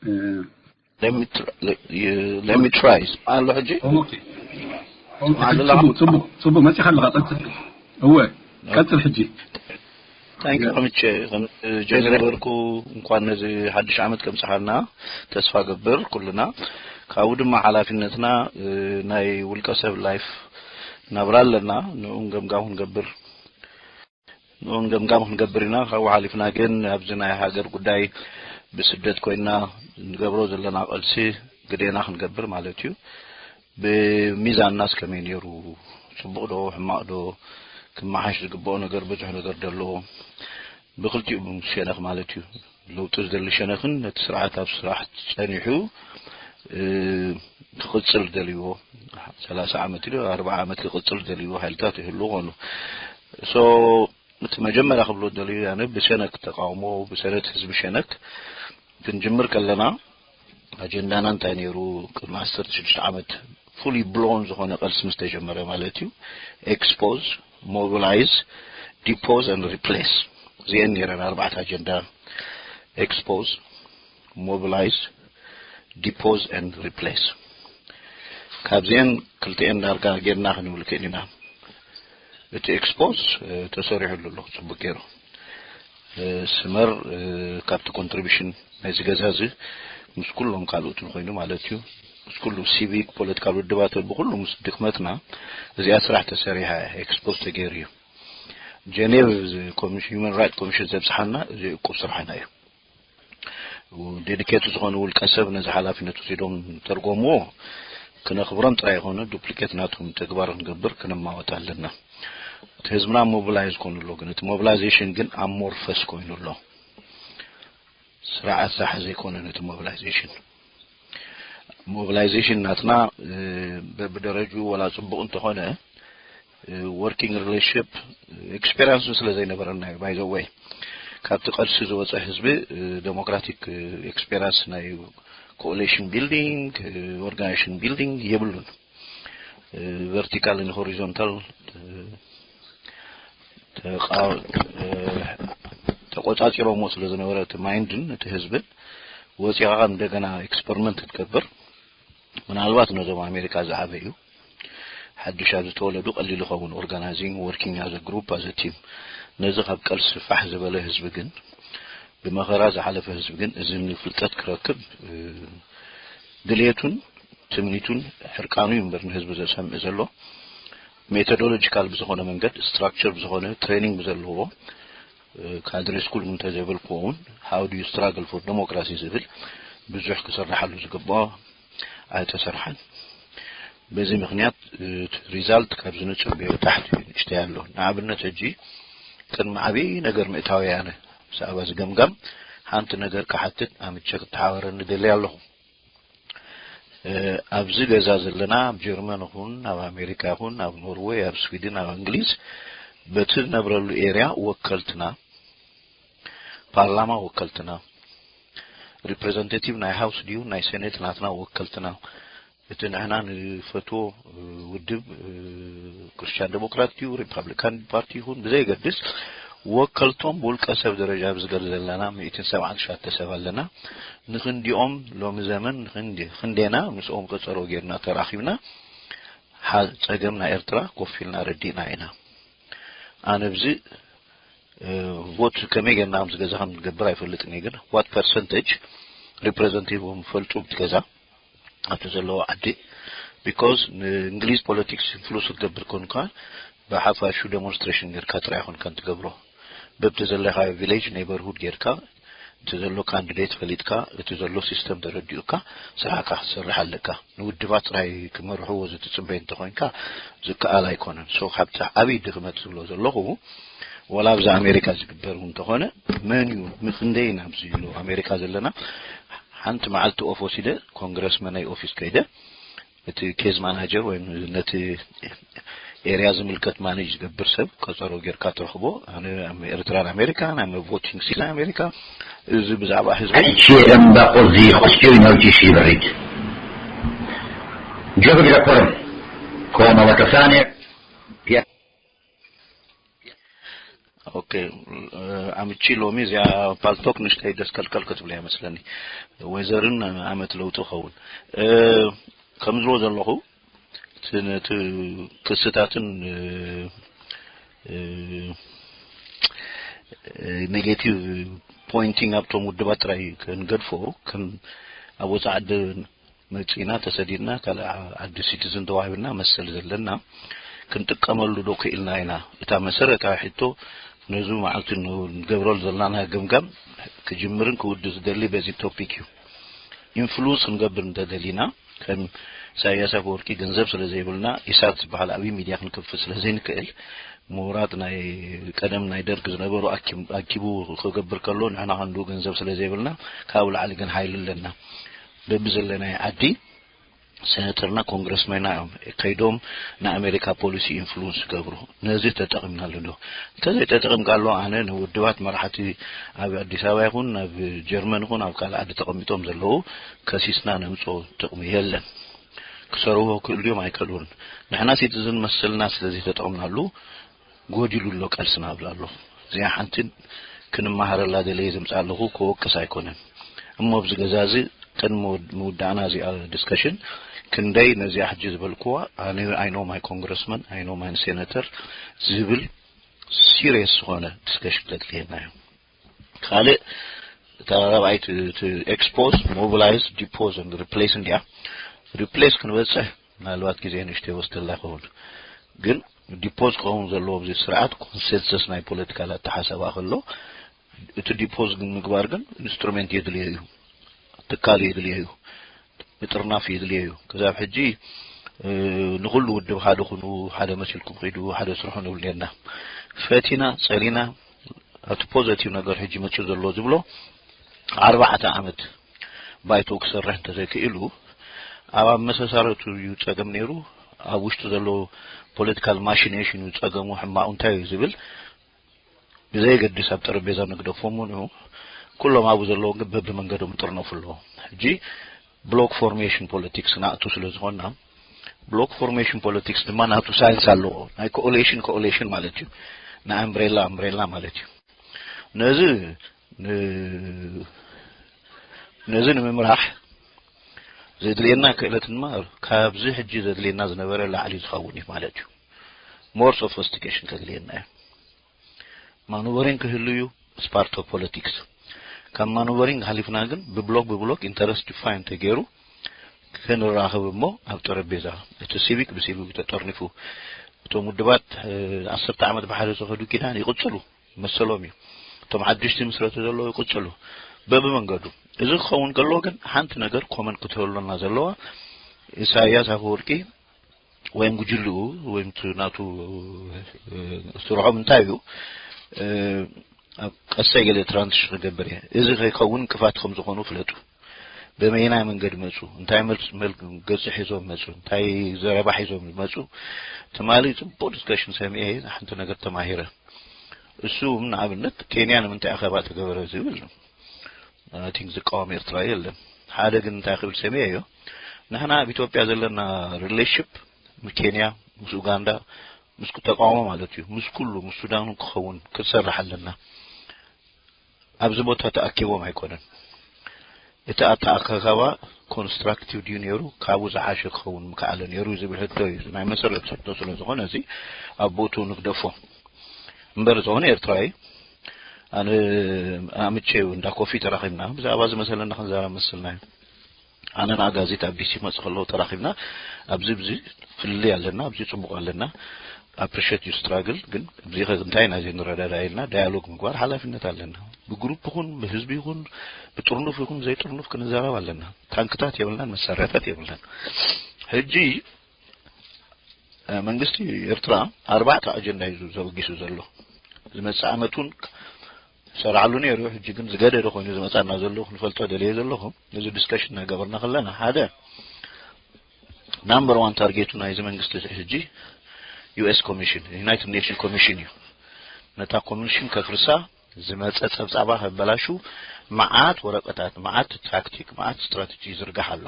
Let me try. Let me try. ኣሎ ሕጂ? ጽቡቅ ጽቡቅ ጽቡቅ መጺኻ ኣለኻ። ቀጽል። እወ፣ ቀጽል ሕጂ። ታንኪ ከምቼ ጀሚረ በልኩ። እንኳን ነዚ ሓድሽ ዓመት ከምጽሓልና ተስፋ ገብር ኩልና። ካብኡ ድማ ሓላፊነትና ናይ ውልቀ ሰብ ላይፍ ናብራ ኣለና። ንኡን ገምጋም ክንገብር ንኡን ገምጋም ክንገብር ኢና። ካብኡ ሓሊፍና ግን ኣብዚ ናይ ሃገር ጉዳይ ብስደት ኮይና ንገብሮ ዘለና ቐልሲ ግዴና ክንገብር ማለት እዩ። ብሚዛንናስ ከመይ ነይሩ? ጽቡቕ ዶ ሕማቕ ዶ? ክመሓሽ ዝግብኦ ነገር ብዙሕ ነገር ደለዎ። ብክልቲኡ ሸነኽ ማለት እዩ። ለውጢ ዝደሊ ሸነኽን ነቲ ስርዓት ኣብ ስራሕ ጸኒሑ ክቕጽል ደልዎ ሰላሳ ዓመት ኢሉ ኣርባዓ ዓመት ክቕጽል ደልዎ ሓይልታት ይህሉ ኾኑ። So እቲ መጀመርያ ክብሎ ደልዩ ያነ ብሸነክ ተቃውሞ ብሰረት ህዝቢ ሸነክ ክንጅምር ከለና ኣጀንዳና እንታይ ነይሩ? ቅድሚ ዓሰርተ ሽዱሽተ ዓመት fully blown ዝኾነ ቐልሲ ምስ ተጀመረ ማለት እዩ። Expose, mobilize, depose and replace እዚአን ነይረን ኣርባዕተ ኣጀንዳ። Expose, mobilize, depose and replace። ካብዚአን ክልተኤን ዳርጋ ጌርና ክንብል ክእል ኢና። እቲ ኤክስፖዝ ተሰሪሑሉ ኣሎ ጽቡቅ ገይሩ። ስመር ካብቲ ኮንትሪቢሽን ናይዚ ገዛ እዚ ምስ ኩሎም ካልኦትን ኮይኑ ማለት እዩ፣ ምስ ኩሉ ሲቪክ ፖለቲካል ውድባት ብኩሉ ምስ ድክመትና እዚኣ ስራሕ ተሰሪሓ ኤክስፖዝ ተገይሩ እዩ። ጀኔቭ ኮሚሽን ሂውማን ራይት ኮሚሽን ዘብፅሓና እዚ እቁብ ስራሕና እዩ። ዴዲኬት ዝኾነ ውልቀ ሰብ ነዚ ሓላፊነት ወሲዶም ተርጎምዎ ክነኽብሮም ጥራይ ይኾነ ዱፕሊኬት ናቶም ተግባር ክንገብር ክነማወት ኣለና። እቲ ህዝብና ሞቢላይዝ ኮይኑ ኣሎ፣ ግን እቲ ሞቢላይዜሽን ግን ኣሞርፈስ ኮይኑ ኣሎ። ስርዓት ዝሓዘ ኣይኮነን እቲ ሞቢላይዜሽን። ሞቢላይዜሽን ናትና በብደረጁ ወላ ጽቡቕ እንተኾነ ወርኪንግ ሪሌሽንሽፕ ኤክስፔሪንስ ስለ ዘይነበረና እዩ። ባይ ዘ ወይ ካብቲ ቀልሲ ዝወፀ ህዝቢ ዴሞክራቲክ ኤክስፔሪንስ ናይ ኮኦሌሽን ቢልዲንግ ኦርጋናይዜሽን ቢልዲንግ የብሉን። ቨርቲካል ን ሆሪዞንታል ተቆፃፂሮሞ ስለ ዝነበረ እቲ ማይንድን እቲ ህዝብን ወፂኻ እንደገና ኤክስፐሪመንት ክትገብር ምናልባት ነዞም ኣሜሪካ ዝዓበዩ ሓድሽ ኣብ ዝተወለዱ ቀሊል ይኸውን organizing working as a group as a team። ነዚ ካብ ቀልሲ ፋሕ ዝበለ ህዝቢ ግን ብመኸራ ዝሓለፈ ህዝቢ ግን እዚ ንፍልጠት ክረክብ ድልየቱን ትምኒቱን ሕርቃኑ እዩ እምበር ንህዝቢ ዘሰምዕ ዘሎ ሜቶዶሎጂካል ብዝኾነ መንገድ ስትራክቸር ብዝኾነ ትሬኒንግ ብዘለዎ ካድሬ ስኩል እንተዘይበልኩዎ እውን how do you struggle for democracy ዝብል ብዙሕ ክስርሓሉ ዝግብኦ ኣይተሰርሓን። በዚ ምኽንያት ሪዛልት ካብ ዝንፅበዮ ታሕቲ ንእሽተይ ኣሎ። ንኣብነት ሕጂ ቅድሚ ዓብዪ ነገር ምእታወይ ኣነ ብዛዕባ እዚ ገምጋም ሓንቲ ነገር ክሓትት ኣምቸ ክተሓባበረኒ ደልየ ኣለኹ። ኣብዚ ገዛ ዘለና ኣብ ጀርመን ይኹን ኣብ ኣሜሪካ ይኹን ኣብ ኖርወይ ኣብ ስዊድን ኣብ እንግሊዝ በቲ ዝነብረሉ ኤርያ ወከልትና ፓርላማ ወከልትና ሪፕሬዘንታቲቭ ናይ ሃውስ ድዩ ናይ ሴኔት ናትና ወከልትና እቲ ንሕና ንፈትዎ ውድብ ክርስቲያን ዴሞክራት ድዩ ሪፓብሊካን ፓርቲ ይኹን ብዘየገድስ ወከልቶም ብውልቀ ሰብ ደረጃ ኣብዚ ገር ዘለና ሚእትን ሰብዓን ትሽዓተ ሰብ ኣለና። ንክንዲኦም ሎሚ ዘመን ክንዴና ምስኦም ቀፀሮ ጌርና ተራኺብና ፀገም ናይ ኤርትራ ኮፍ ኢልና ረዲእና ኢና። ኣነ ብዚ ቮት ከመይ ጌርና ከምዚ ገዛ ከም ንገብር ኣይፈልጥን እየ፣ ግን what percentage representative ም ፈልጡ ብቲ ገዛ ኣብቲ ዘለዎ ዓዲ because ንእንግሊዝ ፖለቲክስ ኢንፍሉንስ ክትገብር ኮንካ ብሓፋሹ ዴሞንስትሬሽን ጌርካ ጥራይ ኮንካ እንትገብሮ በብቲ ዘለካ ቪሌጅ ኔበርሁድ ጌርካ እቲ ዘሎ ካንዲዴት ፈሊጥካ እቲ ዘሎ ሲስተም ተረዲኡካ ስራሕካ ክትሰርሕ ኣለካ። ንውድባት ጥራይ ክመርሕዎ ዝትፅበይ እንተኮይንካ ዝከኣል ኣይኮነን። ሶ ካብቲ ዓብይ ድክመት ዝብሎ ዘለኹ ወላ ኣብዚ ኣሜሪካ ዝግበር እውን እንተኾነ መን እዩ ምክንደይ ኢና ኣብዚ ኢሉ ኣሜሪካ ዘለና ሓንቲ መዓልቲ ኦፍ ወሲደ ኮንግረስመናይ ኦፊስ ከይደ እቲ ኬዝ ማናጀር ወይ ነቲ ኤርያ ዝምልከት ማኔጅ ዝገብር ሰብ ቀፀሮ ጌርካ ትረኽቦ። ኣነ ኣብ ኤርትራን ኣሜሪካን ኣመ ቮቲንግ ሲስተም ኣሜሪካ እዚ ብዛዕባ ህዝቢ Ci emba così costruì noi ci si ride. Gioco di rapporto come la Catania ኦኬ። ኣምቺ ሎሚ እዚኣ ፓልቶክ ንሽተይ ደስከልከል ክትብለ ይመስለኒ። ወይዘርን ኣመት ለውጢ ኸውን። ከም ዝብሎ ዘለኹ እቲ ነቲ ክስታትን ኔጌቲቭ ፖይንቲንግ ኣብቶም ውድባት ጥራይ ክንገድፎ፣ ከም ኣብ ወፃኢ ዓዲ መፂና ተሰዲድና ካልእ ዓዲ ሲቲዝን ተዋሂብና መሰል ዘለና ክንጥቀመሉ ዶ ክኢልና ኢና? እታ መሰረታዊ ሕቶ ነዚ መዓልቲ ንገብረሉ ዘለና ገምጋም ክጅምርን ክውድ ዝደሊ በዚ ቶፒክ እዩ። ኢንፍሉንስ ክንገብር እንተደሊና ከም ኢሳያስ ኣፈወርቂ ገንዘብ ስለ ዘይብልና ኢሳት ዝበሃል ዓብዪ ሚድያ ክንከፍት ስለ ዘይንክእል ምሁራት ናይ ቀደም ናይ ደርግ ዝነበሩ ኣኪቡ ክገብር ከሎ ንሕና ክንዱ ገንዘብ ስለ ዘይብልና ካብኡ ላዕሊ ግን ሓይሊ ኣለና። በቢ ዘለናይ ዓዲ ሴናተርና ኮንግረስመና እዮም ከይዶም ንኣሜሪካ ፖሊሲ ኢንፍሉንስ ይገብሩ። ነዚ ተጠቒምናሉ ዶ? እንተዘይተጠቒምካሉ ኣነ ንውድባት መራሕቲ ኣብ ኣዲስ ኣበባ ይኹን ኣብ ጀርመን ይኹን ኣብ ካልእ ዓዲ ተቐሚጦም ዘለዉ ከሲስና ነምፅኦ ጥቕሚ የለን። ክሰርዎ ክእልዮም ኣይከሉን። ንሕና ሲቲዝን መሰልና ስለዘይተጠቕምናሉ ጎዲሉ ኣሎ ቃልስና እብል ኣለኹ። እዚኣ ሓንቲ ክንመሃረላ ደለየ ዘምፅእ ኣለኹ፣ ክወቅስ ኣይኮነን። እሞ ኣብዚ ገዛ እዚ ቅድሚ ምውዳእና እዚኣ ዲስከሽን ክንደይ ነዚኣ ሕጂ ዝበልክዋ ኣነ I know my congressman, I know my senator ዝብል ሲሪየስ ዝኾነ ዲስከሽን ከድልየና እዩ። ካልእ እታ ራብዓይቲ ኤክስፖዝ፣ ሞቢላይዝ፣ ዲፖዝ ሪፕሌስ እንዲያ። ሪፕሌስ ክንበፅሕ ምናልባት ግዜ ንእሽተይ ወስደላ ይኸውን፣ ግን ዲፖዝ ክኸውን ዘለዎ ኣብዚ ስርዓት ኮንሰንሰስ ናይ ፖለቲካል ኣተሓሳባ ከሎ እቲ ዲፖዝ ግን ምግባር ግን ኢንስትሩሜንት የድልዮ እዩ፣ ትካል የድልዮ እዩ፣ ምጥርናፍ የድልዮ እዩ። ክሳብ ሕጂ ንኩሉ ውድብ ሓደ ኩኑ፣ ሓደ መሲልኩም ኺዱ፣ ሓደ ስርሑ ንብል ኔርና። ፈቲና ጸሊና ኣብቲ ፖዘቲቭ ነገር ሕጂ መፅኡ ዘሎ ዝብሎ ኣርባዕተ ዓመት ባይቶ ክሰርሕ እንተዘይክኢሉ ኣብ ኣመሰሳረቱ እዩ ጸገም ነይሩ። ኣብ ውሽጡ ዘሎ ፖለቲካል ማሽኔሽን እዩ ጸገሙ፣ ሕማቑ እንታይ እዩ ዝብል ብዘየገድስ ኣብ ጠረጴዛ ንግደፎም ንዑ። ኩሎም ኣብኡ ዘለዉ ግን በብመንገዶም ይጥርነፉ ኣለዉ። ሕጂ ብሎክ ፎርሜሽን ፖለቲክስ ናእቱ ስለ ዝኾንና ብሎክ ፎርሜሽን ፖለቲክስ ድማ ናቱ ሳይንስ ኣለዎ። ናይ ኮኦሌሽን ኮኦሌሽን ማለት እዩ፣ ናይ ኣምብሬላ ኣምብሬላ ማለት እዩ። ነዚ ነዚ ንምምራሕ ዘድልየና ክእለት ድማ ካብዚ ሕጂ ዘድልየና ዝነበረ ላዕሊ ዝኸውን እዩ ማለት እዩ። ሞር ሶፊስቲኬሽን ከድልየና እዩ። ማኑቨሪንግ ክህሉ እዩ፣ ስፓርት ኦፍ ፖለቲክስ። ካብ ማኑቨሪንግ ሓሊፍና ግን ብብሎክ ብብሎክ ኢንተረስት ዲፋይን ተገይሩ ክንራኸብ እሞ ኣብ ጠረጴዛ እቲ ሲቪክ ብሲቪክ ተጠርኒፉ እቶም ውድባት ዓሰርተ ዓመት ብሓደ ዝኸዱ ኪዳን ይቕፅሉ መሰሎም እዩ። እቶም ሓድሽቲ ምስረቱ ዘለዉ ይቕፅሉ በብመንገዱ። እዚ ክኸውን ከሎ ግን ሓንቲ ነገር ኮመን ክትህልወና ዘለዋ ኢሳያስ ኣፈወርቂ ወይም ጉጅልኡ ወይም ናቱ ስርሖም እንታይ እዩ? ኣብ ቀሳይ ገለ ትራንዚሽን ክገብር እየ። እዚ ከይከውን እንቅፋት ከም ዝኾኑ ፍለጡ። በመይናይ መንገድ መፁ፣ እንታይ ገፂ ሒዞም መፁ፣ እንታይ ዘረባ ሒዞም መፁ። ትማሊ ፅቡቅ ዲስከሽን ሰሚዐ ሓንቲ ነገር ተማሂረ። እሱ ንኣብነት ኬንያ ንምንታይ ኣኸባ ተገበረ ዝብል ቲንክ ዝቃወም ኤርትራ የለን። ሓደ ግን እንታይ ክብል ሰሚዐዮ፣ ንሕና ኣብ ኢትዮጵያ ዘለና ሪሌሽፕ ምስ ኬንያ፣ ምስ ኡጋንዳ፣ ምስ ተቃውሞ ማለት እዩ፣ ምስ ኩሉ ምስ ሱዳን ክኸውን ክትሰርሕ ኣለና። ኣብዚ ቦታ ተኣኪቦም ኣይኮነን። እቲ ኣተኣካካባ ኮንስትራክቲቭ ድዩ ነይሩ፣ ካብኡ ዝሓሸ ክኸውን ምክኣለ ነይሩ ዝብል ሕቶ እዩ። ናይ መሰረት ሕቶ ስለ ዝኾነ እዚ ኣብ ቦትኡ ንግደፎ። እምበር ዝኾነ ኤርትራዊ ኣነ ኣምቼው እንዳ ኮፊ ተራኺብና ብዛዕባ እዚ መሰለና ክንዛረብ መሰልና እዩ። ኣነ ንኣጋዚት ኣብ ዲሲ መፅ ከለዉ ተራኺብና ኣብዚ ብዚ ፍልልይ ኣለና፣ ኣብዚ ፅቡቅ ኣለና። ኣፕሪሽት ዩ ስትራግል ግን እዚ እንታይ ናዚ ንረዳዳ ኢልና ዳያሎግ ምግባር ሓላፍነት ኣለና። ብግሩፕ ይኹን ብህዝቢ ይኹን ብጥርኑፍ ይኹን ዘይጥርኑፍ ክንዛረብ ኣለና። ታንክታት የብልናን መሳርያታት የብልናን። ሕጂ መንግስቲ ኤርትራ ኣርባዕተ ኣጀንዳ እዩ ዘበጊሱ ዘሎ። ዝመፅእ ዓመት እውን ሰራዕሉ ነይሩ። ሕጂ ግን ዝገደደ ኮይኑ ዝመፃና ዘሎ ክንፈልጦ ደልየ ዘለኹ። እዚ ዲስከሽን እናገበርና ከለና ሓደ ናምበር ዋን ታርጌቱ ናይዚ መንግስቲ ሕጂ ዩኤስ ኮሚሽን፣ ዩናይትድ ኔሽን ኮሚሽን እዩ። ነታ ኮሚሽን ከፍርሳ ዝመፀ ፀብፃባ ከበላሹ መዓት ወረቀታት፣ መዓት ታክቲክ፣ መዓት ስትራቴጂ ይዝርጋሕ ኣሎ።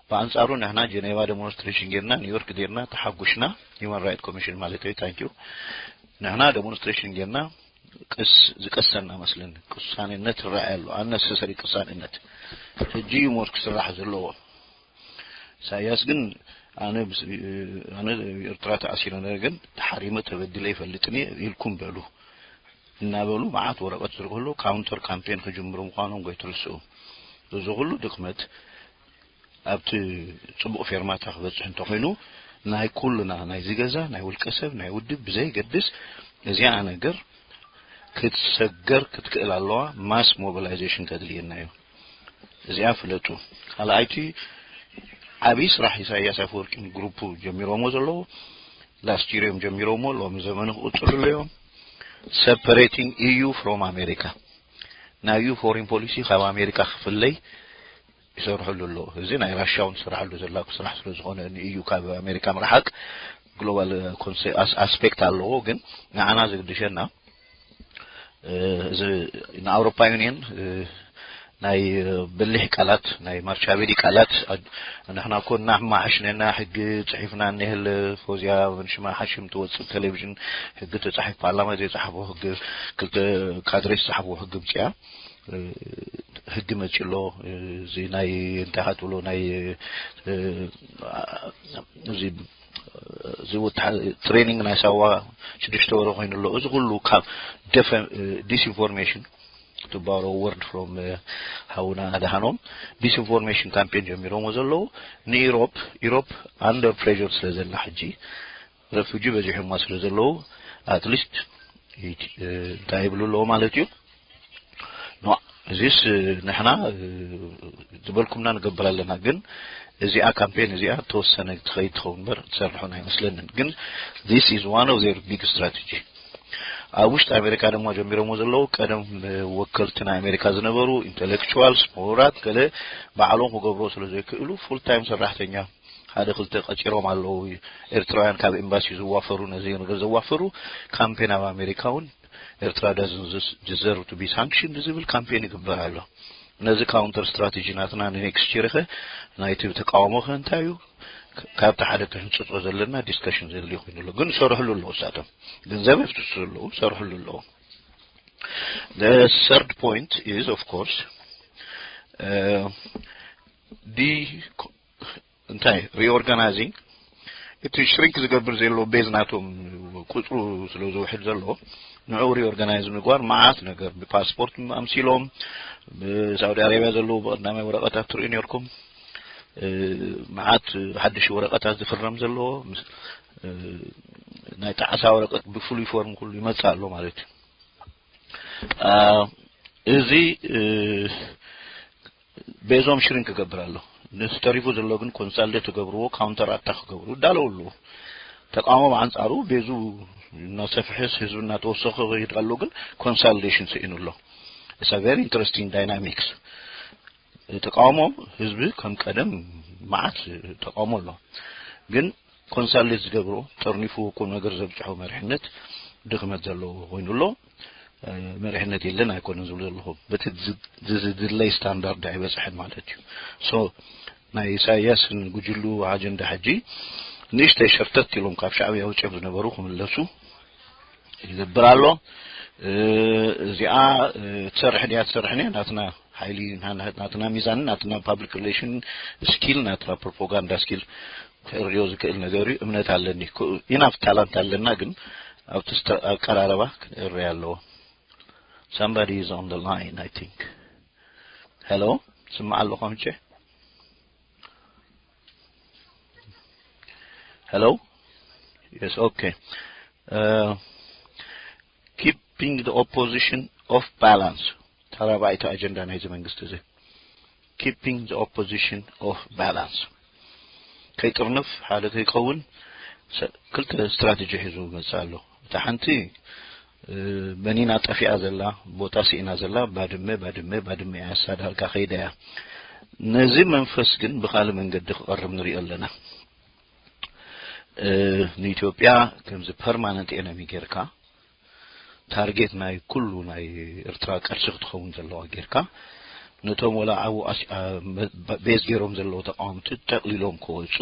ብኣንፃሩ ንሕና ጀኔቫ ደሞንስትሬሽን ጌርና፣ ኒውዮርክ ጌርና፣ ተሓጉሽና፣ ሂውማን ራይት ኮሚሽን ማለት እዩ፣ ታንኪዩ። ንሕና ዴሞንስትሬሽን ጌርና ቅስ ዝቀሰና መስለኒ። ቅሳኔነት ይረኣይ ኣሎ፣ ኣነሰሰሪ ቅሳኔነት። ሕጂ እዩ ሞር ክስራሕ ዘለዎ። ኢሳያስ ግን ኣነ ብስ- ኣነ ኤርትራ ተኣሲረ ነረ ግን ተሓሪመ ተበድለ ይፈልጥኒ ኢልኩም በሉ እናበሉ መዓት ወረቐት ዝልእኩ ኣለዉ። ካውንተር ካምፔን ክጅምሩ ምዃኖም ጎይትርስኡ። እዚ ኩሉ ድኽመት ኣብቲ ጽቡቕ ፌርማታ ክበጽሕ እንተኾይኑ ናይ ኩልና ናይዚ ገዛ ናይ ውልቀ ሰብ ናይ ውድብ ብዘይገድስ እዚኣ ነገር ክትሰገር ክትክእል ኣለዋ። ማስ ሞቢላይዜሽን ከድልየና እዩ። እዚኣ ፍለጡ። ካልኣይቲ ዓብዪ ስራሕ ኢሳያስ ኣፈወርቂን ግሩፑ ጀሚሮሞ ዘለዉ ላስት ይር እዮም ጀሚሮሞ ሎሚ ዘመኑ ክቕፅልሉ እዮም። Separating E U from America ናይ ዩ ፎሪን ፖሊሲ ካብ ኣሜሪካ ክፍለይ ይሰርሕሉ ኣለዉ። እዚ ናይ ራሻ እውን ትሰርሓሉ ዘላ ስራሕ ስለ ዝኾነ ንዩ ካብ ኣሜሪካ ምርሓቅ ግሎባል ኣስፔክት ኣለዎ። ግን ንዓና ዝግድሸና እዚ ንኣውሮፓ ዩኒየን ናይ በሊሕ ቃላት ናይ ማርቻቤሊ ቃላት ንሕና እኮ እናማሓሽነና ሕጊ ፅሒፍና እኒህል ፎዚያ ሽማ ሓሽም ትወፅእ ቴሌቪዥን ሕጊ ተፃሒፍ ፓርላማ ዘይፃሓፎ ሕጊ ክልተ ካድሬ ዝፃሓፍዎ ሕጊ ምፅያ ሕጊ መፂ ኣሎ። እዚ ናይ እንታይ ትብሎ ናይ እዚ እዚ ትሬኒንግ ናይ ሳዋ ሽዱሽተ ወረ ኮይኑ ኣሎ። እዚ ኩሉ ካብ ዲስኢንፎርሜሽን ትባሮ ወርድ ፍሮም ሃውና ኣድሃኖም ዲስኢንፎርሜሽን ካምፔን ጀሚሮሞ ዘለዉ ንኢሮፕ ኢሮፕ ኣንደር ፕሬር ስለ ዘላ ሕጂ ረፊጂ በዚሖማ ስለ ዘለዉ ኣትሊስት እንታይ ይብሉ ኣለዎ ማለት እዩ። ኖ እዚስ ንሕና ዝበልኩምና ንገብር ኣለና። ግን እዚኣ ካምፔን እዚኣ ተወሰነ ትኸይድ ትኸውን እምበር ትሰርሑን ኣይመስለንን። ግን this is one of their big strategy። ኣብ ውሽጢ ኣሜሪካ ድማ ጀሚሮሞ ዘለዉ ቀደም ወከልቲ ናይ ኣሜሪካ ዝነበሩ ኢንቴሌክቹዋልስ ምሁራት ገለ ባዕሎም ክገብሮ ስለ ዘይክእሉ ፉል ታይም ሰራሕተኛ ሓደ ክልተ ቀፂሮም ኣለዉ። ኤርትራውያን ካብ ኤምባሲ ዝዋፈሩ ነዚ ነገር ዘዋፈሩ ካምፔን ኣብ ኣሜሪካ እውን ኤርትራ doesn't deserve to be sanctioned ዝብል ካምፔን ይግበር ኣሎ። ነዚ ካውንተር ስትራቴጂ ናትና ንኔክስት ይር ኸ ናይቲ ተቃውሞ ከ እንታይ እዩ? ካብቲ ሓደ ክሕንፅፆ ዘለና ዲስከሽን ዘድልዩ ኮይኑ ኣሎ። ግን ይሰርሕሉ ኣለዉ እሳቶም ገንዘብ የፍስሱ ኣለዉ ይሰርሕሉ ኣለዉ። The third point is of course the እንታይ ሪኦርጋናይዚንግ እቲ ሽሪንክ ዝገብር ዘሎ ቤዝ ናቶም ቁፅሩ ስለ ዝውሕድ ዘሎ ንዑ ሪኦርጋናይዝ ምግባር መዓት ነገር ብፓስፖርት ኣምሲሎም ብሳውዲ ኣረቢያ ዘለዉ ብቀዳማይ ወረቀታት ትሪኡ ነርኩም። መዓት ሓድሽ ወረቀታት ዝፍረም ዘለዎ ናይ ጣዕሳ ወረቀት ብፍሉይ ፎርም ኩሉ ይመፅእ ኣሎ ማለት እዩ። እዚ ቤዞም ሽሪንክ ክገብር ኣሎ። ንዝተሪፉ ዘሎ ግን ኮንሳልዴት ክገብርዎ ካውንተር ኣታክ ክገብሩ ይዳለዉ ኣለዉ። ተቃውሞ ብኣንፃሩ ቤዙ እናሰፍሐስ ህዝቢ እናተወሰኸ ይኸይድ ኣሎ። ግን ኮንሳልዴሽን ስኢኑ ኣሎ። It's a very interesting dynamics። ተቃውሞ ህዝቢ ከም ቀደም መዓት ተቃውሞ ኣሎ። ግን ኮንሳልዴት ዝገብሮ ጠርኒፉ ቁም ነገር ዘብፅሖ መሪሕነት ድኽመት ዘለዎ ኮይኑ ኣሎ። መሪሕነት የለን ኣይኮነን ዝብሉ ዘለኹ በቲ ዝድለይ ስታንዳርድ ኣይበፅሐን ማለት እዩ። ሶ ናይ ኢሳያስን ጉጅሉ ኣጀንዳ ሕጂ ንእሽተይ ሸርተት ኢሎም ካብ ሻዕብያ ውፅኦም ዝነበሩ ክምለሱ ይገብር ኣሎ። እዚኣ ትሰርሕ ድያ ትሰርሕን እያ ናትና ሓይሊ ናትና ሚዛን ናትና ፓብሊክ ሪሌሽን ስኪል ናትና ፕሮፓጋንዳ ስኪል ክእርዮ ዝክእል ነገር እዩ እምነት ኣለኒ። ኢናፍ ታላንት ኣለና ግን ኣብቲ ኣቀራረባ ክንእረይ ኣለዎ። Somebody is on the line, I think. Hello? ስማዕ ኣለኹ ምቼ? Hello? Yes, okay. Keeping the opposition off balance. ተራባይቲ ኣጀንዳ ናይዚ መንግስቲ እዚ keeping the opposition off balance። ከይጥርንፍ ሓደ ከይከውን ክልተ ስትራቴጂ ሒዙ መፅእ ኣሎ። እታ ሓንቲ በኒና ጠፊኣ ዘላ ቦታ ስኢና ዘላ ባድመ ባድመ ባድመ እያ። እሳ ዳርጋ ከይዳ እያ። ነዚ መንፈስ ግን ብካልእ መንገዲ ክቐርብ ንሪኦ ኣለና። ንኢትዮጵያ ከምዚ ፐርማነንት ኤነሚ ጌርካ ታርጌት ናይ ኩሉ ናይ ኤርትራ ቅርሲ ክትኸውን ዘለዋ ጌርካ ነቶም ወላ ኣብኡ ቤዝ ገይሮም ዘለዉ ተቃወምቲ ጠቕሊሎም ክወፁ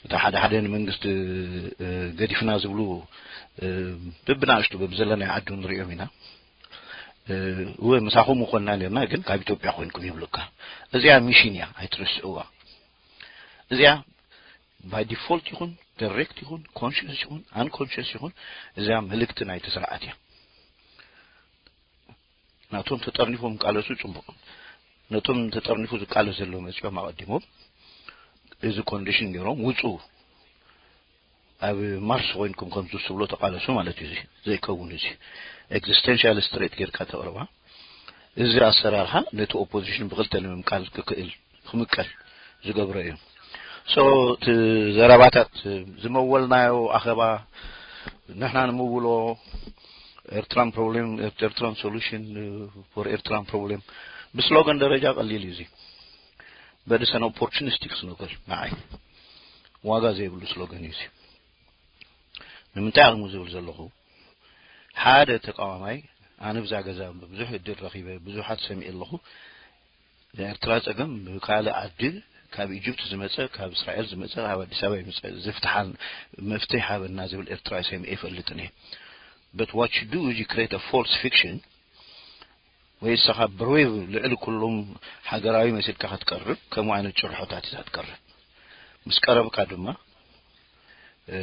እታ ሓደ ሓደ ንመንግስቲ ገዲፍና ዝብሉ፣ ብብናእሽቱ በብዘለናይ ዓዱ ንሪኦም ኢና። እወ፣ ምሳኹም ምኾንና ነርና፣ ግን ካብ ኢትዮጵያ ኮይንኩም ይብሉካ። እዚኣ ሚሽን እያ፣ ኣይትርስዕዋ። እዚኣ ባይ ዲፎልት ይኹን፣ ዳይሬክት ይኹን፣ ኮንሽስ ይኹን፣ ኣንኮንሽስ ይኹን፣ እዚኣ መልእክቲ ናይቲ ስርዓት እያ። ናቶም ተጠርኒፎም ቃለሱ ጽቡቕ። ነቶም ተጠርኒፉ ዝቃለስ ዘሎ መጺኦም ኣቐዲሞም እዚ ኮንዲሽን ገይሮም፣ "ውጹ፣ ኣብ ማርስ ኮይንኩም ከምዚ ትብሎ ተቃለሱ" ማለት እዩ። እዚ ዘይከውን፣ እዚ ኤግዚስተንሻል ስትሬት ጌርካ ተቕርባ። እዚ ኣሰራርሓ ነቲ ኦፖዚሽን ብክልተ ንምምቃል ክክእል፣ ክምቀል ዝገብሮ እዩ። ሶ እቲ ዘረባታት ዝመወልናዮ ኣኸባ፣ ንሕና ንምውሎ ኤርትራን ፕሮብሌም፣ ኤርትራን ሶሉሽን ፎር ኤርትራን ፕሮብሌም ብስሎገን ደረጃ ቀሊል እዩ። እዚ በድሰን ኦፖርቹኒስቲክ ስኖገል ንዓይ ዋጋ ዘይብሉ ስሎገን እዩ። እዚ ንምንታይ ኣቕሙ ዝብል ዘለኹ፣ ሓደ ተቃዋማይ፣ ኣነ ብዛ ገዛ ብዙሕ እድል ረኺበ፣ ብዙሓት ሰሚዐ ኣለኹ። ንኤርትራ ጸገም ብካልእ ዓዲ፣ ካብ ኢጅፕት ዝመጸ፣ ካብ እስራኤል ዝመጸ፣ ካብ ኣዲስ ኣበባ ይመጸ፣ ዝፍትሓል መፍትሒ ሃበና ዝብል ኤርትራ ሰሚዐ ይፈልጥን እየ። But what you do is you create a false fiction፣ ወይ ንስኻ ብሬቭ ልዕሊ ኩሎም ሃገራዊ መሲልካ ክትቀርብ፣ ከምኡ ዓይነት ጭርሖታት እዛ ትቀርብ። ምስ ቀረብካ ድማ፣ እ፣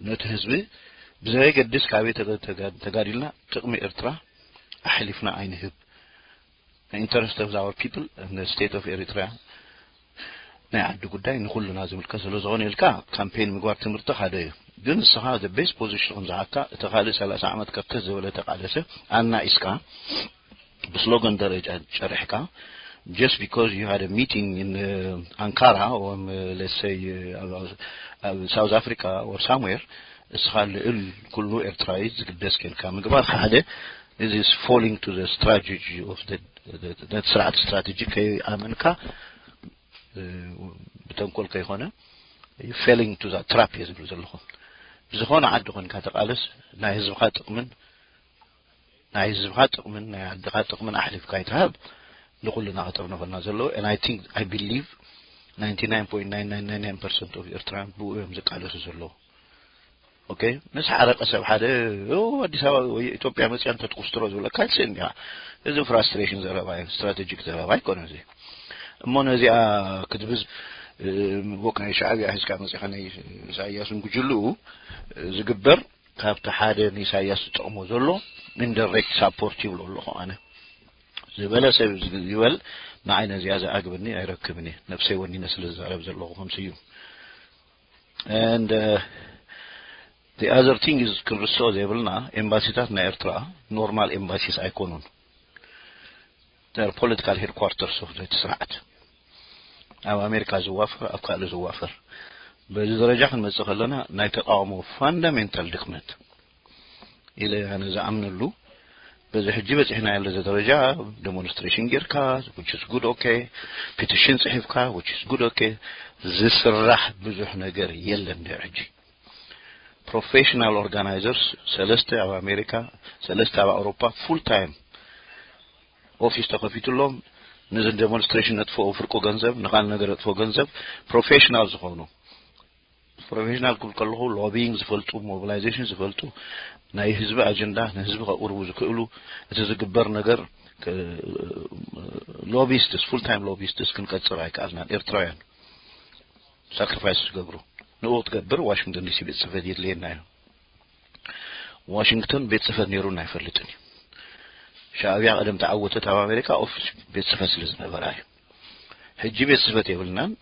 ነቲ ህዝቢ ብዘየገድስ ካበይ ተገ-፣ ተጋ-፣ ተጋዲልና ጥቕሚ ኤርትራ ኣሕሊፍና ኣይንህብ። ኢንተረስት ኦፍ ኣወር ፒፕል፣ ስቴት ኦፍ ኤሪትሪያ፣ ናይ ዓዲ ጉዳይ ንኹልና ዝምልከት ስለ ዝኾነ ኢልካ ካምፔን ምግባር ትምህርቲ ሓደ እዩ። ግን ንስኻ the best position ከም ዝሃካ፣ እቲ ካልእ ሰላሳ ዓመት ከርተት ዝበለ ተቃለሰ ኣናኢስካ፣ ብስሎገን ደረጃ ጨሪሕካ፣ just because you had a meeting in, uh, Ankara or, uh, let's say, uh, ኣብ፣ ኣብ ሳውዝ ኣፍሪካ or somewhere፣ እስኻ ልዕል ኩሉ ኤርትራዊ ዝግደስ ኬንካ ምግባር ሓደ፣ እዚ is falling to the strategy of the፣ the፣ ነቲ ስርዓት ስትራቴጂ ከይኣመንካ፣ እ፣ ብተንኮል ከይኮነ፣ failing to that trap እየ ዝብል ዘለኹ። ብዝኾነ ዓዲ ኮንካ ተቃለስ፣ ናይ ህዝብኻ ጥቕምን፣ ናይ ህዝብኻ ጥቕምን ናይ ዓድኻ ጥቕምን ኣሕሊፍካ ይትሃብ። ንኹልና ክጥርንፈና ዘለዎ፣ and I think, I believe, ninety-nine point nine nine nine percent of ኤርትራውያን ብኡ እዮም ዝቃለሱ ዘለዉ። ኦኬ፣ ምስ ሓረቀ ሰብ ሓደ፣ "ኦ፣ ኣዲስ ኣበባ ወይ ኢትዮጵያ መጽያ እንተትኩስትሮ" ዝብለካ ይስእን እያ። እዚ ፍራስትሬሽን ዘረባ እዩ፣ ስትራቴጂክ ዘረባ ኣይኮነ እዚ። እሞ ነዚኣ ክትብዝ፣ እ፣ ቦክ ናይ ሻዕብያ ሒዝካ መጺኻ ናይ ኢሳያስን ጉጅልኡ ዝግበር ካብቲ ሓደ ንኢሳያስ ዝጠቕሞ ዘሎ ኢንዳይሬክት ሳፖርት ይብሎ ኣለኹ ኣነ። ዝበለ ሰብ ይበል፣ ንዓይ ነዚኣ ዝኣግብኒ ኣይረክብን እየ፣ ነብሰይ ወኒነ ስለ ዝዛረብ ዘለኹ ከም ስዩም። And, uh, the other thing is፣ ክንርስኦ ዘይብልና፣ ኤምባሲታት ናይ ኤርትራ ኖርማል ኤምባሲስ ኣይኮኑን። They're political headquarters of the ስርዓት። ኣብ ኣሜሪካ ዝዋፈር፣ ኣብ ካልእ ዝዋፈር። በዚ ደረጃ ክንመጽእ ከለና፣ ናይ ተቃውሞ ፋንዳሜንታል ድክመት ኢለ ኣነ ዝኣምነሉ፣ በዚ ሕጂ በጺሕና ያለ ደረጃ፣ ዴሞንስትሬሽን ጌርካ፣ which is good, okay፣ ፒቲሽን ጽሒፍካ፣ which is good, okay፣ ዝስራሕ ብዙሕ ነገር የለን ድሕሪ ሕጂ። ፕሮፌሽናል ኦርጋናይዘርስ፣ ሰለስተ ኣብ ኣሜሪካ፣ ሰለስተ ኣብ ኣውሮፓ፣ ፉል ታይም ኦፊስ ተኸፊቱሎም፣ ነዚ ዴሞንስትሬሽን ነጥፍኦ ፍርቁ ገንዘብ፣ ንኻል ነገር ነጥፍኦ ገንዘብ፣ ፕሮፌሽናል ዝኾኑ፣ ፕሮፌሽናል ክብል ከለኹ፣ ሎቢንግ ዝፈልጡ፣ ሞቢላይዜሽን ዝፈልጡ፣ ናይ ህዝቢ ኣጀንዳ ንህዝቢ ከቕርቡ ዝክእሉ፣ እቲ ዝግበር ነገር፣ ሎቢስትስ፣ ፉል ታይም ሎቢስትስ ክንቀጽር ኣይከኣልናን። ኤርትራውያን ሳክሪፋይስ ዝገብሩ፣ ንኡ ክትገብር ዋሽንግተን ዲሲ ቤት ጽሕፈት የድልየና እዩ። ዋሽንግተን ቤት ጽሕፈት ነይሩና ኣይፈልጥን እዩ። ሻዕብያ ቀደም ተዓወተት ኣብ ኣሜሪካ ኦፊስ ቤት ጽሕፈት ስለ ዝነበራ እዩ። ሕጂ ቤት ጽሕፈት የብልናን።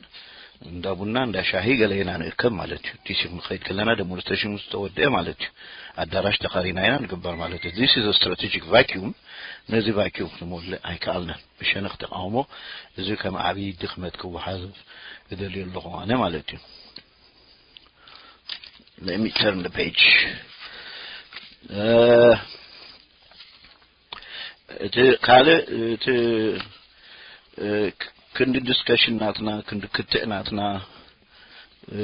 እንዳ ቡና፣ እንዳ ሻሂ ገለ ኢና ንእከብ ማለት እዩ። ዲሲ ክንኸይድ ከለና ዴሞንስትሬሽን ምስ ተወደአ ማለት እዩ። ኣዳራሽ ተኻሪና ኢና ንግበር ማለት እዩ። This is a strategic vacuum። ነዚ ቫኪዩም ክንሞልእ ኣይከኣልናን። ብሸነኽ ተቃውሞ እዚ ከም ዓብዪ ድኽመት ክወሓዝ እደልዮ ኣለኹ ኣነ ማለት እዩ። Let me turn the page. እ፣ እቲ ካልእ፣ እቲ፣ እ፣ ክንዲ ዲስከሽን ናትና፣ ክንዲ ክትዕ ናትና፣ እ፣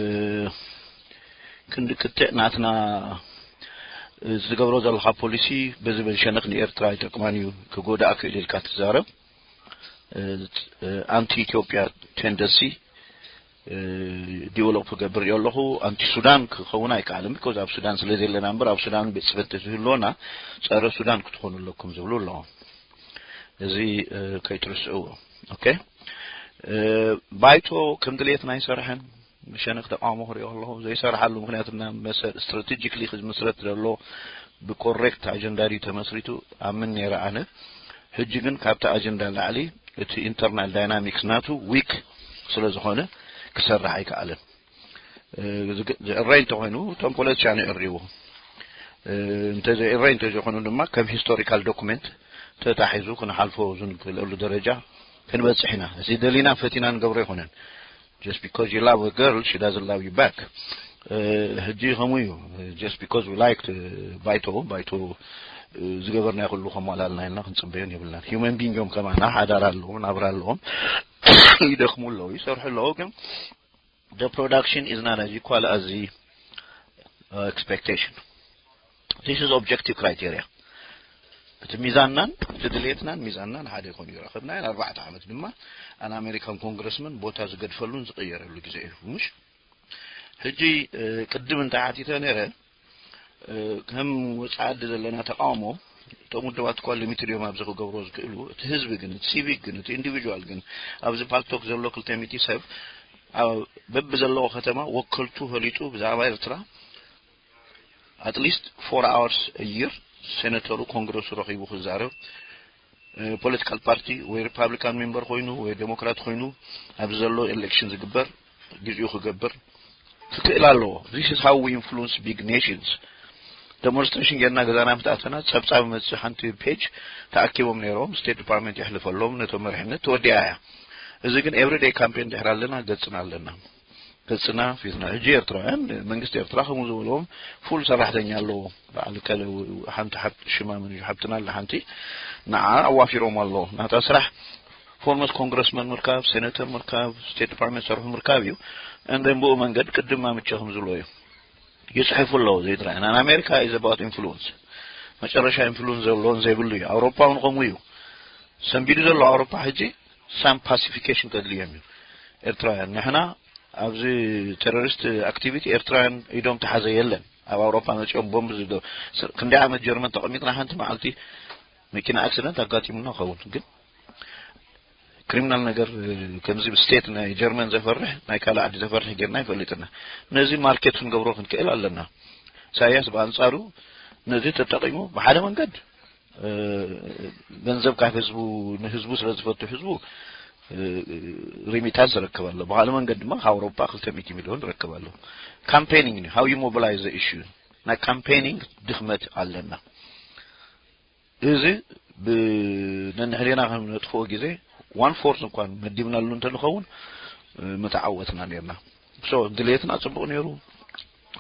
ክንዲ ክትዕ ናትና፣ እ፣ ዝገብሮ ዘለኻ ፖሊሲ በዚ በዚ ሸነኽ ንኤርትራ ኣይጠቅማን እዩ፣ ክጎድኣ ክእል ኢልካ ትዛረብ። እ፣ እ፣ ኣንቲ ኢትዮጵያ ቴንደንሲ ዲቨሎፕ ክገብር እየ ኣለኹ። ኣንቲ ሱዳን ክኸውን ኣይከኣልን፣ ቢኮዝ ኣብ ሱዳን ስለ ዘለና እምበር፣ ኣብ ሱዳን ቤት ጽሕፈት ተዝህልወና ጸረ ሱዳን ክትኾኑ ኣለኩም ዝብሉ ኣለዎም። እዚ ከይትርስእዎ። ኦኬ። ባይቶ ከም ድሌትና ኣይሰርሐን። መሸነክ ተቃውሞ ክሪኦ ኣለኹ ዘይሰርሓሉ ምክንያት እና መሰ ስትራቴጂክሊ ክዝምስረት ዘሎ ብኮሬክት ኣጀንዳ ድዩ ተመስሪቱ ኣምን ነይረ ኣነ። ሕጂ ግን ካብቲ ኣጀንዳ ላዕሊ እቲ ኢንተርናል ዳይናሚክስ ናቱ ዊክ ስለ ዝኾነ ክሰርሕ ኣይከኣለን። ዝእረይ እንተኾይኑ እቶም ፖለቲሻን ይእርይዎ፣ እንተዘይእረይ እንተዘይኮይኑ ድማ ከም ሂስቶሪካል ዶኩመንት ተታሒዙ ክንሓልፎ ዝንክእለሉ ደረጃ ክንበፅሕ ኢና። እዚ ደሊና ፈቲና ንገብሮ ኣይኮነን። Just because you love a girl, she doesn't love you back. ሕጂ ከምኡ እዩ። Just because we liked ባይቶ ባይቶ ዝገበርናዮ ኩሉ ከማላልና ኢልና ክንፅበዮን የብልናን። ሂውመን ቢንግ እዮም ከማና፣ ሓዳር ኣለዎም፣ ናብራ ኣለዎም፣ ይደክሙ ኣለዉ፣ ይሰርሑ ኣለዉ። ግን the production is not as equal as the expectation. This is objective criteria. እቲ ሚዛንናን እቲ ድሌትናን ሚዛንናን ሓደ ይኮኑ ይረኸብና። ኣርባዕተ ዓመት ድማ ኣን ኣሜሪካን ኮንግረስመን ቦታ ዝገድፈሉን ዝቀየረሉ ግዜ እዩ። ምሽ ሕጂ ቅድም እንተ ሓቲተ ነረ ከም ወፃኢ ዓዲ ዘለና ተቃውሞ እቶም ውድባት እኳ ሊሚትድ እዮም ኣብዚ ክገብሮ ዝክእሉ። እቲ ህዝቢ ግን፣ እቲ ሲቪክ ግን፣ እቲ ኢንዲቪጁዋል ግን፣ ኣብዚ ፓልቶክ ዘሎ ክልተ ሚእቲ ሰብ በቢ ዘለዎ ከተማ ወከልቱ ፈሊጡ ብዛዕባ ኤርትራ ኣትሊስት ፎር ኣወርስ እይር ሴነተሩ ኮንግረሱ ረኺቡ ክዛረብ፣ ፖለቲካል ፓርቲ ወይ ሪፓብሊካን ሜምበር ኮይኑ ወይ ዴሞክራት ኮይኑ ኣብዚ ዘሎ ኤሌክሽን ዝግበር ግዜኡ ክገብር ክክእል ኣለዎ። This is how we influence big nations. ደሞንስትሬሽን ጌርና ገዛና ምስ ኣተና ጸብጻብ መጽእ ሓንቲ ፔጅ ተኣኪቦም ነይሮም ስቴት ዲፓርትመንት የሕልፈሎም ነቶም መሪሕነት ተወዲኣ እያ። እዚ ግን ኤቭሪደይ ካምፔን ድሕር ኣለና ገጽና ኣለና ገጽና ፊትና። ሕጂ ኤርትራውያን መንግስቲ ኤርትራ ከምኡ ዝበልዎም ፉል ሰራሕተኛ ኣለዎ። በዓል ከለ ሓንቲ ሓብቲ ሽማ ምን ሓብትና ኣለ ሓንቲ ንዓ ኣዋፊሮም ኣለዎ ናታ ስራሕ ፎርመስ ኮንግረስመን ምርካብ፣ ሴኔተር ምርካብ፣ ስቴት ዲፓርትመንት ሰርሑ ምርካብ እዩ። እንደን ብኡ መንገድ ቅድም ኣምቸ ከም ዝብሎ እዩ። ይጽሕፉ ኣለዉ ዘይትረአና። ኣን ኣሜሪካ ኢዝ ኣባውት ኢንፍሉወንስ። መጨረሻ ኢንፍሉወንስ ዘለዎን ዘይብሉ እዩ። ኣውሮፓ እውን ከምኡ እዩ። ሰንቢዱ ዘሎ ኣውሮፓ ሕጂ ሳም ፓሲፊኬሽን ከድልዮም እዩ። ኤርትራውያን ንሕና ኣብዚ ቴሮሪስት ኣክቲቪቲ ኤርትራውያን ኢዶም ተሓዘ የለን። ኣብ ኣውሮፓ መጺኦም ቦምብ ዝዶ ክንደይ ዓመት ጀርመን ተቐሚጥና ሓንቲ መዓልቲ መኪና ኣክሲደንት ኣጋጢሙና ኸውን ግን ክሪሚናል ነገር ከምዚ ስቴት ናይ ጀርመን ዘፈርሕ ናይ ካልእ ዓዲ ዘፈርሕ ጌርና ይፈልጥና። ነዚ ማርኬት ክንገብሮ ክንክእል ኣለና። ኢሳያስ ብኣንጻሩ ነዚ ተጠቂሙ ብሓደ መንገድ ገንዘብ ካብ ህዝቡ ንህዝቡ ስለ ዝፈቱ ህዝቡ ሪሚታንስ ይረክብ ኣሎ። ብካልእ መንገድ ድማ ካብ ኣውሮፓ ክልተ ሚእቲ ሚልዮን ይረክብ ኣሎ። ካምፔኒንግ how you mobilize the issue ናይ ካምፔኒንግ ድኽመት ኣለና። እዚ ብነንሕሌና ከም ነጥፍኦ ግዜ ዋን ፎርት እንኳን መዲብናሉ እንተንኸውን ምተዓወትና ነርና። ሶ ድሌትና ጽቡቕ ነይሩ።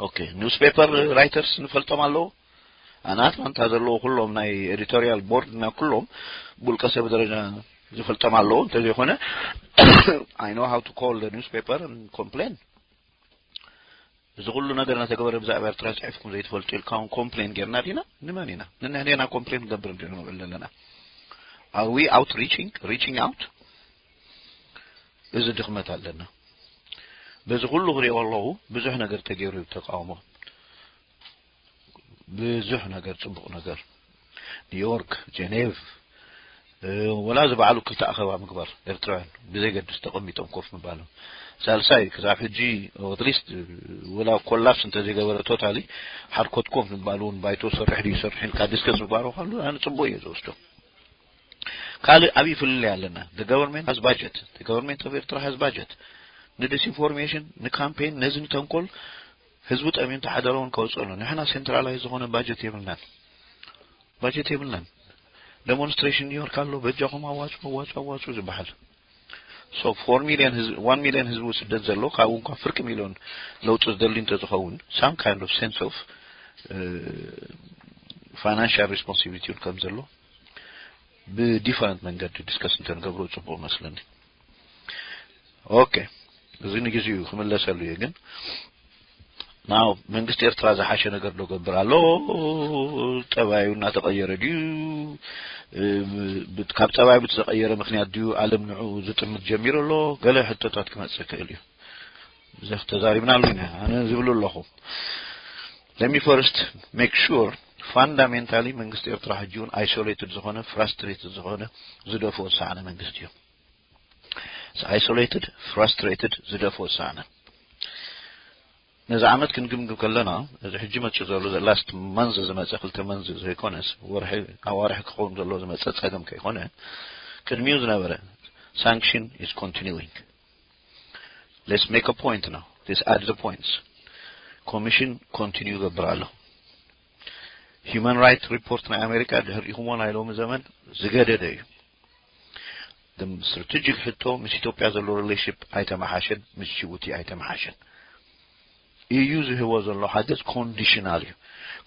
ኦኬ ኒውስፔፐር ራይተርስ ንፈልጦም ኣለዉ። ኣን ኣትላንታ ዘለዉ ኩሎም ናይ ኤዲቶሪያል ቦርድ እና ኩሎም ብውልቀ ሰብ ደረጃ ዝፈልጦም ኣለዉ። እንተዘይኮነ I know how to call the newspaper and complain. እዚ ኩሉ ነገር እናተገበረ ብዛዕባ ኤርትራ ጽሒፍኩም ዘይትፈልጡ ኢልካ እውን ኮምፕሌን ጌርና ዲና? ንመን ኢና ንንሕና ኢና ኮምፕሌን ንገብር እንዲና ንውዕል ዘለና? Are we outreaching, reaching out? እዚ ድኽመት ኣለና። በዚ ኩሉ ክሪኦ ኣለኹ ብዙሕ ነገር ተገይሩ እዩ ተቃውሞ። ብዙሕ ነገር ጽቡቕ ነገር ኒውዮርክ ጀኔቭ ወላ እዚ በዓሉ ክልተ ኣኸባ ምግባር ኤርትራውያን ብዘይገድስ ተቐሚጦም ኮፍ ምባሎም ሳልሳይ ክሳብ ሕጂ ኣትሊስት ወላ ኮላፕስ እንተዘይገበረ ቶታሊ ሓድኮት ኮፍ ምባሉ እውን ባይቶ ሰርሕ ድዩ ሰርሕ ኢልካ ዲስከስ ምግባሩ ካሉ ኣነ ጽቡቅ እየ ዝወስዶ። ካልእ ዓብዪ ፍልልይ ኣለና። The government has budget. The government of ኤርትራ has budget. ንዲስኢንፎርሜሽን ንካምፔን ነዚ ንተንኮል ህዝቡ ጠሚዩ እንተሓደረ እውን ከውፅእ ኣሎ። ንሕና ሴንትራላይዝ ዝኾነ ባጀት የብልናን። ባጀት የብልናን። ደሞንስትሬሽን ኒውዮርክ ኣሎ በጃኹም ኣዋፁ ኣዋፁ ኣዋፁ ዝበሃል። So ፎር ሚልዮን ህዝቢ ዋን ሚልዮን ህዝቢ ስደት ዘሎ ካብኡ እንኳ ፍርቂ ሚልዮን ለውጢ ዝደሊ እንተዝኸውን some kind of sense of financial responsibility እውን ከም ዘሎ ብዲፈረንት መንገዲ ዲስከስ እንተንገብሮ ፅቡቅ መስለኒ። ኦኬ እዚ ንግዜኡ ክምለሰሉ እየ ግን ናው መንግስቲ ኤርትራ ዝሓሸ ነገር ዶ ገብር ኣሎ? ጠባዩ እናተቀየረ ድዩ? ካብ ጠባዩ ብዝተቀየረ ምክንያት ድዩ ዓለም ንዕኡ ዝጥምት ጀሚሩ ኣሎ? ገለ ሕቶታት ክመጽእ ክእል እዩ። ዘፍ ተዛሪብናሉ ኢና። ኣነ ዝብሉ ኣለኹ፣ let me first make sure fundamentally መንግስቲ ኤርትራ ሕጂ እውን isolated ዝኾነ፣ frustrated ዝኾነ፣ ዝደፍኦ ዝሰኣነ መንግስቲ እዩ። It's isolated, frustrated፣ ዝደፍኦ ዝሰኣነ። ነዚ ዓመት ክንግምግም ከለና፣ እዚ ሕጂ መጽኡ ዘሎ፣ the last month ዝመጸ፣ ክልተ month ዘይኮነስ፣ ወርሒ፣ ኣዋርሒ ክኸውን ዘሎ ዝመጸ ጸገም ከይኮነ፣ ቅድሚኡ ዝነበረ፣ sanction is continuing. Let's make a point now. Let's add the points. ኮሚሽን continue ይገብር ኣሎ። Human Rights Report ናይ ኣሜሪካ ድሕር ኢኹሞ ናይ ሎሚ ዘመን ዝገደደ እዩ። The strategic ሕቶ ምስ ኢትዮጵያ ዘሎ relationship ኣይተመሓሸን፣ ምስ ጅቡቲ ኣይተመሓሸን። ኢዩ ዝህቦ ዘሎ ሓገዝ conditional እዩ።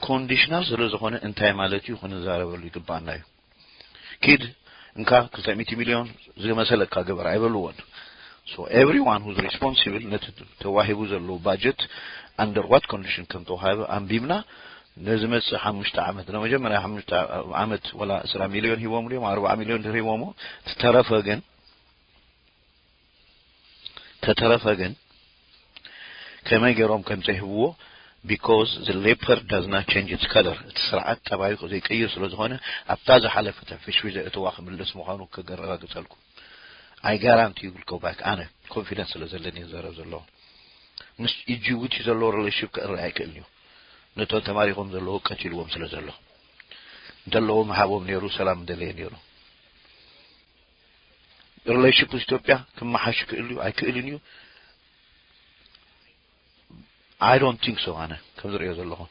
Conditional ስለ ዝኾነ እንታይ ማለት እዩ ክንዛረበሉ ይግባኣና እዩ። ኪድ እንካ ክልተ ሚእቲ ሚልዮን ዝመሰለካ ግበር ኣይበልዎን። So everyone who's responsible ነቲ ተዋሂቡ ዘሎ budget under what condition ከም ተዋሃበ ኣንቢብና፣ ነዚ መጽእ ሓሙሽተ ዓመት፣ ንመጀመርያ ሓሙሽተ ዓመት ወላ ዕስራ ሚልዮን ሂቦም ድዮም፣ ኣርብዓ ሚልዮን ድር ሂቦሞ፣ ተተረፈ ግን፣ ተተረፈ ግን ከመይ ገይሮም ከም ዘይህብዎ፣ because the leopard does not change its color፣ እቲ ስርዓት ጠባዩ ዘይቀይር ስለ ዝኾነ፣ ኣብታ ዝሓለፈት ፍሽፍሽ ዘእተዋ ክምልስ ምዃኑ ከረጋግጸልኩም። I guarantee you will go back። ኣነ confidence ስለ ዘለኒ ዝዛረብ ዘለኹ። ምስ ጅቡቲ ዘለዎ relationship ክእረ ኣይክእልን እዩ። ነቶም ተማሪኾም ዘለዉ ቀቲልዎም ስለ ዘሎ። እንተለዉ ምሃቦም ነይሩ፣ ሰላም ምደለየ ነይሩ። Relationship ምስ ኢትዮጵያ ክመሓሽ ክእል እዩ ኣይክእልን እዩ? I don't think so። ኣነ ከም ዝርእዮ ዘለኹ፣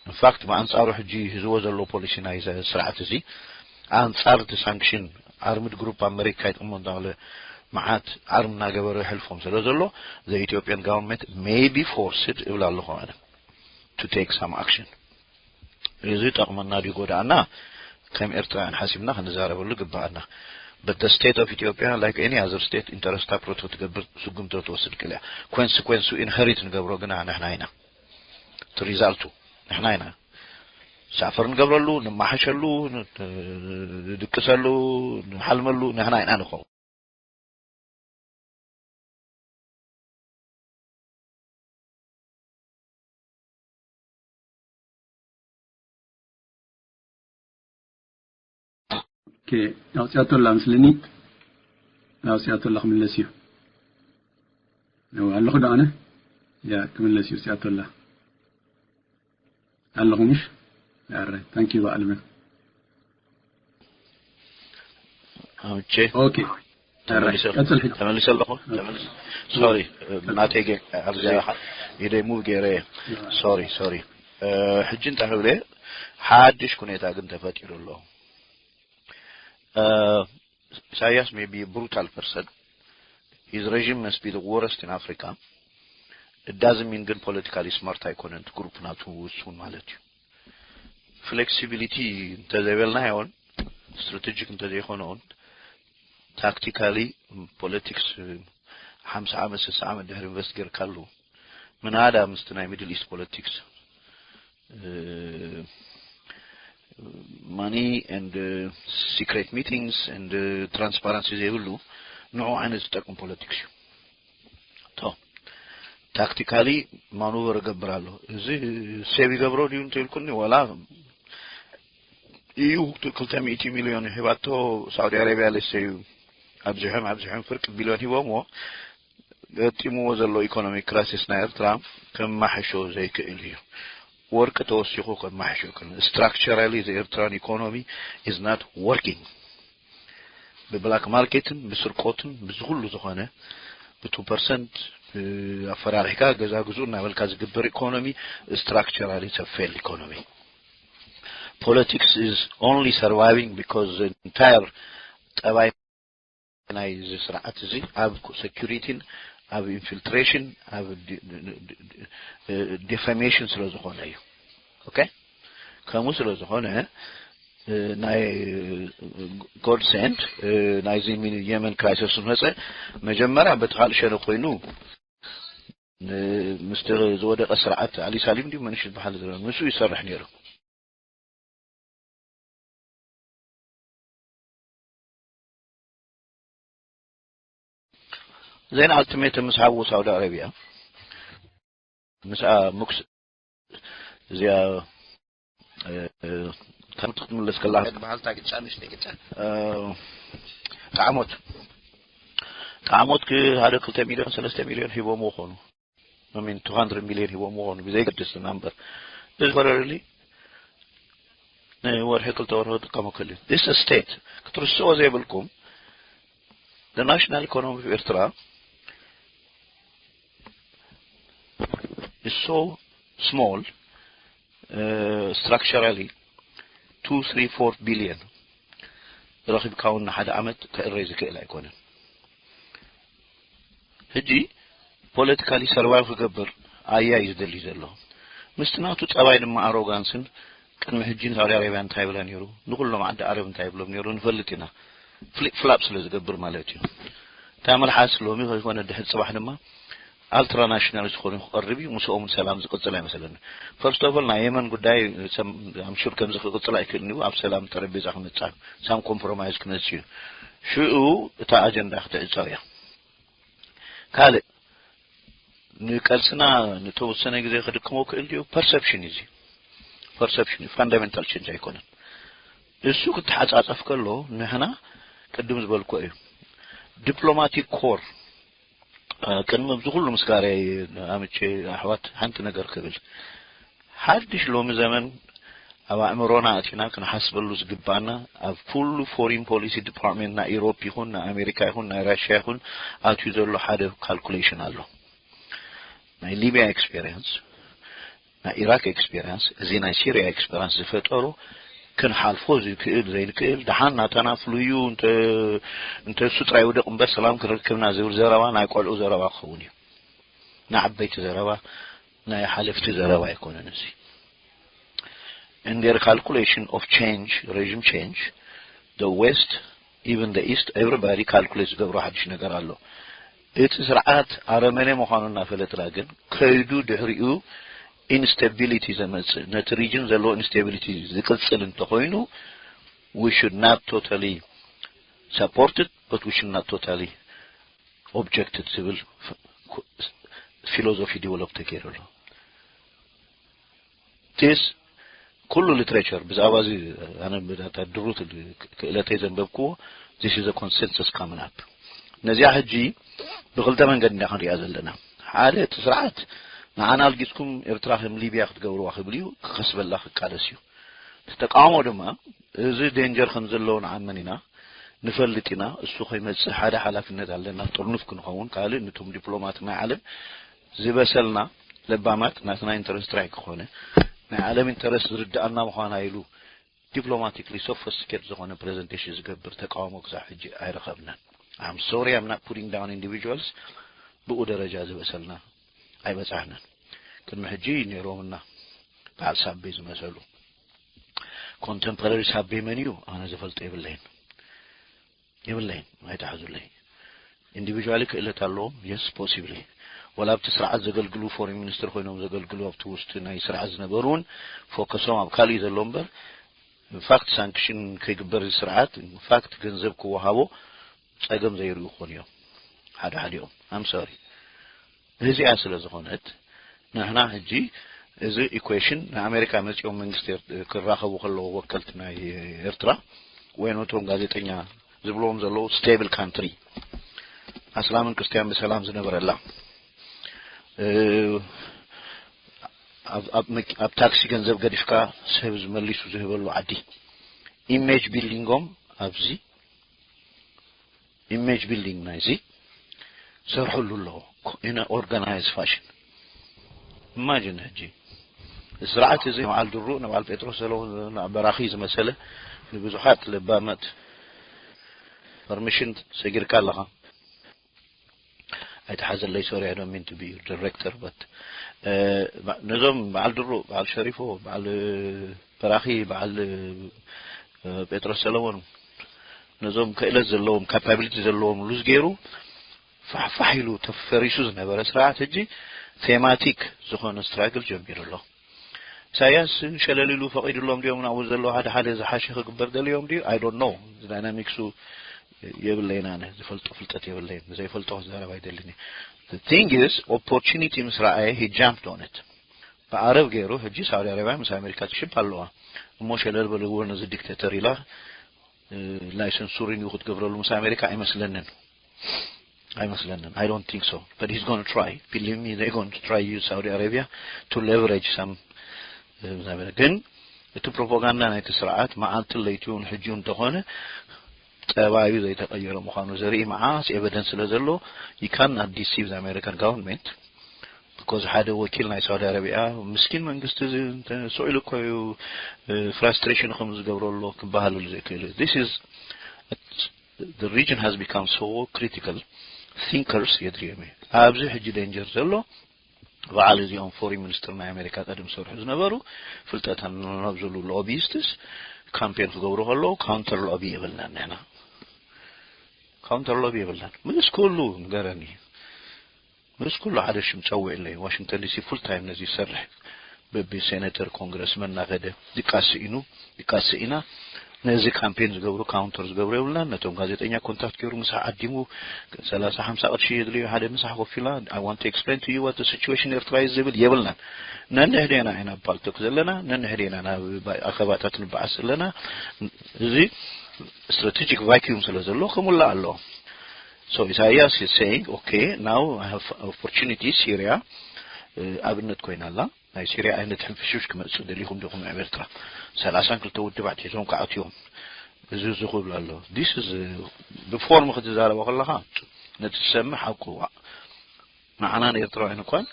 in fact ብኣንጻሩ ሕጂ ህዝቦ ዘሎ ፖሊሲ ናይ ዘ-፣ ስርዓት እዚ ኣንጻር እቲ sanction፣ armed group ኣብ መሬትካ ይጥቕሞ እንዳበለ መዓት ኣርም እናገበረ ይሕልፎም ስለ ዘሎ፣ the Ethiopian government may be forced እብል ኣለኹ ኣነ to take some action። እዚ ጠቕመና ድዩ ጎዳእና? ከም ኤርትራውያን ሓሲብና ክንዛረበሉ ግባኣና። But the state of Ethiopia, like any other state፣ interest ኣ ፕሮቶ ትገብር፣ ስጉምቲ ትወስድ ክልያ። Consequence ኡ inherit ንገብሮ ግና ንሕና ኢና። እቲ result ኡ ንሕና ኢና። ሳፈር ንገብረሉ፣ ንመሓሸሉ፣ ንድቅሰሉ፣ ንሓልመሉ ንሕና ኢና ንኸውን። ኦኬ፣ ኣውፅኣቶ ኣላ ምስለኒ። ኣውፅኣቶ ኣላ ክምለስ እዩ። ያው ኣለኹ ዶ ኣነ? ያ ክምለስ እዩ፣ ኣውፅኣቶ ኣላ። ኣለኹ ምሽ? ያረ፣ thank you በዓል መን? ኣምቼ ኦኬ። ያረ፣ ተመሊሰ ቀጽል ሕጂ። ተመሊሰ ኣለኹ። ተመሊሰ። ሶሪ ናተይ ገ ኣብዚ ኢደይ ሙቭ ገይረ። ሶሪ ሶሪ። ሕጂ እንታይ ክብለ፣ ሓድሽ ኩኔታ ግን ተፈጢሩ ኣሎ። ኢሳያስ may be brutal person, his regime must be the worst in Africa። It doesn't mean ግን politically smart ኣይኮነን፣ ግሩፕ ናቱ ውሱን ማለት እዩ። ፍሌክሲቢሊቲ እንተዘይበልናዮን፣ ስትራቴጂክ እንተዘይኮነውን፣ ታክቲካሊ ፖለቲክስ ሓምሳ ዓመት ስሳ ዓመት ድሕሪ ኢንቨስት ጌርካሉ፣ ምናዳ ምስቲ ናይ ሚድል ኢስት ፖለቲክስ፣ money and secret meetings and transparency ዘይብሉ፣ ንዑ ዓይነት ዝጠቅም ፖለቲክስ እዩ። ቶ ታክቲካሊ ማኑቨር እገብር ኣሎ። እዚ ሴቭ ይገብሮ ድዩ እንተኢልኩኒ፣ ዋላ እዩ ክልተ ሚእቲ ሚልዮን ሂባቶ ሳዑዲ ኣረብያ፣ ለሰዩ ኣብዚሖም ኣብዚሖም ፍርቂ ቢልዮን ሂቦምዎ፣ ገጢምዎ ዘሎ ኢኮኖሚክ ክራይሲስ ናይ ኤርትራ ከማሕሾ ዘይክእል እዩ። ወርቂ ተወሲኹ ከማሕሾ ይክእል። Structurally the Eritrean economy is not working። ብብላክ ማርኬትን ብስርቆትን ብዚ ኩሉ ዝኾነ ብ two percent ኣፈራሪሕካ ገዛ ግዙ እናበልካ ዝግበር ኢኮኖሚ structurally it's a failed economy። Politics is only surviving because the entire ጠባይ ናይዚ ስርዓት እዚ ኣብ ሴኩሪቲን ኣብ ኢንፊልትሬሽን ኣብ ዲፋሜሽን ስለ ዝኾነ እዩ። ኦኬ፣ ከምኡ ስለ ዝኾነ ናይ ጎድስ ኤንድ ናይዚ የመን ክራይሲስ መፀ፣ መጀመርያ በቲ ካልእ ሸነ ኮይኑ ምስቲ ዝወደቀ ስርዓት ኣሊ ሳሊም ድዩ መንሽ ዝበሃል ዘሎ ንሱ ይሰርሕ ነይሩ። ዜና ኣልቲሜተም ምስ ሃብዎ ሳውዲ ኣረብያ ምስኣ ሙክስ እዚኣ ካብ ክትምለስ ከላ በሃልታ ግጫ ንሽተ ግጫ ጣዕሞት ጣዕሞት ሓደ ክልተ ሚሊዮን ሰለስተ ሚሊዮን ሂቦም ኾኑ ሚን ቱ ሚሊዮን ሂቦም ኾኑ ብዘይገድስ ናምበር እዚ ፈረርሊ ንወርሒ ክልተ ወርሒ ክጥቀሙ ክእል ስ ስቴት ክትርስዎ ዘይብልኩም ናሽናል ኢኮኖሚ ኤርትራ is so small structurally two three four billion ረኺብካ እውን ንሓደ ዓመት ከእረይ ዝክእል ኣይኮነን። ሕጂ ፖለቲካሊ ሰርቫይቭ ክገብር ኣያ እዩ ዝደሊ ዘሎ። ምስቲ ናቱ ጸባይ ድማ ኣሮጋንስን ቅድሚ ሕጂ ንሳውዲ ኣረብያ እንታይ ይብላ ነይሩ ንኩሎም ዓዲ ዓረብ እንታይ ይብሎም ነይሩ ንፈልጥ ኢና። ፍሊፕ ፍላፕ ስለ ዝገብር ማለት እዩ። እታ መልሓስ ሎሚ ከይኮነ ድሕር ጽባሕ ድማ ኣልትራ ናሽናል ዝኾነ ክቐርብ እዩ። ምስኦም ሰላም ዝቕጽል ኣይመስለኒ። ፈርስት ኦፍ ኦል ናይ የመን ጉዳይ ኣምሹር ከምዚ ክቕጽል ኣይክእልን እዩ። ኣብ ሰላም ጠረጴዛ ክመጽእ ሳም ኮምፕሮማይዝ ክመጽእ እዩ። ሽኡ እታ ኣጀንዳ ክትዕጸው እያ። ካልእ ንቀልስና ንተወሰነ ግዜ ክድክሞ ክእል ድዩ? ፐርሰፕሽን እዩ። ፐርሰፕሽን እዩ። ፋንዳሜንታል ቸንጅ ኣይኮነን። እሱ ክተሓጻጸፍ ከሎ ንሕና ቅድም ዝበልኮ እዩ። ዲፕሎማቲክ ኮር ቅድሚ ኣብዚ ኩሉ ምስጋርያ ኣምቼ ኣሕዋት ሓንቲ ነገር ክብል ሓድሽ ሎሚ ዘመን ኣብ ኣእምሮና ኣቲና ክንሓስበሉ ዝግባና ኣብ ኩሉ ፎሪን ፖሊሲ ዲፓርትመንት ናይ ኢሮፕ ይኹን ናይ ኣሜሪካ ይኹን ናይ ራሽያ ይኹን ኣትዩ ዘሎ ሓደ ካልኩሌሽን ኣሎ። ናይ ሊቢያ ኤክስፔሪንስ ናይ ኢራክ ኤክስፔሪንስ እዚ ናይ ሲሪያ ኤክስፔሪንስ ዝፈጠሩ ክንሓልፎ ዝክእል ዘይንክእል ደሓን ናታና ፍሉዩ እንተ እሱ ጥራይ ውደቕ እምበር ሰላም ክንረክብና ዝብል ዘረባ ናይ ቆልዑ ዘረባ ክኸውን እዩ። ንዓበይቲ ዘረባ ናይ ሓለፍቲ ዘረባ ኣይኮነን እዚ። In their calculation of change, regime change, the West, even the East, everybody calculate ዝገብሮ ሓድሽ ነገር ኣሎ። እቲ ስርዓት ኣረመኔ ምዃኑ እናፈለጥና ግን ከይዱ ድሕሪኡ ኢንስታቢሊቲ ዘመጽእ ነቲ ሪጅን ዘለዎ ኢንስታቢሊቲ ዝቅጽል እንተኾይኑ we should not totally support it but we should not totally object it ዝብል ፊሎዞፊ ዲቨሎፕ ተገይሩ ኣሎ። ቲስ ኩሉ ሊትሬቸር ብዛዕባ እዚ ኣነ ድሩት ክእለተይ ዘንበብክዎ this is a consensus coming up ነዚኣ ሕጂ ብክልተ መንገዲ እንዳ ክንሪኣ ዘለና ሓደ እቲ ስርዓት ንዓና ኣልጊጽኩም ኤርትራ ከም ሊብያ ክትገብርዋ ክብል እዩ ክኸስበላ ክቃለስ እዩ ተቃውሞ ድማ እዚ ዴንጀር ከም ዘለዎ ንዓመን ኢና ንፈልጥ ኢና እሱ ከይመጽእ ሓደ ሓላፍነት ኣለና ጥርኑፍ ክንኸውን ካልእ ንቶም ዲፕሎማት ናይ ዓለም ዝበሰልና ለባማት ናትና ኢንተረስት ጥራይ ክኾነ ናይ ዓለም ኢንተረስት ዝርድኣና ምዃና ኢሉ ዲፕሎማቲክሊ ሶፈስቲኬት ዝኾነ ፕሬዘንቴሽን ዝገብር ተቃውሞ ክሳብ ሕጂ ኣይረኸብናን I'm sorry I'm not putting down individuals ብኡ ደረጃ ዝበሰልና ኣይበጻሕናን ቅድሚ ሕጂ ነይሮምና በዓል ሳቤ ዝመሰሉ ኮንተምፖራሪ ሳቤ መን እዩ ኣነ ዝፈልጦ የብለይን የብለይን ኣይትሓዙለይ ኢንዲቪጁዋሊ ክእለት ኣለዎም የስ ፖሲብሊ ወላ ኣብቲ ስርዓት ዘገልግሉ ፎሬን ሚኒስትር ኮይኖም ዘገልግሉ ኣብቲ ውስጥ ናይ ስርዓት ዝነበሩ እውን ፎከሶም ኣብ ካልእ ዘሎ እምበር ኢንፋክት ሳንክሽን ከይግበር እዚ ስርዓት ኢንፋክት ገንዘብ ክወሃቦ ጸገም ዘይርእዩ ክኾኑ እዮም ሓደ ሓዲኦም ኣም ሶሪ እዚኣ ስለ ዝኾነት ንሕና ሕጂ እዚ ኢኩዌሽን ንኣሜሪካ መጺኦም መንግስቲ ክራኸቡ ከለዉ ወከልቲ ናይ ኤርትራ ወይ ነቶም ጋዜጠኛ ዝብልዎም ዘለዉ ስቴብል ካንትሪ ኣስላምን ክርስትያን ብሰላም ዝነበረላ ኣብ ታክሲ ገንዘብ ገዲፍካ ሰብ ዝመሊሱ ዝህበሉ ዓዲ ኢሜጅ ቢልዲንጎም ኣብዚ ኢሜጅ ቢልዲንግ ናይዚ ሰርሕሉ ኣለዎ in organized fashion imagine ሕጂ ስርዓት እዚ ንበዓል ድሩእ ንበዓል ጴጥሮስ ዘለዉ በራኺ ዝመሰለ ንብዙሓት ለባማት ፐርሚሽን ሰጊርካ ኣለኻ ኣይተሓዘለይ sorry I don't mean to be your director but ነዞም በዓል ድሩእ በዓል ሸሪፎ በዓል በራኺ በዓል ጴጥሮስ ሰለሞን ነዞም ክእለት ዘለዎም ካፓቢሊቲ ዘለዎም ሉዝ ገይሩ ፋሕፋሕ ኢሉ ተፈሪሱ ዝነበረ ስርዓት ሕጂ ቴማቲክ ዝኾነ ስትራግል ጀሚሩ ኣሎ ኢሳያስ ሸለሊሉ ፈቒዱሎም ድዮም ናብኡ ዘለዉ ሓደ ሓደ ዝሓሸ ክግበር ደልዮም ድዩ I don't know ዳይናሚክሱ የብለይን። ኣነ ዝፈልጦ ፍልጠት የብለይን። ዘይፈልጦ ክዛረብ ኣይደልን። Thing is, opportunity ምስ ረኣየ he jumped on it። ብዓረብ ገይሩ ሕጂ ሳውዲ ኣረቢያ ምስ ኣሜሪካ ትሽብ ኣለዋ። እሞ ሸለል በልዎ ነዚ ዲክቴተር ኢላ ላይሰንስ ሱሪን ክትገብረሉ ምስ ኣሜሪካ ኣይመስለንን። ኣይመስለንን። I don't think so, but he's going to try. Believe me, they're going to try use Saudi Arabia to leverage some. ግን እቲ ፕሮፓጋንዳ ናይቲ ስርዓት መዓልትን ለይቲውን ሕጂ እንተኾነ ጠባዩ ዘይተቐየረ ምዃኑ ዘርኢ መዓስ ኤቨደንስ ስለ ዘሎ you cannot deceive the American government. Because ሓደ ወኪል ናይ ሳውዲ ኣረቢያ ምስኪን መንግስቲ እዚ እንተ ስቕ ኢሉ እኮ እዩ ፍራስትሬሽን ከም ዝገብረሉ ክበሃለሉ ዘይክእል እዩ። This is the region has become so critical. Thinkers የድልዮም እዩ ኣብዚ ሕጂ ዴንጀር ዘሎ። በዓል እዚኦም ፎሪን ሚኒስትር ናይ ኣሜሪካ ቀደም ዝሰርሑ ዝነበሩ ፍልጠት ናብ ዝብሉ ሎቢስትስ ካምፔን ክገብሩ ከለዉ ካውንተር ሎቢ የብልናን ንሕና። ካውንተር ሎቢ የብልናን። ምስ ኩሉ ንገረኒ፣ ምስ ኩሉ ሓደ ሽም ጸውዕለይ። ዋሽንግተን ዲሲ ፉል ታይም ነዚ ይሰርሕ። በቢ ሴኔተር ኮንግረስመን እናኸደ ይቃስኢኑ ይቃስኢና። ነዚ ካምፔን ዝገብሩ ካውንተር ዝገብሩ የብልናን። ነቶም ጋዜጠኛ ኮንታክት ገይሩ ምሳሕ ዓዲሙ ሰላሳ ሓምሳ ቅርሺ የድልዮ ሓደ ምሳሕ ኮፍ ኢላ I want to explain to you what the situation ኤርትራ is ዝብል የብልናን። ነንሕዴና ኢና ኣብ ፓልቶክ ዘለና፣ ነንሕዴና ናብ ኣኸባታት ንበዓስ ዘለና። እዚ ስትራቴጂክ ቫኪዩም ስለ ዘሎ ክምላእ ኣለዎ። So ኢሳያስ is saying okay, now I have opportunity. ሲሪያ ኣብነት ኮይና ኣላ። ናይ ሲሪያ ኣይነት ሕንፍሽፍሽ ክመጽእ ደሊኹም ዲኹም ኣብ ኤርትራ? ሰላሳን ክልተ ውድባት ሒዞም ክኣትዮም እዚ እዚ ክብሉ ኣለዉ። This is ብፎርም ክትዛረቦ ከለኻ ነቲ ትሰምዕ ሓቁ ንዓና ንኤርትራውያን እኳን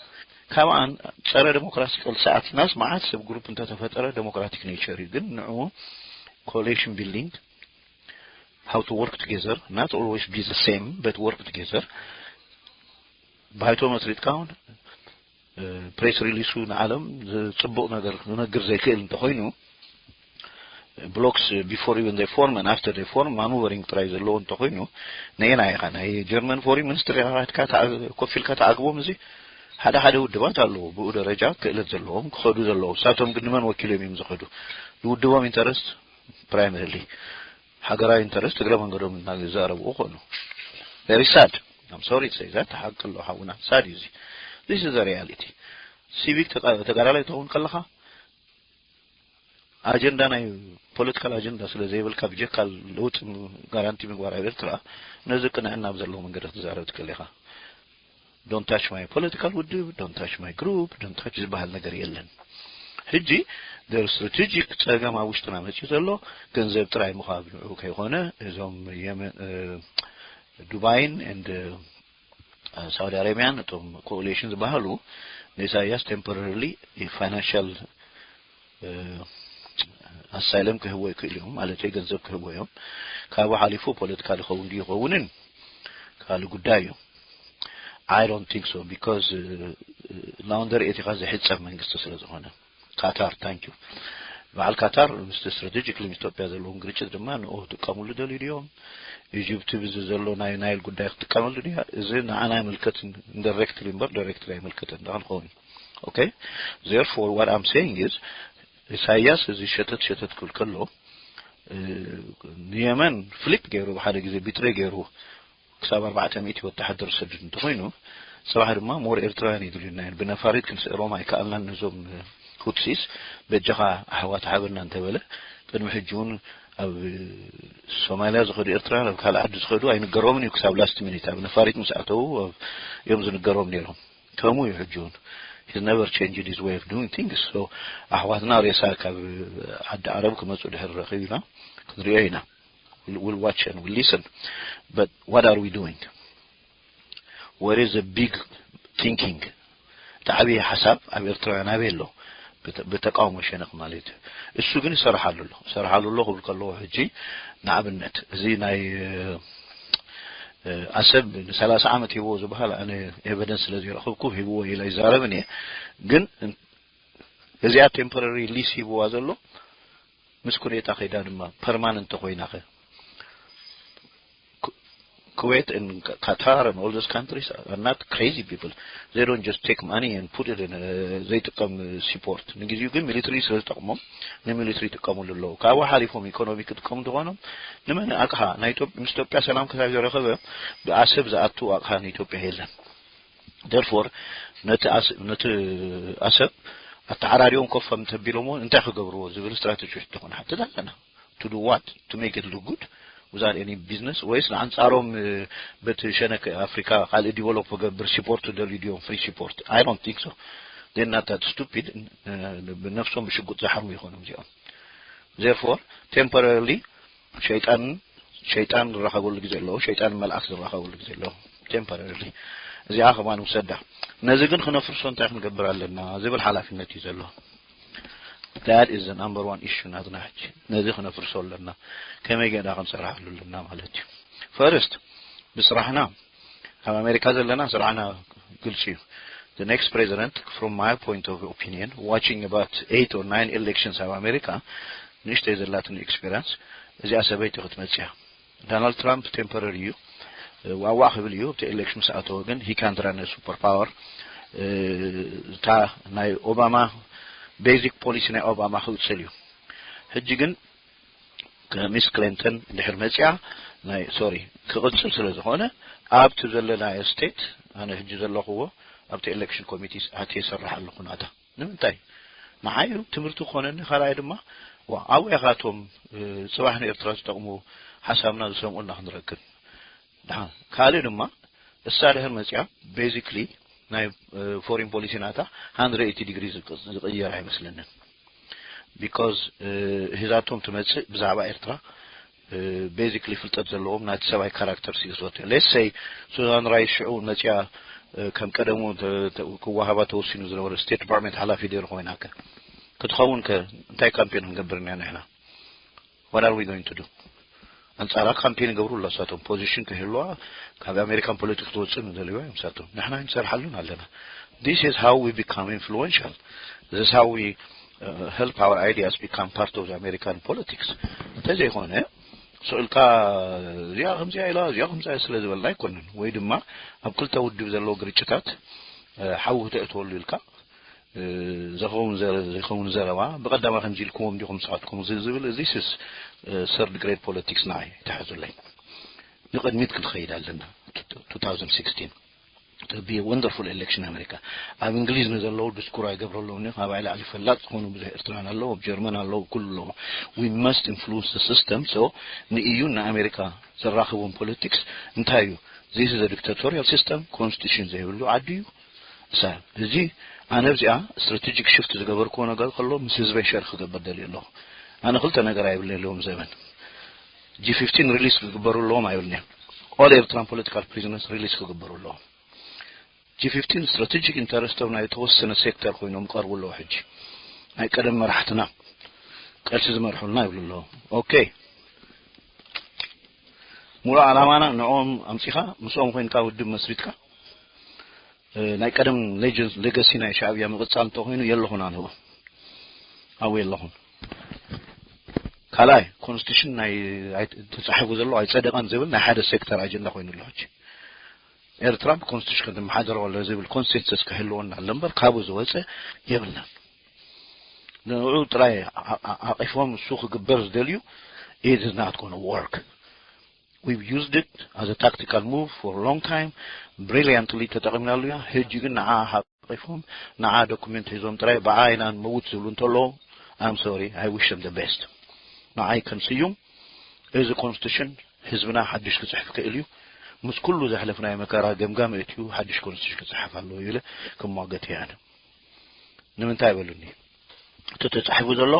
ካብኣን ጸረ ዴሞክራሲ ቅልሲ ኣቲናስ መዓት ሰብ ግሩፕ እንተተፈጠረ ዴሞክራቲክ ኔቸር እዩ። ግን ንዕኡ coalition building, how to work together, not always be the same but work together. ባይቶ መስሪትካ እውን ፕሬስ ሪሊሱ ንዓለም ዝጽቡቕ ነገር ክነግር ዘይክእል እንተኾይኑ፣ blocks before even they form and after they form maneuvering ጥራይ ዘለዎ እንተኾይኑ፣ ነየና ኢኻ ናይ ጀርመን ፎሪን ሚኒስትር ኢኻ ከድካ ተኣ- ኮፍ ኢልካ ተኣግቦም? እዚ ሓደ ሓደ ውድባት ኣለዉ ብኡ ደረጃ ክእለት ዘለዎም ክኸዱ ዘለዎም። ንሳቶም ግን ንመን ወኪሎም እዮም ዝኸዱ? ንውድቦም ኢንተረስት ፕራይመሪሊ፣ ሃገራዊ ኢንተረስት እግረ መንገዶም እናዘረብኡ ኮኑ። Very sad. I'm sorry to say that. ሓቂ ኣሎ ሓውና፣ ሳድ እዩ እዚ። This is the reality. ሲቪክ ተጋ- ተጋዳላይ ትኸውን ከለኻ ኣጀንዳ ናይ ፖለቲካል ኣጀንዳ ስለ ዘይብልካ ብጀካ ለውጢ ጋራንቲ ምግባር ኣብ ኤርትራ ነዚ ቅንዕና ኣብ ዘለዎ መንገዲ ክትዛረብ ትክእል ኢኻ። Don't touch my political ውድብ፣ don't touch my group፣ don't touch ዝበሃል ነገር የለን። ሕጂ the strategic ጸገም ኣብ ውሽጥና መጺኡ ዘሎ ገንዘብ ጥራይ ምዃብ ንዑ ከይኮነ እዞም የመን እ፣ ዱባይን and ሳውዲ ኣረቢያን እቶም ኮኦሊሽን ዝበሃሉ ንኢሳያስ ቴምፖራሪሊ ፋይናንሻል ኣሳይለም ክህቦ ይክእል እዮም ማለት ገንዘብ ክህቦ እዮም። ካብኡ ሓሊፉ ፖለቲካ ዝኸውን ድዩ ይኸውንን ካልእ ጉዳይ እዩ። I don't think so because ላውንደሪ ኤቲካ ዝሕፀብ መንግስቲ ስለ ዝኾነ። ካታር ታንክ ዩ። በዓል ካታር ምስ ስትራቴጂክሊ ምስ ኢትዮጵያ ዘለዎም ግርጭት ድማ ንኡ ክጥቀምሉ ደልዩ ድዮም? ኢጅፕቲ ብዚ ዘሎ ናይ ናይል ጉዳይ ክትጥቀመሉ ድያ? እዚ ንዓና ኣይምልከትን። ኢንዳይሬክትሊ እምበር ዳይሬክትሊ ኣይምልከትን ደኣ ንኸውን። Okay, therefore what I'm saying is ኢሳያስ እዚ ሸተት ሸተት ክብል ከሎ ንየመን ፍሊፕ ገይሩ ብሓደ ግዜ ቢትሬ ገይሩ ክሳብ ኣርባዕተ ሚእቲ ወተሓደር ዝሰድድ እንተኾይኑ፣ ጽባሕ ድማ ሞር ኤርትራውያን ይድልዩና እዮም። ብነፋሪት ክንስዕሮም ኣይከኣልናን ነዞም ሁትሲስ። በጃኻ ኣሕዋት ሃበና እንተበለ፣ ቅድሚ ሕጂ እውን ኣብ ሶማልያ ዝኸዱ ኤርትራውያን ኣብ ካልእ ዓዲ ዝኸዱ ኣይንገሮምን እዩ። ክሳብ ላስት ሚኒት ኣብ ነፋሪት ምስ ኣተዉ እዮም ዝንገሮም ነይሮም። ከምኡ እዩ ሕጂ እውን። He's never changed his way of doing things. So ኣሕዋትና ሬሳ ካብ ዓዲ ዓረብ ክመፁ ድሕር ረኺብና ክንሪኦ ኢና። We'll watch and we'll listen. But what are we doing? Where is the big thinking? እቲ ዓብዪ ሓሳብ ኣብ ኤርትራውያን ኣበይ ኣሎ? ብተቃውሞ ሸነኽ ማለት እዩ። እሱ ግን ይሰርሓሉ ኣሎ። ይሰርሓሉ ኣሎ ክብል ከለዎ ሕጂ ንኣብነት እዚ ናይ ኣሰብ ንሰላሳ ዓመት ሂብዎ ዝበሃል ኣነ ኤቨደንስ ስለ ዘይረኽብኩ ሂብዎ ኢለ ይዛረብን እየ። ግን እዚኣ ቴምፖራሪ ሊስ ሂብዋ ዘሎ ምስ ኩኔታ ከይዳ ድማ ፐርማነንት ተኮይናኸ Kuwait and Qatar and all those countries are not crazy people. They don't just take money and put it in ዘይጥቀም support ንግዜኡ ግን ሚሊትሪ ስለ ዝጠቅሞም ንሚሊትሪ ይጥቀሙሉ ኣለዉ። ካብኡ ሓሊፎም ኢኮኖሚ ክጥቀሙ እንተኾኖም ንመን ኣቕሓ ናይ ኢትዮጵያ ምስ ኢትዮጵያ ሰላም ክሳብ ዘረኸበ ብኣሰብ ዝኣቱ ኣቕሓ ንኢትዮጵያ የለን። Therefore ነቲ ኣሰብ ኣተዓራሪቦም ኮፍ ከም ተቢሎሞ እንታይ ክገብርዎ ዝብል ስትራቴጂ ትኾነ ሓትት ኣለና። To do what? To make it look good without any business ወይስ ንኣንጻሮም በቲ ሸነክ ኣፍሪካ ካልእ ዲቨሎፕ ክገብር ሲፖርት ደልዩ ድዮም? Free support? I don't think so. They're not that stupid. ብነፍሶም ብሽጉጥ ዝሓርሙ ይኾኑ እዚኦም። Therefore temporarily ሸይጣን ሸይጣን ዝራኸበሉ ግዜ ኣለዎ። ሸይጣን መልኣክ ዝራኸበሉ ግዜ ኣለዎ። Temporarily እዚኣ ከማን ውሰዳ። ነዚ ግን ክነፍርሶ እንታይ ክንገብር ኣለና ዝብል ሓላፍነት እዩ ዘሎ። That is the number one issue ናትና ሕጂ። ነዚ ክነፍርሶ ኣለና። ከመይ ገና ክንሰርሓሉ ኣለና ማለት እዩ። First ብስራሕና ኣብ ኣሜሪካ ዘለና ስራሕና ግልፂ እዩ። The next president, from my point of opinion, watching about eight or nine elections ኣብ ኣሜሪካ ንእሽተይ ዘላትን ኤክስፔሪንስ እዚኣ ሰበይቲ ክትመፅያ። ዶናልድ ትራምፕ ቴምፖረሪ እዩ። ዋዋዕ ክብል እዩ ኣብቲ ኤሌክሽን ምስ ኣተወ ግን he can't run super power። እታ ናይ ኦባማ ቤዚክ ፖሊሲ ናይ ኦባማ ክቅፅል እዩ። ሕጂ ግን ሚስ ክሊንተን ድሕር መፅያ ናይ ሶሪ ክቅፅል ስለ ዝኾነ ኣብቲ ዘለናዮ ስቴት ኣነ ሕጂ ዘለኽዎ ኣብቲ ኤሌክሽን ኮሚቴ ኣትየ ይሰርሕ ኣለኹ ናታ ንምንታይ ንዓይ ትምህርቲ ክኾነኒ ካልኣይ ድማ ኣብኡ ኢኻቶም ፅባሕ ንኤርትራ ዝጠቕሙ ሓሳብና ዝሰምዑና ክንረክብ ካልእ ድማ እሳ ድሕር መፅያ basically ናይ foreign policy ናታ hundred eighty degree ዝቅየር ኣይመስለንን because ሒዛቶም ትመፅእ ብዛዕባ ኤርትራ basically ፍልጠት ዘለዎም ናቲ ሰብኣይ ካራክተር ስኢዝወት let's say ሱዛን ራይስ ሽዑ መፅያ ከም ቀደሙ ክወሃባ ተወሲኑ ዝነበረ state department ሓላፊ ደይሩ ኮይናከ ክትኸውን ከ እንታይ ካምፔን ክንገብር ኢና ንሕና what are we going to do ኣንጻራ ካምፔን ይገብሩ ኣሎ እሳቶም position ክህልዋ ካብ ኣሜሪካን ፖለቲክ ትወፅእ ንደልዋ እዮም እሳቶም ንሕና ንሰርሓሉን ኣለና this is how we become influential this is how we uh, help our ideas become part of the American politics እንተዘይኮነ ስእልካ እዚኣ ከምዚኣ ኢላ እዚኣ ከምዚኣ ስለ ዝበልና ኣይኮንን ወይ ድማ ኣብ ክልተ ውድብ ዘለዎ ግርጭታት ሓዊ ክተእትወሉ ኢልካ ዝኸውን ዘይኸውን ዘረባ ብቀዳማ ከምዚ ኢልኩዎም ዲኹም ንስኻትኩም ዝብል እዚ third grade politics ንዓይ ይትሓዙለይ ንቅድሚት ክንኸይድ ኣለና two thousand sixteen be wonderful election ኣሜሪካ ኣብ እንግሊዝ ንዘለዉ ድስኩር ኣይገብረለውን እዮም ካብ ላዕሊ ፈላጥ ዝኾኑ ብዙሕ ኤርትራን ኣለዉ ኣብ ጀርመን ኣለዉ ኩሉ ኣለዉ we must influence the system so ንኢዩ ንኣሜሪካ ዘራኽቦም politics እንታይ እዩ this is a dictatorial system constitution ዘይብሉ ዓዲ እዩ እሳ እዚ ኣነ ኣብዚኣ strategic shift ዝገበርክዎ ነገር ከሎ ምስ ህዝበይ ሸር ክገብር ደልየ ኣለኹ ኣነ ክልተ ነገር ኣይብልን ኣለዎም ዘበን G fifteen release ክግበሩ ኣለዎም ኣይብልን all Eritrean political prisoners release ክግበሩ ኣለዎም G fifteen strategic interest ናይ ተወሰነ sector ኮይኖም ቀርቡ ኣለዉ ሕጂ ናይ ቀደም መራሕትና ቀልሲ ዝመርሑልና ይብሉ ኣለዉ okay ሙሉእ ዓላማና ንዕኦም ኣምፂኻ ምስኦም ኮይንካ ውድብ መስሪትካ ናይ ቀደም legacy ናይ ሻዕብያ ምቕፃል እንተኮይኑ የለኹን ኣነ ኣብኡ የለኹን ካልኣይ constitution ናይ ተፃሒፉ ዘሎ ኣይፀደቀን ዝብል ናይ ሓደ sector ኣጀንዳ ኮይኑ ኣሎ ሕጂ ኤርትራ ብ constitution ክትመሓደር ከሎ ዝብል consensus ክህልወና ኣሎ እምበር ካብኡ ዝወፀ የብልናን ንኡ ጥራይ ኣቂፎም እሱ ክግበር ዝደልዩ it is not going to work we've used it as a tactical move for a long time brilliantly ተጠቂምናሉ ኢና ሕጂ ግን ንዓ ሓቂፎም ንዓ document ሒዞም ጥራይ ብዓ ኢና ንመውት ዝብሉ እንተለዉ I'm sorry I wish them the best ንዓይ ከም ስዩም እዚ constitution ህዝብና ሓድሽ ክፅሕፍ ክእል እዩ ምስ ኩሉ ዘሕለፍናዮ መከራ ገምጋም እትዩ ሓድሽ constitution ክፅሓፍ ኣለዎ ኢለ ክሟገት እየ ኣነ ንምንታይ በሉኒ እቲ ተፃሒፉ ዘሎ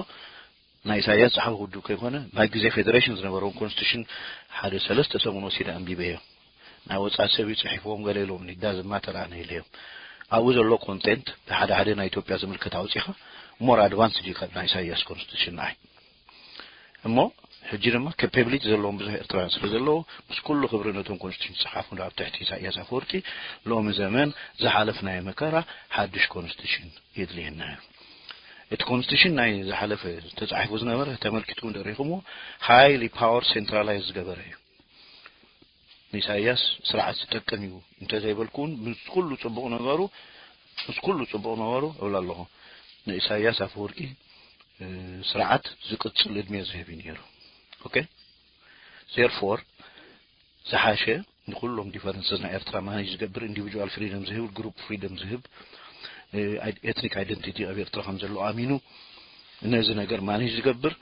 ናይ ኢሳያስ ፀሓፊ ውድብ ከይኮነ ናይ ግዜ ፌደሬሽን ዝነበረውን constitution ሓደ ሰለስተ ሰሙን ወሲደ ኣንቢበዮ ናይ ወፃኢ ሰብ እዩ ፅሒፍዎም ገለ ኢሎም it doesn't matter ኣነ ኢለዮም ኣብኡ ዘሎ content ሓደ ሓደ ናይ ኢትዮጵያ ዝምልከት ኣውፂኻ more advanced እዩ ካብ ናይ ኢሳያስ constitution ንዓይ እሞ ሕጂ ድማ capability ዘለዎም ብዙሕ ኤርትራውያን ስለ ዘለዉ ምስ ኩሉ ክብሪ ነቶም constitution ዝፀሓፉ ኣብ ትሕቲ ኢሳያስ ኣፈወርቂ ሎሚ ዘመን ዝሓለፍናዮ መከራ ሓድሽ constitution የድልየና እዩ እቲ constitution ናይ ዝሓለፈ ተፃሒፉ ዝነበረ ተመልኪትኩም ደሪኹምዎ highly power centralize ዝገበረ እዩ ንኢሳያስ ስርዓት ዝጠቅም እዩ እንተዘይበልኩ እውን ምስ ኩሉ ጽቡቕ ነገሩ ምስ ኩሉ ጽቡቕ ነገሩ እብል ኣለኹ። ንኢሳያስ ኣፈወርቂ ስርዓት ዝቅጽል እድሜ ዝህብ እዩ ነይሩ። ኦኬ? Therefore ዝሓሸ ንኩሎም ዲፈረንስስ ናይ ኤርትራ ማኔጅ ዝገብር፣ ኢንዲቪጁዋል ፍሪደም ዝህብ፣ ግሩፕ ፍሪደም ዝህብ፣ ኤትኒክ ኣይደንቲቲ ኣብ ኤርትራ ከም ዘሎ ኣሚኑ ነዚ ነገር ማኔጅ ዝገብር፣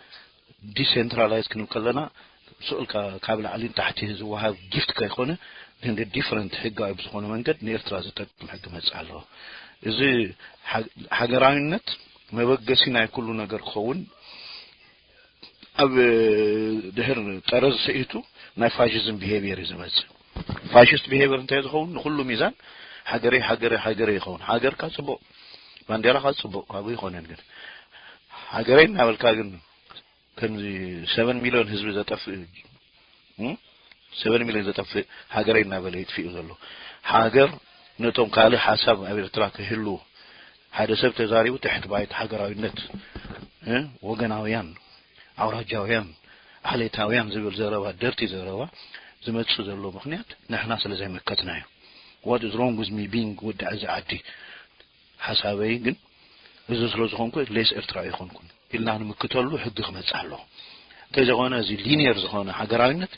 ዲሴንትራላይዝ ክንብል ከለና ስእልካ ካብ ላዕሊ ንታሕቲ ዝወሃብ ጊፍት ከይኮነ፣ እንደ ዲፈረንት ህጋዊ ብዝኾነ መንገድ ንኤርትራ ዝጠቅም ሕጊ መጽእ ኣለዎ። እዚ ሃገራዊነት መበገሲ ናይ ኩሉ ነገር ክኸውን፣ ኣብ ድሕር ጠረዝ ስኢቱ ናይ ፋሽዝም ቢሄቪየር እዩ ዝመጽእ። ፋሽስት ቢሄቪየር እንታይ ዝኸውን? ንኩሉ ሚዛን ሃገረይ ሃገረይ ሃገረይ ይኸውን። ሃገርካ ጽቡቕ፣ ባንዴራኻ ጽቡቕ፣ ካብኡ ይኾነን። ግን ሃገረይ እናበልካ ግን ከምዚ ሰቨን ሚሊዮን ህዝቢ ዘጠፍእ፣ ሰቨን ሚሊዮን ዘጠፍእ፣ ሃገረይ እናበለ ይጥፍእ ዘሎ። ሃገር ነቶም ካልእ ሓሳብ ኣብ ኤርትራ ክህሉ ሓደ ሰብ ተዛሪቡ ትሕቲ ባይት ሃገራዊነት፣ ወገናውያን፣ ኣውራጃውያን፣ ዓሌታውያን ዝብል ዘረባ፣ ደርቲ ዘረባ ዝመጽእ ዘሎ ምኽንያት ንሕና ስለ ዘይመከትና እዩ። What is wrong with me being ወዲ እዚ ዓዲ? ሓሳበይ ግን እዚ ስለ ዝኾንኩ ሌስ ኤርትራዊ ኣይኮንኩን ኢልና ንምክተሉ ሕጊ ክመጽእ ኣለዎ። እንተዘይኮነ እዚ ሊኒየር ዝኾነ ሃገራዊነት፣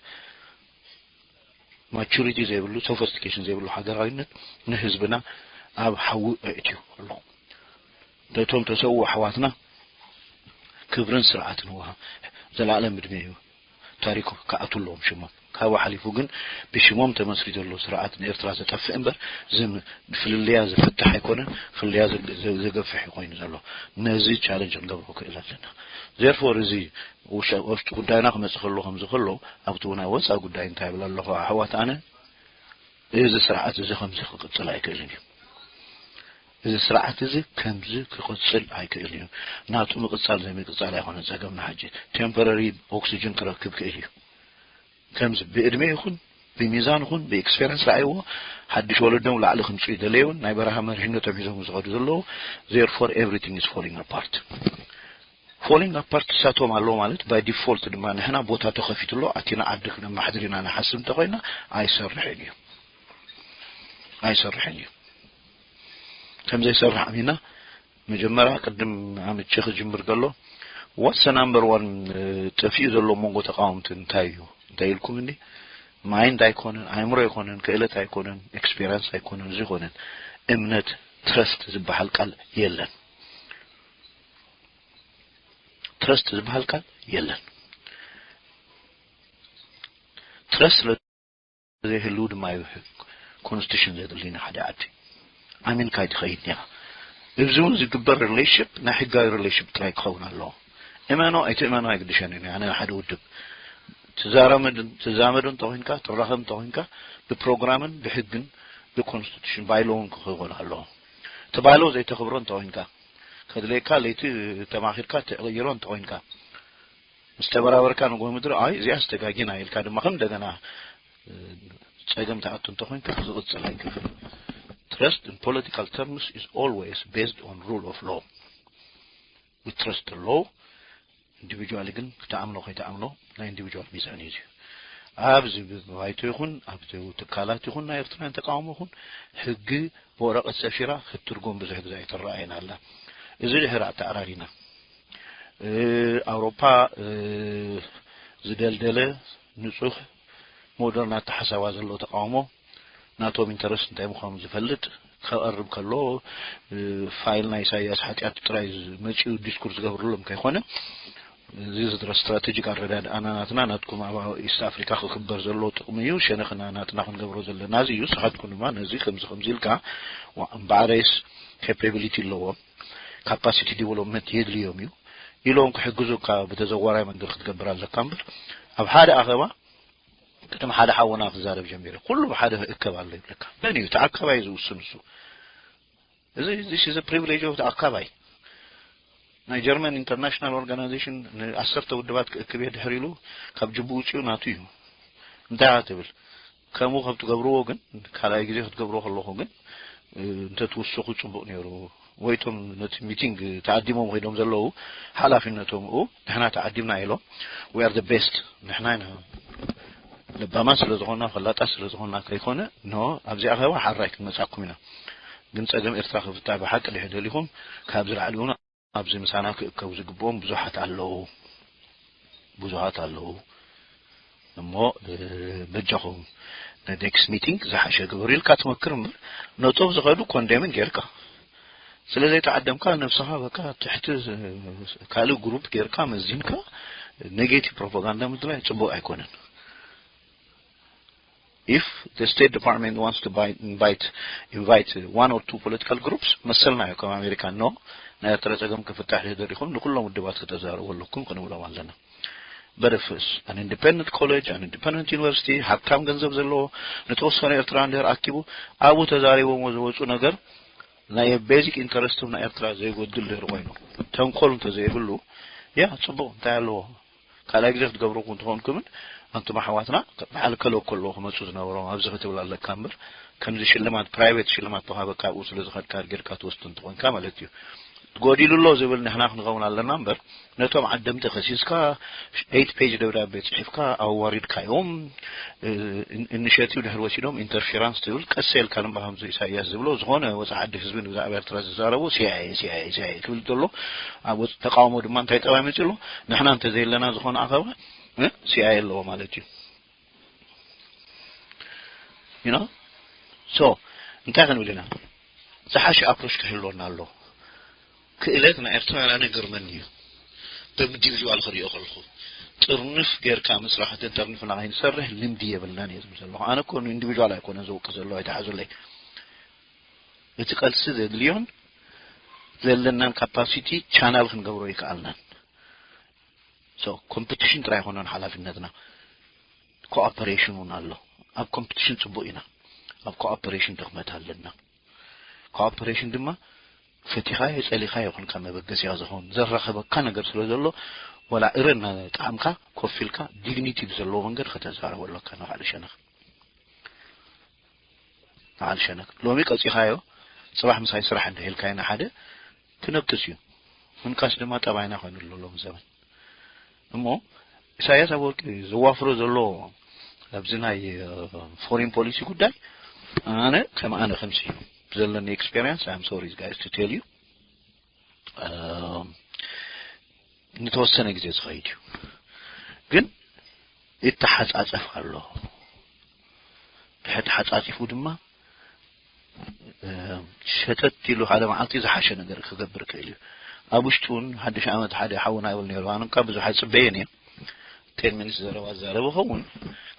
ማቹሪቲ ዘይብሉ፣ ሶፊስቲኬሽን ዘይብሉ ሃገራዊነት ንህዝብና ኣብ ሓዊ ኣእትዩ ኣሎ። ነቶም ተሰዉ ኣሕዋትና ክብርን ስርዓትን ወሃብ ዘላለም ዕድመ እዩ። ታሪኩ ክኣቱ ኣለዎም ሽሞም። ካብኡ ሓሊፉ ግን ብሽሞም ተመስሪቱ ዘሎ ስርዓት ንኤርትራ ዘጠፍእ እምበር ዝም-፣ ፍልልያ ዝፍትሕ ኣይኮነን፣ ፍልልያ ዘግ-፣ ዘ-፣ ዘገፍሕ እዩ ኮይኑ ዘሎ። ነዚ ቻለንጅ ክንገብሮ ክእል ኣለና። ዜርፎር እዚ ውሸ-፣ ውሽጢ ጉዳይና ክመጽእ ከሎ ከምዚ ከሎ ኣብቲ ናይ ወጻኢ ጉዳይ እንታይ ይብል ኣለኹ ኣሕዋት ኣነ እዚ ስርዓት እዚ ከምዚ ክቅጽል ኣይክእልን እዩ። እዚ ስርዓት እዚ ከምዚ ክቕጽል ኣይክእልን እዩ። ናቱ ምቕጻል ዘይምቅጻል ኣይኮነን ጸገምና። ሕጂ ቴምፖራሪ ኦክሲጅን ክረክብ ክእል እዩ። ከምዚ ብእድሜ ይኹን ብሚዛን ይኹን ብኤክስፔሪንስ ረኣይዎ ሓድሽ ወለዶም ላዕሊ ክምጽኡ ይደለዩ እውን ናይ በረኻ መሪሕነቶም ሒዞም ዝኸዱ ዘለዉ therefore everything is falling apart። ፎሊንግ ኣፓርት እሳቶም ኣለዉ ማለት ባይ ዲፎልት ድማ ንሕና ቦታ ተኸፊትሎ ኣቲና ዓዲ ክነማሕድር ኢና ንሓስብ እንተኮይና ኣይሰርሕን እዩ ኣይሰርሕን እዩ። ከም ዘይሰርሕ ኣሚና መጀመርያ ቅድም ኣምቼ ክጅምር ከሎ ዋትሰ ናምበር ዋን ጠፊኡ ዘሎ መንጎ ተቃወምቲ እንታይ እዩ እንታይ ኢልኩም እንዲ ማይንድ ኣይኮነን ኣእምሮ ኣይኮነን ክእለት ኣይኮነን ኤክስፔሪንስ ኣይኮነን እዚ ይኮነን እምነት ትረስት ዝበሃል ቃል የለን። ትረስት ዝበሃል ቃል የለን። ትረስት ዘይህልው ድማ እዩ ኮንስቲቱሽን ዘድልይ ንሓደ ዓዲ ኣሚንካ ኣይትኸይድ ኒኻ። እዚ እውን ዝግበር ሪሌሽፕ ናይ ሕጋዊ ሪሌሽፕ ጥራይ ክኸውን ኣለዎ። እመኖ ኣይትእመኖ ኣይግድሸን እዩ ኣነ ሓደ ውድብ ትዛረምድ ትዛመዶ እንተኮይንካ ትራኸብ እንተኮይንካ ብፕሮግራምን ብሕግን ብኮንስቲቱሽን ባይሎውን ክኸውን ኣለዎ። እቲ ባይሎ ዘይተኽብሮ እንተኮይንካ ከድለየካ ለይቲ ተማኺርካ ትቕይሮ እንተኮይንካ ምስ ተበራበርካ ንጎ ምድሪ ኣይ እዚኣ ዝተጋጊና ኢልካ ድማ ከም እንደገና ጸገም ተኣቱ እንተኮይንካ ዝቕጽል ኣይክፍል። Trust in political terms is always based on rule of law. We trust the law. ኢንዲቪጁዋሊ ግን ክትኣምኖ ከይትኣምኖ ናይ ኢንዲቪጁዋል ሚዛን እዩ። ኣብዚ ባይቶ ይኹን ኣብ ትካላት ይኹን ናይ ኤርትራውያን ተቃውሞ ይኹን ሕጊ ብወረቐት ሰፊራ ክትትርጎም ብዙሕ ግዜ ኣይትረኣየን ኣላ። እዚ ድሕሪ ኣተኣራሪና ኣውሮፓ ዝደልደለ ንጹህ ሞደርን ኣተሓሳባ ዘለዎ ተቃውሞ ናቶም ኢንተረስት እንታይ ምዃኑ ዝፈልጥ ከቐርብ ከሎ ፋይል ናይ ኢሳያስ ሓጢኣት ጥራይ መጺኡ ዲስኩር ዝገብርሎም ከይኮነ እዚ ዝድረ ስትራቴጂክ ኣረዳድኣና ናትና ናትኩም ኣብ ኢስት ኣፍሪካ ክክበር ዘለዎ ጥቕሚ እዩ ሸነኽና ናትና ክንገብሮ ዘለና እዚ እዩ ንስኻትኩም ድማ ነዚ ከምዚ ከምዚ ኢልካ እምበኣረይስ ኬፓቢሊቲ ኣለዎም ካፓሲቲ ዲቨሎፕመንት የድልዮም እዩ ኢሎም ክሕግዙካ ብተዘዋራይ መንገድ ክትገብር ኣለካ እምበር ኣብ ሓደ ኣኸባ ቅድሚ ሓደ ሓወና ክዛረብ ጀሚረ ኩሉ ብሓደ እከብ ኣሎ ይብለካ መን እዩ ተኣከባይ ዝውስን እሱ እዚ this is a privilege of ኣካባይ ናይ ጀርመን ኢንተርናሽናል ኦርጋናይዜሽን ንዓሰርተ ውድባት ክእክብ እየ ድሕር ኢሉ ካብ ጅቡ ውፅኡ ናቱ እዩ እንታይ ትብል ከምኡ ከም ትገብርዎ ግን ካልኣይ ግዜ ክትገብርዎ ከለኹ ግን እንተትውስኹ ፅቡቕ ነይሩ ወይቶም ነቲ ሚቲንግ ተዓዲሞም ከይዶም ዘለዉ ሓላፊነቶም ንሕና ተዓዲምና ኢሎም we are the best ንሕና ኢና ለባማት ስለ ዝኾና ፈላጣት ስለ ዝኾና ከይኮነ ኖ ኣብዚ ኣኸባ ሓራይ ክንመጻኩም ኢና። ግን ጸገም ኤርትራ ክፍታሕ ብሓቂ ድሕ ደሊኹም ካብዚ ላዕሊ እውን ኣብዚ ምሳና ክእከቡ ዝግብኦም ብዙሓት ኣለዉ። ብዙሓት ኣለዉ። እሞ በጃኹም ንኔክስት ሚቲንግ ዝሓሸ ግበሩ ኢልካ ትመክር እምበር ነቶም ዝኸዱ ኮንደምን ጌርካ ስለ ዘይተዓደምካ ነብስኻ በቃ ትሕቲ ካልእ ግሩፕ ጌርካ መዚንካ ኔጌቲቭ ፕሮፓጋንዳ ምድላይ ጽቡቕ ኣይኮነን። If the State Department wants to buy, invite invite one or two political groups መሰልና እዩ ከም ኣሜሪካ ኖ ናይ ኤርትራ ጸገም ክፍታሕ ደሪኹም ንኩሎም ውድባት ከተዛረቡ ኣለኩም ክንብሎም ኣለና። But if an independent college, an independent university ሃብታም ገንዘብ ዘለዎ ንተወሰነ ኤርትራ እንድር ኣኪቡ ኣብኡ ተዛሪቦሞ ዝወፁ ነገር ናይ ቤዚክ ኢንተረስት ናይ ኤርትራ ዘይጎድል ድር ኮይኑ ተንኮል እንተዘይብሉ ያ ጽቡቕ እንታይ ኣለዎ? ካልኣይ ግዜ ክትገብሩ ክትኾንኩምን ኣንቱም ኣሕዋትና በዓል ከለኩ ኣለዉ ክመፁ ዝነበሮም ኣብዚ ክትብል ኣለካ እምበር ከምዚ ሽልማት ፕራይቬት ሽልማት ተዋሃበካ ኣብኡ ስለ ዝኸድካ ጌርካ ትወስድ እንትኾንካ ማለት እዩ። ጎዲሉ ኣሎ ዝብል ንሕና ክንኸውን ኣለና እምበር ነቶም ዓደምቲ ከሲስካ ኤይት ፔጅ ደብዳቤ ፅሒፍካ ኣዋሪድካዮም። ኢኒሽቲቭ ድሕር ወሲዶም ኢንተርፌራንስ ትብል ቀስ ኢልካ ንባ ከምዚ ኢሳያስ ዝብሎ ዝኾነ ወፃ ዓዲ ህዝቢ ብዛዕባ ኤርትራ ዝዛረቡ ሲኣይኤ ሲኣይኤ ሲኣይኤ ክብል ዘሎ ኣብ ተቃውሞ ድማ እንታይ ጠባይ መፂ ኣሎ። ንሕና እንተዘየለና ዝኾነ ኣኸባ ሲኣይኤ ኣለዎ ማለት እዩ። ዩ ሶ እንታይ ክንብል ኢና? ዝሓሸ ኣፕሮች ክህልወና ኣሎ። ክእለት ናይ ኤርትራውያን ይገርመኒ እዩ። ብኢንዲቪድዋል ክሪኦ ከለኹ ጥርንፍ ጌርካ ምስራሕ ተጠርኒፍና ከይንሰርሕ ልምዲ የብልናን እየ ዝብል ዘለኹ። ኣነ እኮ ንኢንዲቪድዋል ኣይኮነን ዝውቅስ ዘለኹ ኣይትሓዙለይ። እቲ ቀልሲ ዘድልዮን ዘለናን ካፓሲቲ ቻናል ክንገብሮ ይከኣልናን። ሶ ኮምፒቲሽን ጥራይ ኣይኮነን ሓላፍነትና። ኮኦፐሬሽን እውን ኣሎ። ኣብ ኮምፒቲሽን ፅቡቅ ኢና። ኣብ ኮኦፐሬሽን ድኽመት ኣለና። ኮኦፐሬሽን ድማ ፈቲኻዮ ጸሊኻዮ ይኹን ካብ መበገሲያ ዝኸውን ዘራኸበካ ነገር ስለ ዘሎ ወላ እረ እናጠዓምካ ኮፍ ኢልካ ዲግኒቲ ብዘለዎ መንገድ ከተዛረቦ ኣለካ ንባዕሉ ሸነኽ ንባዕሉ ሸነኽ ሎሚ ቀጺኻዮ ጽባሕ ምሳይ ስራሕ እንድሕልካዮ ንሓደ ክነቅስ እዩ ምንቃስ ድማ ጠባይና ኮይኑ ኣሎ ሎም ዘበን እሞ ኢሳያስ ኣፈወርቂ ዘዋፍሮ ዘሎ ኣብዚ ናይ ፎሪን ፖሊሲ ጉዳይ ኣነ ከም ኣነ ከምሲ ዘለኒ ኤክስፔሪንስ I'm sorry guys to tell you ንተወሰነ ግዜ ዝኸይድ እዩ ግን ይተሓጻጸፍ ኣሎ ድሕሪ ተሓጻጺፉ ድማ ሸተት ኢሉ ሓደ መዓልቲ ዝሓሸ ነገር ክገብር ክእል እዩ ኣብ ውሽጡ እውን ሓድሽ ዓመት ሓደ ሓውና ይብል ነይሩ ኣነ እኳ ብዙሕ ኣይፅበየን እየ ቴን ሚኒትስ ዘረባ ዝዛረበ ኸውን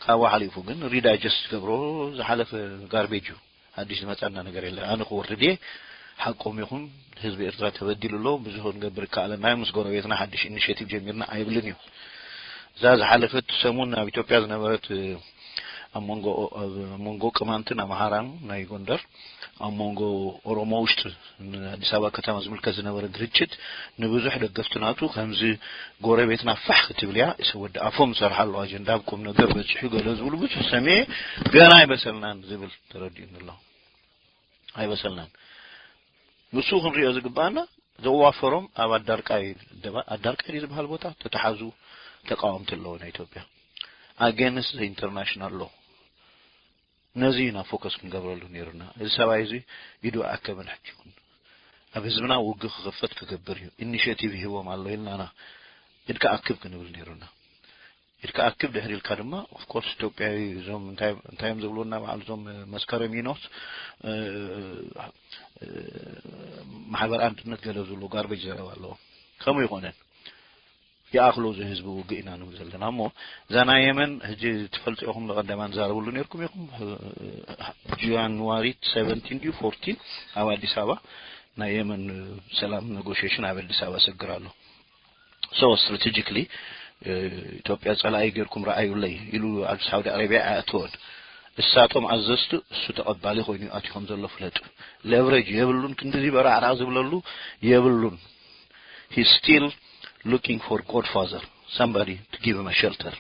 ካብኡ ሓሊፉ ግን ሪዳይጀስት ዝገብሮ ዝሓለፈ ጋርቤጅ እዩ ሓድሽ ዝመፀና ነገር የለ ኣነ ክወርድ እየ ሓቆም ይኹን ህዝቢ ኤርትራ ተበዲሉ ኣሎ ብዙ ክንገብር ይከኣለና ምስ ጎረቤትና ሓድሽ ኢኒሽቲቭ ጀሚርና ኣይብልን እዩ እዛ ዝሓለፈት ሰሙን ኣብ ኢትዮጵያ ዝነበረት ኣብ መንጎ ቅማንትን ኣምሓራን ናይ ጎንደር ኣብ መንጎ ኦሮሞ ውሽጢ ንኣዲስ ኣበባ ከተማ ዝምልከት ዝነበረ ግርጭት ንብዙሕ ደገፍቲ ናቱ ከምዚ ጎረቤትና ፋሕ ክትብል እያ እሰ ወዲ ኣፎም ዝሰርሓሉ ኣጀንዳ ኣብ ቁም ነገር በፂሑ ገለ ዝብሉ ብዙሕ ሰሚዐ ገና ኣይበሰልናን ዝብል ተረዲኡኒ ኣሎ ኣይበሰልናን ንሱ ክንሪኦ ዝግባኣና ዘዋፈሮም ኣብ ኣዳርቃይ ኣዳርቃይ ዝበሃል ቦታ ተተሓዙ ተቃወምቲ ኣለዎ ናይ ኢትዮጵያ ኣጌንስት ኢንተርናሽናል ሎ ነዚ ኢና ፎከስ ክንገብረሉ ነይሩና እዚ ሰብኣይ እዚ ኢዱ ኣከበን ሕጂ ይኹን ኣብ ህዝብና ውግ ክኽፈት ክገብር እዩ ኢኒሽቲቭ ይህቦም ኣሎ ኢልናና ኢድ ክኣክብ ክንብል ነይሩና ኢድ ክኣክብ ድሕሪ ኢልካ ድማ ኦፍኮርስ ኢትዮጵያዊ እዞም እንታይ እዮም ዝብሉና በዓል እዞም መስከረም ይኖስ ማሕበር ኣንድነት ገለ ዝብሉ ጋርበጅ ዘረባ ኣለዎም ከምኡ ይኮነን ይኣኽሎ እዚ ህዝቢ ውግእ ኢና ንብል ዘለና እሞ እዛ ናይ የመን ሕጂ ትፈልጡ ኢኹም ብቐደማ ንዛረብሉ ነርኩም ኢኹም ጃንዋሪ ሰቨንቲን ድዩ ፎርቲን ኣብ ኣዲስ ኣበባ ናይ የመን ሰላም ነጎሽሽን ኣብ ኣዲስ ኣበባ ሰግር ኣሎ so strategically ኢትዮጵያ ጸላኢ ገርኩም ረኣዩለይ ኢሉ ኣብ ሳውዲ ኣረቢያ ኣያእትወን እሳቶም ኣዘዝቲ እሱ ተቐባሊ ኮይኑ ኣቲኹም ዘሎ ፍለጡ leverage የብሉን ክንድዚ በራዕራዕ ዝብለሉ የብሉን he's still looking for godfather somebody to give him a shelter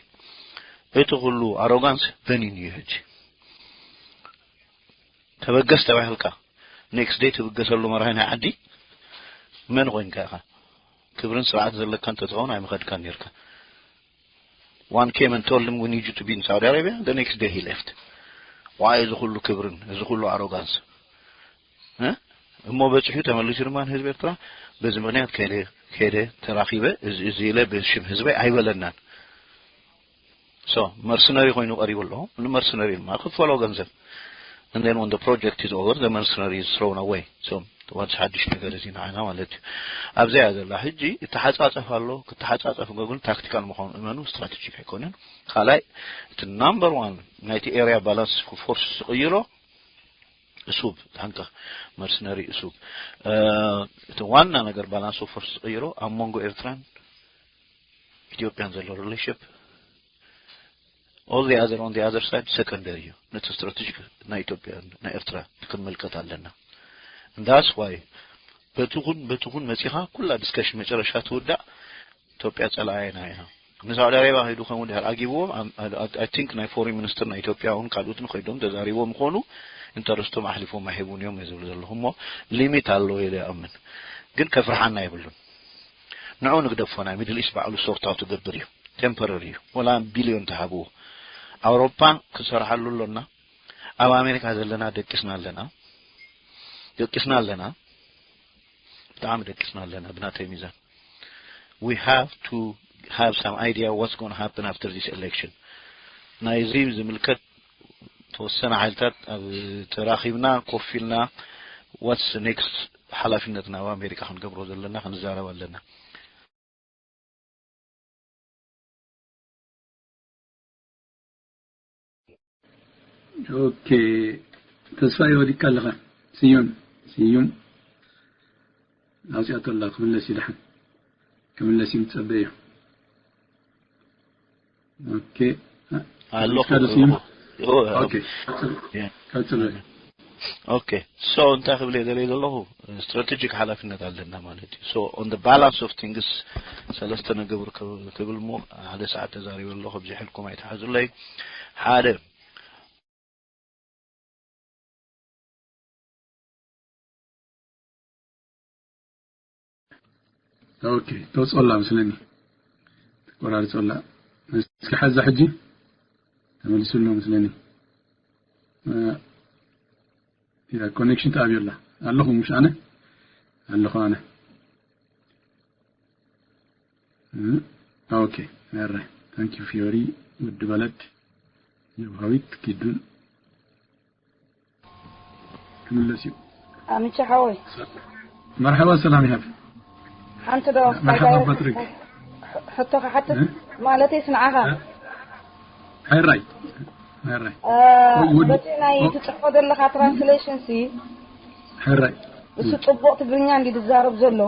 እቲ ኩሉ arrogance በኒን እዩ ሕጂ ተበገስ ተባሂልካ next day ትብገሰሉ መራሒ ናይ ዓዲ መን ኮይንካ ኢኻ ክብርን ስርዓት ዘለካ እንተትኸውን ኣይምኸድካን ነርካ One came and told him, "We need you to be in Saudi Arabia." The next day he left. Why? እዚ ኩሉ ክብርን እዚ ኩሉ ኣሮጋንስ እሞ በፂሑ ተመሊሱ ድማ ህዝቢ ኤርትራ በዚ ምክንያት ከደ ከደ ተራኺበ እዚ ኢለ ብሽም ህዝበይ ኣይበለናን። So መርሰነሪ ኮይኑ ቀሪቡ ኣሎ። ንመርሰነሪ ድማ ክፈሎ ገንዘብ። And then when the project is over, the mercenary is thrown away. So what's ሓድሽ ነገር እዚ ንዓና ማለት እዩ። ኣብዚኣ ዘላ ሕጂ እተሓጻጸፍ ኣሎ። ክተሓጻጸፍ ግን ታክቲካል ምዃኑ እመኑ፣ ስትራቴጂክ ኣይኮነን። ካልኣይ እቲ ናምበር ዋን ናይቲ ኤርያ ባላንስ ፎርስ ዝቕይሮ እሱብ ታንካ መርሰነሪ እሱብ እቲ ዋና ነገር ባላንስ ፎርስ ዝቕይሮ ኣብ መንጎ ኤርትራን ኢትዮጵያን ዘሎ ሪሌሽንሽፕ all the other on the other side ሰከንደሪ እዩ። ነቲ ስትራቴጂክ ናይ ኢትዮጵያ ናይ ኤርትራ ክንምልከት ኣለና። That's why በትኹን በትኹን መጺኻ ኩላ ዲስከሽን መጨረሻ ትውዳእ ኢትዮጵያ ጸላኣይና ኢና። ንሳውዲ ኣረቢያ ከይዱ ከምኡ ድሕር ኣጊብዎም I think ናይ ፎሪን ሚኒስትር ናይ ኢትዮጵያ እውን ካልኦትን ከይዶም ተዛሪቦም ይኾኑ። ኢንተረስቶም ኣሕሊፎም ኣይህቡን እዮም ዝብሉ ዘለኹ እሞ ሊሚት ኣለዎ ኢለ ይኣምን። ግን ከፍርሓና የብሉን። ንዑ ንግደፎ ናይ ሚድል ኢስት ባዕሉ ሶርት ኣውት ክገብር እዩ። ቴምፖረሪ እዩ። ወላ ቢልዮን ተሃብዎ ኣውሮፓ ክሰርሓሉ ኣሎና። ኣብ ኣሜሪካ ዘለና ደቂስና ኣለና ደቂስና ኣለና ብጣዕሚ ደቂስና ኣለና ብናተይ ሚዛን። We have to have some idea what's going to happen after this election. ናይዚ ዝምልከት ተወሰነ ሓይልታት ኣብ ተራኺብና ኮፍ ኢልና what's next ሓላፊነትና ኣብ ኣሜሪካ ክንገብሮ ዘለና ክንዛረብ ኣለና። ኦኬ ተስፋ ይወዲካ ኣለኻ ስዩም ስዩም ኣውፅኣቶ ኣላ ክምለስ እዩ ደሓን ክምለስ እዩ ምፀበ እዩ ኦኬ ኣለኹ ስዩም ኦኬ ቀፅል ቀፅል ኦኬ so እንታይ ክብል እየ ደለይ ዘለኹ ስትራቴጂክ ሓላፍነት ኣለና ማለት እዩ so on the balance of things ሰለስተ ነገር ክብል እሞ ሓደ ሰዓት ተዛሪበ ኣለኹ ብዝሕልኩም ኣይትሓዙለይ ሓደ ኦኬ ተውፅኦላ መስለኒ ተቆራርፆላ እስኪ ሓዛ ሕጂ ተመሊሱልና መስለኒ ያ ኮኔክሽን ተኣብዮላ ኣለኹ ምሽ ኣነ ኣለኹ ኣነ ኦኬ ረ ታንኪ ፊዮሪ ውድ በለድ ጀብሃዊት ኪዱን ክምለስ እዩ ኣምቻ ሓወይ መርሓባ ሰላም ይሃብ ሓንቲ ዶ መርሓባ ፓትሪክ ሕቶ ክሓትት ማለተይ ስንዓኻ ሕራይ ሕራይ በቲ ናይ ትፅሕፎ ዘለካ ትራንስሌሽን ሲ ሕራይ እሱ ፅቡቅ ትግርኛ እንዲ ዝዛረብ ዘሎ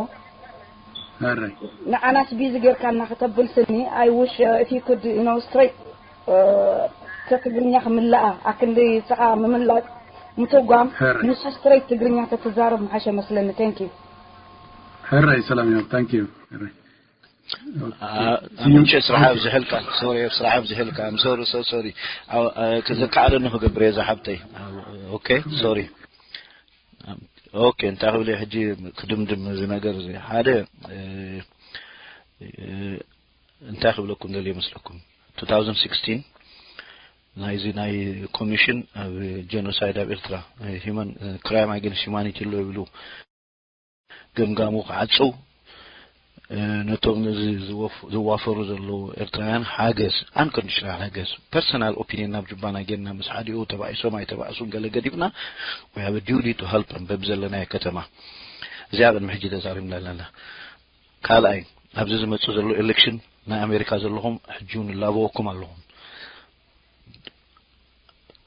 ሕራይ ንዓናስ ቢዚ ጌርካና ከተብል ስኒ I wish if you could you know straight ትግርኛ ክምላኣ ኣክንዲ ስኻ ምምላጥ ምትጓም ንሱ ስትሬት ትግርኛ ተትዛረብ ምሓሸ መስለኒ thank you ሕራይ ሰላም እዮም thank you ሕራይ ምንጭ ስራሕ ኣብዝሕልካ ሶሪ ስራሕ ኣብዝሕልካ ሶሪ ሶሪ ክዘካዕለኒ ክገብር እየ ዝሓብተይ ኦኬ ሶሪ ኦኬ እንታይ ክብል ሕጂ ክድምድም እዚ ነገር እዚ ሓደ እንታይ ክብለኩም ደልየ መስለኩም two thousand sixteen ናይዚ ናይ ኮሚሽን ኣብ ጀኖሳይድ ኣብ ኤርትራ human crime against humanity ኣሎ ይብሉ ገምጋሙ ክዓጽው ነቶም ነዚ ዝዋፈሩ ዘለዉ ኤርትራውያን ሓገዝ unconditional ሓገዝ personal opinion ናብ ጅባና ጌርና ምስ ሓዲኡ ተባኢሶም ኣይተባእሱን ገለ ገዲፍና we have a duty to help በብ ዘለናዮ ከተማ እዚኣ ቅድሚ ሕጂ ተዛሪብና ኣለና ካልኣይ ኣብዚ ዝመጽእ ዘሎ ኤሌክሽን ናይ ኣሜሪካ ዘለኹም ሕጂ እውን እላበወኩም ኣለኹም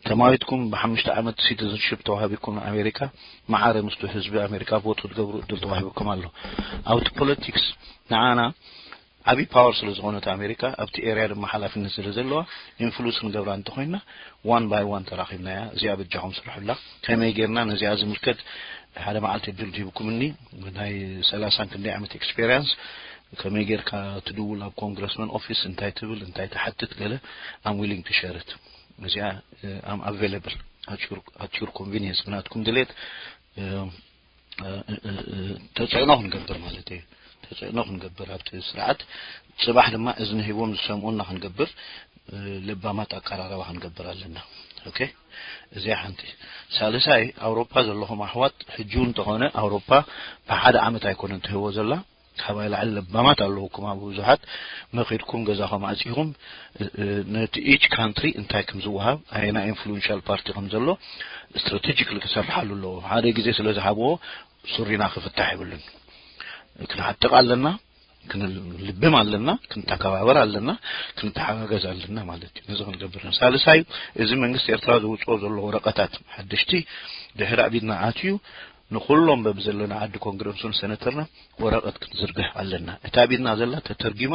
ተማዊትኩም ብሓሙሽተ ዓመት ሲቲዝንሽፕ ተዋሂብኩም ንኣሜሪካ ማዓረ ምስቱ ህዝቢ ኣሜሪካ ቮት ክትገብሩ እድል ተዋሂብኩም ኣሎ ኣብቲ ፖለቲክስ ንዓና ዓብዪ ፓወር ስለ ዝኾነት ኣሜሪካ ኣብቲ ኤርያ ድማ ሓላፍነት ስለ ዘለዋ ኢንፍሉንስ ክንገብራ እንተኮይንና ዋን ባይ ዋን ተራኺብናያ እዚኣ በጃኹም ስርሑላ ከመይ ጌርና ነዚኣ ዝምልከት ሓደ መዓልቲ እድል ሂብኩምኒ ናይ ሰላሳን ክንደይ ዓመት ኤክስፔሪንስ ከመይ ጌርካ ትድውል ኣብ ኮንግረስመን ኦፊስ እንታይ ትብል እንታይ ትሓትት ገለ I'm willing to share it እዚኣ I'm available at your convenience ብናትኩም ድሌት ተፅዕኖ ክንገብር ማለት እዩ ተጽዕኖ ክንገብር ኣብቲ ስርዓት፣ ጽባሕ ድማ እዝኒ ሂቦም ዝሰምዑና ክንገብር፣ ለባማት ኣቀራረባ ክንገብር ኣለና። ኦኬ፣ እዚኣ ሓንቲ። ሳልሳይ፣ ኣውሮፓ ዘለኹም ኣሕዋት፣ ሕጂ እውን እንተኾነ ኣውሮፓ ብሓደ ዓመት ኣይኮነን ትህቦ ዘላ። ካባይ ላዕሊ ለባማት ኣለውኩም ኣብ ብዙሓት። መኺድኩም ገዛኹም ኣጺኹም፣ ነቲ ኢች ካንትሪ እንታይ ከም ዝወሃብ፣ ኣየና ኢንፍሉዌንሻል ፓርቲ ከም ዘሎ ስትራቴጂክሊ ክሰርሓሉ ኣለዎ። ሓደ ግዜ ስለ ዝሃብዎ ሱሪና ክፍታሕ ይብሉን። ክንዓጥቕ ኣለና፣ ክንልብም ኣለና፣ ክንተከባበር ኣለና፣ ክንተሓጋገዝ ኣለና ማለት እዩ። ነዚ ክንገብር ኢና። ሳልሳይ፣ እዚ መንግስቲ ኤርትራ ዘውፅኦ ዘሎ ወረቐታት ሓደሽቲ ድሕሪ ኣብ ኢድና ኣትዩ ንኩሎም በብዘለና ዓዲ ኮንግረሱን ሰነተርና ወረቐት ክንዝርግሕ ኣለና። እታ ኣብ ኢድና ዘላ ተተርጊማ፣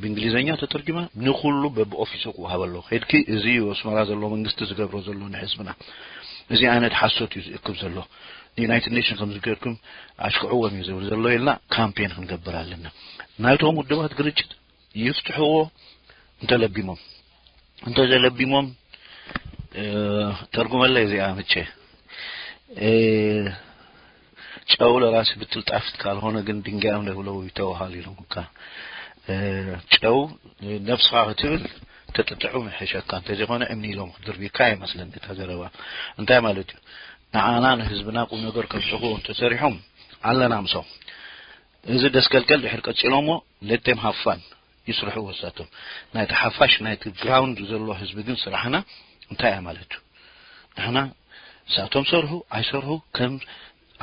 ብእንግሊዝኛ ተተርጊማ ንኩሉ በብኦፊሱ ክወሃብ ኣለዎ። ከድኪ እዚ እዩ ኣስመራ ዘሎ መንግስቲ ዝገብሮ ዘሎ ንህዝብና። እዚ ዓይነት ሓሶት እዩ ዝእክብ ዘሎ። ዩናይትድ ኔሽን ከም ዝገርኩም ኣሽክዕዎም እዩ ዝብል ዘሎ ኢልና ካምፔን ክንገብር ኣለና። ናይቶም ውድባት ግርጭት ይፍትሕዎ እንተለቢሞም፣ እንተዘለቢሞም፣ ተርጉመለይ እዚኣ ምቼ ጨው ለራሲ ብትልጣፍት ካልሆነ ግን ድንጋያም ለብለው ይተዋሃል ኢሎም እካ። ጨው ነብስኻ ክትብል ተጥጥዑ ምሕሸካ፣ እንተዘይኮነ እምኒ ኢሎም ክድርቢካ ይመስለን እታ ዘረባ። እንታይ ማለት እዩ? ንዓና ንህዝብና ቁም ነገር ከምፅኹ እንተሰሪሖም ኣለና ምሶም። እዚ ደስቀልቀል ድሕር ቀፂሎሞ ለቴም ሃፋን ይስርሑ ወሳቶም። ናይቲ ሓፋሽ ናይቲ ግራውንድ ዘሎ ህዝቢ ግን ስራሕና እንታይ እያ ማለት እዩ? ንሕና እሳቶም ሰርሑ ኣይሰርሑ ከም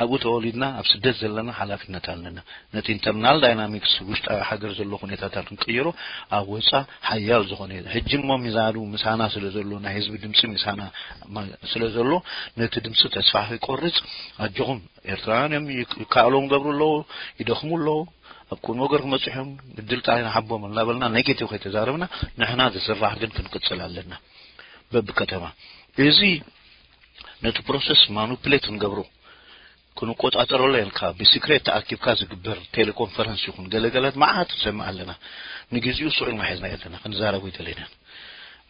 ኣብኡ ተወሊድና ኣብ ስደት ዘለና ሓላፍነት ኣለና። ነቲ ኢንተርናል ዳይናሚክስ ውሽጣዊ ሃገር ዘሎ ኩነታታት ክንቅይሮ ኣብ ወፃ ሓያል ዝኾነ እዩ። ሕጂ እሞ ሚዛኑ ምሳና ስለ ዘሎ ናይ ህዝቢ ድምፂ ምሳና ስለ ዘሎ ነቲ ድምፂ ተስፋ ከይቆርፅ ኣጆኹም ኤርትራውያን እዮም ይከኣሎም ገብሩ ኣለዉ ይደኽሙ ኣለዉ ኣብ ቁም ነገር ክመፅሑ እዮም ግድል ጥራይ ንሓቦም እናበልና ኔጌቲቭ ከይተዛረብና ንሕና ዝስራሕ ግን ክንቅፅል ኣለና። በብከተማ እዚ ነቲ ፕሮሰስ ማኑፕሌት ክንገብሮ ክንቆጻጸረሉ ኢልካ ብሲክሬት ተኣኪብካ ዝግበር ቴሌኮንፈረንስ ይኹን ገለገለት መዓት ንሰምዕ ኣለና። ንግዚኡ ስዑ ኢልና ሒዝና ኣለና ክንዛረቡ ይደለናን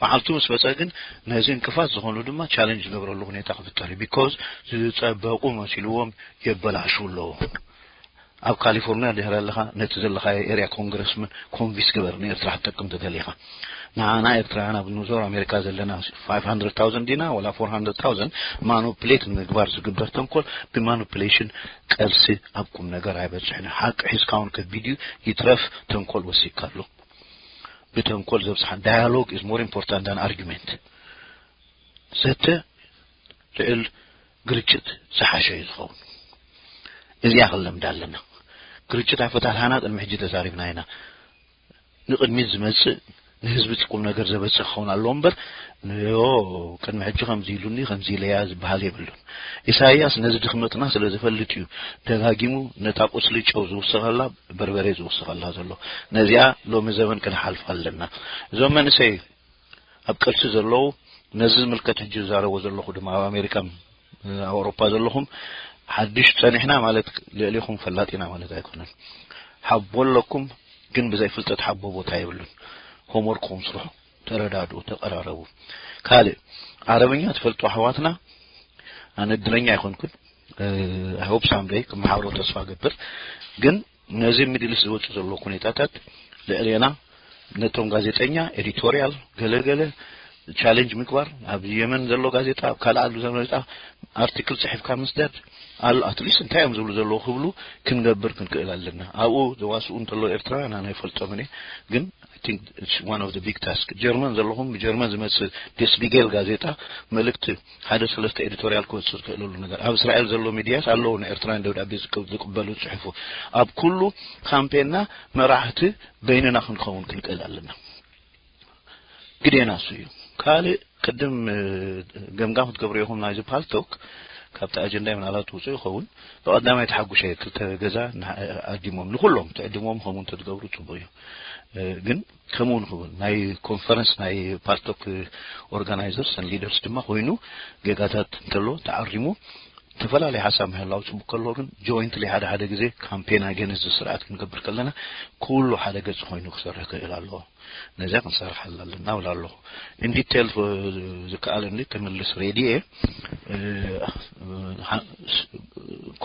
መዓልቱ ምስ መጸ ግን ነዚ እንቅፋት ዝኾኑ ድማ ቻለንጅ ዝገብረሉ ሁኔታ ክፍጠር እዩ። ቢኮዝ ዝጸበቁ መሲልዎም የበላሹ ኣለዉ። ኣብ ካሊፎርኒያ ድሕር ኣለኻ ነቲ ዘለኻዮ ኤርያ ኮንግረስመን ኮንቪስ ግበር ንኤርትራ ክትጠቅም ተደሊኻ። ንዓና ኤርትራውያን ኣብ ኑዞር ኣሜሪካ ዘለና ፋይቭ ሃንድረድ ታውዘንድ ዲና ወላ ፎር ሃንድረድ ታውዘንድ ማኑፕሌት ንምግባር ዝግበር ተንኮል ብማኑፕሌሽን ቀልሲ ኣብ ቁም ነገር ኣይበፅሕን። ሓቂ ሒዝካ እውን ከቢድ እዩ። ይትረፍ ተንኮል ወሲድካ ኣሎ። ብተንኮል ዘብፅሓ ዳያሎግ ኢዝ ሞር ኢምፖርታንት ዳን ኣርጊመንት። ዘተ ልዕል ግርጭት ዝሓሸ እዩ ዝኸውን። እዚኣ ክንለምዳ ኣለና። ግርጭት ኣፈታትሓና ቅድሚ ሕጂ ተዛሪብና ኢና። ንቕድሚት ዝመጽእ ንህዝቢ ቁም ነገር ዘበጽእ ክኸውን ኣለዎ እምበር ንዮ ቅድሚ ሕጂ ከምዚ ኢሉኒ ከምዚ ኢለያ ዝበሃል የብሉን። ኢሳይያስ ነዚ ድኽመትና ስለ ዝፈልጥ እዩ ደጋጊሙ ነታ ቁስሊ ጨው ዝውስኸላ በርበሬ ዝውስኸላ ዘሎ። ነዚኣ ሎሚ ዘበን ክንሓልፋ ኣለና። እዞም መንእሰይ ኣብ ቅልሲ ዘለዉ ነዚ ዝምልከት ሕጂ ዝዛረቦ ዘለኹ ድማ ኣብ ኣሜሪካን ኣብ ኣውሮፓ ዘለኹም ሓድሽ ጸኒሕና ማለት ልዕሌኹም ፈላጥ ኢና ማለት ኣይኮነን። ሓቦ ኣለኩም ግን ብዘይ ፍልጠት ሓቦ ቦታ የብሉን። ሆምወርክኹም ስርሑ፣ ተረዳድኡ፣ ተቐራረቡ። ካልእ ዓረብኛ ትፈልጡ ኣሕዋትና ኣነ እድለኛ ኣይኮንኩን። I hope someday ክመሓብሮ ተስፋ ገብር ግን ነዚ ሚድል ኢስት ዝወፁ ዘለዉ ኩነታታት ልዕሌና ነቶም ጋዜጠኛ ኤዲቶሪያል ገለገለ ቻሌንጅ ምግባር ኣብ የመን ዘሎ ጋዜጣ ኣብ ካልእ ዓዱ ዘሎ ጋዜጣ ኣርቲክል ፅሒፍካ ምስዳድ ኣሎ ኣትሊስት እንታይ እዮም ዝብሉ ዘለዉ ክብሉ ክንገብር ክንክእል ኣለና። ኣብኡ ዘዋስኡ እንተለዉ ኤርትራውያን ኣነ ኣይፈልጦምን እየ ግን I think it's one of the big task ጀርመን ዘለኹም ብጀርመን ዝመፅእ ደስቢጌል ጋዜጣ መልእክቲ ሓደ ሰለስተ ኤዲቶሪያል ክወፅእ ዝኽእለሉ ነገር ኣብ እስራኤል ዘሎ ሚድያስ ኣለዉ ንኤርትራውያን ደብዳቤ ዝቅበሉ ዝፅሕፉ ኣብ ኩሉ ካምፔንና መራሕቲ በይንና ክንኸውን ክንክእል ኣለና ግዴና እሱ እዩ። ካልእ ቅድም ገምጋም ክትገብሩ ኢኹም ናይዚ ፓልቶክ ካብቲ ኣጀንዳ ምናልባት ውፅእ ይኸውን ብቐዳማይ ተሓጉሸ ክልተ ገዛ ኣዲሞም ንኩሎም ትዕድሞም ከምኡ እንተትገብሩ ፅቡቅ እዩ። ግን ከምኡ ንክብል ናይ ኮንፈረንስ ናይ ፓልቶክ ኦርጋናይዘርስ ን ሊደርስ ድማ ኮይኑ ጌጋታት እንተሎ ተዓሪሙ ዝተፈላለየ ሓሳብ ምህላው ፅቡቅ ከሎ ግን ጆይንትሊ ሓደ ሓደ ግዜ ካምፔን ኣገንስት ስርዓት ክንገብር ከለና ኩሉ ሓደ ገፅ ኮይኑ ክሰርሕ ክእል ኣለዎ። ነዚኣ ክንሰርሓላ ኣለና ብል ኣለኹ። ኢንዲቴል ዝከኣለኒ ክምልስ ሬድየ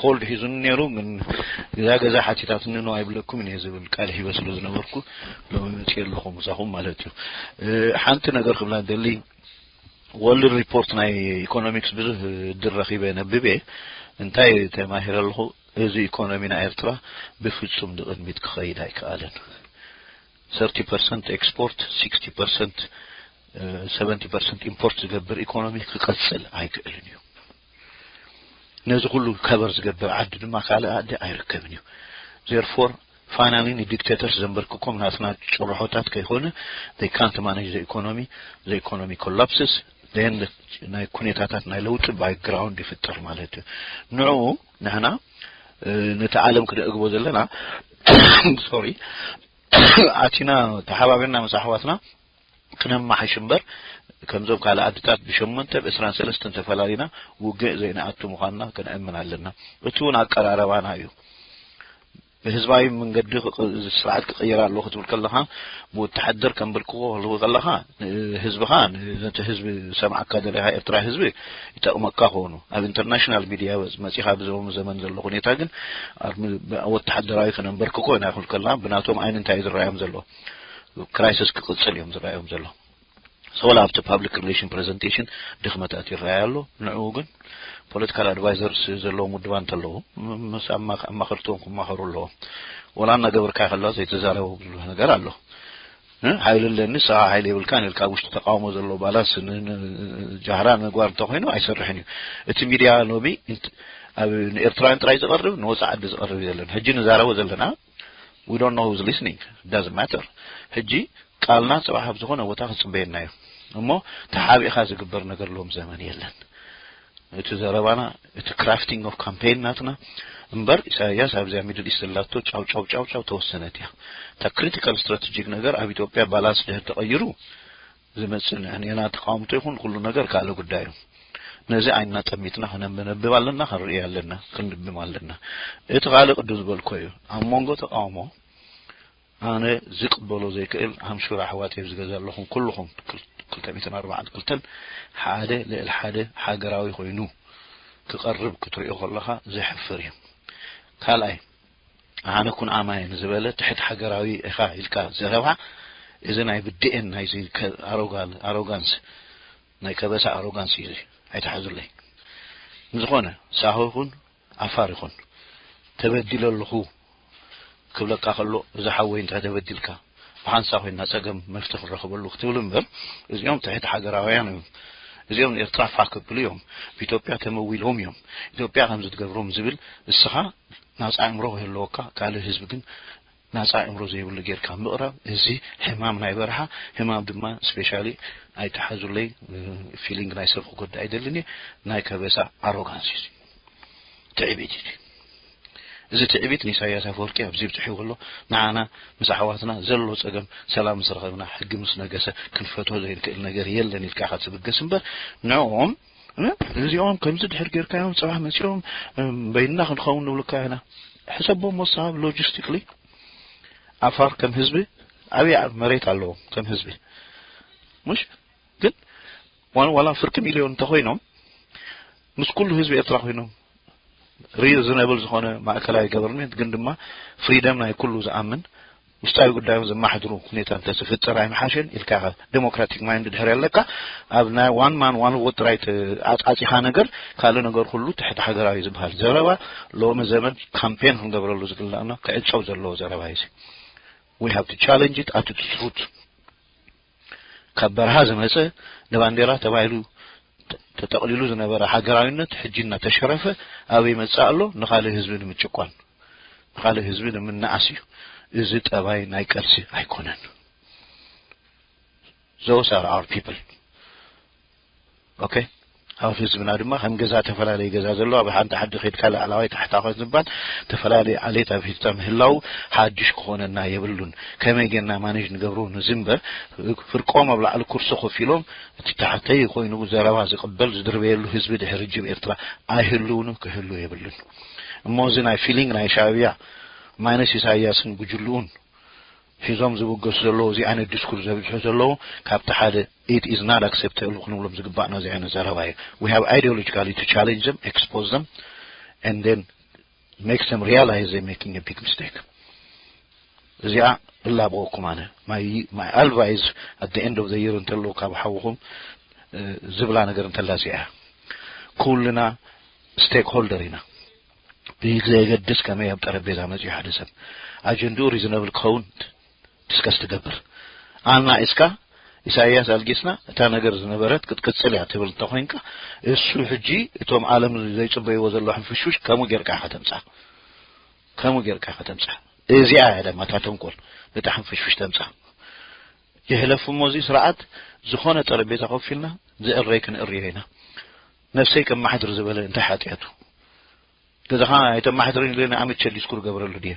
ፖልድ ሒዙኒ ነይሩ፣ ግን እዛ ገዛ ሓቲታትኒ ነው ኣይብለኩም እየ ዝብል ቃል ሂበ ስለ ዝነበርኩ ሎሚ መፅእ ኣለኹ ምሳኹም ማለት እዩ። ሓንቲ ነገር ክብላ ደሊ፣ ወርልድ ሪፖርት ናይ ኢኮኖሚክስ ብዙሕ ድር ረኺበ ነብበ እንታይ ተማሂረ ኣለኹ። እዚ ኢኮኖሚ ናይ ኤርትራ ብፍጹም ንቕድሚት ክኸይድ ኣይከኣለን። thirty percent export, sixty percent, seventy percent import ዝገብር ኢኮኖሚ ክቐጽል ኣይክእልን እዩ። ነዚ ኩሉ ከበር ዝገብር ዓዲ ድማ ካልእ ዓዲ ኣይርከብን እዩ። Therefore finally ንዲክቴተርስ ዘንበርክኮም ናትና ጭርሖታት ከይኮነ፣ they can't manage the economy, the economy collapses, then ናይ ኩነታታት ናይ ለውጢ ባክግራውንድ ይፍጠር ማለት እዩ። ንዑ ንሕና ነቲ ዓለም ክነእግቦ ዘለና፣ ሶሪ፣ ኣቲና ተሓባቢርና ምስ ኣሕዋትና ክነማሓሽ እምበር፣ ከምዞም ካልእ ዓድታት ብሸሞንተ ብዕስራን ሰለስተን ተፈላሊና ውግእ ዘይንኣቱ ምዃንና ክንእምን ኣለና። እቲ እውን ኣቀራረባና እዩ። ብህዝባዊ መንገዲ ስርዓት ክቕየር ኣለዎ ክትብል ከለኻ፣ ብወተሓደር ከንበርክኮ ከለኻ፣ ህዝብኻ ነቲ ህዝቢ ሰምዓካ ደለኻ፣ ኤርትራ ህዝቢ ይጠቕመካ ክኾኑ ኣብ ኢንተርናሽናል ሚድያ መፂኻ ብዞም ዘመን ዘሎ ሁኔታ ግን ወተሓደራዊ ከነንበርክኮ ኢና ክብል ከለኻ፣ ብናቶም ዓይኒ እንታይ ዝረኣዮም ዘሎ? ክራይሲስ ክቕፅል እዮም ዝረኣዮም ዘሎ። ሰውላ ኣብቲ ፓብሊክ ሪሌሽን ፕሬዘንቴሽን ድኽመታት ይረኣይ ኣሎ። ንዕኡ ግን ፖለቲካል ኣድቫይዘርስ ዘለዎም ውድባ እንተለዉ፣ ምስ ኣማኸርቶም ክማኸሩ ኣለዎም። ወላ እናገበርካ ከለዋ ዘይተዛረቡ ብዙሕ ነገር ኣሎ። ሓይሊ ኣለኒ፣ ንስኻ ሓይሊ የብልካን ኢልካ ኣብ ውሽጢ ተቃውሞ ዘሎ ባላንስ ጃህራ ንምግባር እንተኮይኑ ኣይሰርሕን እዩ። እቲ ሚድያ ሎሚ ንኤርትራውያን ጥራይ ዝቐርብ ንወፃኢ ዓዲ ዝቐርብ እዩ ዘለን። ሕጂ ንዛረቦ ዘለና፣ we don't know who's listening, doesn't matter. ሕጂ ቃልና ፅባሕ ኣብ ዝኾነ ቦታ ክፅበየና እዩ። እሞ ተሓቢእኻ ዝግበር ነገር ሎም ዘመን የለን። እቲ ዘረባና፣ እቲ ክራፍቲንግ ኦፍ ካምፔን ናትና እምበር፣ ኢሳያስ ኣብዚኣ ሚድል ኢስት ዘላቶ ጫው ጫው ጫው ጫው ተወሰነት እያ። እታ ክሪቲካል ስትራቴጂክ ነገር ኣብ ኢትዮጵያ ባላንስ ድሕር ተቐይሩ ዝመፅእ ንሕና ተቃውምቶ ይኹን ኩሉ ነገር ካልእ ጉዳይ እዩ። ነዚ ዓይንና ጠሚትና ክነንብብ ኣለና፣ ክንርኢ ኣለና፣ ክንልብም ኣለና። እቲ ካልእ ቅድም ዝበልኮ እዩ። ኣብ መንጎ ተቃውሞ ኣነ ዝቅበሎ ዘይክእል ኣምሹር ኣሕዋት ኣብ ዝገዛ ኣለኹም ኩልኹም ክልተ ሚእትን ኣርባዓን ክልተን ሓደ ልዕሊ ሓደ ሃገራዊ ኮይኑ ክቐርብ ክትሪኦ ከለኻ ዘሕፍር እዩ። ካልኣይ ኣነ ኩን ኣማየ ንዝበለ ትሕት ሃገራዊ ኢኻ ኢልካ ዘረባ እዚ ናይ ብድኤን ናይዚ ኣሮጋንስ ናይ ከበሳ ኣሮጋንስ እዩ። ኣይትሓዙለይ። ንዝኾነ ሳሆ ይኹን ኣፋር ይኹን ተበዲለ ኣለኹ ክብለካ ከሎ፣ እዚ ሓወይ እንታይ ተበዲልካ ብሓንሳ ኮይና ጸገም መፍትሒ ክንረኽበሉ ክትብል እምበር፣ እዚኦም ትሕቲ ሃገራውያን እዮም፣ እዚኦም ንኤርትራ ፋክ ክብሉ እዮም፣ ብኢትዮጵያ ተመዊሎም እዮም፣ ኢትዮጵያ ከምዚ ትገብሮም ዝብል፣ እስኻ ናጻ ኣእምሮ ክህልወካ ካልእ ህዝቢ ግን ናጻ ኣእምሮ ዘይብሉ ጌርካ ምቕራብ፣ እዚ ሕማም ናይ በረኻ፣ ሕማም ድማ ስፔሻሊ ኣይትሓዙለይ፣ ፊሊንግ ናይ ሰብ ክጎዳ ኣይደልን እየ፣ ናይ ከበሳ ኣሮጋንስ እዩ። ትዕቢት እዩ። እዚ ትዕቢት ንኢሳያስ ኣፈወርቂ ኣብዚ ይብፅሕ ይብሎ። ንዓና ምስ ኣሕዋትና ዘሎ ፀገም ሰላም ምስ ረኸብና ሕጊ ምስ ነገሰ ክንፈቶ ዘይንክእል ነገር የለን ኢልካ ኢኻ ትብገስ እምበር ንዕኦም እዚኦም ከምዚ ድሕር ጌርካዮም ፅባሕ መፂኦም በይንና ክንኸውን ንብልካ ኢና። ሕሰቦም መሳብ ሎጂስቲክሊ ኣፋር ከም ህዝቢ ዓብይ መሬት ኣለዎም ከም ህዝቢ ሙሽ ግን ዋላ ፍርቂ ሚልዮን እንተኮይኖም ምስ ኩሉ ህዝቢ ኤርትራ ኮይኖም ሪዝነብል ዝኾነ ማእከላዊ ገቨርንመንት ግን ድማ ፍሪደም ናይ ኩሉ ዝኣምን ውሽጣዊ ጉዳዮም ዘማሓድሩ ሁኔታ እንተዝፍጠር ኣይምሓሸን ኢልካ ኢኻ ዴሞክራቲክ ማይንድ ድሕር ኣለካ ኣብ ናይ ዋን ማን ዋን ቮት ራይት ኣጻጺኻ ነገር ካልእ ነገር ኩሉ ትሕቲ ሃገራዊ ዝበሃል ዘረባ ሎሚ ዘመን ካምፔን ክንገብረሉ ዝግላእና ክዕጸው ዘለዎ ዘረባ እዩ። We have to challenge it at its root. ካብ በረሃ ዝመጸ ንባንዴራ ተባሂሉ ተጠቕሊሉ ዝነበረ ሃገራዊነት ሕጂ እናተሸረፈ ኣበይ ይመጽእ ኣሎ? ንኻልእ ህዝቢ ንምጭቋን ንኻልእ ህዝቢ ንምንኣስ እዩ። እዚ ጠባይ ናይ ቀልሲ ኣይኮነን። Those are our people. ኦኬ ኣብ ህዝብና ድማ ከም ገዛ ተፈላለየ ገዛ ዘሎ ኣብ ሓንቲ ዓዲ ከድካ ላዕላዋይ ታሕታዋይ ዝባል ተፈላለየ ዓሌት ኣብ ህዝብታ ምህላው ሓድሽ ክኾነና የብሉን። ከመይ ጌርና ማኔጅ ንገብሮ ንዚ እምበር ፍርቆም ኣብ ላዕሊ ኩርሲ ኮፍ ኢሎም እቲ ታሕተይ ኮይኑ ዘረባ ዝቕበል ዝድርበየሉ ህዝቢ ድሕሪ ጅብ ኤርትራ ኣይህልውኑ ክህሉ የብሉን። እሞ እዚ ናይ ፊሊንግ ናይ ሻዕብያ ማይነስ ኢሳያስን ጉጅልኡን ሒዞም ዝብገሱ ዘለዉ እዚ ዓይነት ዲስኩር ዘብዝሑ ዘለዉ ካብቲ ሓደ it is not acceptable ክንብሎም ዝግባእና እዚ ዓይነት ዘረባ እዩ። We have ideologically to challenge them, expose them and then makes them realize they're making a big mistake. እዚኣ እላበወኩም ኣነ። My advice at the end of the year እንተሎ ካብ ሓውኹም ዝብላ ነገር እንተላ እዚኣ እያ። ኩልና ስቴክሆልደር ኢና። ብዘየገድስ ከመይ ኣብ ጠረጴዛ መፅዩ ሓደ ሰብ ኣጀንድኡ ሪዝነብል ክኸውን ዲስከስ ትገብር። ኣና እስካ ኢሳያስ ኣልጊስና እታ ነገር ዝነበረት ክትቅፅል እያ ትብል እንተኮይንካ፣ እሱ ሕጂ እቶም ዓለም ዘይፅበይዎ ዘሎ ሕንፍሽፍሽ ከምኡ ጌርካ ኢኻ ተምፃ ከምኡ ጌርካ ኢኻ ተምፃ። እዚኣ እያ ደማ እታ ተንኮል፣ እታ ሕንፍሽፍሽ ተምፃ። ይሕለፍ እሞ እዚ ስርዓት ዝኾነ ጠረጴዛ ኮፍ ኢልና ዝእረይ ክንእርዮ ኢና። ነፍሰይ ከማሕድር ዝበለ እንታይ ሓጢኣቱ? ገዛኻ ኣይተማሕድርን ኢለ ንኣመቸ ዲስኩር ገብረሉ ድየ?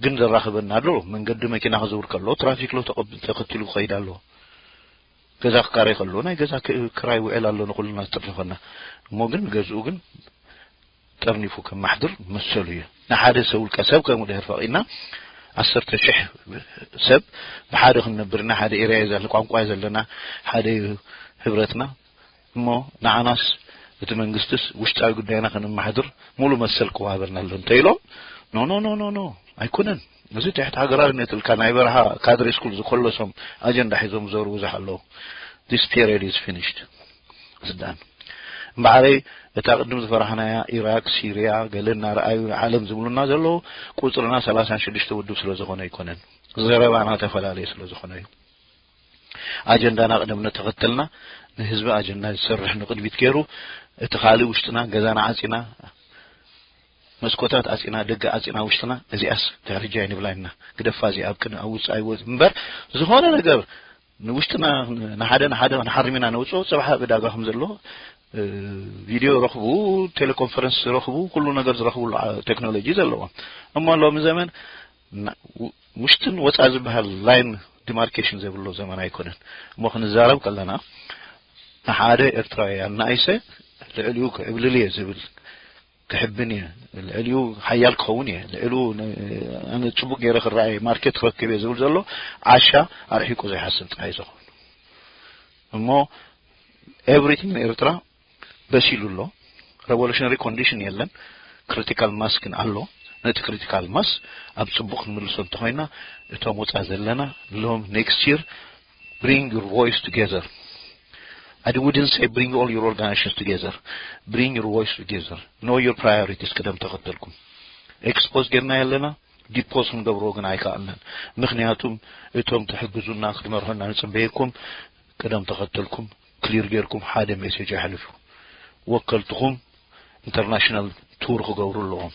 ግን ዘራኽበና ኣሎ። መንገዲ መኪና ክዝውር ከሎ ትራፊክ ሎ ተቐብ- ተኸቲሉ ክኸይድ ኣለዎ። ገዛ ክካረይ ከሎ ናይ ገዛ ክ- ክራይ ውዕል ኣሎ ንኹልና ዝጥርንፈና። እሞ ግን ገዝኡ ግን ጠርኒፉ ከማሕድር መሰሉ እዩ። ንሓደ ሰብ ውልቀ ሰብ ከምኡ ድሕር ፈቒድና ዓሰርተ ሽሕ ሰብ ብሓደ ክንነብር ኢና። ሓደ ኤርያ እዩ ዘለ ቋንቋ እዩ ዘለና ሓደ እዩ ህብረትና። እሞ ንዓናስ እቲ መንግስትስ ውሽጣዊ ጉዳይና ከነማሕድር ሙሉ መሰል ክወሃበና ኣሎ እንተኢሎም ኖ ኖ ኖ ኖ ኖ ኣይኮነን። እዚ ትሕቲ ሃገራዊነት ኢልካ ናይ በረኻ ካድሬ ስኩል ዝኮለሶም ኣጀንዳ ሒዞም ዞሩ ብዙሕ ኣለዉ። This period is finished. ስዳን እምበዓረይ እታ ቅድም ዝፈራሕናያ ኢራቅ፣ ሲርያ ገለ እናረኣዩ ዓለም ዝብሉና ዘለዉ ቁፅርና ሰላሳን ሽዱሽተ ውድብ ስለ ዝኾነ ኣይኮነን። ዘረባና ተፈላለየ ስለ ዝኾነ እዩ። ኣጀንዳና ቅደም ተኸተልና ንህዝቢ ኣጀንዳ ዝሰርሕ ንቕድሚት ገይሩ እቲ ካልእ ውሽጥና ገዛና ዓፂና መስኮታት ዓፂና ደገ ዓፂና ውሽጥና እዚኣስ ዳርጃ ይንብላ ኢና ግደፋ እዚኣ ኣብ ቅድሚ ኣብ ውፃኢ ወፅ እምበር ዝኾነ ነገር ንውሽጥና ንሓደ ንሓደ ንሓርም ኢና ነውፅኦ። ፅባሕ ኣብ ዕዳጋ ከም ዘሎ እ፣ ቪድዮ ረኽቡ፣ ቴሌኮንፈረንስ ረኽቡ፣ ኩሉ ነገር ዝረኽብሉ ዓ- ቴክኖሎጂ ዘለዎም። እሞ ሎሚ ዘመን ና- ው- ውሽጥን ወፃ ዝበሃል ላይን ዲማርኬሽን ዘይብሎ ዘመን ኣይኮነን። እሞ ክንዛረብ ከለና ንሓደ ኤርትራዊ ኣናእሰ ልዕሊኡ ክዕብልል እየ ዝብል ክሕብን እየ፣ ልዕሊኡ ሓያል ክኸውን እየ፣ ልዕሊኡ ን- ኣነ ፅቡቅ ገይረ ክረኣየ ማርኬት ክረክብ እየ ዝብል ዘሎ ዓሻ ኣርሒቁ ዘይሓስብ ጥራይ ዝኸውን። እሞ ኤቭሪቲንግ ንኤርትራ በሲሉ ኣሎ። ሬቮሉሽነሪ ኮንዲሽን የለን። ክሪቲካል ማስ ግን ኣሎ። ነቲ ክሪቲካል ማስ ኣብ ፅቡቅ ክንምልሶ እንተኮይና እቶም ወፃ ዘለና ሎም ኔክስት ይር bring your voice together. I wouldn't say bring all your organizations together. Bring your voice together. Know your priorities ቅደም ተኸተልኩም። ኤክስፖዝ ጌርና ኣለና ዲፖዝ ክንገብሮ ግን ኣይከኣልናን። ምክንያቱም እቶም ትሕግዙና ክትመርሑና ንፅበየኩም ቅደም ተኸተልኩም ክሊር ጌርኩም ሓደ ሜሴጅ ኣሕልፉ። ወከልትኹም ኢንተርናሽናል ቱር ክገብሩ ኣለዎም።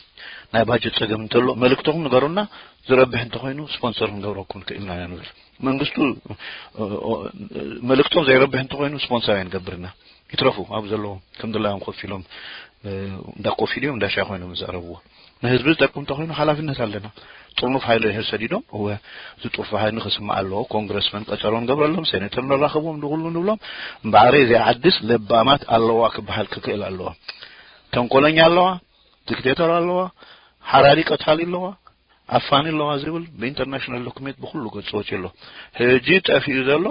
ናይ ባጀት ፀገም እንተሎ መልእክትኹም ንገሩና። ዝረብሕ እንተኮይኑ ስፖንሰር ክንገብረኩም ክእልና ኢና ንብል። መንግስቱ እ፣ እ፣ መልእክቶም ዘይረብሕ እንተኮይኑ ስፖንሰር ኣይንገብርና። ይትረፉ ኣብ ዘለዎም ከም ድላዮም ኮፍ ኢሎም እ፣ እንዳ ኮፊ ድዮም እንዳ ሻሂ ኮይኖም ዝዛረብዎ። ንህዝቢ ዝጠቅም እንተኮይኑ ሓላፍነት ኣለና። ጥርኑፍ ሓይሊ ድሕር ሰዲዶም እወ እዚ ጥርፉ ሓይሊ ክስማዕ ኣለዎ። ኮንግረስመን ቀፀሮ ንገብረሎም፣ ሴኔተር ንራኸቦም፣ ንኩሉ ንብሎም። እምበኣረ እዚኣ ዓድስ ለባማት ኣለዋ ክበሃል ክክእል ኣለዋ። ተንኮለኛ ኣለዋ፣ ዲክቴተር ኣለዋ፣ ሓራዲ ቀታሊ ኣለዋ፣ ኣፋኒ ኣለዋ ዝብል ብኢንተርናሽናል ዶኩሜንት ብኩሉ ገፅ ወፂኡ ኣሎ። ሕጂ ጠፊኡ ዘሎ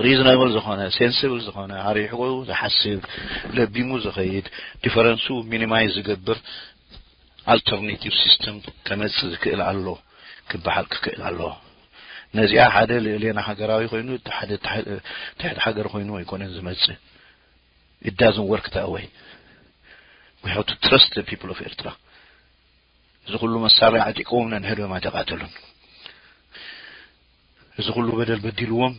ሪዝናብል ዝኾነ ሴንስብል ዝኾነ ኣሪሕቆ ዝሓስብ ለቢሙ ዝኸይድ ዲፈረንሱ ሚኒማይዝ ዝገብር ኣልተርኔቲቭ ሲስተም ከመፅእ ዝክእል ኣሎ ክበሃል ክክእል ኣለዎ። ነዚኣ ሓደ ልእሌና ሃገራዊ ኮይኑ እቲ ሓደ ትሕ- ትሕቲ ሃገር ኮይኑ ኣይኮነን ዝመፅእ። It doesn't work that way. We have to trust the people of ኤርትራ። እዚ ኩሉ መሳርያ ዓጢቆም ነንሕዶም ኣይተቃተሉን። እዚ ኩሉ በደል በዲልዎም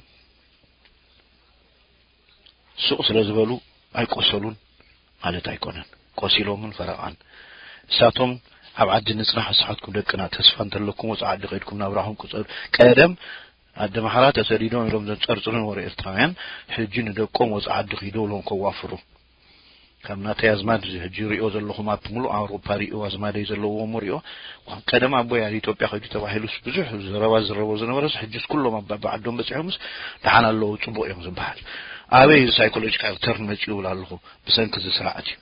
ሱቕ ስለ ዝበሉ ኣይቆሰሉን ማለት ኣይኮነን። ቆሲሎምን ፈረቓን እሳቶም ኣብ ዓዲ ንጽናሕ ኣስሓትኩም ደቅና ተስፋ እንተለኩም ወጻ ዓዲ ከይድኩም ናብራኹም ቅጸሉ። ቀደም ኣደ ማሕራ ተሰዲዶም ኢሎም ዘንጸርጽሩ ነበሩ ኤርትራውያን። ሕጂ ንደቆም ወጻ ዓዲ ኪዶ ኢሎም ከዋፍሩ ካብ ናተይ ኣዝማድ እዚ ሕጂ ሪኦ ዘለኹ ማፕ ሙሉእ ኣውሮፓ ሪኦ ኣዝማደይ ዘለዎም ሪኦ። ቀደም ኣቦይ ኣብ ኢትዮጵያ ከይዱ ተባሂሉስ ብዙሕ ዘረባ ዝረበ ዝነበረስ ሕጂስ ኩሎም ኣብ ባባዓዶም በፂሖምስ ደሓን ኣለዉ ጽቡቕ እዮም ዝበሃል። ኣበይ እዚ ሳይኮሎጂካል ተርን መፂኡ ይብል ኣለኹ ብሰንኪ እዚ ስርዓት እዩ።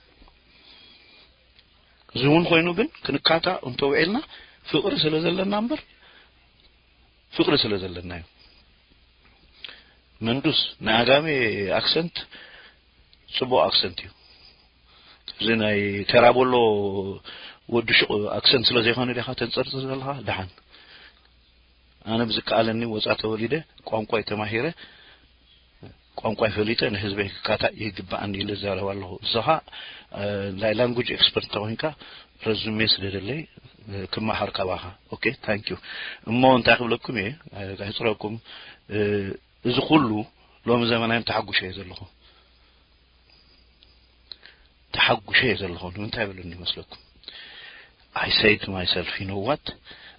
እዚ እውን ኮይኑ ግን ክንካታ እንተውዒልና ፍቕሪ ስለ ዘለና እምበር ፍቕሪ ስለ ዘለና እዩ። መንዱስ ናይ ኣጋሜ ኣክሰንት ጽቡቕ ኣክሰንት እዩ። እዚ ናይ ተራቦሎ ወዲ ሹቕ ኣክሰንት ስለ ዘይኮነ ዲኻ ተንጸርጽር ዘለኻ? ደሓን። ኣነ ብዝከኣለኒ ወጻ ተወሊደ፣ ቋንቋይ ተማሂረ፣ ቋንቋይ ፈሊጠ ንህዝበይ ክካታእ ይግባኣኒ ኢለ እዛረብ ኣለኹ። ንስኻ፣ እ፣ ናይ ላንጉጅ ኤክስፐርት እንተኾይንካ ረዙሜ ስደደለይ፣ እ፣ ክመሃር ካባኻ። ኦኬ፣ ታንክ ዩ። እሞ እንታይ ክብለኩም እየ፣ እ፣ ከሕጽረኩም፣ እ፣ እዚ ኩሉ ሎሚ ዘመናዮም ተሓጉሸ እየ ዘለኹ። ተሓጉሸ እየ ዘለኹ። ንምንታይ በሉኒ ይመስለኩም? I say to myself, you know what?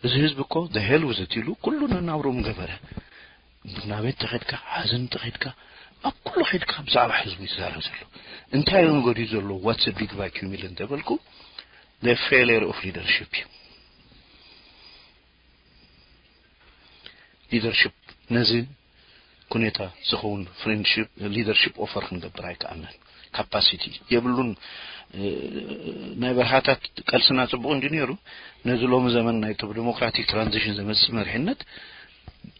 እዚ ህዝቢ እኮ the hell with it ኢሉ ኩሉ ነናብርኡ ምገበረ። ናበይ ተኸድካ፣ ሓዘን ተኸድካ፣ ኣብ ኩሉ ኸድካ ብዛዕባ ህዝቡ ይዛረብ ዘሎ። እንታይ እዩ ገዲኡ ዘሎ? What's a big vacuum ኢለ እንተበልኩ፣ the failure of leadership እዩ። ሊደርሽፕ ነዚ ኩኔታ ዝኸውን ፍሬንድሽፕ፣ ሊደርሽፕ ኦፈር ክንገብር ኣይከኣልናን። ካፓሲቲ የብሉን። እ፣ ናይ በርሃታት ቃልስና ጽቡቕ እንዲ ነይሩ፣ ነዚ ሎሚ ዘመን ናይ ቶብ ዲሞክራቲክ ትራንዚሽን ዘመጽእ መሪሕነት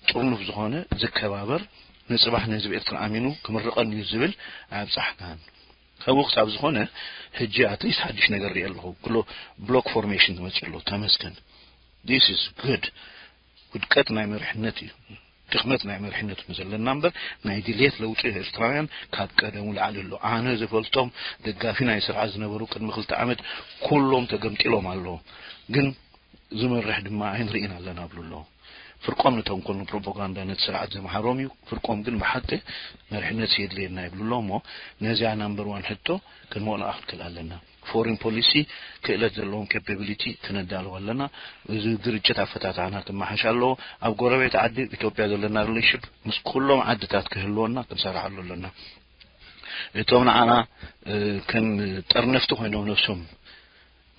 ጥርኑፍ ዝኾነ ዝከባበር፣ ንጽባሕ ንህዝቢ ኤርትራ ኣሚኑ ክምርቐን እዩ ዝብል ኣያብጻሕናን። ከምኡ ክሳብ ዝኾነ፣ ሕጂ ኣትሊስት ሓድሽ ነገር ርኢ ኣለኹ። ኩሎ ብሎክ ፎርሜሽን ዝመጽእ ኣሎ። ተመስገን። This is good። ውድቀት ናይ መሪሕነት እዩ። ድኽመት ናይ መሪሕነት እዩ ዘለና እምበር፣ ናይ ድሌት ለውጢ ኤርትራውያን ካብ ቀደሙ ላዕሊ ኣሎ። ኣነ ዝፈልጦም ደጋፊ ናይ ስርዓት ዝነበሩ ቅድሚ ክልተ ዓመት ኩሎም ተገምጢሎም ኣለዉ። ግን ዝመርሕ ድማ ኣይንርእን ኣለና ብሉ ኣለዉ። ፍርቆም ንተንኮል ንፕሮፓጋንዳ ነቲ ስርዓት ዘምሃሮም እዩ። ፍርቆም ግን ብሓቂ መሪሕነት የድልየና ይብሉ ኣለዉ እሞ፣ ነዚኣ ናምበር ዋን ሕቶ ክንመልኣ ክንክእል ኣለና። ፎሪን ፖሊሲ ክእለት ዘለዎም ኬፓቢሊቲ ክነዳልው ኣለና። እዚ ግርጭት ኣፈታትሓና ክመሓሽ ኣለዎ። ኣብ ጎረቤት ዓዲ ኢትዮጵያ ዘለና ሪሌሽንሽፕ ምስ ኩሎም ዓድታት ክህልወና ክንሰርሓሉ ኣለና። እቶም ንዓና፣ እ፣ ከም ጠርነፍቲ ኮይኖም ነብሶም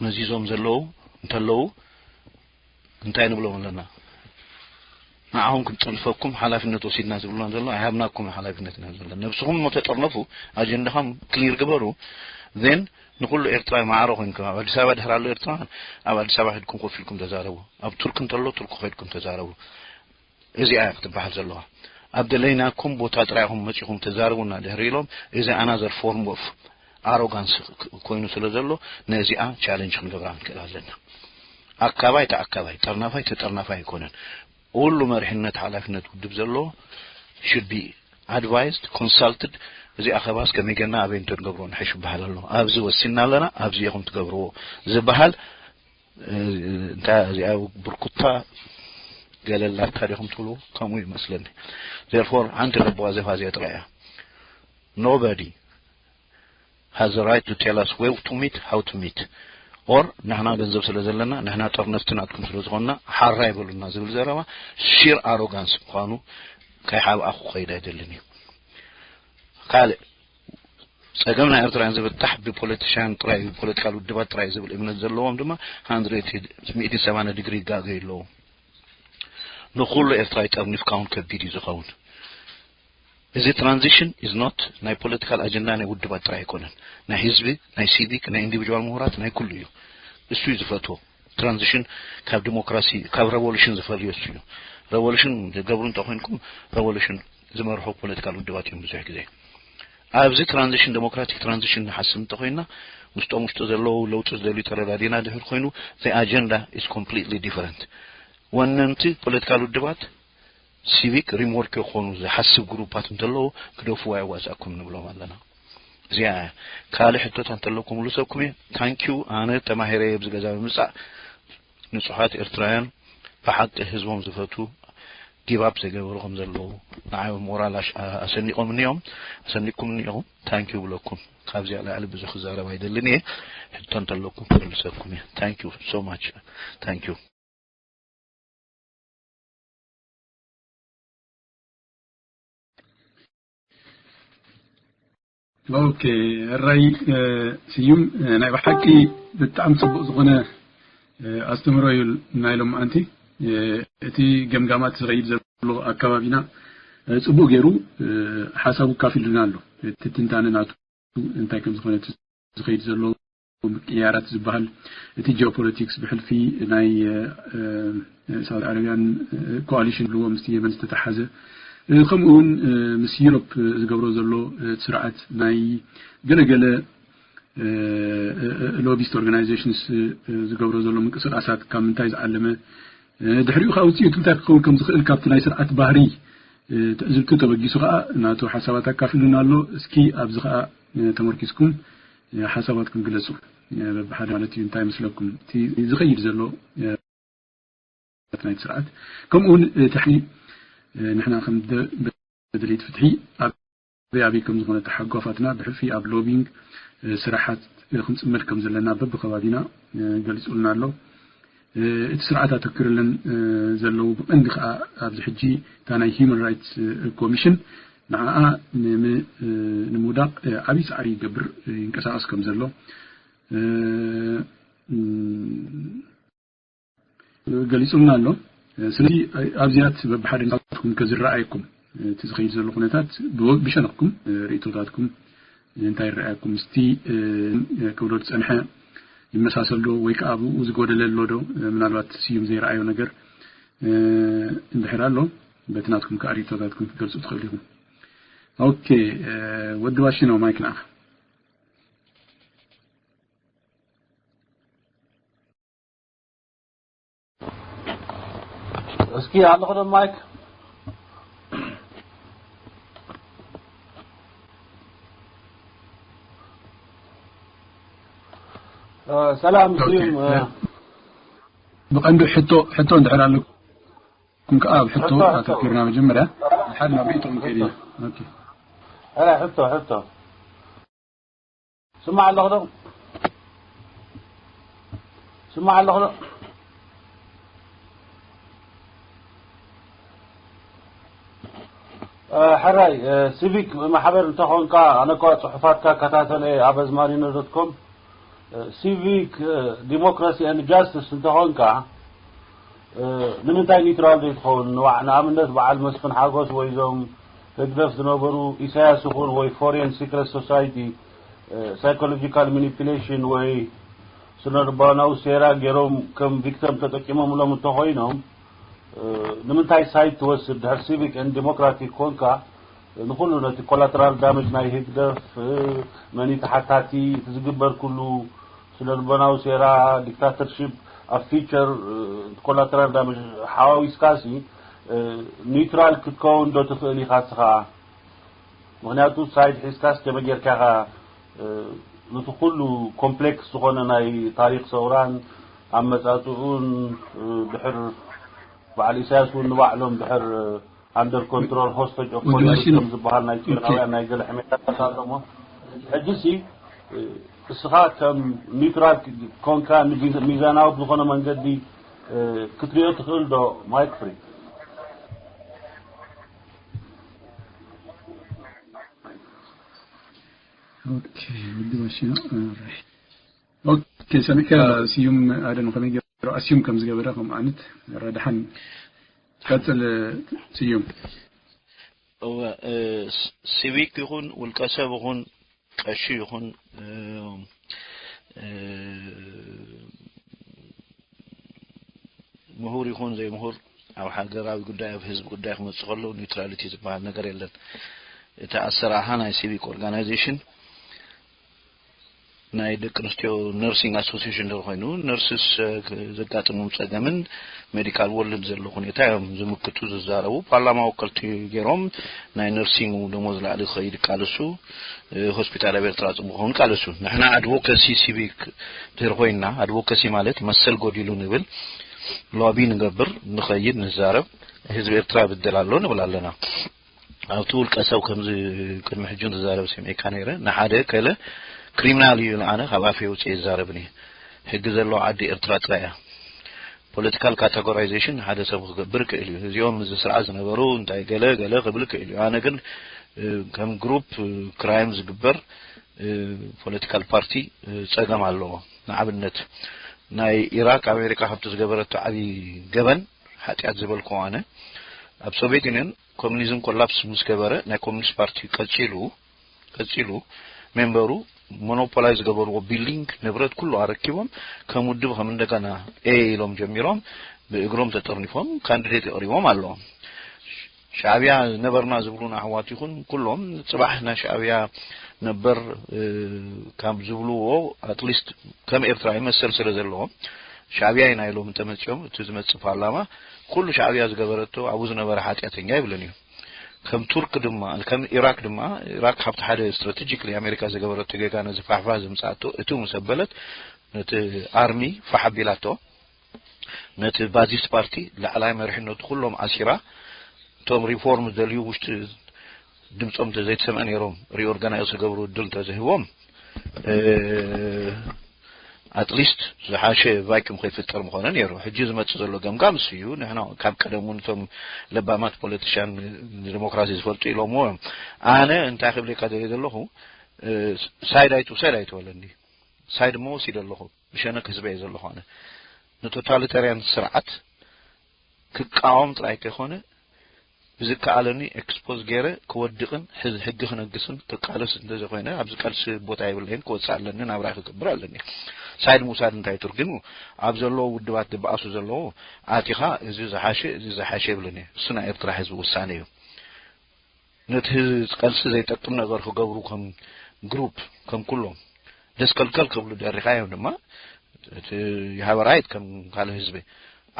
መዚዞም ዘለዉ እንተለዉ እንታይ ንብሎም ኣለና? ንዓኹም ክንጥንፈኩም ሓላፍነት ወሲድና ዝብሉና ዘሎ ኣይሃብናኩም ሓላፍነት ኢና ዘለና። ነብስኹም እሞ ተጠርነፉ፣ ኣጀንዳኹም ክሊር ግበሩ። ዜን ንኹሉ ኤርትራዊ ማዕረ ኮይንኩም ኣብ ኣዲስ ኣበባ ድሕር ኣሎ ኤርትራ ኣብ ኣዲስ ኣበባ ሄድኩም ኮፍ ኢልኩም ተዛረቡ። ኣብ ቱርክ እንተሎ ቱርክ ከይድኩም ተዛረቡ። እዚኣ እያ ክትበሃል ዘለዋ። ኣብ ደለይናኩም ቦታ ጥራይ ኢኹም መጺኹም ተዛረቡና ድሕሪ ኢሎም፣ እዚ ኣናዘር ፎርም ኦፍ ኣሮጋንስ ኮይኑ ስለ ዘሎ፣ ነዚኣ ቻለንጅ ክንገብራ ክንክእል ኣለና። ኣካባይ ተኣካባይ፣ ጠርናፋይ ተጠርናፋይ ኣይኮነን። ኩሉ መሪሕነት ሓላፍነት ውድብ ዘለዎ should be advised, consulted። እዚ ኣኸባስ ከመይ ገና ኣበይ እንተንገብሮ ንሕሽ ይበሃል ኣሎ። ኣብዚ ወሲንና ኣለና፣ ኣብዚ ኢኹም ትገብርዎ ዝበሃል፣ እ፣ እንታይ እዚኣ ብርኩታ ገለላታ ዲኹም ትብሉ? ከምኡ ይመስለኒ። Therefore ሓንቲ ለብዋ ዘፋ እዚኣ ጥራይ እያ። Nobody has the right to tell us where to meet, how to meet. Or ንሕና ገንዘብ ስለ ዘለና፣ ንሕና ጠርነፍቲ ናትኩም ስለ ዝኾንና ሓራ ይበሉና ዝብል ዘረባ ሺር ኣሮጋንስ ምዃኑ ከይሓብኣኹ ክኸይድ ኣይደልን እዩ። ካልእ ጸገም ናይ ኤርትራውያን ዝፍታሕ ብፖለቲሽያን ጥራይ እዩ፣ ብፖለቲካል ውድባት ጥራይ እዩ ዝብል እምነት ዘለዎም ድማ ሃንድሬድ ሚእቲ ሰማንያ ዲግሪ ይጋገዩ ኣለዉ። ንኹሉ ኤርትራዊ ጠርኒፍካ እውን ከቢድ እዩ ዝኸውን። እዚ ትራንዚሽን ኢዝ ኖት ናይ ፖለቲካል ኣጀንዳ ናይ ውድባት ጥራይ ኣይኮነን። ናይ ህዝቢ፣ ናይ ሲቪክ፣ ናይ ኢንዲቪጁዋል ምሁራት፣ ናይ ኩሉ እዩ። እሱ እዩ ዝፈትዎ። ትራንዚሽን ካብ ዲሞክራሲ፣ ካብ ሬቮሉሽን ዝፈልዮ እሱ እዩ። ሬቮሉሽን ዝገብሩ እንተኾይንኩም፣ ሬቮሉሽን ዝመርሑ ፖለቲካል ውድባት እዮም ብዙሕ ግዜ። ኣብዚ ትራንዚሽን፣ ዴሞክራቲክ ትራንዚሽን ንሓስብ እንተኾይንና፣ ውሽጦም ውሽጡ ዘለዉ ለውጢ ዝደልዩ ተረዳዲና ድሕር ኮይኑ፣ the agenda is completely different። ወነንቲ ፖለቲካል ውድባት ሲቪክ ሪምወርክ የኾኑ ዝሓስብ ግሩፓት እንተለዉ፣ ግደፍዎ ኣየዋጽኣኩም ንብሎም ኣለና። እዚኣ እያ። ካልእ ሕቶታት እንተለኩም ምልሰኩም እየ። ታንኪዩ። ኣነ ተማሂረ እየ ኣብዚ ገዛ ብምጻእ። ንጹሃት ኤርትራውያን ብሓቂ ህዝቦም ዝፈቱ ጊቭ ኣፕ ዘይገበሩ ከም ዘለዉ ንዓይ ሞራል ኣሽ-፣ ኣሰኒቖምኒ እዮም፣ ኣሰኒቕኩምኒ ኢኹም። ታንኪዩ ብለኩም። ካብዚኣ ላዕሊ ብዙሕ ክዛረብ ኣይደልን እየ። ሕቶ እንተለኩም ክምልሰኩም እየ። ታንኪዩ ሶ ማች። ታንኪዩ። ኦኬ፣ እራይ፣ እ፣ ስዩም፣ እ፣ ናይ ብሓቂ ብጣዕሚ ጽቡቕ ዝኾነ፣ እ፣ ኣስተምህሮ እዩ ናይ ሎማዓንቲ። እ፣ እቲ ገምጋማት ዝኸይድ ዘሎ ኣካባቢና፣ እ፣ ጽቡቕ ገይሩ፣ እ፣ ሓሳቡ ካፊሉና ኣሎ። እቲ ትንታነ ናቱ እንታይ ከም ዝኾነ፣ እቲ ዝኸይድ ዘሎ ምቅያራት ዝበሃል፣ እቲ ጂኦፖለቲክስ ብሕልፊ ናይ፣ እ፣ ሳውዲ ዓረብያን፣ እ፣ ኮኣሊሽን ዝብልዎ ምስቲ የመን ዝተተሓዘ፣ እ፣ ከምኡ እውን፣ እ፣ ምስ ዩሮፕ ዝገብሮ ዘሎ፣ እ፣ ስርዓት ናይ ገለገለ ሎቢስት ኦርጋናይዜሽንስ ዝገብሮ ዘሎ ምንቅስቃሳት ካብ ምንታይ ዝዓለመ፣ ድሕሪኡ ከዓ ውፅኢቱ እንታይ ክኸውን ከም ዝኽእል ካብቲ ናይ ስርዓት ባህሪ ትዕዝብቱ ተበጊሱ ከዓ ናቱ ሓሳባት ኣካፊሉና ኣሎ። እስኪ ኣብዚ ከዓ ተመርኪስኩም ሓሳባትኩም ግለፁ። በብሓደ ማለት እዩ። እንታይ ይመስለኩም እቲ ዝኸይድ ዘሎ ናይቲ ስርዓት? ከምኡ እውን እቲ ሕዚ ንሕና ከም ደደሊት ፍትሒ ኣበይ ኣበይ ከም ዝኾነ ተሓጓፋትና ብሕልፊ ኣብ ሎቢንግ ስራሓት ክንፅመድ ከም ዘለና በብከባቢና ገሊፁልና ኣሎ። እቲ ስርዓት ኣተክርለን ዘለዉ ብቐንዲ ከዓ ኣብዚ ሕጂ እታ ናይ ሂማን ራይትስ ኮሚሽን ንዓኣ ንምውዳቕ ዓብዪ ፃዕሪ ይገብር ይንቀሳቐስ ከም ዘሎ ገሊፁልና ኣሎ። ስለዚ ኣብዚኣት በብሓደ ንስኻትኩም ከዝረኣየኩም እቲ ዝኸይድ ዘሎ ኩነታት ብሸነኽኩም ርእቶታትኩም እንታይ ይረኣየኩም ምስቲ ክብሎ ዝፀንሐ ይመሳሰል ዶ ወይ ከዓ ብኡ ዝጎደለ ኣሎ ዶ? ምናልባት ስዩም ዘይረኣዮ ነገር እንድሕር ኣሎ በቲ ናትኩም ከዓ ርእቶታትኩም ክትገልፁ ትኽእሉ ኢኹም። ኦኬ፣ ወዲ ዋሽኖ ማይክ ንዓኻ። እስኪ ኣለኹ ዶ ማይክ? ሰላም ስዩም። ብቐንዱ ሕቶ ሕቶ እንድሕር ኣለኩም ከዓ ኣብ ሕቶ ኣተኩርና መጀመርያ ሓደ ናብ ርእቶ ንከይድ ኢና። ኦኬ። ሕቶ ሕቶ ስማዕ ኣለኹ ዶ? ስማዕ ኣለኹ ዶ? ሕራይ ሲቪክ ማሕበር እንተኾንካ ኣነ እኳ ፅሑፋትካ ከታተለ ኣብ ኣዝማሪኖ ዶት ኮም። ሲቪክ ዲሞክራሲ ኤንድ ጃስቲስ እንተኾንካ ንምንታይ ኒውትራል ዘይትኸውን? ንኣብነት በዓል መስፍን ሓጎስ ወይ ዞም ህግደፍ ዝነበሩ ኢሳያስ ይኹን ወይ ፎሬን ሲክረት ሶሳይቲ ሳይኮሎጂካል ማኒፕሌሽን ወይ ስነልቦናዊ ሴራ ገይሮም ከም ቪክተም ተጠቂሞምሎም እንተኾይኖም ንምንታይ ሳይድ ትወስድ? ድሕር ሲቪክ ኤንድ ዲሞክራቲክ ኮንካ ንኩሉ ነቲ ኮላተራል ዳመጅ ናይ ህግደፍ መኒ ተሓታቲ እቲ ዝግበር ኩሉ ስነልቦናዊ ሴራ ዲክታተርሺፕ ኣብ ፊቸር ኮላተራል ዳመጅ ሓዋዊስካሲ ኒውትራል ክትከውን ዶ ትኽእል ኢኻ እስኻ? ምኽንያቱ ሳይድ ሒዝካስ ከመይ ጌርካ ኢኻ ነቲ ኩሉ ኮምፕሌክስ ዝኾነ ናይ ታሪክ ሰውራን ኣመፃፅኡን ድሕር በዓል ኢሳያስ እውን ንባዕሎም ድሕር ኣንደር ኮንትሮል ሆስቴጅ ኦፍ ኮሌጅ ከም ዝበሃል ናይ ጭራውያን ናይ ገለ ሕሜታታት ኣሎ እሞ ሕጂ ሲ እስኻ ከም ኒውትራል ኮንካ ሚዛናዊ ብዝኾነ መንገዲ ክትሪኦ ትኽእል ዶ? ማይክ ፍሪ። ኦኬ፣ ወዲ ባሽና። ኦኬ፣ ሰሚዕካ ስዩም ኣደም ከመይ ገይሩ ኣስዩም ከም ዝገበረ ከም ዓይነት ረድሓን ቀጽል ስዩም። እወ፣ ሲቪክ ይኹን ውልቀ ሰብ ይኹን ቀሺ ይኹን ምሁር ይኹን ዘይምሁር ኣብ ሃገራዊ ጉዳይ ኣብ ህዝቢ ጉዳይ ክመፅእ ከሎ ኒውትራሊቲ ዝበሃል ነገር የለን። እቲ ኣሰራርሓ ናይ ሲቪክ ኦርጋናይዜሽን ናይ ደቂ ኣንስትዮ ነርሲንግ ኣሶሲሽን እንድሕር ኮይኑ ነርስስ ዘጋጥሞም ፀገምን ሜዲካል ወርልድ ዘሎ ኩኔታ እዮም ዝምክቱ ዝዛረቡ። ፓርላማ ወከልቲ ገይሮም ናይ ነርሲንግ ደሞዝ ላዕሊ ክኸይድ ይቃለሱ፣ ሆስፒታል ኣብ ኤርትራ ፅቡቅ ክኸውን ይቃለሱ። ንሕና ኣድቮካሲ ሲቪክ እንድሕር ኮይንና ኣድቮካሲ ማለት መሰል ጎዲሉ ንብል ሎቢ ንገብር ንኸይድ ንዛረብ ህዝቢ ኤርትራ ይብደል ኣሎ ንብል ኣለና። ኣብቲ ውልቀ ሰብ ከምዚ ቅድሚ ሕጂ ዝዛረብ ሰሚዕካ ነይረ። ንሓደ ከለ ክሪሚናል እዩ ኢሉ ኣነ ካብ ኣፈይ ኣውፅኤ ይዛረብን እየ። ሕጊ ዘለዋ ዓዲ ኤርትራ ጥራይ እያ። ፖለቲካል ካተጎራይዜሽን ሓደ ሰብ ክገብር ይክእል እዩ። እዚኦም እዚ ስርዓት ዝነበሩ እንታይ ገለ ገለ ክብል ይክእል እዩ። ኣነ ግን ከም ግሩፕ ክራይም ዝግበር ፖለቲካል ፓርቲ ፀገም ኣለዎ። ንኣብነት ናይ ኢራክ ኣሜሪካ ካብቲ ዝገበረቶ ዓብዪ ገበን ሓጢኣት ዝበልክዎ ኣነ ኣብ ሶቪየት ዩኒየን ኮሚኒዝም ኮላፕስ ምስ ገበረ ናይ ኮሚኒስት ፓርቲ ቀፂሉ ቀፂሉ ሜምበሩ ሞኖፖላይ ዝገበርዎ ቢልዲንግ ንብረት ኩሉ ኣረኪቦም ከም ውድብ ከም እንደገና ኤ ኢሎም ጀሚሮም ብእግሮም ተጠርኒፎም ካንዲዴት የቕሪቦም ኣለዎም። ሻዕብያ ነበርና ዝብሉና ኣሕዋት ይኹን ኩሎም ፅባሕ ናይ ሻዕብያ ነበር ካብ ዝብልዎ ኣትሊስት ከም ኤርትራ ይመሰል ስለ ዘለዎም ሻዕብያ ኢና ኢሎም እንተመፅኦም እቲ ዝመፅእ ፓርላማ ኩሉ ሻዕብያ ዝገበረቶ ኣብኡ ዝነበረ ሓጢኣተኛ ይብለን እዩ። ከም ቱርክ ድማ ከም ኢራክ ድማ ኢራክ ካብቲ ሓደ ስትራቴጂክሊ ኣሜሪካ ዝገበረቶ ጌጋ ነዚ ፋሕፋ ዝምፃእቶ እቲ ምስ ኣበለት ነቲ ኣርሚ ፋሕ ኣቢላቶ ነቲ ባዚስት ፓርቲ ላዕላይ መሪሕነቱ ኩሎም ኣሲራ እቶም ሪፎርም ዝደልዩ ውሽጢ ድምፆም ዘይተሰምዐ ነይሮም ሪኦርጋናይዝ ክገብሩ እድል እንተዝህቦም ኣትሊስት ዝሓሸ ቫይኩም ከይፍጠር ምኾነ ነይሩ። ሕጂ ዝመፅእ ዘሎ ገምጋም እሱ እዩ። ንሕና ካብ ቀደም እውን እቶም ለባማት ፖለቲሽያን ንዲሞክራሲ ዝፈልጡ ኢሎምዎ እዮም። ኣነ እንታይ ክብለካ ደልየ ዘለኹ ሳይድ ኣይትውሰድ ኣይትበለኒ። ሳይድ እሞ ወሲደ ኣለኹ። ብሸነክ ህዝበ እየ ዘለኹ። ኣነ ንቶታሊታርያን ስርዓት ክቃወም ጥራይ ከይኮነ ብዝከኣለኒ ኤክስፖዝ ገይረ ክወድቕን ሕዚ ሕጊ ክነግስን ክቃለስ እንተዘይኮይነ ኣብዚ ቀልሲ ቦታ የብለይን ክወፅእ ኣለኒ ናብራይ ክገብር ኣለኒ። ሳይድ ምውሳድ እንታይ ትርጉም እዩ? ኣብ ዘለዉ ውድባት ዝበኣሱ ዘለዉ ኣቲኻ እዚ ዝሓሸ እዚ ዝሓሸ የብለኒ። እሱ ናይ ኤርትራ ህዝቢ ውሳነ እዩ። ነቲ ህዝቢ ቀልሲ ዘይጠቅም ነገር ክገብሩ ከም ግሩፕ ከም ኩሎም ደስከልከል ክብሉ ደሪኻ እዮም ድማ እቲ ይሃበራይት ከም ካልእ ህዝቢ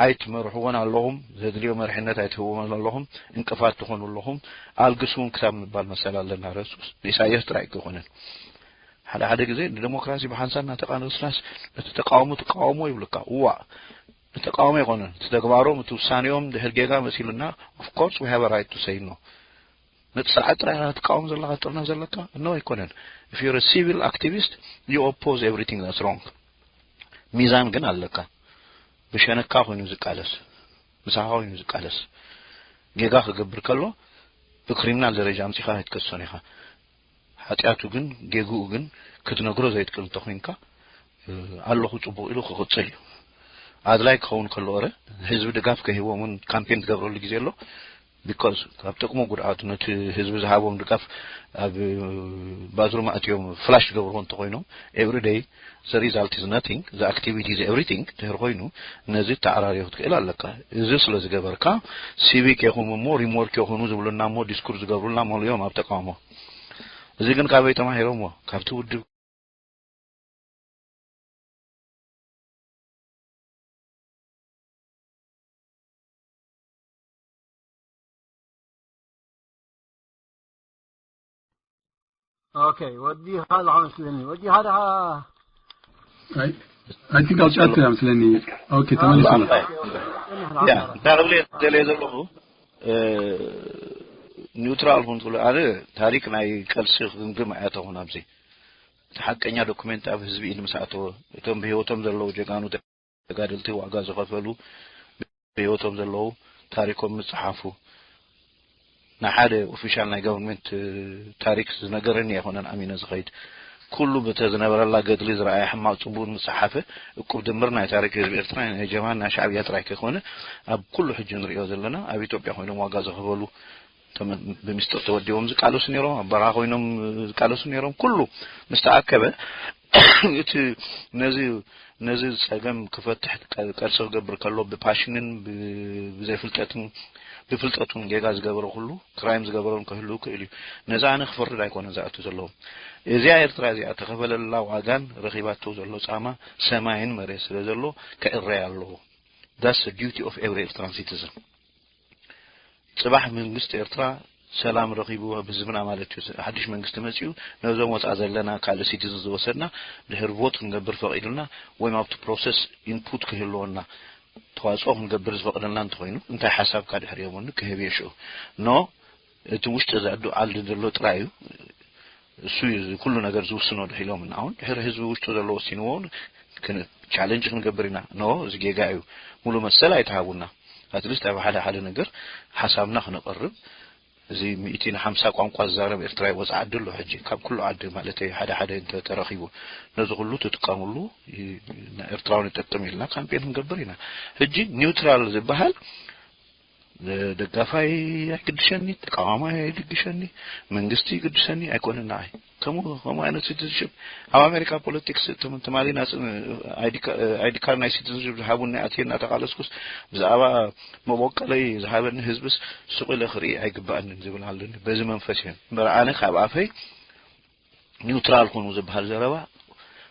ኣይትመርሕዎን ኣለኹም፣ ዘድልዮ መርሕነት ኣይትህብዎን ኣለኹም፣ እንቅፋት ትኾኑ ኣለኹም፣ ኣልግስውን ክሳብ ምባል መሰል ኣለና። ረሱስ ንኢሳያስ ጥራይ ኣይኮነን። ሓደ ሓደ ግዜ ንደሞክራሲ ብሓንሳብ እናተቃለስናስ እቲ ተቃውሞ ትቃወሞ ይብልካ። እዋእ፣ እቲ ተቃውሞ ኣይኮነን። እቲ ተግባሮም፣ እቲ ውሳኔኦም ድሕር ጌጋ መሲሉና፣ of course we have a right to say no። ነቲ ስርዓት ጥራይ ኢኻ ክትቃወም ዘለኻ ትጥርነፍ ዘለካ? No ኣይኮነን። If you're a civil activist, you oppose everything that's wrong። ሚዛን ግን ኣለካ። ብሸነካ ኮይኑ ዝቃለስ፣ ምሳኻ ኮይኑ ዝቃለስ። ጌጋ ክገብር ከሎ ብክሪሚናል ደረጃ ኣምጺኻ ኣይትከሶን ኢኻ። ሓጢኣቱ ግን ጌግኡ ግን ክትነግሮ ዘይትክእል እንተኾይንካ ኣለኹ ጽቡቕ ኢሉ ክቕጽል እዩ። ኣድላይ ክኸውን ከሎ ረ ህዝቢ ድጋፍ ከሂቦም እውን ካምፔን ትገብረሉ ግዜ ኣሎ። ቢኮዝ ካብ ጥቅሙ ጉድኣቱ ነቲ ህዝቢ ዝሃቦም ድጋፍ ኣብ ባዝሩም ኣእትዮም ፍላሽ ዝገብርዎ እንተኮይኖም every day the result is nothing, the activity is everything ድሕር ኮይኑ ነዚ ተዓራርዮ ክትክእል ኣለካ። እዚ ስለ ዝገበርካ ሲቪክ የኹም እሞ ሪምወርክ የኹኑ ዝብሉና እሞ ዲስኩር ዝገብሩልና መሉ እዮም ኣብ ተቃውሞ። እዚ ግን ካበይ ተማሂሮምዎ? ካብቲ ውድብ ኦኬ ወዲኻ ኣለኻ መስለኒ። ወዲኻ ደኻ I think ኣውፅኣቶ እያ መስለኒ። ኦኬ ተመሊሱ ኣሎ። ያ እንታይ ክብል እየ ደልየ ዘለኹ ኒውትራል ሁን ትብሎ ኣነ ታሪክ ናይ ቀልሲ ክግምግም ኣያተኹን ኣብዚ እቲ ሓቀኛ ዶኩሜንት ኣብ ህዝቢ ኢድ ምስ ኣተወ እቶም ብህይወቶም ዘለዉ ጀጋኑ ተጋደልቲ ዋጋ ዝኸፈሉ ብህይወቶም ዘለዉ ታሪኮም ምስ ጸሓፉ ንሓደ ኦፊሻል ናይ ገቨርንመንት ታሪክ ዝነገረኒ ኣይኮነን ኣሚነ ዝኸይድ ኩሉ ብተ ዝነበረላ ገድሊ ዝረኣየ ሕማቕ ጽቡቕን ምስ ጸሓፈ እቁብ ድምር ናይ ታሪክ ህዝቢ ኤርትራ ናይ ጀብሃን ናይ ሻዕብያ ጥራይ ከይኮነ ኣብ ኩሉ ሕጂ ንሪኦ ዘለና ኣብ ኢትዮጵያ ኮይኖም ዋጋ ዝኸፈሉ ብሚስጥር ተወዲቦም ዝቃለሱ ነይሮም ኣብ በረኻ ኮይኖም ዝቃለሱ ነይሮም ኩሉ ምስ ተኣከበ እቲ ነዚ ነዚ ጸገም ክፈትሕ ቀልሲ ክገብር ከሎ ብፓሽንን ብዘይፍልጠትን ብፍልጠቱን ጌጋ ዝገበረ ኩሉ ክራይም ዝገበረን ክህልው ክእል እዩ። ነዚ ኣነ ክፈርድ ኣይኮነን ዝኣቱ ዘለኹ። እዚኣ ኤርትራ እዚኣ ተኸፈለላ ዋጋን ረኺባቶ ዘሎ ጻማ ሰማይን መሬት ስለ ዘሎ ክዕረይ ኣለዎ። That's the duty of every Eritrean citizen. ጽባሕ መንግስቲ ኤርትራ ሰላም ረኺቡ ኣብ ህዝብና ማለት እዩ ሓድሽ መንግስቲ መጺኡ ነዞም ወጻ ዘለና ካልእ ሲቲዝን ዝወሰድና ድሕር ቮት ክንገብር ፈቒዱልና ወይ ኣብቲ ፕሮሰስ ኢንፑት ክህልወና ተዋጽኦ ክንገብር ዝፈቕደልና እንተኾይኑ እንታይ ሓሳብካ ድሕር የሙኒ ክህብ እየ ሽኡ ኖ እቲ ውሽጢ ዘዕዱ ዓልዲ ዘሎ ጥራይ እዩ እሱ እዩ ኩሉ ነገር ዝውስኖ ድሒሎም እና አሁን ድሕር ህዝቢ ውሽጡ ዘሎ ወሲንዎ ቻለንጅ ክንገብር ኢና ኖ እዚ ጌጋ እዩ ሙሉ መሰል ኣይተሃቡና ኣትሊስት ኣብ ሓደ ሓደ ነገር ሓሳብና ክነቐርብ እዚ ሚእቲ ንሓምሳ ቋንቋ ዝዛረብ ኤርትራዊ ወፃ ዓዲ ኣሎ ሕጂ ካብ ኩሉ ዓዲ ማለት ሓደ ሓደ እንተተረኺቡ ነዚ ኩሉ ትጥቀምሉ ኤርትራውን ይጠቅም ኢልና ካምፔን ክንገብር ኢና ሕጂ ኒውትራል ዝበሃል ደጋፋይ ኣይግድሸኒ ተቃዋማይ ኣይድግሸኒ መንግስቲ ይግድሰኒ ኣይኮነን ንዓይ ከምኡ ከምኡ ዓይነት ሲቲዝንሽፕ ኣብ ኣሜሪካ ፖለቲክስ ትማሊ ናፅ ኣይዲ ካር ናይ ሲቲዝንሽፕ ዝሃቡኒ ኣትየ እናተቃለስኩስ ብዛዕባ መቦቀለይ ዝሃበኒ ህዝብስ ስቁ ኢለ ክርኢ ኣይግባኣንን ዝብል ኣለኒ በዚ መንፈስ እየ እምበር ኣነ ካብ ኣፈይ ኒውትራል ኩኑ ዝበሃል ዘረባ፣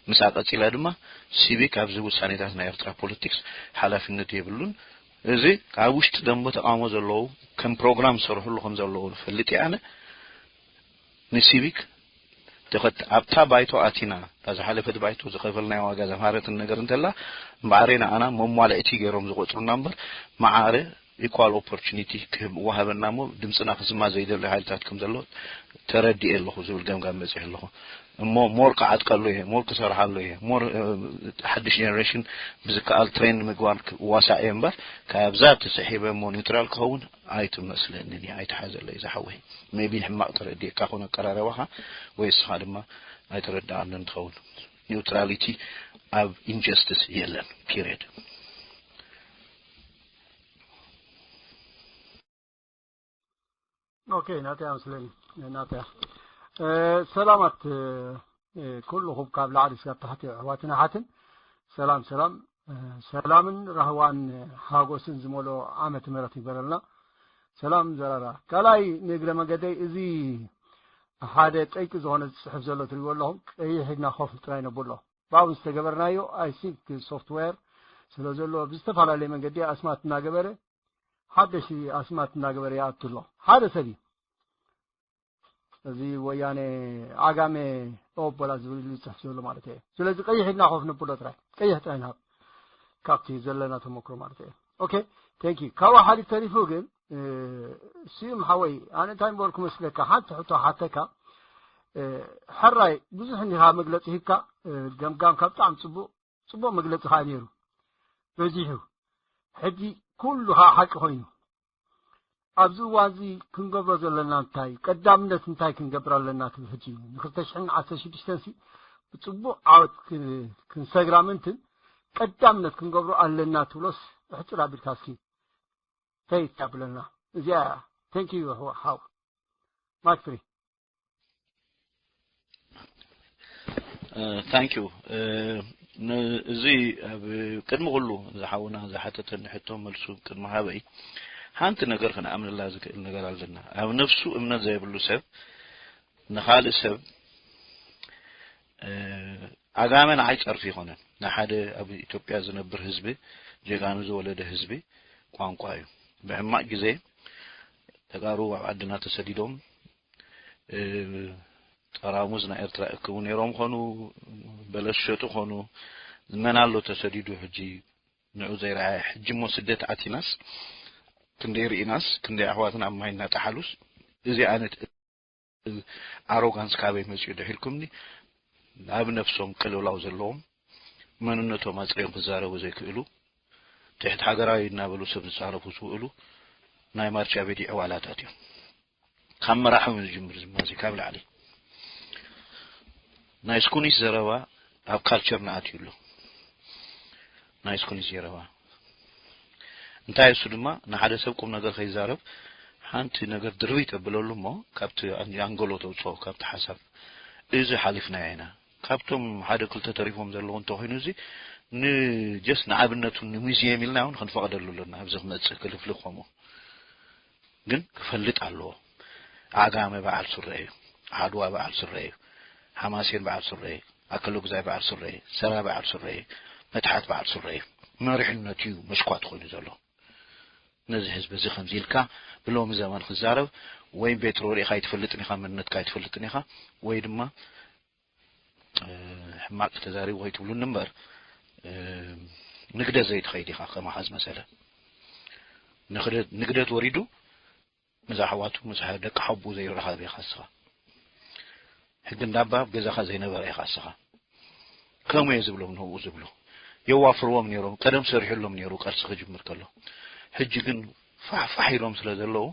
ምስኣ ቀጺላ ድማ ሲቪክ ኣብዚ ውሳኔታት ናይ ኤርትራ ፖለቲክስ ሓላፍነት የብሉን። እዚ ኣብ ውሽጢ ደንበ ተቃውሞ ዘለዉ ከም ፕሮግራም ዝሰርሕሉ ከም ዘለዉ ፈልጥ ኣነ ንሲቪክ ተኸት ኣብታ ባይቶ ኣቲና እታ ዝሓለፈት ባይቶ ዝኸፈልናዮ ዋጋ ዘማረትን ነገር እንተላ እምበኣሬ ንኣና መሟልእቲ ገይሮም ዝቆጽሩና እምበር ማዓረ ኢኳል ኦፖርቹኒቲ ክህብ ወሃበና እሞ ድምፅና ክስማ ዘይደሊ ሓይልታት ከም ዘሎ ተረዲኤ ኣለኹ ዝብል ገምጋም በፂሕ ኣለኹ። እሞ ሞር ክዓጥቀሉ እየ፣ ሞር ክሰርሓሉ እየ፣ ሞር ሓድሽ ጀነሬሽን ብዝከኣል ትሬን ንምግባር ዋሳእ እየ እምበር ካብዛ ተስሒበ እሞ ኒውትራል ክኸውን ኣይትመስለንን እየ። ኣይትሓዘለይ ዝሓወይ። ሜቢ ሕማቕ ተረዲእካ ኮነ ኣቀራረባኻ ወይ እስኻ ድማ ኣይተረዳኣንን ትኸውን። ኒውትራሊቲ ኣብ ኢንጀስቲስ የለን። ፒሪድ። ኦኬ ናተያ መስለኒ ናተያ። ሰላማት ኩልኹም ካብ ላዕሊ ስጋብ ታሕቲ ኣሕዋትን ኣሓትን ሰላም ሰላም። ሰላምን ራህዋን ሓጎስን ዝመልኦ ዓመት ምሕረት ይግበረልና። ሰላም ዘራራ ካልኣይ ንእግረ መገደይ እዚ ሓደ ጠይቂ ዝኾነ ዝፅሕፍ ዘሎ ትሪእዎ ኣለኹም ቀይሕ ኢድና ኮፍ ጥራይ ነብሎ። ብኣብ ዝተገበርናዮ ኣይ ሲንክ ሶፍትዌር ስለ ዘሎ ብዝተፈላለየ መንገዲ ኣስማት እናገበረ ሓደሽቲ ኣስማት እናገበረ ይኣቱ ኣሎ ሓደ ሰብ እዩ። እዚ ወያነ ዓጋመ ኦቦላ ዝብል ዝፅሕፍ ዘሎ ማለት እየ። ስለዚ ቀይሕ ኢድና ኮፍ ንብሎ ጥራይ ቀይሕ ጥራይ ንሃብ ካብቲ ዘለና ተመክሮ ማለት እየ። ኦኬ ቴንክ ዩ። ካብኡ ሓሊፍ ተሪፉ ግን ስዩም ሓወይ ኣነ እንታይ ምበልኩ መስለካ ሓንቲ ሕቶ ሓተካ። ሕራይ ብዙሕ እንዲኻ መግለፂ ሂብካ ገምጋምካ ብጣዕሚ ፅቡቅ ፅቡቅ መግለፂ ከዓ ነይሩ በዚሑ ሕጂ ኩሉ ከዓ ሓቂ ኮይኑ ኣብዚ እዋን እዚ ክንገብሮ ዘለና እንታይ ቀዳምነት እንታይ ክንገብር ኣለና ትብል ሕጂ ንክልተ ሽሕን ዓሰርተ ሽዱሽተን ሲ ብፅቡቅ ዓወት ክንሰግራ ምንትን ቀዳምነት ክንገብሮ ኣለና ትብሎስ ብሕፅር ኣቢልካ እስኪ ተይት ኣብለና እዚኣ። Thank you ሓው ማይክ ፍሪ። ታንክ ዩ። እዚ ኣብ ቅድሚ ኩሉ ዝሓውና ዝሓተተኒ ሕቶ መልሱ ቅድሚ ሃበይ ሓንቲ ነገር ክንኣምንላ ዝክእል ነገር ኣለና። ኣብ ነፍሱ እምነት ዘይብሉ ሰብ ንኻልእ ሰብ ዓጋመ ንዓይ ጸርፊ ይኾነን። ንሓደ ኣብ ኢትዮጵያ ዝነብር ህዝቢ ጀጋኑ ዝወለደ ህዝቢ ቋንቋ እዩ። ብሕማቕ ግዜ ተጋሩ ኣብ ዓድና ተሰዲዶም ጠራሙዝ ናይ ኤርትራ እክቡ ነይሮም ኾኑ በለስ ሸጡ ኾኑ መን ኣሎ ተሰዲዱ ሕጂ ንዑ ዘይረኣየ ሕጂ እሞ ስደት ኣቲናስ ክንደይ ርኢናስ ክንደይ ኣሕዋትና ኣብ ማይ እናጠሓሉስ እዚ ዓይነት ኣሮጋንስ ካበይ መፅኡ ድሒልኩምኒ ናብ ነብሶም ቅልውላው ዘለዎም መንነቶም ኣፅሪዮም ክዛረቡ ዘይክእሉ ትሕቲ ሃገራዊ እናበሉ ሰብ ዝፃረፉ ዝውእሉ ናይ ማርቻ ቤዲ ዕዋላታት እዮም። ካብ መራሕም ዝጅምር ዝማዚ ካብ ላዕሊ ናይ ስኩኒስ ዘረባ ኣብ ካልቸር ንኣትዩ ኣሎ። ናይ ስኩኒስ ዘረባ እንታይ እሱ ድማ ንሓደ ሰብ ቁም ነገር ከይዛረብ ሓንቲ ነገር ድርብይ ተብለሉ እሞ ካብቲ ኣንጎሎ ተውፅኦ ካብቲ ሓሳብ እዚ ሓሊፍናዮ ኢና። ካብቶም ሓደ ክልተ ተሪፎም ዘለዉ እንተኮይኑ እዚ ንጀስ ንኣብነቱ ንሙዚየም ኢልና እውን ክንፈቅደሉ ኣለና ኣብዚ ክመፅእ ክልፍልፍ ከምኡ ግን ክፈልጥ ኣለዎ። ዓጋመ በዓል ስረ እዩ። ዓድዋ በዓል ስረ እዩ። ሓማሴን በዓል ስረ እዩ። ኣከለጉዛይ በዓል ስረ እዩ። ሰራ በዓል ስረ እዩ። መትሓት በዓል ስረ እዩ። መሪሕነት እዩ መስኳት ኮይኑ ዘሎ። ነዚ ህዝቢ እዚ ከምዚ ኢልካ ብሎሚ ዘመን ክዛረብ ወይ ቤትሮ ርኢኻ ኣይትፈልጥን ኢኻ መንነትካ ኣይትፈልጥን ኢኻ ወይ ድማ ሕማቅ ተዛሪቡ ከይትብሉኒ እምበር ንግደት ዘይትኸይድ ኢኻ ከማኻ ዝመሰለ ንግደት ወሪዱ ምስ ኣሕዋቱ ምስ ደቂ ሓቡ ዘይረኻብ ኢኻ እስኻ ሕጊ እንዳባ ኣብ ገዛኻ ዘይነበረ ኢኻ እስኻ ከምኡ እየ ዝብሎም ንኡ ዝብሉ የዋፍርዎም ነይሮም ቀደም ሰሪሕሎም ነይሩ ቃልሲ ክጅምር ከሎ ሕጂ ግን ፋሕፋሕ ኢሎም ስለ ዘለዉ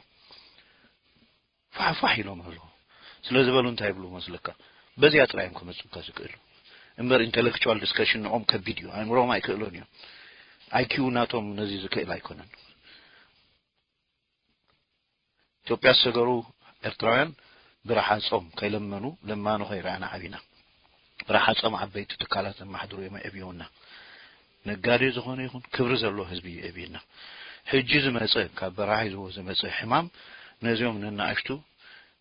ፋሕፋሕ ኢሎም ኣለዉ ስለ ዝበሉ እንታይ ይብሉ መስለካ በዚኣ ጥራይ እዮም ክመፁካ ዝክእሉ እምበር intellectual discussion ንኦም ከቢድ እዩ ኣእምሮም ኣይክእሎን እዮም IQ ናቶም ነዚ ዝክእል ኣይኮነን ኢትዮጵያ ዝሰገሩ ኤርትራውያን ብረሓፆም ከይለመኑ ለማኑ ከይረኣና ዓቢና ብረሓፆም ዓበይቲ ትካላት ዘማሕድሩ እዮም የዕብዮና ነጋዴ ዝኾነ ይኹን ክብሪ ዘለዎ ህዝቢ እዩ የዕብየና ሕጂ ዝመፀ ካብ በረኻ ሒዝዎ ዝመፀ ሕማም ነዚኦም ነናእሽቱ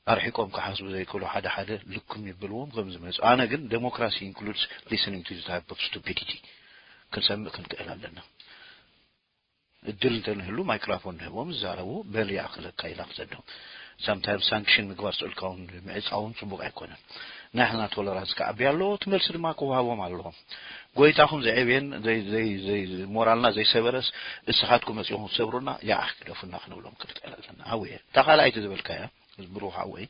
ኣርሒቆም ክሓስቡ ዘይክእሉ ሓደ ሓደ ልኩም ይብልዎም ከም ዝመፁ። ኣነ ግን democracy includes listening to this type of stupidity ክንሰምዕ ክንክእል ኣለና። እድል እንተንህሉ ማይክራፎን ንህቦም ዝዛረቡ በል ይኣኽለካ ኢላ ክሰዶም። ሳምታይም ሳንክሽን ምግባር ስእልካ እውን ምዕፃውን ፅቡቅ ኣይኮነን። ናሕና ቶለራንስ ክዓቢ ኣለዎ፣ እቲ መልሲ ድማ ክወሃቦም ኣለዎም። ጎይታኹም ዘዕብየን ዘይ- ዘይ- ዘይ- ሞራልና ዘይሰበረስ እስኻትኩም መፂኹም ክትሰብሩና ያዓሕ ክደፉና ክንብሎም ክንክእል ኣለና። ኣውየ እታ ካልኣይቲ ዝበልካያ ብሩኽ ሓወይ፣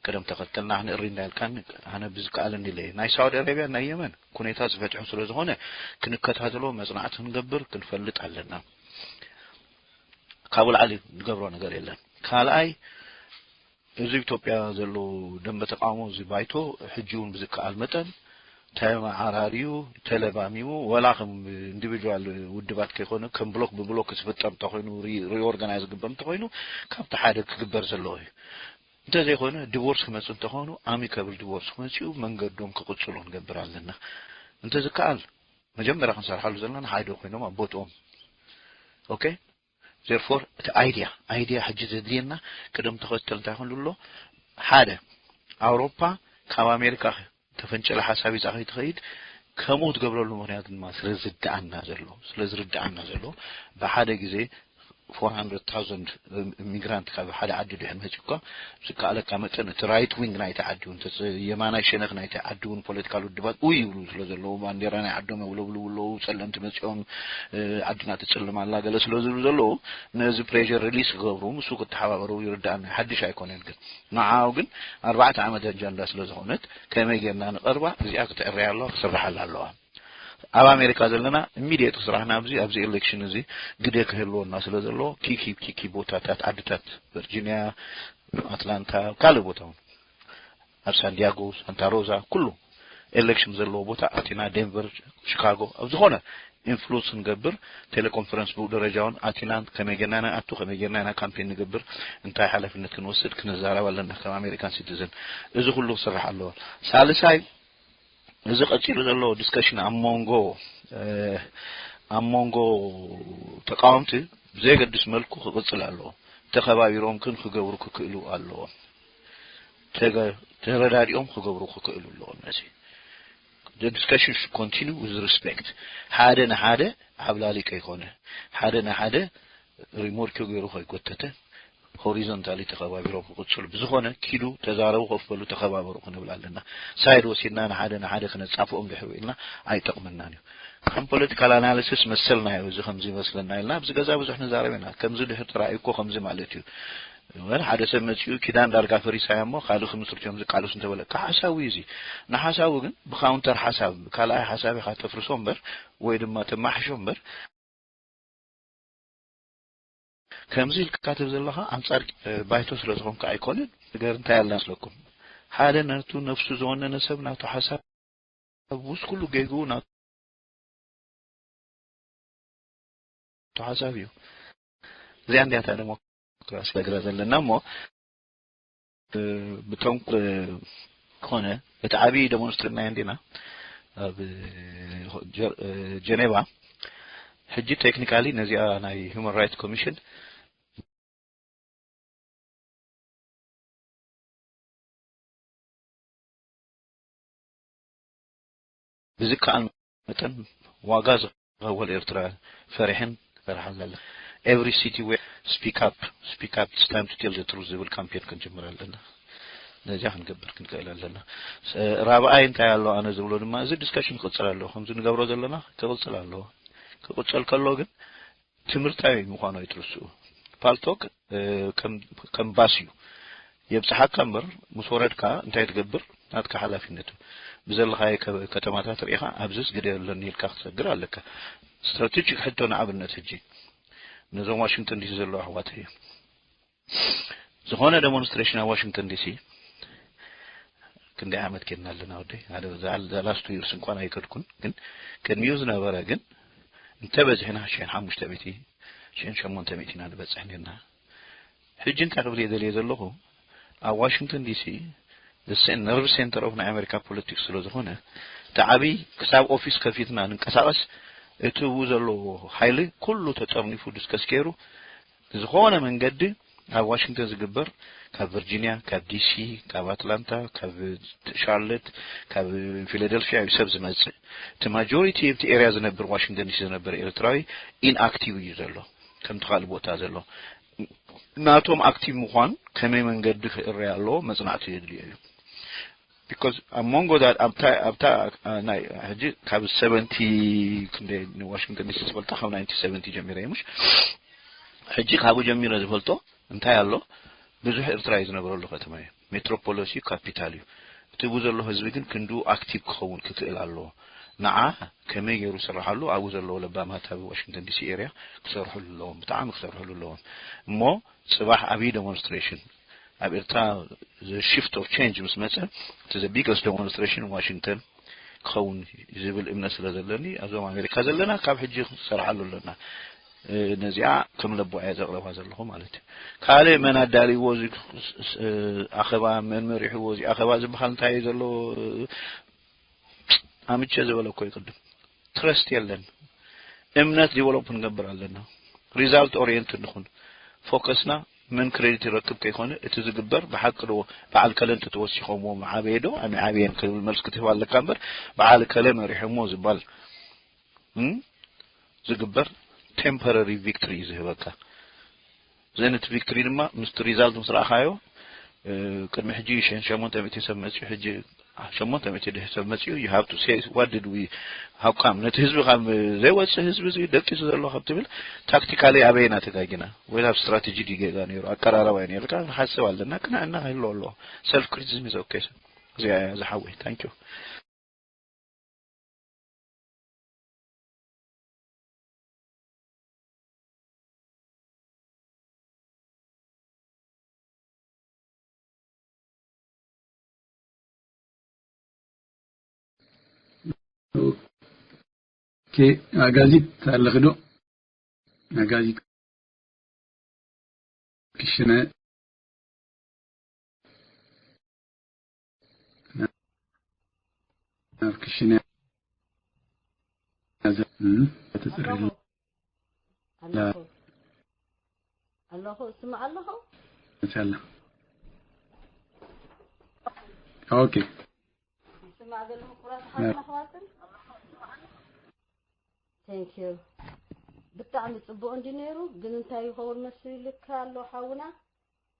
ቅደም ተኸተልና ክንእሪ እንዳልካን ኣነ ብዝከኣለኒ ኢለ ናይ ሳውዲ ኣረብያ ናይ የመን ኩነታ ዝፈትሑ ስለ ዝኾነ ክንከታተሎ መጽናዕቲ ክንገብር ክንፈልጥ ኣለና። ካብኡ ላዕሊ ንገብሮ ነገር የለን። ካልኣይ እዚ ኢትዮጵያ ዘሎ ደንበ ተቃውሞ እዚ ባይቶ ሕጂ እውን ብዝከኣል መጠን ተመዓራርዩ ተለባሚሙ ወላ ከም ኢንዲቪጁዋል ውድባት ከይኮነ ከም ብሎክ ብብሎክ ዝፍጠር እንተኮይኑ ሪኦርጋናይዝ ክግበር እንተኮይኑ ካብቲ ሓደ ክግበር ዘለዎ እዩ። እንተዘይኮነ ዲቮርስ ክመፅእ እንተኾኑ ኣሚካብል ዲቮርስ ክመፅኡ መንገዶም ክቕፅሉ ክንገብር ኣለና። እንተዝከኣል መጀመርያ ክንሰርሓሉ ዘለና ሓደ ኮይኖም ኣብ ቦትኦም ኦኬ። ዜርፎር እቲ ኣይድያ ኣይድያ ሕጂ ዘድልየና ቅደም ተኸተል እንታይ ኮይኑ ኣሎ? ሓደ ኣውሮፓ ካብ ኣሜሪካ ተፈንጨለ ሓሳብ ይዛ ከይትኸይድ ከምኡ ትገብረሉ ምክንያት ድማ ስለ ዝርድኣና ዘሎ ስለ ዝርድኣና ዘሎ ብሓደ ግዜ four hundred thousand ሚግራንት ካብ ሓደ ዓዲ ድሕር መፂ እኳ ዝከኣለካ መጠን እቲ ራይት ዊንግ ናይቲ ዓዲ እውን የማናይ ሸነኽ ናይቲ ዓዲ እውን ፖለቲካል ውድባት ኡ ይብሉ ስለ ዘለዉ ባንዴራ ናይ ዓዶም የውለብልቡ ኣለዉ። ጸለምቲ መፂኦም ዓድና ትፅልም ኣላ ገለ ስለ ዝብሉ ዘለዉ ነዚ ፕሬር ሪሊስ ክገብሩ ምስ ክተሓባበሩ ይርዳእና። ሓድሽ ኣይኮነን ግን ንዓኡ ግን ኣርባዕተ ዓመት ኣጀንዳ ስለ ዝኾነት ከመይ ጌርና ንቐርባ እዚኣ ክትዕረያ ኣለዋ ክስርሓላ ኣለዋ። ኣብ ኣሜሪካ ዘለና ኢሚድየት ስራሕና ኣብዚ ኣብዚ ኤሌክሽን እዚ ግደ ክህልወና ስለ ዘለዎ ኪኪ ኪኪ ቦታታት ዓድታት ቨርጂኒያ፣ ኣትላንታ፣ ካልእ ቦታ እውን ኣብ ሳንዲያጎ፣ ሳንታ ሮዛ ኩሉ ኤሌክሽን ዘለዎ ቦታ ኣቲና ዴንቨር፣ ሺካጎ ኣብ ዝኾነ ኢንፍሉንስ ክንገብር ቴሌኮንፈረንስ ብኡ ደረጃ እውን ኣቲና ከመይ ጌርና ንኣቱ ከመይ ጌርና ኢና ካምፔን ንገብር እንታይ ሓላፍነት ክንወስድ ክንዛረብ ኣለና ከም ኣሜሪካን ሲቲዝን እዚ ኩሉ ክስራሕ ኣለዎ። ሳልሳይ እዚ ቀፂሉ ዘሎ ዲስከሽን ኣብ መንጎ ኣብ መንጎ ተቃወምቲ ብዘየገድስ መልኩ ክቕፅል ኣለዎ። ተኸባቢሮም ግን ክገብሩ ክክእሉ ኣለዎም። ተረዳዲኦም ክገብሩ ክክእሉ ኣለዎም። ነዚ ዲስከሽን continue with respect ሓደ ንሓደ ዓብላሊ ከይኮነ ሓደ ንሓደ ሪሞርኪ ገይሩ ከይጎተተ ሆሪዞንታሊ ተኸባቢሮም ክቕፅሉ ብዝኾነ ኪዱ ተዛረቡ ኮፍ በሉ ተኸባበሩ ክንብል ኣለና። ሳይድ ወሲድና ንሓደ ንሓደ ክነፃፍኦም ድሕር ኢልና ኣይጠቕመናን እዩ። ከም ፖለቲካል ኣናሊሲስ መሰልናዮ እዚ ከምዚ ይመስለና ኢልና ኣብዚ ገዛ ብዙሕ ንዛረብ ኢና። ከምዚ ድሕር ተራእዩ እኮ ከምዚ ማለት እዩ። ወል ሓደ ሰብ መፂኡ ኪዳን ዳርጋ ፈሪሳያ እሞ ካልእ ክምስርት እዮም ዝቃለሱ እንተበለካ ሓሳዊ እዩ እዚ። ንሓሳዊ ግን ብካውንተር ሓሳብ ካልኣይ ሓሳብ ኢኻ ተፍርሶ እምበር ወይ ድማ ተማሕሾ እምበር ከምዚ ኢልካ ትብ ዘለኻ ኣንጻር ባይቶ ስለ ዝኾንካ ኣይኮነን። ነገር እንታይ ኣላ መስለኩም? ሓደ ነቱ ነፍሱ ዝወነነ ሰብ ናቱ ሓሳብ ውስ ኩሉ ጌግኡ ናቱ ሓሳብ እዩ። እዚኣ እንዲያታ ዲሞክራሲ ነግራ ዘለና እሞ ብተንኮል ኮነ እቲ ዓብዪ ደሞንስትሬት ናይ እንዲና ኣብ ጀኔቫ ሕጂ ቴክኒካሊ ነዚኣ ናይ ሁማን ራይትስ ኮሚሽን ብዝከኣል መጠን ዋጋ ዝኸፈል ኤርትራ ፈሪሕን ፈርሓን ኣለ። Every city where speak up speak up it's time to tell the truth ዝብል ካምፔን ክንጅምር ኣለና። ነዚያ ክንገብር ክንክእል ኣለና። ራብኣይ እንታይ ኣሎ ኣነ ዝብሎ ድማ እዚ ዲስከሽን ክቕፅል ኣለዎ ከምዚ ንገብሮ ዘለና ክቕፅል ኣለዎ። ክቕፅል ከሎ ግን ትምህርታዊ ምዃኑ ኣይትርስኡ። ፓልቶክ ከም ባስ እዩ የብፅሓካ እምበር ምስ ወረድካ እንታይ ትገብር ናትካ ሓላፊነት እዩ። ብዘለኻዮ ከተማታት ርኢኻ ኣብዚስ ግደ ኣለኒ ኢልካ ክትሰግር ኣለካ። ስትራቴጂክ ሕቶ ንኣብነት ሕጂ ነዞም ዋሽንግተን ዲሲ ዘለዉ ኣሕዋት እዩ ዝኾነ ደሞንስትሬሽን ኣብ ዋሽንግተን ዲሲ ክንደይ ዓመት ኬድና ኣለና ወደይ ሓደ ላስቱ ይርስ እንኳን ኣይከድኩን ግን ቅድሚኡ ዝነበረ ግን እንተበዚሕና ሽሕን ሓሙሽተ ሚእቲ ሽሕን ሸሞንተ ሚእቲ ኢና ንበፅሕ ኔርና። ሕጂ እንታይ ክብል እየ ደልየ ዘለኹ ኣብ ዋሽንግተን ዲሲ ነርቭ ሴንተር ኦፍ ናይ ኣሜሪካ ፖለቲክስ ስለ ዝኾነ እቲ ዓብይ ክሳብ ኦፊስ ከፊትና ንንቀሳቀስ እቲ ው ዘለዎ ሓይሊ ኩሉ ተጠርኒፉ ዲስከስ ገይሩ ዝኾነ መንገዲ ኣብ ዋሽንግተን ዝግበር ካብ ቨርጂኒያ፣ ካብ ዲሲ፣ ካብ ኣትላንታ፣ ካብ ሻርለት፣ ካብ ፊላደልፊያ እዩ ሰብ ዝመጽእ። እቲ ማጆሪቲ ኣብቲ ኤርያ ዝነብር፣ ዋሽንግተን ዲሲ ዝነብር ኤርትራዊ ኢንኣክቲቭ እዩ ዘሎ፣ ከምቲ ካልእ ቦታ ዘሎ። ናቶም ኣክቲቭ ምዃን ከመይ መንገዲ ክእረይ ኣለዎ፣ መጽናዕቲ የድልዮ እዩ። ቢኮዝ ኣብ መንጎ ዳ- ኣብታ ኣብታ ናይ ሕጂ ካብ ሰቨንቲ ክንደይ ንዋሽንግተን ዲሲ ዝፈልጣ ካብ ናይንቲ ሰቨንቲ ጀሚረ እዩ፣ ምሽ? ሕጂ ካብኡ ጀሚረ ዝፈልጦ እንታይ ኣሎ? ብዙሕ ኤርትራ እዩ ዝነብረሉ ከተማ እዩ። ሜትሮፖሎስ እዩ፣ ካፒታል እዩ። እቲ ብኡ ዘሎ ህዝቢ ግን ክንዱ ኣክቲቭ ክኸውን ክክእል ኣለዎ። ንዓ ከመይ ገይሩ ስራሓሉ፣ ኣብኡ ዘለዉ ለባማት ኣብ ዋሽንግተን ዲሲ ኤርያ ክሰርሕሉ ኣለዎም፣ ብጣዕሚ ክሰርሕሉ ኣለዎም። እሞ ጽባሕ ኣብይ ዴሞንስትሬሽን ኣብ ኤርትራ፣ the shift of change ምስ መጸ፣ እቲ the biggest demonstration ዋሽንግተን ክኸውን ዝብል እምነት ስለ ዘለኒ፣ ኣብዞም ኣሜሪካ ዘለና ካብ ሕጂ ክንሰርሓሉ ኣለና። ነዚኣ ከም ለቦ እየ ዘቕረባ ዘለኹ ማለት እዩ። ካልእ መን ኣዳልይዎ፣ እዚ ኣኸባ መን መሪሕዎ፣ እዚ ኣኸባ ዝበሃል እንታይ እዩ ዘሎ? ኣምቸ ዝበለ እኮ ይቅድም። ትረስት የለን። እምነት ዲቨሎፕ ክንገብር ኣለና። ሪዛልት ኦሪየንት ንኹን። ፎከስና መን ክሬዲት ይረክብ ከይኮነ፣ እቲ ዝግበር ብሓቂ ዶ በዓል ከለ እንተተወሲኾምዎ ምዓበየ ዶ ኣምዓበየን ክብል መልሲ ክትህብ ኣለካ እምበር፣ በዓል ከለ መሪሖሞ ዝባል ዝግበር ቴምፖራሪ ቪክትሪ እዩ ዝህበካ። ዘን እቲ ቪክትሪ ድማ ምስቲ ሪዛልት ምስ ረኣኻዮ፣ ቅድሚ ሕጂ ሸሞንተ ሚእቲ ሰብ መፅዩ፣ ሕጂ ሸሞንተ ሚእቲ ድህ ሰብ መፅዩ። You have to say what did we, how come? ነቲ ህዝቢ ካብ ዘይወፅእ ህዝቢ እዚ ደቂሱ ዘሎ ካብ ትብል፣ ታክቲካሊ ኣበየና ተጋጊና ወይ ኣብ ስትራቴጂ ድዩ ጌጋ ነይሩ፣ ኣቀራረባ እዩ ነይሩ። ካብ ንሓስብ ኣለና። ቅንዕና ክህልዎ ኣለዎ። ሰልፍ ክሪቲሲዝም is okay። እዚኣ እያ ዝሓወይ። Thank you። ኦኬ፣ ኣጋዚት ኣለኺ ዶ? ኣጋዚት ክሽነ ናብ ክሽነ ያዘ ተፅርል ኣለኹ ኣለኹ። እስማዕ ኣለኹ። መቻለ ኦኬ። እስማዕ ዘለኹ ክቡራት ኣሕዋትን ኣሕዋትን። Thank you። ብጣዕሚ ጽቡቕ እንዲ ነይሩ፣ ግን እንታይ ይኸውን መሲሉካ ኣሎ ሓውና?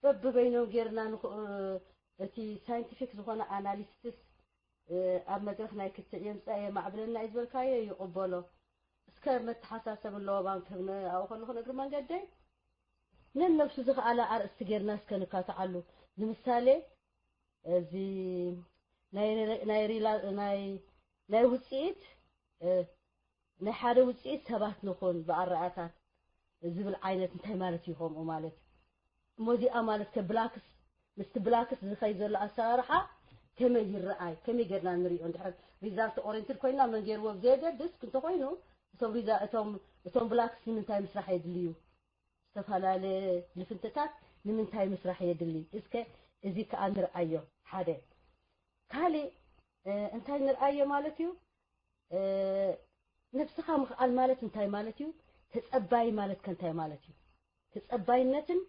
በብበይኖም ጌርና ንኽ እቲ ሳይንቲፊክ ዝኾነ ኣናሊሲስ ኣብ መድረኽ ናይ ክትዕ የምጽኣ የማዕብለና እዩ ዝበልካዮ ይቕበሎ። እስከ መተሓሳሰቢ ኣለዎ ባንክ ክህብ ኣብኡ ከለኹ ንእግሪ መንገደይ ነን ነብሱ ዝኸኣላ ኣርእስቲ ጌርና እስከ ንካትዓሉ። ንምሳሌ እዚ ናይ ሪላ ናይ ናይ ውጽኢት ናይ ሓደ ውፅኢት ሰባት ንኹን ብኣረኣታት ዝብል ዓይነት እንታይ ማለት እዩ? ከምኡ ማለት እሞ እዚኣ ማለት ከ ብላክስ ምስቲ ብላክስ ዝኸይ ዘሎ ኣሰራርሓ ከመይ ይረኣይ? ከመይ ጌርና ንሪኦ? እንድሕር ሪዛልት ኦሬንትድ ኮይና መን ገይርዎ ብዘየገድስ እንተኮይኑ እቶም ሪዛ እቶም እቶም ብላክስ ንምንታይ ምስራሕ የድልዩ? ዝተፈላለየ ልፍንትታት ንምንታይ ምስራሕ የድሊ? እስከ እዚ ከኣ ንርኣዮ ሓደ። ካሊእ እንታይ ንርኣዮ ማለት እዩ? ነብስኻ ምኽኣል ማለት እንታይ ማለት እዩ? ተጸባይ ማለት ከ እንታይ ማለት እዩ? ተጸባይነትን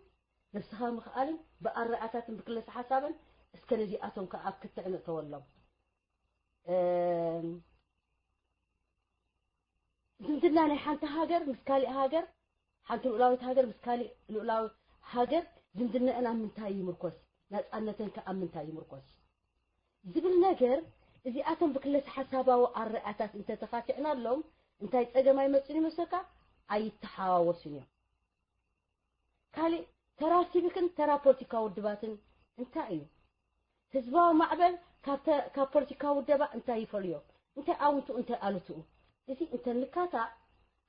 ነብስኻ ምኽኣልን ብኣረኣታትን ብክለሰ ሓሳብን እስከ ነዚኣቶም ከኣ ኣብ ክትዕ ንእተወሎም። ዝምድና ናይ ሓንቲ ሃገር ምስ ካሊእ ሃገር፣ ሓንቲ ልኡላዊት ሃገር ምስ ካሊእ ልኡላዊ ሃገር ዝምድነአን ኣብ ምንታይ ይምርኮስ? ናጻነተን ከ ኣብ ምንታይ ይምርኮስ? ዝብል ነገር እዚኣቶም ብክለሰ ሓሳባዊ ኣረኣታት እንተተኻቲዕናሎም እንታይ ጸገም ኣይመጽን ይመስለካ? ኣይተሓዋወሱን እዮም። ካሊእ ተራ ሲቪክን ተራ ፖለቲካዊ ውድባትን እንታይ እዩ? ህዝባዊ ማዕበል ካብ ፖለቲካዊ ውደባ እንታይ ይፈልዮ? እንታይ ኣውንትኡ እንታይ ኣሉትኡ? እዚ እንተንካታዕ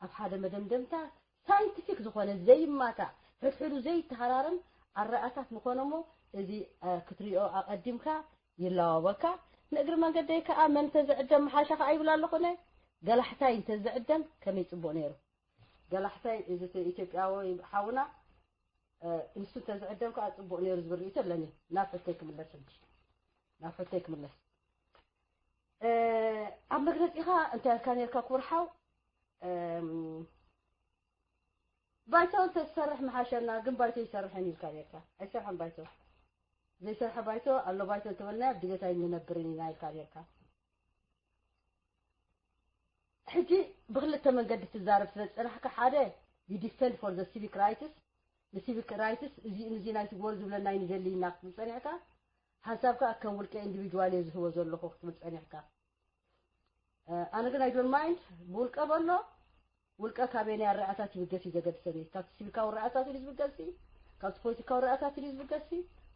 ኣብ ሓደ መደምደምታ ሳይንቲፊክ ዝኾነ ዘይማታእ ሕድሕዱ ዘይተሃራረም ኣረኣታት ምኾነ እሞ እዚ ክትሪኦ ኣቐዲምካ ይለዋወካ። ንእግሪ መንገደይ ከኣ መን ተዝዕደም ምሓሸ ከኣ ይብል ኣለኹነ ገላሕታይ እንተዝዕደም ከመይ ጽቡቕ ነይሩ። ገላሕታይ እዚ ኢትዮጵያዊ ሓውና ንሱ እንተዝዕደም ከዓ ፅቡቅ ነይሩ ዝብል ርእይቶ ኣለኒ። ናብ ሕቶይ ክምለስ ሕጂ ናብ ሕቶይ ክምለስ። ኣብ መግለፂኻ እንታይ ኢልካ ነርካ ክቡር ሓው? ባይቶ እንተዝሰርሕ ምሓሸና፣ ግን ባይቶ ይሰርሕን ኢልካ ኔርካ። ኣይሰርሐን ባይቶ። ዘይሰርሐ ባይቶ ኣሎ፣ ባይቶ እንተበልና ኣብ ድገት ኣይንነብርን ኢና ኢልካ ኔርካ። ሕጂ ብክልተ መንገዲ ትዛረብ ስለ ዝጸናሕካ፣ ሓደ፣ you defend for the civic rights፣ ንሲቪክ ራይትስ እዚ እዚ ናይ ትግበሩ ዝብለና እዩ ንደሊ ኢልና ክትብል ጸኒሕካ፣ ሓንሳብ ከኣ ከም ውልቀ ኢንዲቪድዋል እየ ዝህቦ ዘለኹ ክትብል ጸኒሕካ። ኣነ ግን I don't mind፣ ብውልቀ በሎ። ውልቀ ካበየናይ ኣረኣታት ይብገስ እዩ ዘገድሰኒ። ካብቲ ሲቪካዊ ኣረኣታት እዩ ዝብገስ፣ ካብቲ ፖለቲካዊ ኣረኣታት እዩ ዝብገስ።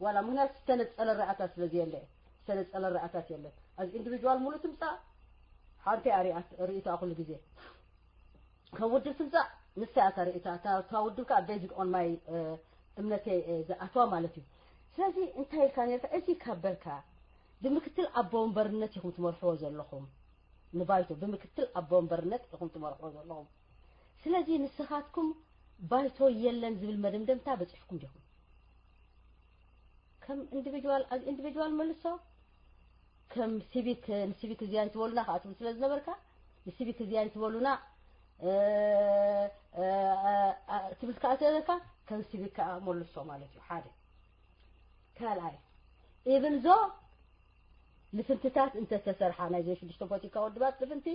ዋላ ምክንያቱ ዝተነጸለ ኣረኣታት ስለ ዘየለ፣ ዝተነጸለ ኣረኣታት የለን። ኣብዚ ኢንዲቪድዋል ሙሉ ትምጻእ፣ ሓንቲ እያ ርእይታ ኩሉ ግዜ። ካብ ውድብ ትምጻእ፣ ንሳ እያ እታ ርእይታ፣ እታ ውድብ ከኣ based on my እምነተይ ዝኣትዋ ማለት እዩ። ስለዚ እንታይ ኢልካ ኔርካ? እዚ ካብ በልካ፣ ብምክትል ኣቦ ወንበርነት ኢኹም ትመርሕዎ ዘለኹም። ንባይቶ ብምክትል ኣቦ ወንበርነት ኢኹም ትመርሕዎ ዘለኹም። ስለዚ ንስኻትኩም ባይቶ የለን ዝብል መደምደምታ በጺሕኩም ዲኹም? ከም ኢንዲቪድዋል፣ as ኢንዲቪድዋል መልሶ። ከም ሲቪክ፣ ንሲቪክ እዚኣ ይትበሉና ከኣ ትብል ስለ ዝነበርካ፣ ንሲቪክ እዚኣ ይትበሉና ትብል ከኣ ስለ ዘለካ፣ ከም ሲቪክ ከኣ መልሶ ማለት እዩ። ሓደ። ካልኣይ፣ ኢብን ዞ ልፍንትታት እንተተሰርሓ፣ ናይ ዞን ሽዱሽተ ፖለቲካ ውድባት ልፍንቲ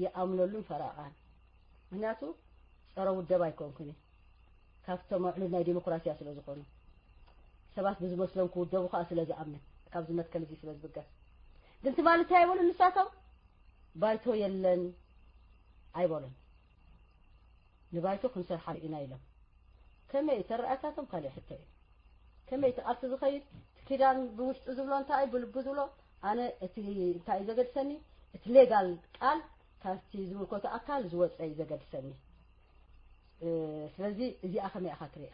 ይኣምነሉን ፈረቓን። ምክንያቱ ጸረ ውደባ ኣይኮንኩን እየ። ካብቶም ኣዕኑድ ናይ ዲሞክራሲያ ስለ ዝኾኑ፣ ሰባት ብዝመስሎም ክውደቡ ከኣ ስለ ዝኣምን፣ ካብዚ መትከል እዚ ስለ ዝብገስ። ግን ትማሊ እንታይ ይበሉ ንሳቶም? ባይቶ የለን ኣይበሉን። ንባይቶ ክንሰርሓሉ ኢና ኢሎም። ከመይ ተረኣታቶም ካልእ ሕቶ እዩ። ከመይ እቲ ቃልሲ ዝኸይድ፣ እቲ ኪዳን ብውሽጡ ዝብሎ እንታይ እዩ፣ ብልቡ ዝብሎ፣ ኣነ እቲ እንታይ እዩ ዘገድሰኒ፣ እቲ ሌጋል ቃል ካብቲ ዝምልከቶ ኣካል ዝወፀ እዩ ዘገድሰኒ። ስለዚ እዚኣ ከመይ ኢኻ ትሪኣ?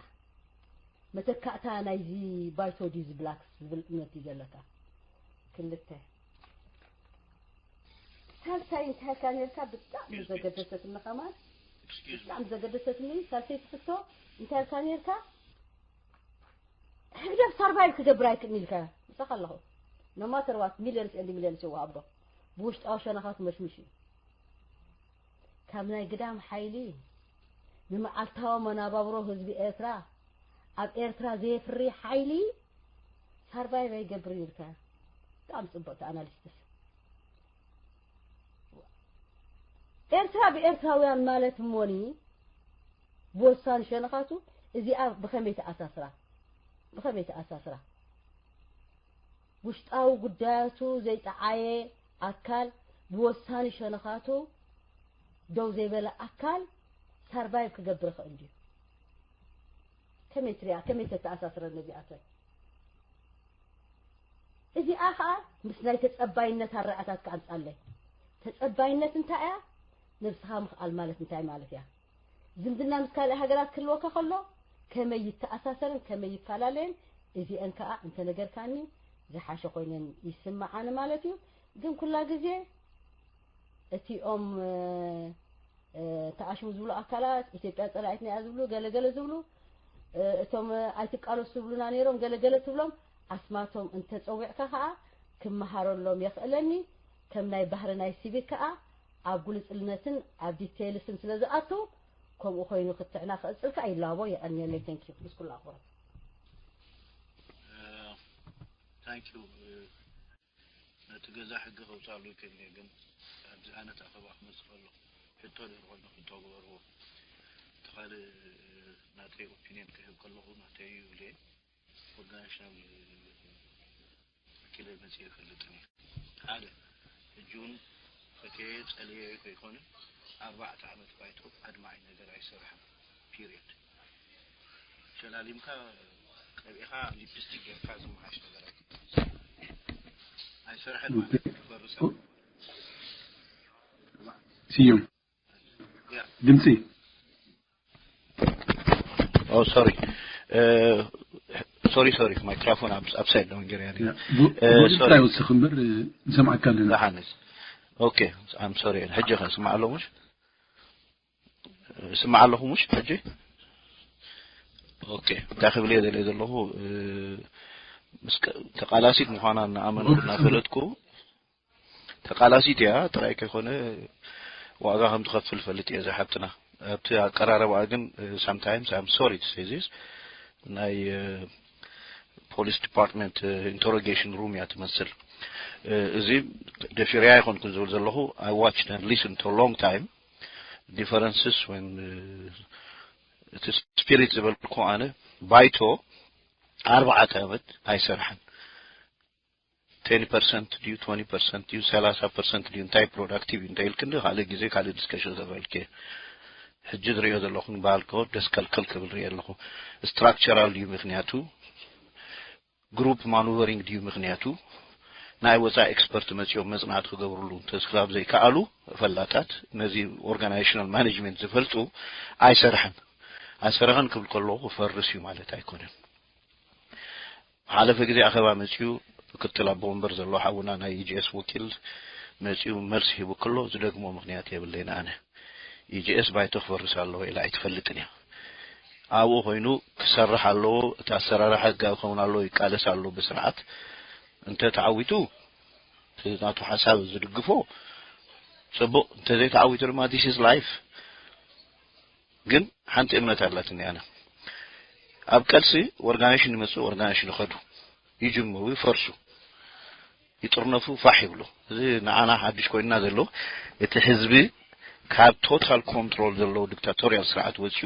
መተካእታ ናይዚ ባይቶ ድዩ ዝብላክ ዝብል እምነት እዩ ዘለካ? ክልተ። ሳልሳይ እንታይ ኢልካ ኔርካ? ብጣዕሚ ዘገደሰትኒ ከማን፣ ብጣዕሚ ዘገደሰትኒ ሳልሰይቲ ሕቶ እንታይ ኢልካ ኔርካ? ህግደፍ ሳርቫይቭ ክገብር ኣይክእልን ኢልካ ምሳኻ ኣለኹ። No matter what, millions and millions ይወሃቦ፣ ብውሽጣዊ ሸነኻት መሽምሽ እዩ። ካብ ናይ ግዳም ሓይሊ ንመዓልታዊ መናባብሮ ህዝቢ ኤርትራ፣ ኣብ ኤርትራ ዘየፍሪ ሓይሊ ሳርቫይቭ ኣይገብር ኢልካ። ብጣዕሚ ጽቡቕ ኣናሊስትስ። ኤርትራ ብኤርትራውያን ማለት እሞኒ ብወሳኒ ሸነኻቱ እዚኣ ብኸመይ ተኣሳስራ? ብኸመይ ተኣሳስራ? ውሽጣዊ ጉዳያቱ ዘይጠዓየ ኣካል፣ ብወሳኒ ሸነኻቱ ደው ዘይበለ ኣካል ሳርቫይቭ ክገብር ይኽእል ድዩ? ከመይ ትሪኣ? ከመይ ተተኣሳስረን ነዚኣተን? እዚኣ ኸኣ ምስ ናይ ተጸባይነት ኣረኣታት ክኣምጻለይ። ተጸባይነት እንታይ እያ? ነብስኻ ምኽኣል ማለት እንታይ ማለት እያ? ዝምድና ምስ ካልእ ሃገራት ክህልወካ ከሎ ከመይ ይተኣሳሰርን ከመይ ይፈላለየን፣ እዚአን ከኣ እንተነገርካኒ ዝሓሸ ኮይነን ይስምዓኒ ማለት እዩ። ግን ኩላ ግዜ እቲኦም ተኣሽሙ ዝብሉ ኣካላት፣ ኢትዮጵያ ጸላኢትና እያ ዝብሉ፣ ገለገለ ዝብሉ፣ እቶም ኣይትቃለሱ ዝብሉና ነይሮም፣ ገለገለ ትብሎም፣ ኣስማቶም እንተጸዊዕካ ከኣ ክመሃረሎም የኽእለኒ። ከም ናይ ባህሪ ናይ ሲቪክ ከኣ ኣብ ግሉጽነትን ኣብ ዲቴይልስን ስለ ዝኣቱ፣ ከምኡ ኮይኑ ክትዕና ክቕጽል ከኣ ይላቦ። የቐንየለይ። Thank you። ምስ ኩሉ ኣኽብሮት። Thank you። ነቲ ገዛ ሕጊ ከውፅኣሉ ይክእል እየ፣ ግን ኣብዚ ኣነት ኣኸባ ክመፅእ ከሎ ሕቶ ደርበሉ ሕቶ ግበርዎ። እቲ ካልእ ናተይ ኦፒንየን ክህብ ከለኹ ናተይ እዩ ኢለ ኦርጋናሽናል ወኪለ መፅእ ይፈልጥን እዩ። ሓደ ሕጂ እውን ፈትየ ፀልየ ከይኮነ ኣርባዕተ ዓመት ባይቶ ኣድማዒ ነገር ኣይሰርሐን። ፒሪየድ። ሸላሊምካ ቀቢእኻ ሊፕስቲክ ጌርካ ዝመሓሽ ነገር ኣይኮነን። ኣይሰርሐን ማለት እዩ። ክፈርስ ስዩም ድምፂ ኦ ሶሪ ሶሪ ሶሪ ማይክራፎን ኣፕሳይድ ዳውን ገይረ። ሶሪ ይወስኽ እምበር ንሰምዓካ ኣለና። ኦኬ ኣም ሶሪ። ሕጂ ከ ስማዕ ኣሎ ምሽ? ስማዕ ኣለኹ ምሽ ሕጂ? ኦኬ እንታይ ክብል እየ ዘለ ዘለኹ፣ ተቃላሲት ምዃና እናኣመንኩ እናፈለጥኩ፣ ተቃላሲት እያ ጥራይ ከይኮነ ዋጋ ከም ትኸፍል ፈልጥ እየ። እዛ ሓብትና ኣብቲ ኣቀራረባኣ ግን sometimes I'm sorry to say this ናይ police department interrogation room እያ ትመስል። እዚ ደፊረያ ኣይኮንኩን ዝብል ዘለኹ። I watched and listened to a long time differences when እቲ spirit ዝበልኩ ኣነ ባይቶ ኣርባዕተ ዓመት ኣይሰርሐን። ten percent ድዩ twenty percent ድዩ thirty percent ድዩ እንታይ productive እንታይ ኢልክ እንደ ካልእ ግዜ ካልእ discussion ዘበልክ። ሕጂ ዝሪኦ ዘለኹ ባልኮ ደስከልከል ክብል ሪኦ ኣለኹ። Structural ድዩ ምክንያቱ? Group maneuvering ድዩ ምክንያቱ? ናይ ወፃኢ expert መፂኦም መፅናዕቲ ክገብርሉ እንተስክላብ ዘይከኣሉ ፈላጣት ነዚ organizational management ዝፈልጡ ኣይሰርሐን። ኣይሰረኸን ክብል ከለኹ ክፈርስ እዩ ማለት ኣይኮነን። ሓለፈ ግዜ ኣኸባ መፅኡ ምክትል ኣቦ ወንበር ዘሎ ሓውና ናይ EGS ወኪል መፅኡ መልሲ ሂቡ ከሎ ዝደግሞ ምክንያት የብለይን። ኣነ EGS ባይቶ ክፈርስ ኣለዎ ኢላ ኣይትፈልጥን እያ። ኣብኡ ኮይኑ ክሰርሕ ኣለዎ፣ እቲ ኣሰራርሓ ህጋዊ ክኸውን ኣለዎ፣ ይቃለስ ኣሎ ብስርዓት። እንተ ተዓዊቱ እቲ ናቱ ሓሳብ ዝድግፎ ፅቡቕ፣ እንተዘይተዓዊቱ ድማ this is life። ግን ሓንቲ እምነት ኣላትኒ ኣነ። ኣብ ቀልሲ organization ይመፁ፣ organization ይኸዱ፣ ይጅምሩ፣ ይፈርሱ፣ ይጥርነፉ፣ ፋሕ ይብሉ። እዚ ንዓና ሓድሽ ኮይንና ዘሎ እቲ ህዝቢ ካብ total control ዘለዎ dictatorial ስርዓት ወፂኡ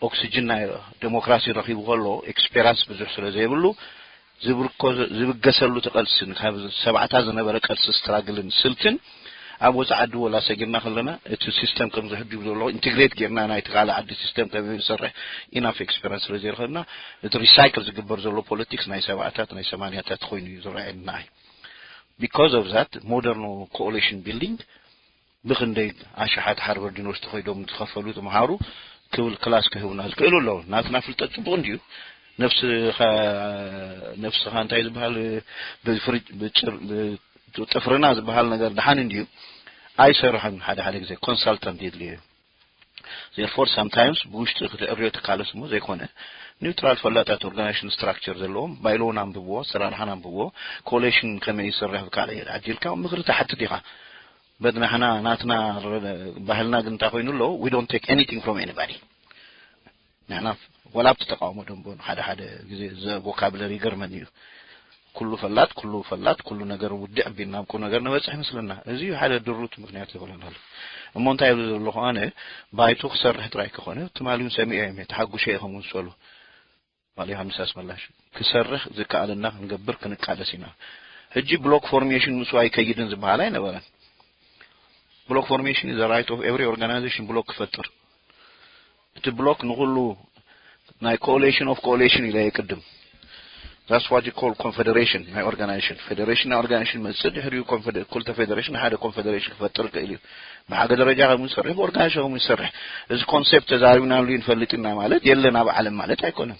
oxygen ናይ ዴሞክራሲ ረኺቡ ከሎ experience ብዙሕ ስለ ዘይብሉ ዝብርኮ ዝብገሰሉ እቲ ቀልሲ ካብ ሰብዓታት ዝነበረ ቀልሲ struggle ን ስልትን ኣብ ወፃኢ ዓዲ ወላ ሰጊርና ከለና እቲ system ከም ዝሕድጉ ዘለዎ integrate ጌርና ናይቲ ካልእ ዓዲ system ከመይ ዝሰርሕ enough experience ስለ ዘይረኸብና እቲ recycle ዝግበር ዘሎ politics ናይ ሰብዓታት ናይ ሰማንያታት ኮይኑ እዩ ዝረኣየኒ ንዓይ። Because of that modern coalition building ብኽንደይ ኣሽሓት Harvard University ኮይዶም ዝኸፈሉ ተምሃሩ ክብል class ክህቡና ዝክእሉ ኣለዉ። ናትና ፍልጠት ፅቡቕ እንድዩ። ነፍስኻ ነፍስኻ እንታይ ዝበሃል ብፍሪጅ ብጭር ጥፍርና ዝበሃል ነገር ደሓን እንድዩ። ኣይሰርሕን ሓደ ሓደ ግዜ consultant የድልዮ እዩ። Therefore sometimes ብውሽጢ ክትዕርዮ ትካለስ እሞ ዘይኮነ neutral ፈላጣት organization structure ዘለዎም bylaw ን ኣንብብዎ፣ ኣሰራርሓን ኣንብብዎ፣ coalition ከመይ ይሰርሕ ብካልእ ዓዲልካ ምኽሪ ትሓትት ኢኻ። But ንሕና ናትና ባህልና ግን እንታይ ኮይኑ ኣሎ? We don't take anything from anybody። ንሕና ወላ ኣብቲ ተቃውሞ ደንቦ ሓደ ሓደ ግዜ ዘ vocabulary ይገርመኒ እዩ። ኩሉ ፈላጥ ኩሉ ፈላጥ ኩሉ ነገር ውድዕ ቢልና ኣብ ቁም ነገር ንበፅሕ ይመስለና። እዚ ሓደ ድሩት ምክንያት ይኾነና ኣሎ። እሞ እንታይ ይብሉ ዘለኹ ኣነ ባይቶ ክሰርሕ ጥራይ ከኾነ ትማሊ እውን ሰሚዐ እዮም ተሓጉሸ ኢኹም ውሰሉ ባል ዮሃንስ ኣስመላሽ ክሰርሕ ዝከኣለና ክንገብር ክንቃለስ ኢና። ሕጂ block formation ምስኡ ኣይከይድን ዝበሃል ኣይነበረን። Block formation is the right of every organization block ክፈጥር። እቲ block ንኹሉ ናይ coalition of coalition ኢለ የቅድም። That's what you call confederation ናይ organization። Federation ናይ organization መፅእ ድሕሪኡ ክልተ federation ሓደ confederation ክፈጥር ይኽእል እዩ። ብሓደ ደረጃ ከም ዝሰርሕ ብኦርጋናይዜሽን ከም ዝሰርሕ እዚ concept ተዛሪብናሉ ንፈልጥ ኢና ማለት የለን ኣብ ዓለም ማለት ኣይኮነን።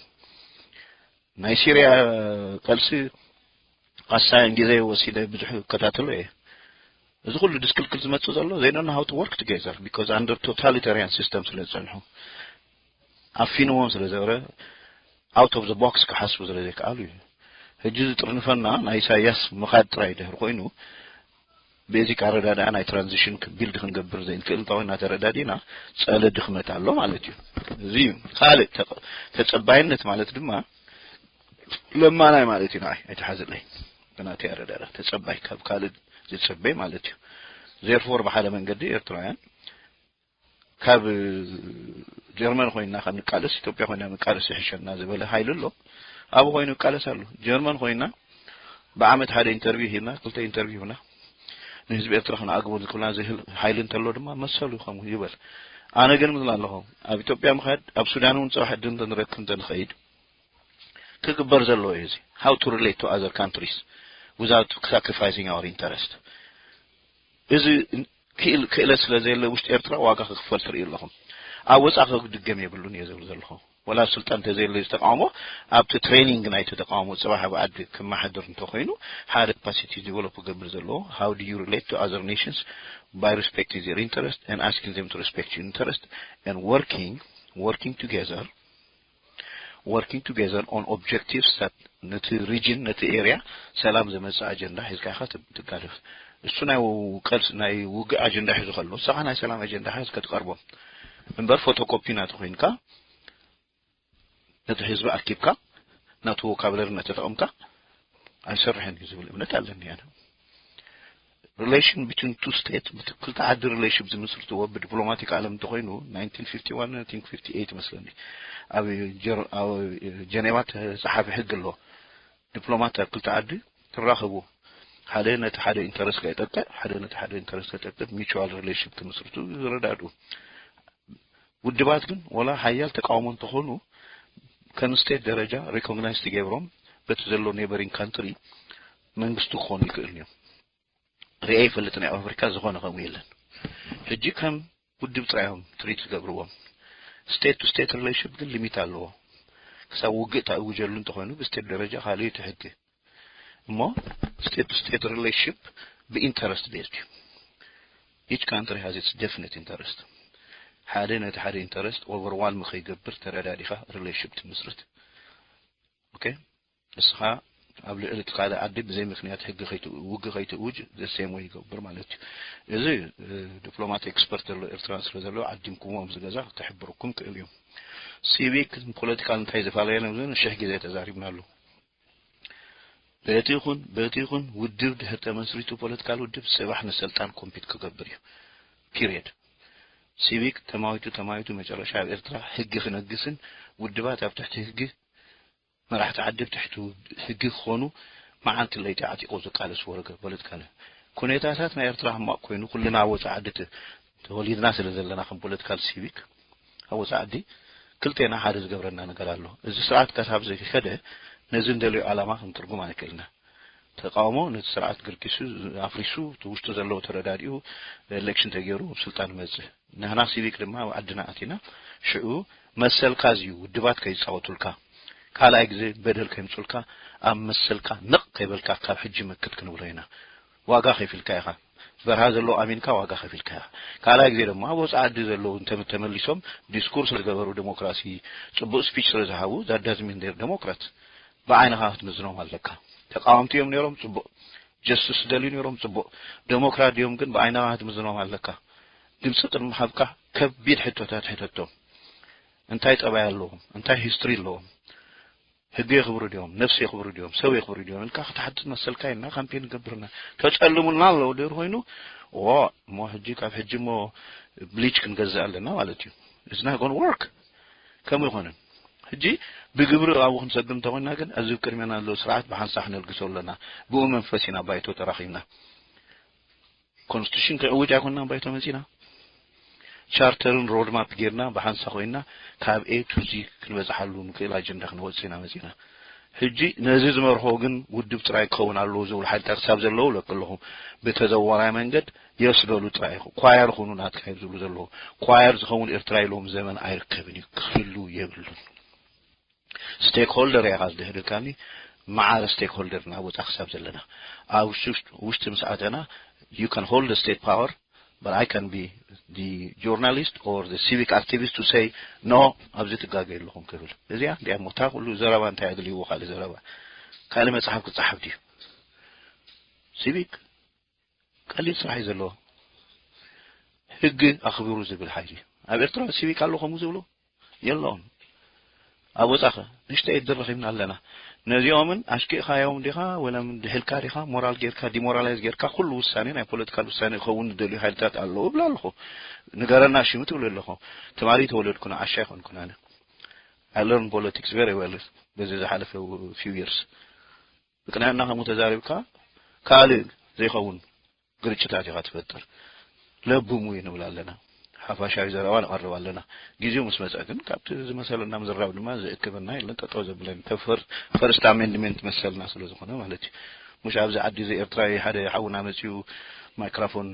ናይ ሲርያ ቀልሲ ኣሳይን ግዜ ወሲደ ብዙሕ እከታተሎ እየ። እዚ ኩሉ ድስክልክል ዝመፅእ ዘሎ they don't know how to work together because under totalitarian system ስለ ዝፀንሑ ኣፊንዎም ስለ ዘረ out of the box ክሓስቡ ስለ ዘይከኣሉ እዩ። ሕጂ ዝጥርንፈና ናይ ኢሳያስ ምኻድ ጥራይ ድሕር ኮይኑ ቤዚክ ኣረዳድኣ ናይ ትራንዚሽን ቢልድ ክንገብር ዘይንክእል እንተ ኮይና ተረዳዲና ፀለ ድኽመት ኣሎ ማለት እዩ። እዚ እዩ ካልእ ተፀባይነት ማለት ድማ ለማናይ ማለት እዩ። ንዓይ ኣይተሓዝለይ ብናተይ ኣረዳድኣ ተፀባይ ካብ ካልእ ዝፅበይ ማለት እዩ። Therefore ብሓደ መንገዲ ኤርትራውያን ካብ ጀርመን ኮይና ካብ ንቃለስ ኢትዮጵያ ኮይና ንቃለስ ይሕሸና ዝበለ ሃይል ኣሎ። ኣብኡ ኮይኑ ይቃለስ ኣሎ። ጀርመን ኮይና ብዓመት ሓደ ኢንተርቪው ሂብና ክልተ ኢንተርቪው ሂብና ንህዝቢ ኤርትራ ክንኣግቦ ዝክብልና ዝህል ሃይል እንተሎ ድማ መሰሉ ከምኡ ይበል። ኣነ ግን ምዝላ ኣለኹ ኣብ ኢትዮጵያ ምኻድ ኣብ ሱዳን እውን ፅባሕ ዕድል እንተንረክብ እንተንኸይድ ክግበር ዘለዎ እዩ። እዚ how to relate to other countries without sacrificing our interest። እዚ ክእለት ስለ ዘየለ ውሽጢ ኤርትራ ዋጋ ክክፈል ትርእዩ ኣለኹም። ኣብ ወፃኢ ክድገም የብሉን እየ ዝብል ዘለኹ። ወላ ስልጣን እንተዘየለ ዝተቃውሞ ኣብቲ ትሬኒንግ ናይቲ ተቃውሞ ፅባሕ ኣብ ዓዲ ክመሓድር እንተኮይኑ ሓደ capacity develop ክገብር ዘለዎ how do you relate to other nations by respecting their interest and asking them to respect your interest and working working together working together on objectives that ነቲ region ነቲ area ሰላም ዘመፅእ ኣጀንዳ ሒዝካ ኢኻ ትጋደፍ። እሱ ናይ ው- ቀልስ ናይ ውግእ ኣጀንዳ ሒዙ ከሎ፣ ንስኻ ናይ ሰላም ኣጀንዳ ሒዝካ ትቀርቦ እምበር፣ ፎቶኮፒ ናቱ ኮይንካ፣ ነቲ ህዝቢ ኣኪብካ፣ ናቱ ቮካብለሪ እናተጠቐምካ ኣይሰርሕን እዩ ዝብል እምነት ኣለኒ ኣነ። relation between two state፣ ክልተ ዓዲ ሪሌሽን ዝምስርትዎ ብዲፕሎማቲክ ዓለም እንተኾይኑ፣ ናይንቲን ፊፍቲ ዋን፣ I think፣ ፊፍቲ ኤይት መስለኒ፣ ኣብ ጀር- ኣብ ጀኔቫ ተጻሓፈ ሕጊ ኣሎ። ዲፕሎማት ኣብ ክልተ ዓዲ ትራኸቡ፣ ሓደ ነቲ ሓደ ኢንተረስት ከይጠቅዕ፣ ሓደ ነቲ ሓደ ኢንተረስት ከይጠቅዕ፣ ሚቹዋል ሪሌሽን ክምስርቱ ዝረዳድኡ። ውድባት ግን፣ ወላ ሓያል ተቃውሞ እንተኾኑ፣ ከም ስቴት ደረጃ ሪኮግናይዝ ትገብሮም፣ በቲ ዘሎ ኔበሪንግ ካንትሪ መንግስቲ ክኾኑ ይክእሉ እዮም። ርኤ ይፈልጥ፣ ናይ ኣፍሪካ ዝኾነ ከምኡ የለን። ሕጂ ከም ውድብ ጥራዮም ትሪት ዝገብርዎም። ስቴት ቱ ስቴት ሪሌሽንሽፕ ግን ሊሚት ኣለዎ። ክሳብ ውግእ ተእውጀሉ እንተኾይኑ፣ ብስቴት ደረጃ ካልእ እዩ እቲ ሕጊ። እሞ ስቴት ቱ ስቴት ሪሌሽንሽፕ ብኢንተረስት ቤዝድ እዩ። Each country has its definite interest። ሓደ ነቲ ሓደ ኢንተረስት ኦቨርዋልም ከይገብር ተረዳዲኻ ሪሌሽንሽፕ ትምስርት። ኦኬ፣ ንስኻ ኣብ ልዕሊ እቲ ካልእ ዓዲ ብዘይ ምክንያት ሕጊ ከይትእ- ውግእ ከይትእውጅ ዘ ሴም ወይ ይገብር ማለት እዩ። እዚ እ፣ ዲፕሎማት ኤክስፐርት ዘሎ ኤርትራን ስለ ዘሎ፣ ዓዲምኩሞ ኣብዚ ገዛ ክሕብረኩም ክእል እዩ። ሲቪክ ፖለቲካል እንታይ ዝፈላለየ ነው ዝብል ሽሕ ግዜ ተዛሪብናሉ። በቲ ይኹን በቲ ይኹን ውድብ ድሕር ተመስሪቱ፣ ፖለቲካል ውድብ ጽባሕ ንስልጣን ኮምፒት ክገብር እዩ። ፒሪየድ። ሲቪክ ተማዊቱ ተማዊቱ መጨረሻ ኣብ ኤርትራ ሕጊ ክነግስን ውድባት ኣብ ትሕቲ ሕጊ፣ መራሕቲ ዓዲ ኣብ ትሕቲ ሕጊ ክኾኑ፣ መዓልቲ ለይቲ ዓጢቆ ዝቃለስ ወረገ ፖለቲካል። ኩነታታት ናይ ኤርትራ ሕማቕ ኮይኑ፣ ኩልና ኣብ ወጻኢ ዓዲ ተ- ተወሊድና ስለ ዘለና፣ ከም ፖለቲካል ሲቪክ ኣብ ወጻኢ ዓዲ ክልቴና ሓደ ዝገብረና ነገር ኣሎ። እዚ ስርዓት ክሳብ ዘይከደ፣ ነዚ እንደልዮ ዓላማ ክንትርጉም ኣይክእልና። ተቃውሞ ነቲ ስርዓት ግርጊሱ፣ ኣፍሪሱ፣ እቲ ውሽጡ ዘለዎ ተረዳዲኡ፣ ኤሌክሽን ተገይሩ ኣብ ስልጣን ይመጽእ። ንሕና ሲቪክ ድማ ኣብ ዓድና ኣቲና፣ ሽዑ መሰልካ እዚ እዩ፣ ውድባት ከይጻወቱልካ፣ ካልኣይ ግዜ በደል ከይምጹልካ፣ ኣብ መሰልካ ነቕ ከይበልካ ካብ ሕጂ ምክት ክንብሎ ኢና። ዋጋ ከፊልካ ኢኻ። በረኻ ዘለዉ ኣሚንካ ዋጋ ከፊልካ ኢኻ። ካልኣይ ግዜ ድማ ኣብ ወጻኢ ዓዲ ዘለዉ እንተ- ተመሊሶም ዲስኩር ስለ ዝገበሩ፣ ዲሞክራሲ፣ ጽቡቕ ስፒች ስለ ዝሃቡ፣ that doesn't mean they're democrat። ብዓይንኻ ክትምዝኖም ኣለካ። ተቃወምቲ እዮም ነይሮም፣ ጽቡቕ። ጀስቲስ ዝደልዩ ነይሮም፣ ጽቡቕ። ዴሞክራት ድዮም ግን ብዓይንኻ ክትምዝኖም ኣለካ። ድምጺ ቅድሚ ምሃብካ ከቢድ ሕቶታት ሕተቶም። እንታይ ጠባይ ኣለዎም? እንታይ ሂስትሪ ኣለዎም? ሕጊ የኽብሩ ድዮም? ነፍሲ የኽብሩ ድዮም? ሰብ የኽብሩ ድዮም? ኢልካ ክትሓትት መሰልካ ኢና ካምፔን ገብርና። ተጸልሙልና ኣለዉ ድር ኮይኑ፣ ዎ፣ እሞ ሕጂ ካብ ሕጂ እሞ ብሊች ክንገዝእ ኣለና ማለት እዩ። It's not gonna work። ከምኡ ይኾንን። ሕጂ ብግብሪ ኣብኡ ክንሰግም እንተኾይና ግን፣ እዚ ቅድሜና ዘሎ ስርዓት ብሓንሳእ ክነልግሶ ኣለና። ብኡ መንፈስ ኢና ባይቶ ተራኺብና። ኮንስቲቱሽን ክዕውጅ ኣይኮንና ባይቶ መጺና። ቻርተርን ሮድማፕ ጌርና ብሓንሳ ኮይና ካብ ኤ ቱ ዚ ክንበጽሓሉ ንክእል ኣጀንዳ ክነወጽእ ኢና መጺና። ሕጂ ነዚ ዝመርሖ ግን ውድብ ጥራይ ክኸውን ኣለዎ ዝብሉ ሓይልታት ክሳብ ዘለዉ ለክ ኣለኹ። ብተዘዋራይ መንገድ የስ በሉ ጥራይ ኢኹ። ኳየር ኹኑ ናትካ እዮም ዝብሉ ዘለዉ። ኳየር ዝኸውን ኤርትራ ኢሎም ዘመን ኣይርከብን እዩ፣ ክህሉ የብሉን። ስቴክሆልደር ኢኻ ዝድህልካኒ፣ መዓረ ስቴክሆልደር ናብ ወጻ ክሳብ ዘለና። ኣብ ውሽጢ ውሽጢ ምስ ኣተና፣ you can hold the state power, but I can be the journalist or the civic activist to say, no, ኣብዚ ትጋገዩ ኣለኹም ክብል። እዚኣ እንዲያ እሞ እታ ኩሉ ዘረባ እንታይ ኣድልይዎ ካልእ ዘረባ? ካልእ መጽሓፍ ክጸሓፍ ድዩ? ሲቪክ ቀሊል ስራሕ እዩ ዘለዎ። ህጊ ኣኽብሩ ዝብል ሓይሊ። ኣብ ኤርትራ ሲቪክ ኣሎ ከምኡ ዝብሉ? የለውን። ኣብ ወጻኸ ንሽተይ እድል ረኺብና ኣለና። ነዚኦምን ኣሽኪእካዮም ዲኻ ወላ ድሕልካ ዲኻ ሞራል ጌርካ ዲሞራላይዝ ጌርካ ኩሉ ውሳኔ ናይ ፖለቲካል ውሳኔ ክኸውን ዝደልዩ ሓይልታት ኣለዉ እብላ ኣለኹ። ንገረና ሽሙ ትብሉ ኣለኹ። ትማሊ ተወለድኩ ንዓሻ ኣይኮንኩን ኣነ። I learned politics very well በዚ ዝሓለፈ few years። ብቅንዕና ከምኡ ተዛሪብካ ካልእ ዘይኸውን ግርጭታት ኢኻ ትፈጥር። ለብሙ እዩ ንብል ኣለና። ሓፋሻዊ ዘረባ ነቐርብ ኣለና። ግዜኡ ምስ መጸ ግን ካብቲ ዝመሰለና ምዝራብ ድማ ዘእክበና የለን፣ ጠጠው ዘብለን። ፈርስት ኣሜንድመንት መሰልና ስለ ዝኾነ ማለት እዩ። ሙሽ ኣብዚ ዓዲ እዚ ኤርትራዊ ሓደ ሓውና መጺኡ ማይክራፎን፣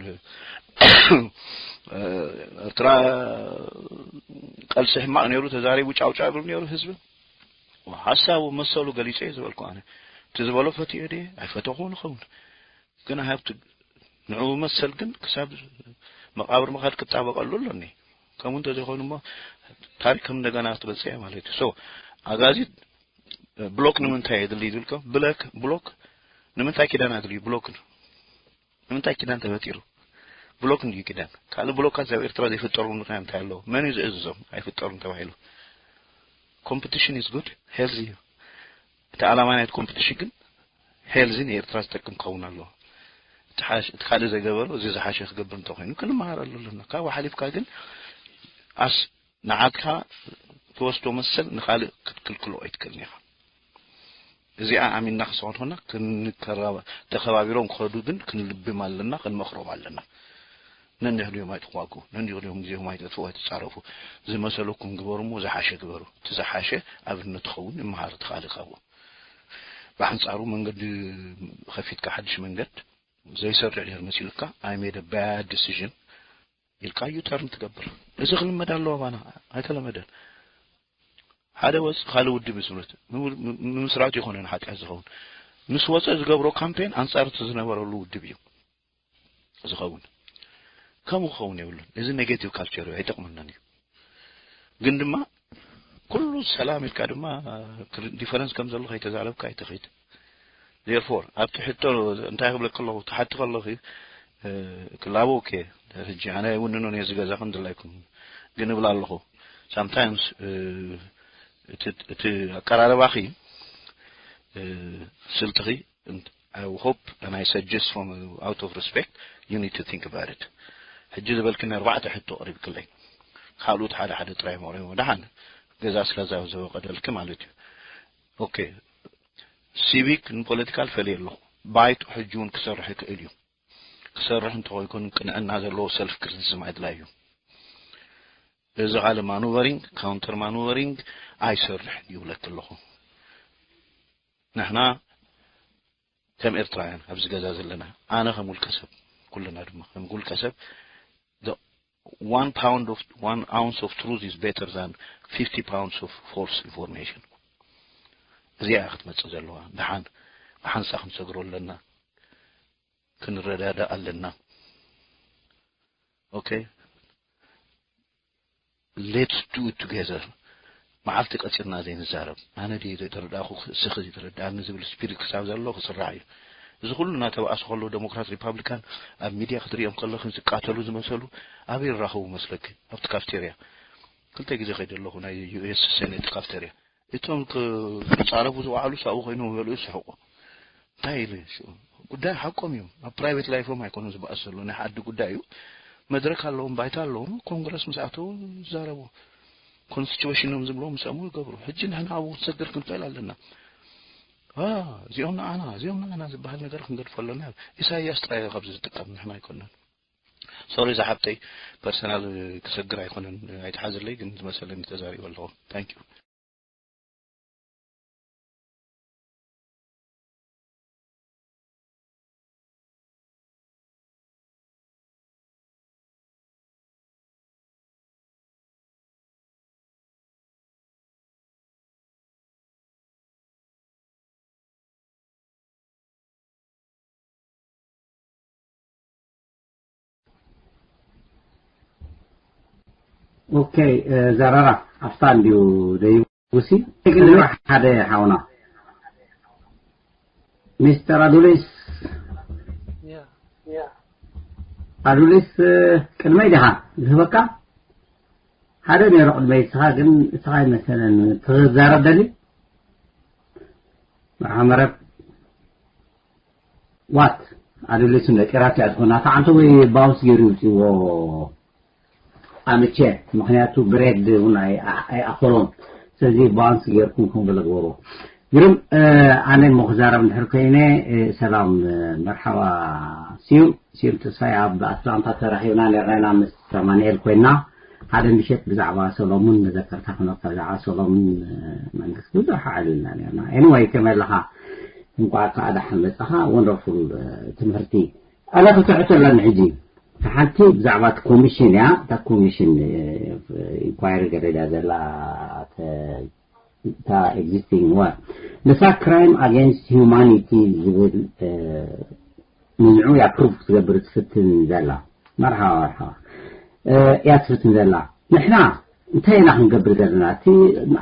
ኤርትራ ቀልሲ ሕማቕ ነይሩ ተዛሪቡ ጫውጫው ይብል ነይሩ ህዝቢ። ሓሳቡ መሰሉ ገሊጸ እየ ዝበልኩ ኣነ። እቲ ዝበሎ ፈትዮ ድየ ኣይፈተኹን ይኸውን። ግን I have to ንዕኡ መሰል ግን ክሳብ መቓብር ምኻድ ክጣበቀሉ ኣለኒ። ከምኡ እንተዘይኮይኑ እሞ ታሪክ ከም እንደገና ክትበጽሕ እያ ማለት እዩ። So ኣጋዚ ብሎክ ንምንታይ የድሊ ዝብልከ? ብለክ ብሎክ ንምንታይ ኪዳን ኣድልዩ? ብሎክ ንምንታይ ኪዳን ተበቲሩ? ብሎክ እንድዩ ኪዳን። ካልእ ብሎካት ኣብ ኤርትራ ዘይፍጠሩ ምኽንያት እንታይ ኣለዎ? መን እዩ ዘእዝዞም ኣይፍጠሩን ተባሂሉ? Competition is good, healthy እዩ። እቲ ዓላማ ናይቲ ኮምፒቲሽን ግን ሄልዚ ንኤርትራ ዝጠቅም ክኸውን ኣለዎ። እቲ ሓሽ- እቲ ካልእ ዘይገበሮ እዚ ዝሓሸ ክገብር እንተኮይኑ ክንመሃረሉ ኣለና። ካብኡ ሓሊፍካ ግን ኣስ ንዓትካ ትወስዶ መሰል ንኻልእ ክትክልክሎ ኣይትክእልን ኢኻ። እዚኣ ኣሚንና ክሰንኮና ክንከራባ ተኸባቢሮም ክኸዱ ግን ክንልብም ኣለና፣ ክንመኽሮም ኣለና። ነንሕድዮም ኣይትዋጉ፣ ነንሕድዮም ግዜኹም ኣይተጥፍኡ፣ ኣይትጻረፉ። ዝመሰለኩም ግበሩ እሞ ዝሓሸ ግበሩ። እቲ ዝሓሸ ኣብነት ትኸውን ይመሃር ትኻእል ካብኡ። ብኣንጻሩ መንገዲ ከፊትካ ሓድሽ መንገድ ዘይሰርሕ ድሕር መሲሉካ I made a bad decision ኢልካ ዩ ተርን ትገብር። እዚ ክልመድ ኣለዎ ባና ኣይተለመደን። ሓደ ወፅ ካልእ ውድብ ይስምርት ምምስራቱ ይኮነን ሓጢኣት ዝኸውን ምስ ወፀ ዝገብሮ ካምፔን ኣንፃር እቲ ዝነበረሉ ውድብ እዩ ዝኸውን። ከምኡ ክኸውን የብሉን። እዚ ኔጌቲቭ ካልቸር እዩ፣ ኣይጠቕመናን እዩ። ግን ድማ ኩሉ ሰላም ኢልካ ድማ ዲፈረንስ ከም ዘሎ ከይተዛረብካ ኣይትኺድ። ዴርፎር ኣብቲ ሕቶ እንታይ ክብለክ ኣለኹ ትሓቲ ከለኺ ክላቦ ኦኬ ሕጂ ኣነ ይውንኖን እየ ዝገዛኹም ድላይኩም ግን እብላ ኣለኹ ሳምታይምስ እቲ ኣቀራረባኺ ስልትኺ I hope and I suggest from out of respect you need to think about it. ሕጂ ዝበልክኒ ኣርባዕተ ሕቶ ቀሪብክለይ ካልኡት ሓደ ሓደ ጥራይ መቕሪቦ ደሓን ገዛ ስለ ዘበቀደልኪ ማለት እዩ። ኦኬ ሲቪክ ንፖለቲካል ፈልየ ኣለኹ። ባይቶ ሕጂ እውን ክሰርሕ ይክእል እዩ። ክሰርሕ እንተኾይኮን ቅንዕና ዘለዎ ሰልፍ ክሪቲሲዝም ኣድላይ እዩ። እዚ ካልእ ማኑቨሪንግ ካውንተር ማኑቨሪንግ ኣይሰርሕን ይብለኪ ኣለኹ። ንሕና ከም ኤርትራውያን ኣብዚ ገዛ ዘለና ኣነ ከም ውልቀ ሰብ ኩልና ድማ ከም ውልቀ ሰብ one pound of one ounce of truth is better than fifty pounds of false information። እዚኣ ክትመጽእ ዘለዋ ደሓን ብሓንሳ ክንሰግሮ ኣለና። ክንረዳዳእ ኣለና። ኦኬ let's do it together። መዓልቲ ቀፂርና ዘይንዛረብ ኣነ ድየ ዘይተረዳእኩ ስኺ ዘይተረዳእኒ ዝብል ስፒሪት ክሳብ ዘሎ ክስራሕ እዩ። እዚ ኩሉ እናተባእሱ ከለዉ ዴሞክራት ሪፓብሊካን ኣብ ሚድያ ክትሪኦም ከለኺ ዝቃተሉ ዝመሰሉ ኣበይ ይራኸቡ መስለኪ ኣብቲ ካፍቴርያ ክልተ ግዜ ከይደ ኣለኹ ናይ ዩ ኤስ ሴኔት ካፍቴርያ እቶም ክጻረፉ ዝወዓሉ ሳብኡ ኮይኖም ይበልዑ ይስሕቁ እንታይ ኢሉ ጉዳይ ሓቆም እዮም ኣብ ፕራይቬት ላይፎም ኣይኮኑን ዝበኣስ ዘሎ ናይ ሓዲ ጉዳይ እዩ መድረክ ኣለዎም ባይታ ኣለዎም ኮንግረስ ምስ ኣተው ይዛረቡ ኮንስቲቱሽኖም ዝብሎ ምስ ኣምኡ ይገብሩ ሕጂ ንሕና ኣብኡ ክንሰግር ክንክእል ኣለና እዚኦም ንዓና እዚኦም ንዓና ዝበሃል ነገር ክንገድፎ ኣለና ኢሳያስ ጥራይ ካብዚ ዝጥቀም ንሕና ኣይኮነን ሶሪ ዝሓብተይ ፐርሰናል ክሰግር ኣይኮነን ኣይትሓዝለይ ግን ዝመሰለኒ ተዛሪበ ኣለኹ ታንኪዩ ኦኬ ዘረራ ኣብታ እንዲዩ ደይቡሲ ግን ሓደ ሓውና ሚስተር ኣዱሊስ ኣዱሊስ ቅድመይ ዲኻ ዝህበካ ሓደ ነይሩ ቅድመይ እስኻ ግን እስኻ ይመሰለን ትዛረብ ደሊ መርሓ መረብ ዋት ኣዱሊስ እንደ ቂራት እያ ዝኾና እታ ዓንተ ወይ ባውንስ ገይሩ ይውፅዎ ኣምቼ ምክንያቱ ብሬድ እውን ኣይኣኸሎን ስለዚ ባውንስ ገይርኩም ከም ገለ ግበሩ ግርም ኣነ እሞ ክዛረብ እንድሕር ኮይነ ሰላም መርሓባ ስዩም ስዩም ተስፋይ ኣብ ኣትላንታ ተራኺብና ነርና ምስ ኣማንኤል ኮይና ሓደ ምሸት ብዛዕባ ሰሎሙን መዘከርታ ክነካ ብዛዕባ ሰሎሙን መንግስቲ ብዙሕ ኣዕሊልና ነርና anyway ከመይ ኣለኻ እንኳዕ ከዓ ደሓን መጻኻ wonderful ትምህርቲ ኣላ ክትሕቶ ኣለኒ ሕጂ ሓንቲ ብዛዕባ እቲ ኮሚሽን እያ እታ ኮሚሽን ኢንኳይሪ ገረዳ ዘላ እታ existing one ንሳ crime against humanity ዝብል ንዝዑ እያ ፕሩፍ ክትገብር ትፍትን ዘላ መርሓባ መርሓባ እያ ትፍትን ዘላ ንሕና እንታይ ኢና ክንገብር ዘለና እቲ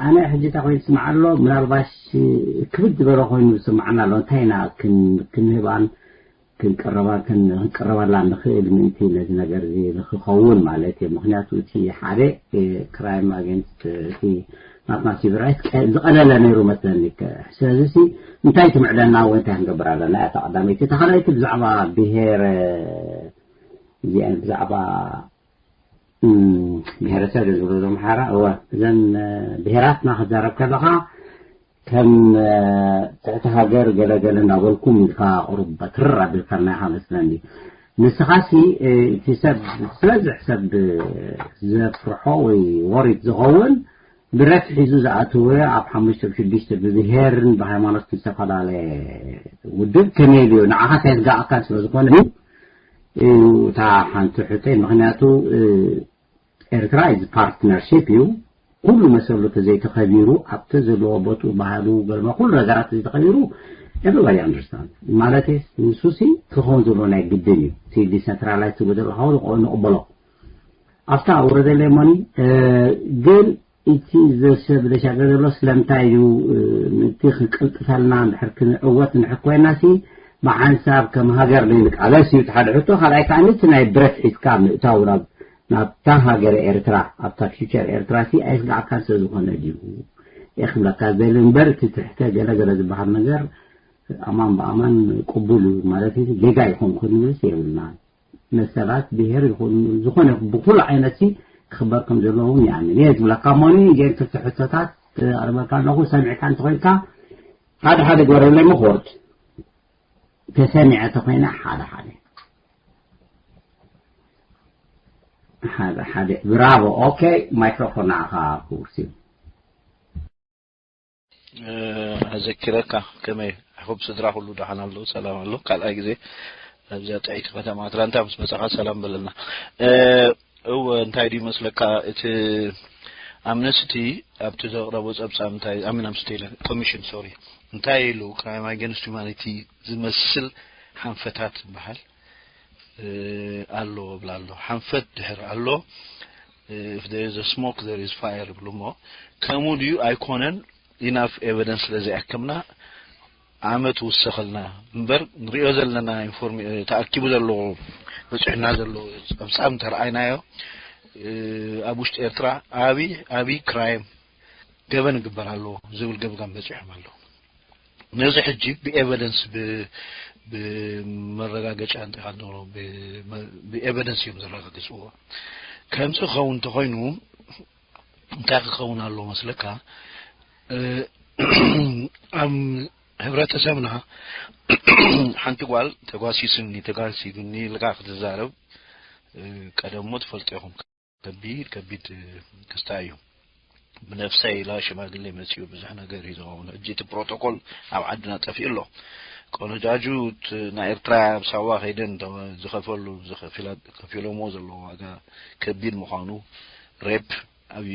ኣነ ሕጂ እንታይ ኮይኑ ዝስምዓ ኣሎ ምናልባሽ ክብድ ዝበለ ኮይኑ ዝስምዓና ኣሎ እንታይ ኢና ክንህባን ክንቀረባ ክንቀረባላ ንኽእል ምእንቲ ነዚ ነገር እዚ ንክኸውን ማለት እዩ። ምክንያቱ እቲ ሓደ ክራይም ኣገንስት እቲ ናትና ሲቪል ራይት ዝቐለለ ነይሩ መስለኒ። ስለዚ ሲ እንታይ ትምዕደና ወይ እንታይ ክንገብር ኣለና? እታ ቀዳመይቲ። እታ ካልኣይቲ ብዛዕባ ብሄር እዚአን ብዛዕባ ብሄረሰብ ዝብሉ ዞም ሓራ እወ እዘን ብሄራትና ክዛረብ ከለኻ ከም ትሕቲ ሃገር ገለገለ እናበልኩም ኢልካ ቁሩብ በትር ኣቢልካና ኢኻ መስለኒ። ንስኻሲ እቲ ሰብ ዝበዝሕ ሰብ ዘፍርሖ ወይ ወሪት ዝኸውን ብረት ሒዙ ዝኣተወ ኣብ ሓሙሽተ ሽዱሽተ ብብሄርን ብሃይማኖትን ዝተፈላለየ ውድብ ከመይ ኢሉ እዩ ንዓኻ ከየስጋኣካ ስለ ዝኾነ እዩ። እታ ሓንቲ ሕቶይ ምክንያቱ ኤርትራ እዚ ፓርትነርሽፕ እዩ። ኩሉ መሰሉ ተዘይተኸቢሩ ኣብቲ ዘለዎ ቦትኡ ባህሉ ገለመ ኩሉ ነገራት ተዘይተኸቢሩ everybody understand ማለት ንሱሲ ክኸውን ዘለዎ ናይ ግድን እዩ። እቲ ዲሰንትራላይዝ ትብሎ ዘለኻ ንቕበሎ ኣብታ ውረደለይ ሞኒ ግን እቲ ዘሰብ ዘሻገር ዘሎ ስለምንታይ እዩ ምእንቲ ክንቅልጥፈልና እንድሕር ክንዕወት እንድሕር ኮይና ሲ ብሓንሳብ ከም ሃገር ንቃለስ እዩ ሓደ ሕቶ። ካልኣይ ከዓ እቲ ናይ ብረት ሒዝካ ምእታው ናብ ናብታ ሃገር ኤርትራ ኣብታ ፊውቸር ኤርትራ ሲ ኣይስጋዕካን ስለ ዝኾነ ድዩ እየ ክብለካ ዝደሊ እምበር እቲ ትሕተ ገለ ገለ ዝበሃል ነገር ኣማን ብኣማን ቅቡል እዩ ማለት እዩ። ጌጋ ይኾን ክብል የብልና። መሰላት ብሄር ይኹን ዝኾነ ብኩሉ ዓይነት ሲ ክኽበር ከም ዘለዎ እውን ይኣምን እየ ዝብለካ። ሞኒ ጌን ክልተ ሕቶታት ኣርበካ ኣለኹ ሰሚዕካ እንተኾይንካ ሓደ ሓደ ግበረለይ መክወርድ ተሰሚዐ ተኾይነ ሓደ ሓደ ሓደ ሓደ ብራቮ። ኦኬ ማይክሮፎን ንዓኻ ክውርሲ ኣዘኪረካ ከመይ ሕኹብ ስድራ ኩሉ ደሓን ኣሎ ሰላም ኣሎ። ካልኣይ ግዜ ኣብዚኣ ጥዕይቲ ከተማ ኣትላንታ ምስ መጻኻ ሰላም በለልና። እወ እንታይ ድዩ መስለካ እቲ ኣምነስቲ ኣብቲ ዘቕረቦ ጸብጻብ እንታይ ኣሚን ኣምስቲ ኢለ ኮሚሽን ሶሪ እንታይ ኢሉ ክራይም ኣገንስት ሁማኒቲ ዝመስል ሓንፈታት ዝበሃል ኣሎ እብላ ኣሎ ሓንፈት ድሕር ኣሎ if there is a smoke there is fire ይብሉ እሞ ከምኡ ድዩ ኣይኮነን ኢናፍ ኤቨደንስ ስለ ዘይኣከምና ዓመት ውሰኸልና እምበር ንሪኦ ዘለና ተኣኪቡ ዘሎ በፂሑና ዘሎ ፀብፃብ እንተረኣይናዮ ኣብ ውሽጢ ኤርትራ ኣቢ ኣቢ ክራይም ገበን ይግበር ኣለዎ ዝብል ገምጋም በፂሖም ኣለዉ። ነዚ ሕጂ ብኤቨደንስ ብመረጋገጫ እንታይ ካብ ንብሎ ብኤቨደንስ እዮም ዘረጋግፅዎ። ከምዚ ክኸውን እንተኾይኑ እንታይ ክኸውን ኣለዎ መስለካ? ኣብ ሕብረተሰብና ሓንቲ ጓል ተጓሲስኒ ተጋሲስኒ ኢልካ ክትዛረብ ቀደሞ ትፈልጡ ኢኹም። ከቢድ ከቢድ ክስታይ እዩ። ብነፍሰይ ኢላ ሽማግሌ መፂኡ ብዙሕ ነገር እዩ ዝኸውን። ሕጂ እቲ ፕሮቶኮል ኣብ ዓድና ጠፊኡ ኣሎ። ቆነጃጁ ናይ ኤርትራ ኣብ ሳዋ ከይደን ዝኸፈሉ ከፊሎሞ ዘለዎ ዋጋ ከቢድ ምዃኑ ሬፕ ኣብ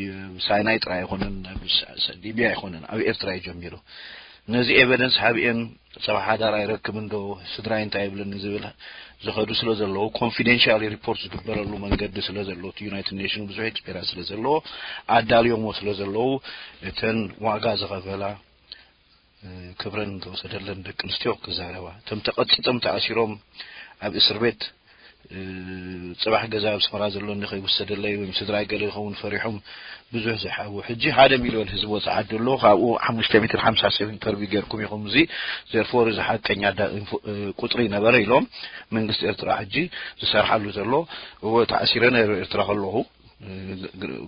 ሳይናይ ጥራይ ኣይኮነን ሊብያ ኣይኮነን ኣብ ኤርትራ እዩ ጀሚሩ። ነዚ ኤቨደንስ ሃብኤን ሰብዓ ሓዳር ኣይረክብን ዶ ስድራይ እንታይ ይብለኒ ዝብል ዝኸዱ ስለ ዘለዉ ኮንፊደንሻል ሪፖርት ዝግበረሉ መንገዲ ስለ ዘለዎ እቲ ዩናይትድ ኔሽን ብዙሕ ኤክስፔሪንስ ስለ ዘለዎ ኣዳልዮሞ ስለ ዘለዉ እተን ዋጋ ዝኸፈላ ክብረን ዝተወሰደለን ደቂ ኣንስትዮ ክዛረባ እቶም ተቐፂጦም ተኣሲሮም ኣብ እስር ቤት ፅባሕ ገዛ ኣብ ኣስመራ ዘሎኒ ከይውሰደለይ ወይም ስድራይ ገለ ይኸውን ፈሪሖም ብዙሕ ዝሓቡ ሕጂ ሓደ ሚልዮን ህዝቢ ወፅዓ ኣሎ ካብኡ ሓሙሽተ ሚእትን ሓምሳ ሰብ ኢንተርቪው ገይርኩም ኢኹም እዚ therefore እዚ ሓቀኛ ቁፅሪ ነበረ ኢሎም መንግስቲ ኤርትራ ሕጂ ዝሰርሓሉ ዘሎ እወ ተኣሲረ ነይሩ ኤርትራ ከለኹ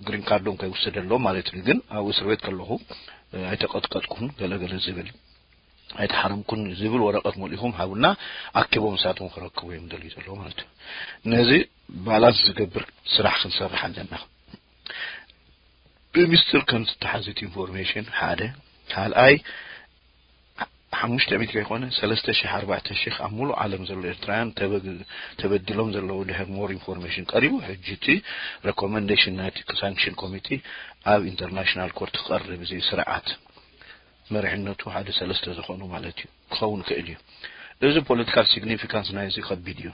ግሪን ካርዶም ከይውሰደሎም ማለት እዩ ግን ኣብ እስር ቤት ከለኹ ኣይተቐጥቀጥኩን ገለገለ ዝብል ኣይተሓረምኩን ዝብል ወረቐት መሊእኹም ሃቡና ኣኪቦም ንሳቶም ክረክቡ እዮም ደልዩ ዘለዎ ማለት እዩ ነዚ ባላንስ ዝገብር ስራሕ ክንሰርሕ ኣለና ብሚስጥር ከም ዝተሓዘት ኢንፎርሜሽን ሓደ ካልኣይ ሓሙሽተ ሚእቲ ከይኮነ ሰለስተ ሺሕ ኣርባዕተ ሺሕ ኣብ ሙሉእ ዓለም ዘሎ ኤርትራውያን ተበግ- ተበዲሎም ዘለዉ ድሕር ሞር ኢንፎርሜሽን ቀሪቡ ሕጂ እቲ ሬኮመንዴሽን ናይቲ ሳንክሽን ኮሚቴ ኣብ ኢንተርናሽናል ኮርት ክቐርብ እዚ ስርዓት መሪሕነቱ ሓደ ሰለስተ ዝኾኑ ማለት እዩ ክኸውን ክእል እዩ እዚ ፖለቲካል ሲግኒፊካንስ ናይዚ ከቢድ እዩ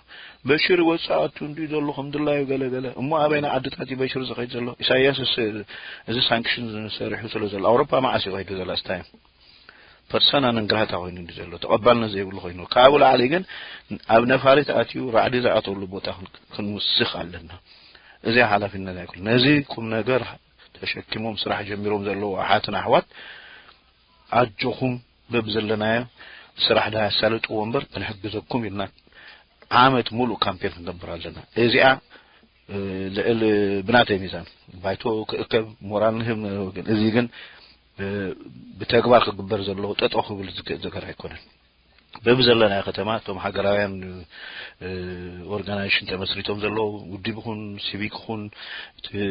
በሽር ወፃኣቱ እንዲ ዘሎ ከም ድላዩ ገለ ገለ እሞ ኣበይና ዓድታት እዩ በሽር ዝኸይድ ዘሎ ኢሳያስ እዚ ሳንክሽን ሰሪሑ ስለ ዘሎ ኣውሮፓ መዓስ ይኸይዱ ዘላ ስታይም ፐርሰና ነን ግራታ ኮይኑ እዩ ዘሎ፣ ተቐባልነት ዘይብሉ ኮይኑ። ካብኡ ላዕሊ ግን ኣብ ነፋሪት ኣትዩ ራዕዲ ዝኣተወሉ ቦታ ክን-፣ ክንውስኽ ኣለና። እዚኣ ሓላፊነት ኣይኮነን። ነዚ ቁም ነገር ተሸኪሞም ስራሕ ጀሚሮም ዘለዉ ኣሓትን ኣሕዋት ኣጆኹም በብዘለናዮ ስራሕ ዳ ያሳልጥዎ እምበር ክንሕግዘኩም ኢልና ዓመት ሙሉእ ካምፔን ክንገብር ኣለና። እዚኣ፣ እ፣ ልዕል ብናተይ ሚዛን ባይቶ ክእከብ ሞራል ንህብ፣ እዚ ግን፣ እ፣ ብተግባር ክግበር ዘለዎ ጠጠው ክብል ዝክእል ነገር ኣይኮነን። በብዘለናዮ ከተማ እቶም ሃገራውያን፣ እ፣ ኦርጋናይዜሽን ተመስሪቶም ዘለዉ ውድብ ይኹን ሲቪክ ይኹን፣ እ፣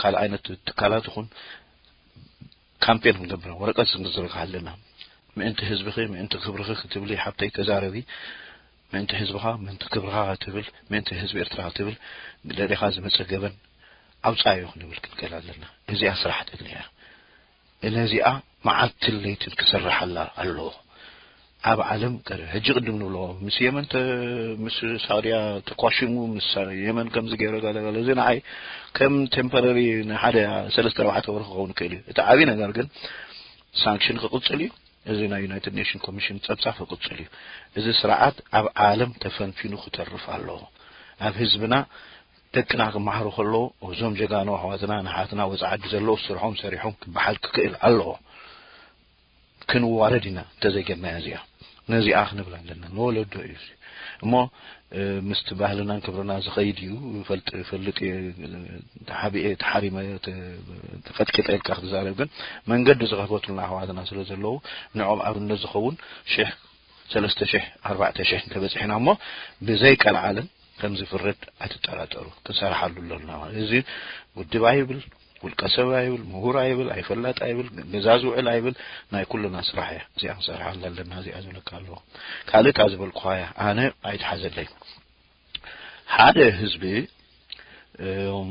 ካልእ ዓይነት ትካላት ይኹን ካምፔን ክንገብር ወረቀት ክንዝርግሕ ኣለና። ምእንቲ ህዝብኺ፣ ምእንቲ ክብርኺ ክትብሊ ሓብተይ ተዛረቢ። ምእንቲ ህዝብኻ፣ ምእንቲ ክብርኻ ክትብል፣ ምእንቲ ህዝቢ ኤርትራ ክትብል፣ ልዕሌኻ ዝመጸ ገበን ኣውጻዮ ክንብል ክንክእል ኣለና። እዚኣ ስራሕ ተድልያ። ነዚኣ መዓልትን ለይትን ክሰርሓላ ኣለዎ። ኣብ ዓለም ቀረ-፣ ሕጂ ቅድም ንብሎ ምስ የመን ተ-፣ ምስ ሳውዲያ ተኳሽሙ፣ ምስ የመን ከምዚ ገይረ ገለ ገለ፣ እዚ ንዓይ ከም ቴምፖረሪ ንሓደ ሰለስተ ኣርባዕተ ወርሒ ክኸውን ይክእል እዩ። እቲ ዓብዪ ነገር ግን ሳንክሽን ክቕጽል እዩ። እዚ ናይ ዩናይትድ ኔሽን ኮሚሽን ጸብጻብ ክቕጽል እዩ። እዚ ስርዓት ኣብ ዓለም ተፈንፊኑ ክተርፍ ኣለዎ። ኣብ ህዝብና ደቅና ክመሃሩ ከለዉ፣ እዞም ጀጋኑ ኣሕዋትና ንሓትና ወጻ ዓዲ ዘለዉ ስርሖም ሰሪሖም ክበሃል ክክእል ኣለዎ። ክንዋረድ ኢና እንተዘይጌርናዮ እዚኣ። ነዚኣ ክንብል ኣለና። ንወለዶ እዩ እዚ። እሞ፣ እ፣ ምስቲ ባህልናን ክብርና ዝኸይድ እዩ። ፈልጥ-፣ ፈልጥ እየ፣ ተሓቢኤ፣ ተሓሪመ፣ ተ-፣ ተቐጥቂጠ ኢልካ ክትዛረብ ግን መንገዲ ዝኸፈቱልና ኣሕዋትና ስለ ዘለዉ ንዕኦም ኣብነት ዝኸውን ሽሕ፣ ሰለስተ ሽሕ፣ ኣርባዕተ ሽሕ እንተበጺሕና እሞ ብዘይ ቀልዓለም ከም ዝፍረድ ኣይትጠራጠሩ። ክንሰርሓሉ ኣለና ማለት። እዚ ውድብ ኣይብል፣ ውልቀ ሰብ ኣይብል፣ ምሁር ኣይብል፣ ኣይፈላጥ ኣይብል፣ ገዛ ዝውዕል ኣይብል፣ ናይ ኩልና ስራሕ እያ። እዚኣ ክንሰርሓላ ኣለና፣ እዚኣ ዝብለካ ኣለዎ። ካልእ እታ ዝበልኩኻ እያ፣ ኣነ ኣይትሓዘለይ። ሓደ ህዝቢ፣ እም፣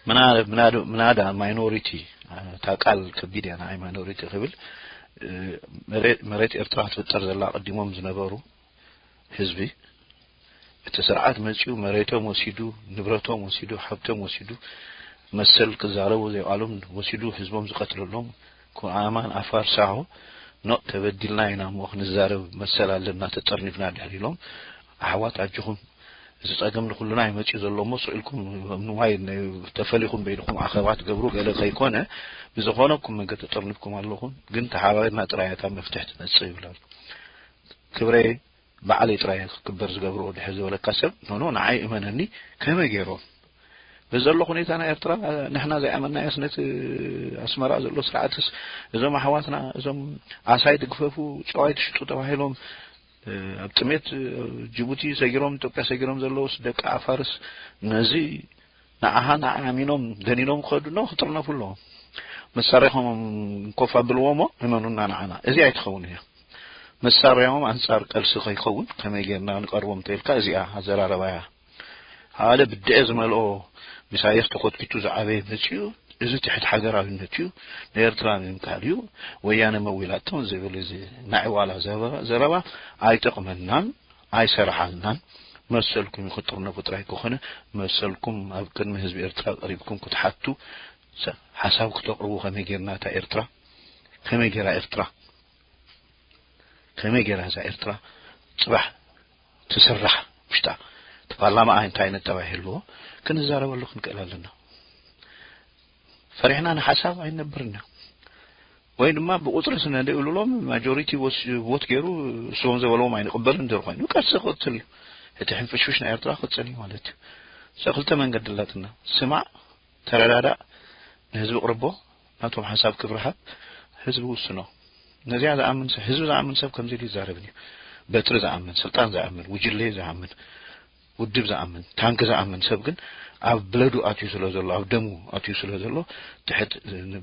ምና-፣ ምናድ-፣ ምናዳ ማይኖሪቲ፣ እታ ቃል ከቢድ እያ ንዓይ ማይኖሪቲ ክብል፣ እ፣ መሬት፣ መሬት ኤርትራ ክትፍጠር ዘላ ኣቐዲሞም ዝነበሩ ህዝቢ፣ እቲ ስርዓት መጺኡ መሬቶም ወሲዱ፣ ንብረቶም ወሲዱ፣ ሃብቶም ወሲዱ፣ መሰል ክዛረቡ ዘይቃሎም ወሲዱ፣ ህዝቦም ዝቐትለሎም፣ ኩናማን ኣፋር ሳሆ፣ ኖእ ተበዲልና ኢና እሞ ክንዛረብ መሰል ኣለና ተጠርኒፍና ድሕር ኢሎም፣ ኣሕዋት ኣጆኹም፣ እዚ ጸገም ንኹልና እዩ መጺኡ ዘሎ እሞ ስቕ ኢልኩም ንዋይ ተፈሊኹም በይንኹም ኣኸባ ትገብሩ ገለ ከይኮነ፣ ብዝኾነኩም መንገዲ ተጠርኒፍኩም ኣለኹም፣ ግን ተሓባቢርና ጥራይ እያ እታ መፍትሒ ትመጽእ ይብሎም። ክብረይ ባዕለይ ጥራይ ክክበር ዝገብርዎ ድሕር ዝበለካ ሰብ፣ ኖኖ፣ ንዓይ እመነኒ፣ ከመይ ገይሮም? በዚ ዘሎ ኩኔታ ናይ ኤርትራ፣ ንሕና ዘይኣመናዮስ ነቲ ኣስመራ ዘሎ ስርዓትስ፣ እዞም ኣሕዋትና፣ እዞም ኣሳይ ትግፈፉ፣ ጨዋይ ትሽጡ ተባሂሎም፣ እ፣ ኣብ ጥሜት፣ እ፣ ጅቡቲ ሰጊሮም፣ ኢትዮጵያ ሰጊሮም ዘለውስ ደቂ ዓፋርስ፣ ነዚ ንዓኻ ንዓይ ኣሚኖም ደኒኖም ክኸዱ ነው ክጥርነፉ ኣለዎም። መሳርያኹም ኮፍ ኣብልዎ እሞ እመኑና ንዓና። እዚ ኣይትኸውን እያ። መሳርያኦም ኣንጻር ቀልሲ ከይኸውን ከመይ ጌርና ንቐርቦም እንተኢልካ እዚኣ ኣዘራረባ እያ። ሓደ ብድዐ ዝመልኦ ኢሳያስ ተኾትኪቱ ዝዓበየ መጺኡ፣ እዚ ትሕቲ ሃገራዊነት እዩ፣ ንኤርትራ ምምካል እዩ፣ ወያነ መዊላቶም ዝብል እዚ ናይ ዋላ ዘበ-፣ ዘረባ ኣይጠቕመናን፣ ኣይሰርሓልናን። መሰልኩም እዩ ክትጥርነፉ ጥራይ ከኾነ፣ መሰልኩም ኣብ ቅድሚ ህዝቢ ኤርትራ ቀሪብኩም ክትሓቱ፣ ሰ-፣ ሓሳብ ክተቕርቡ፣ ከመይ ጌርና እታ ኤርትራ፣ ከመይ ጌራ ኤርትራ፣ ከመይ ጌራ እዛ ኤርትራ ጽባሕ ትስራሕ ውሽጣ፣ እቲ ፓርላማኣ እንታይ ዓይነት ጠባይ ይህልዎ፣ ክንዛረበሉ ክንክእል ኣለና። ፈሪሕና ንሓሳብ ኣይንነብርን ኢና። ወይ ድማ ብቁጽሪ ስነ ዘይብሉሎም ማጆሪቲ ወስ-፣ ቮት ገይሩ እሶም ዝበለዎም ኣይንቕበልን እንድሕር ኮይኑ ቀልሲ ክቕጽል እዩ። እቲ ሕንፍሽፍሽ ናይ ኤርትራ ክቕጽል እዩ ማለት እዩ። ሰ ክልተ መንገዲ ኣላትና። ስማዕ፣ ተረዳዳእ፣ ንህዝቢ ቅርቦ፣ ናቶም ሓሳብ ክብሪ ሃብ፣ ህዝቢ ውስኖ። ነዚኣ ዝኣምን ሰብ፣ ህዝቢ ዝኣምን ሰብ ከምዚ ኢሉ ይዛረብን እዩ። በትሪ ዝኣምን፣ ስልጣን ዝኣምን፣ ጉጅለ ዝኣምን፣ ውድብ ዝኣምን፣ ታንኪ ዝኣምን ሰብ ግን ኣብ ብለዱ ኣትዩ ስለ ዘሎ፣ ኣብ ደሙ ኣትዩ ስለ ዘሎ፣ ትሕት፣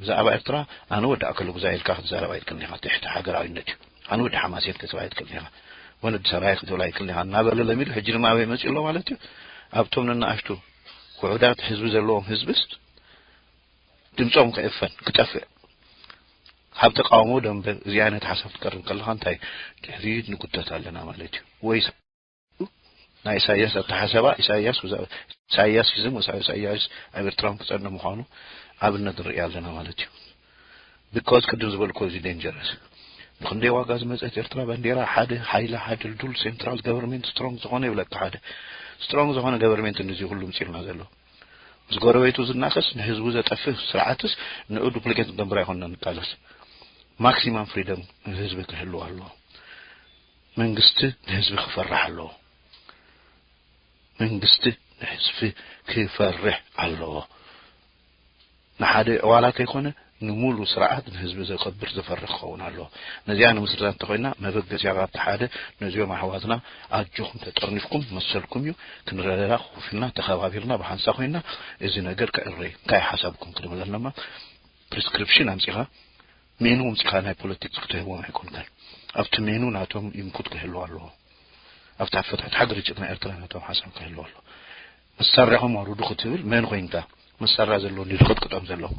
ብዛዕባ ኤርትራ ኣነ ወዲ ኣከለ ጉዛይ ኢልካ ክትዛረብ ኣይትክእልን ኢኻ። ትሕቲ ሃገራዊነት እዩ። ኣነ ወዲ ሓማሴን ክትብል ኣይትክእልን ኢኻ። ወዲ ሰራየ ክትብል ኣይትክእልን ኢኻ። እናበለ ለሚዱ ሕጂ ድማ ኣበይ መጺኡ ኣሎ ማለት እዩ? ኣብቶም ንናኣሽቱ ውሑዳት ህዝቢ ዘለዎም ህዝብስ ድምጾም ክዕፈን፣ ክጠፍእ። ካብ ተቃውሞ ደንበ እዚ ዓይነት ሓሳብ ትቀርብ ከለኻ እንታይ ድሕሪት ንጉተት ኣለና ማለት እዩ? ወይስ ናይ ኢሳያስ ኣተሓሳባ፣ ኢሳያስ ብዛ-፣ ኢሳያሲዝም ወይ ኢሳያስ ኣብ ኤርትራን ክጸንዕ ምዃኑ ኣብነት ንርኢ ኣለና ማለት እዩ። because ቅድም ዝበልኮ እዚ dangerous። ብክንደይ ዋጋ ዝመፀት ኤርትራ ባንዴራ ሓደ ሓይሊ ሓደ ልዱል central government strong ዝኾነ ይብለካ ሓደ strong ዝኾነ government እዚ ኩሉ ምፅልና ዘሎ። ምስ ጎረቤቱ ዝናኸስ ንህዝቡ ዘጠፍእ ስርዓትስ ንኡ duplicate ንገብር ኣይኮንና ንቃለስ። Maximum freedom ንህዝቢ ክህልዎ ኣለዎ። መንግስቲ ንህዝቢ ክፈርሕ ኣለዎ። መንግስቲ ንህዝቢ ክፈርሕ ኣለዎ። ንሓደ ዕዋላ ከይኮነ ንሙሉ ስርዓት ንህዝቢ ዘከብር ዘፈርሕ ክኸውን ኣለዎ። ነዚኣ ንምስርታ እንተኮይና መበገሲያ ካብቲ ሓደ ነዚኦም ኣሕዋትና ኣጆኹም ተጠርኒፍኩም መሰልኩም እዩ ክንረዳዳ ኮፍ ኢልና ተኸባቢርና ብሓንሳ ኮይና እዚ ነገር ከዕረይ እንታይ ሓሳብኩም ክንብለናማ prescription ኣምፂኻ menu ኣምፂኻ ናይ ፖለቲክስ ክትህቦም ኣይኮንካን ኣብቲ menu ናቶም input ክህልዎ ኣለዎ ኣብቲ ኣፈታትሓ ግርጭት ናይ ኤርትራ ናቶም ሓሳብ ክህልዎ ኣለዎ መሳርያኹም ኣውርዱ ክትብል መን ኮይንካ መሳርያ ዘለዎ እንዲ ዝቐጥቅጦም ዘለዉ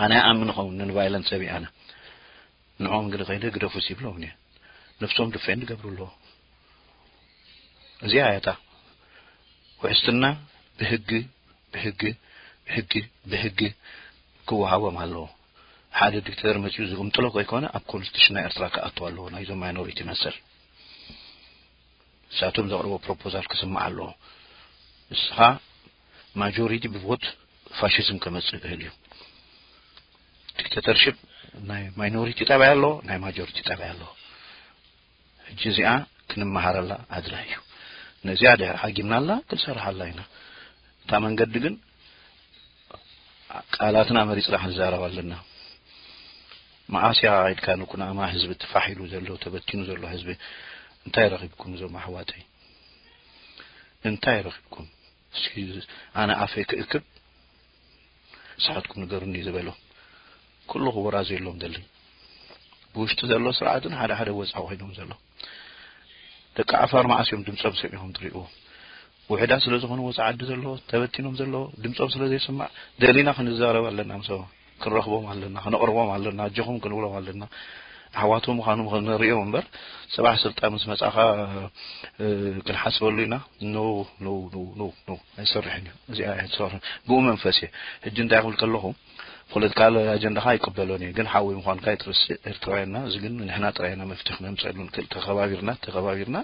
ኣነ ይኣምን ኸውን non violence ሰብ ኣነ ንኦም ግን ከይደ ግደፉ ይብሎም እየ ነፍሶም ድፌን ይገብሩ ኣለዎ እዚኣ እያ እታ ውሕስትና ብህጊ ብህጊ ብህጊ ብህጊ ክወሃቦም ኣለዎ ሓደ ዲክተተር መፅኡ ዝቕምጥሎ ከይኮነ ኣብ constitution ናይ ኤርትራ ክኣቱ ኣለዎ ናይዞም minority መሰል ንሳቶም ዘቕርቦ proposal ክስማዕ ኣለዎ ንስኻ majority ብvote fascism ከመፅእ ክህል እዩ dictatorship ናይ minority ጠባይ ኣለዎ ናይ majority ጠባይ ኣለዎ ሕጂ እዚኣ ክንመሃረላ ኣድላይ እዩ ነዚኣ ድሕር ሓጊምናላ ክንሰርሓላ ኢና እታ መንገዲ ግን ቃላትና መሪፅና ክንዛረብ ኣለና መዓስያ ኢድካ ንኩናማ ህዝቢ ትፋሕ ኢሉ ዘሎ ተበቲኑ ዘሎ ህዝቢ እንታይ ረኺብኩም እዞም ኣሕዋተይ እንታይ ረኺብኩም እስኪ ኣነ ኣፈይ ክእክብ ንስኻትኩም ንገሩኒ ዝበሎ ኩሉ ክወራዘ የሎም ደሊ ብውሽጢ ዘሎ ስርዓትን ሓደ ሓደ ወፃ ኮይኖም ዘሎ ደቂ ዓፋር መዓስ እዮም ድምፆም ሰሚዖም ትሪእዎ ውሕዳት ስለ ዝኾኑ ወፃ ዓዲ ዘሎ ተበቲኖም ዘሎ ድምፆም ስለ ዘይስማዕ ደሊና ክንዛረብ ኣለና ምሰቦም ክንረኽቦም ኣለና ክነቕርቦም ኣለና ኣጆኹም ክንብሎም ኣለና ኣሕዋቶም ምዃኖም ክንርእዮም እምበር ፅባሕ ስልጣን ምስ መፃኻ ክንሓስበሉ ኢና no no no no no ኣይሰርሕን እዩ እዚኣ ኣይትሰርሕን ብኡ መንፈስ እየ ሕጂ እንታይ ክብል ከለኹ ፖለቲካል ኣጀንዳኻ ኣይቅበሎን እየ ግን ሓወይ ምዃንካ ኣይትርስእ ኤርትራውያንና እዚ ግን ንሕና ጥራይና መፍትሒ ክነምፀሉ ንክእል ተኸባቢርና ተኸባቢርና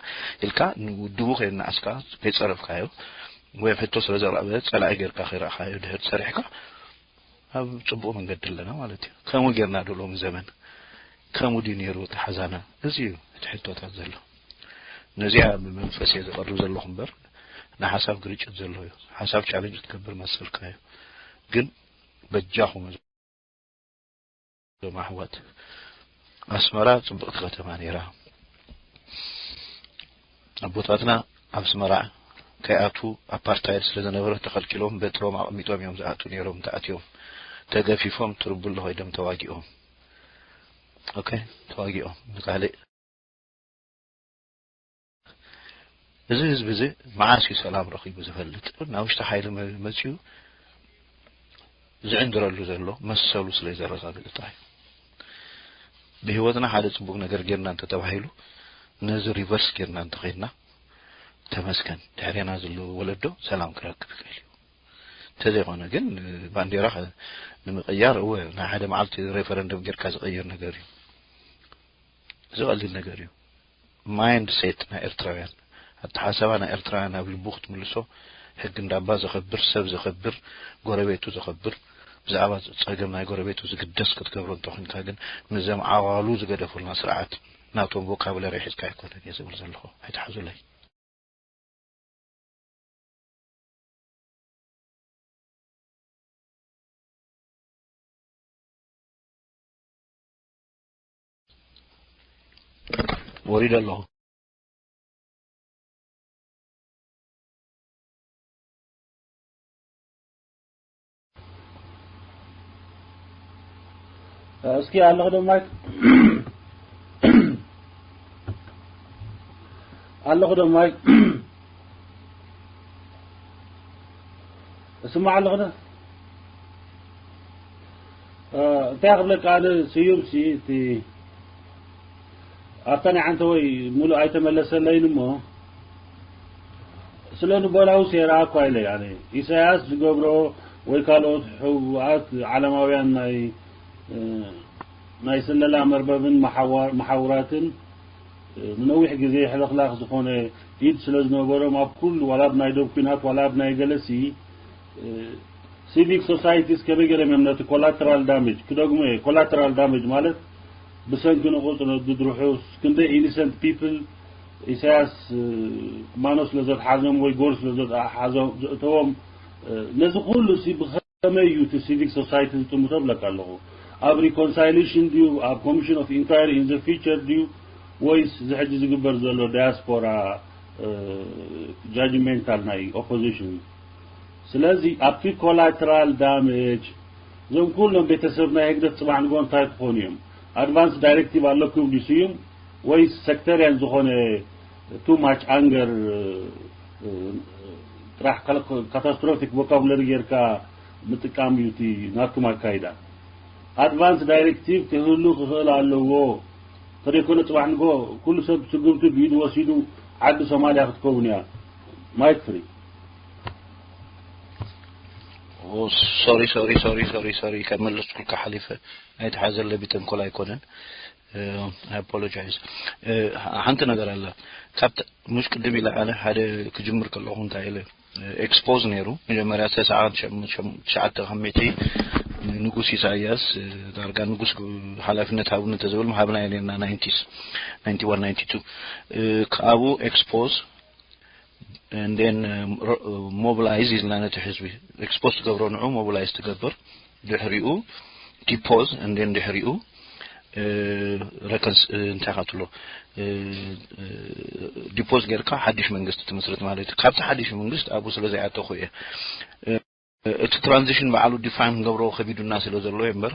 ኢልካ ንውድቡ ከየናኣስካ ከይፀረፍካዮ ወይ ሕቶ ስለ ዘቕረበ ፀላኢ ጌርካ ከይረእኻዮ ድሕር ሰሪሕካ ኣብ ፅቡቕ መንገዲ ኣለና ማለት እዩ። ከምኡ ጌርና ዶ ሎሚ ዘመን? ከምኡ ድዩ ነይሩ ኣተሓዛና? እዚ እዩ እቲ ሕቶታት ዘሎ። ነዚኣ ብመንፈስ እየ ዘቐርብ ዘለኹ እምበር ንሓሳብ ግርጭት ዘሎ እዩ። ሓሳብ ቻለንጅ ክትገብር መሰልካ እዩ። ግን በጃኹም እዞም ኣሕዋት ኣስመራ ጽብቕቲ ከተማ ነይራ። ኣቦታትና ኣብ ኣስመራ ከይኣትዉ ኣፓርታይድ ስለ ዝነበረ ተኸልኪሎም በትሮም ኣቐሚጦም እዮም ዝኣትዉ ነይሮም። እንተኣትዮም ተገፊፎም ትርቡሎ ከይዶም ተዋጊኦም። ኦኬ ተዋጊኦም ንካልእ እዚ ህዝቢ እዚ መዓስ እዩ ሰላም ረኺቡ ዝፈልጥ? ናብ ውሽጢ ሓይሊ መ- መፅዩ ዝዕንድረሉ ዘሎ መሰሉ ስለ ዘረጋግጥ ጥራይ። ብህይወትና ሓደ ፅቡቅ ነገር ጌርና እንተተባሂሉ ነዚ ሪቨርስ ጌርና እንተኸድና ተመስገን ድሕሬና ዘሎ ወለዶ ሰላም ክረክብ ይኽእል እዩ። እንተዘይኮነ ግን ባንዴራ ከ- ንምቅያር እወ ናይ ሓደ መዓልቲ ሬፈረንደም ጌርካ ዝቀየር ነገር እዩ። እዚ ቀሊል ነገር እዩ። ማይንድ ሴት ናይ ኤርትራውያን ኣተሓሳባ ናይ ኤርትራውያን ናብ ልቡ ክትምልሶ ሕጊ እንዳባ ዘኸብር ሰብ ዘኸብር ጎረቤቱ ዘኸብር ብዛዕባ ፀገም ናይ ጎረቤቱ ዝግደስ ክትገብሮ እንተኮንካ ግን ምዘም ዓዋሉ ዝገደፉልና ስርዓት ናቶም ቮካብለሪ ሒዝካ ኣይኮነን እየ ዝብል ዘለኹ ኣይትሓዙለይ ወሪደ ኣለኹ። እስኪ ኣለኹ ዶ ማይክ ኣለኹ ዶ ማይክ እስማዕ ኣለኹ ዶ እንታይ ክብለካ ኣነ ስዩም ሲ እቲ ኣብታ ናይ ዓንተ ወይ ሙሉእ ኣይተመለሰለይን እሞ ስለ ንቦላውስ የረኣኳ ኢለ ኣነ ኢሳያስ ዝገብሮ ወይ ካልኦት ሕቡኣት ዓለማውያን ናይ ናይ ስለላ መርበብን መሓውራትን ንነዊሕ ግዜ ሕልኽላኽ ዝኾነ ኢድ ስለ ዝነበሮም፣ ኣብ ኩሉ፣ ዋላ ኣብ ናይ ዶብ ኲናት ዋላ ኣብ ናይ ገለሲ፣ ሲቪክ ሶሳይቲስ ከመይ ገይሮም እዮም ነቲ ኮላተራል ዳሜጅ ክደግሞ እየ። ኮላተራል ዳሜጅ ማለት ብሰንኪ ንቑጽ ነዱድ ርሑስ ክንደይ ኢኒሰንት ፒፕል ኢሳያስ ማኖ ስለ ዘትሓዞም ወይ ጎር ስለ ዘትሓዞም ዘእተዎም፣ ነዚ ኩሉ ሲ ብኸመይ እዩ እቲ ሲቪክ ሶሳይቲ ዝጥምቶ ብለካ ኣለኹ። ኣብ ሪኮንሳይሌሽን ድዩ፣ ኣብ ኮሚሽን ኦፍ ኢንኳይሪ ኢን ዘ ፊቸር ድዩ፣ ወይስ እዚ ሕጂ ዝግበር ዘሎ ዳያስፖራ ጃጅሜንታል ናይ ኦፖዚሽን? ስለዚ ኣብቲ ኮላተራል ዳሜጅ እዞም ኩሎም ቤተሰብ ናይ ህግደፍ ጽባሕ ንግሆ እንታይ ክኾኑ እዮም? ኣድቫንስ ዳይሬክቲቭ ኣለኩም ድዩ ስዩም፣ ወይስ ሰክተርያን ዝኾነ ቱ ማች ኣንገር ጥራሕ ካታስትሮፊክ ቮካቡለሪ ጌርካ ምጥቃም እዩ እቲ ናትኩም ኣካይዳ? ኣድቫንስ ዳይሬክቲቭ ክህሉ ክኽእል ኣለዎ። ተደይኮነ ጽባሕ ንግሆ ኩሉ ሰብ ስጉምቲ ብኢዱ ወሲዱ ዓዲ ሶማልያ ክትከውን እያ። ማይክ ፍሪ። ሶሪ ሶሪ ሶሪ ሶሪ ሶሪ ከመለስኩልካ ሓሊፈ ኣይተሓዘለ ብተንኮል ኣይኮነን። ኣፖሎጃይዝ። ሓንቲ ነገር ኣላ። ካብ ምሽ ቅድም ኢለ ኣነ ሓደ ክጅምር ከለኹ እንታይ ኢለ፣ ኤክስፖዝ ነይሩ። መጀመርያ ተስዓ ትሽዓተ ካብ ሚእቲ ንጉስ ኢሳያስ ዳርጋ ንጉስ ሓላፍነት ሃቡኒ እንተዝብል ምሃብና የለና። ናይንቲስ ናይንቲ ዋን ናይንቲ ቱ ካብኡ ኤክስፖዝ ን ሞብላይዝ ኢልና ነቲ ህዝቢ ኤክስፖዝ ትገብሮ፣ ንዑ ሞብላይዝ ትገብር፣ ድሕሪኡ ዲፖዝ ን ድሕሪኡ ረከንስ እንታይ ካትሎ ዲፖዝ ጌርካ ሓድሽ መንግስቲ ትምስርት ማለት እዩ። ካብቲ ሓድሽ መንግስቲ ኣብኡ ስለ ዘይኣተኹ እየ እቲ ትራንዚሽን በዓሉ ዲፋይን ክንገብሮ ከቢዱና ስለ ዘሎ እየ እምበር፣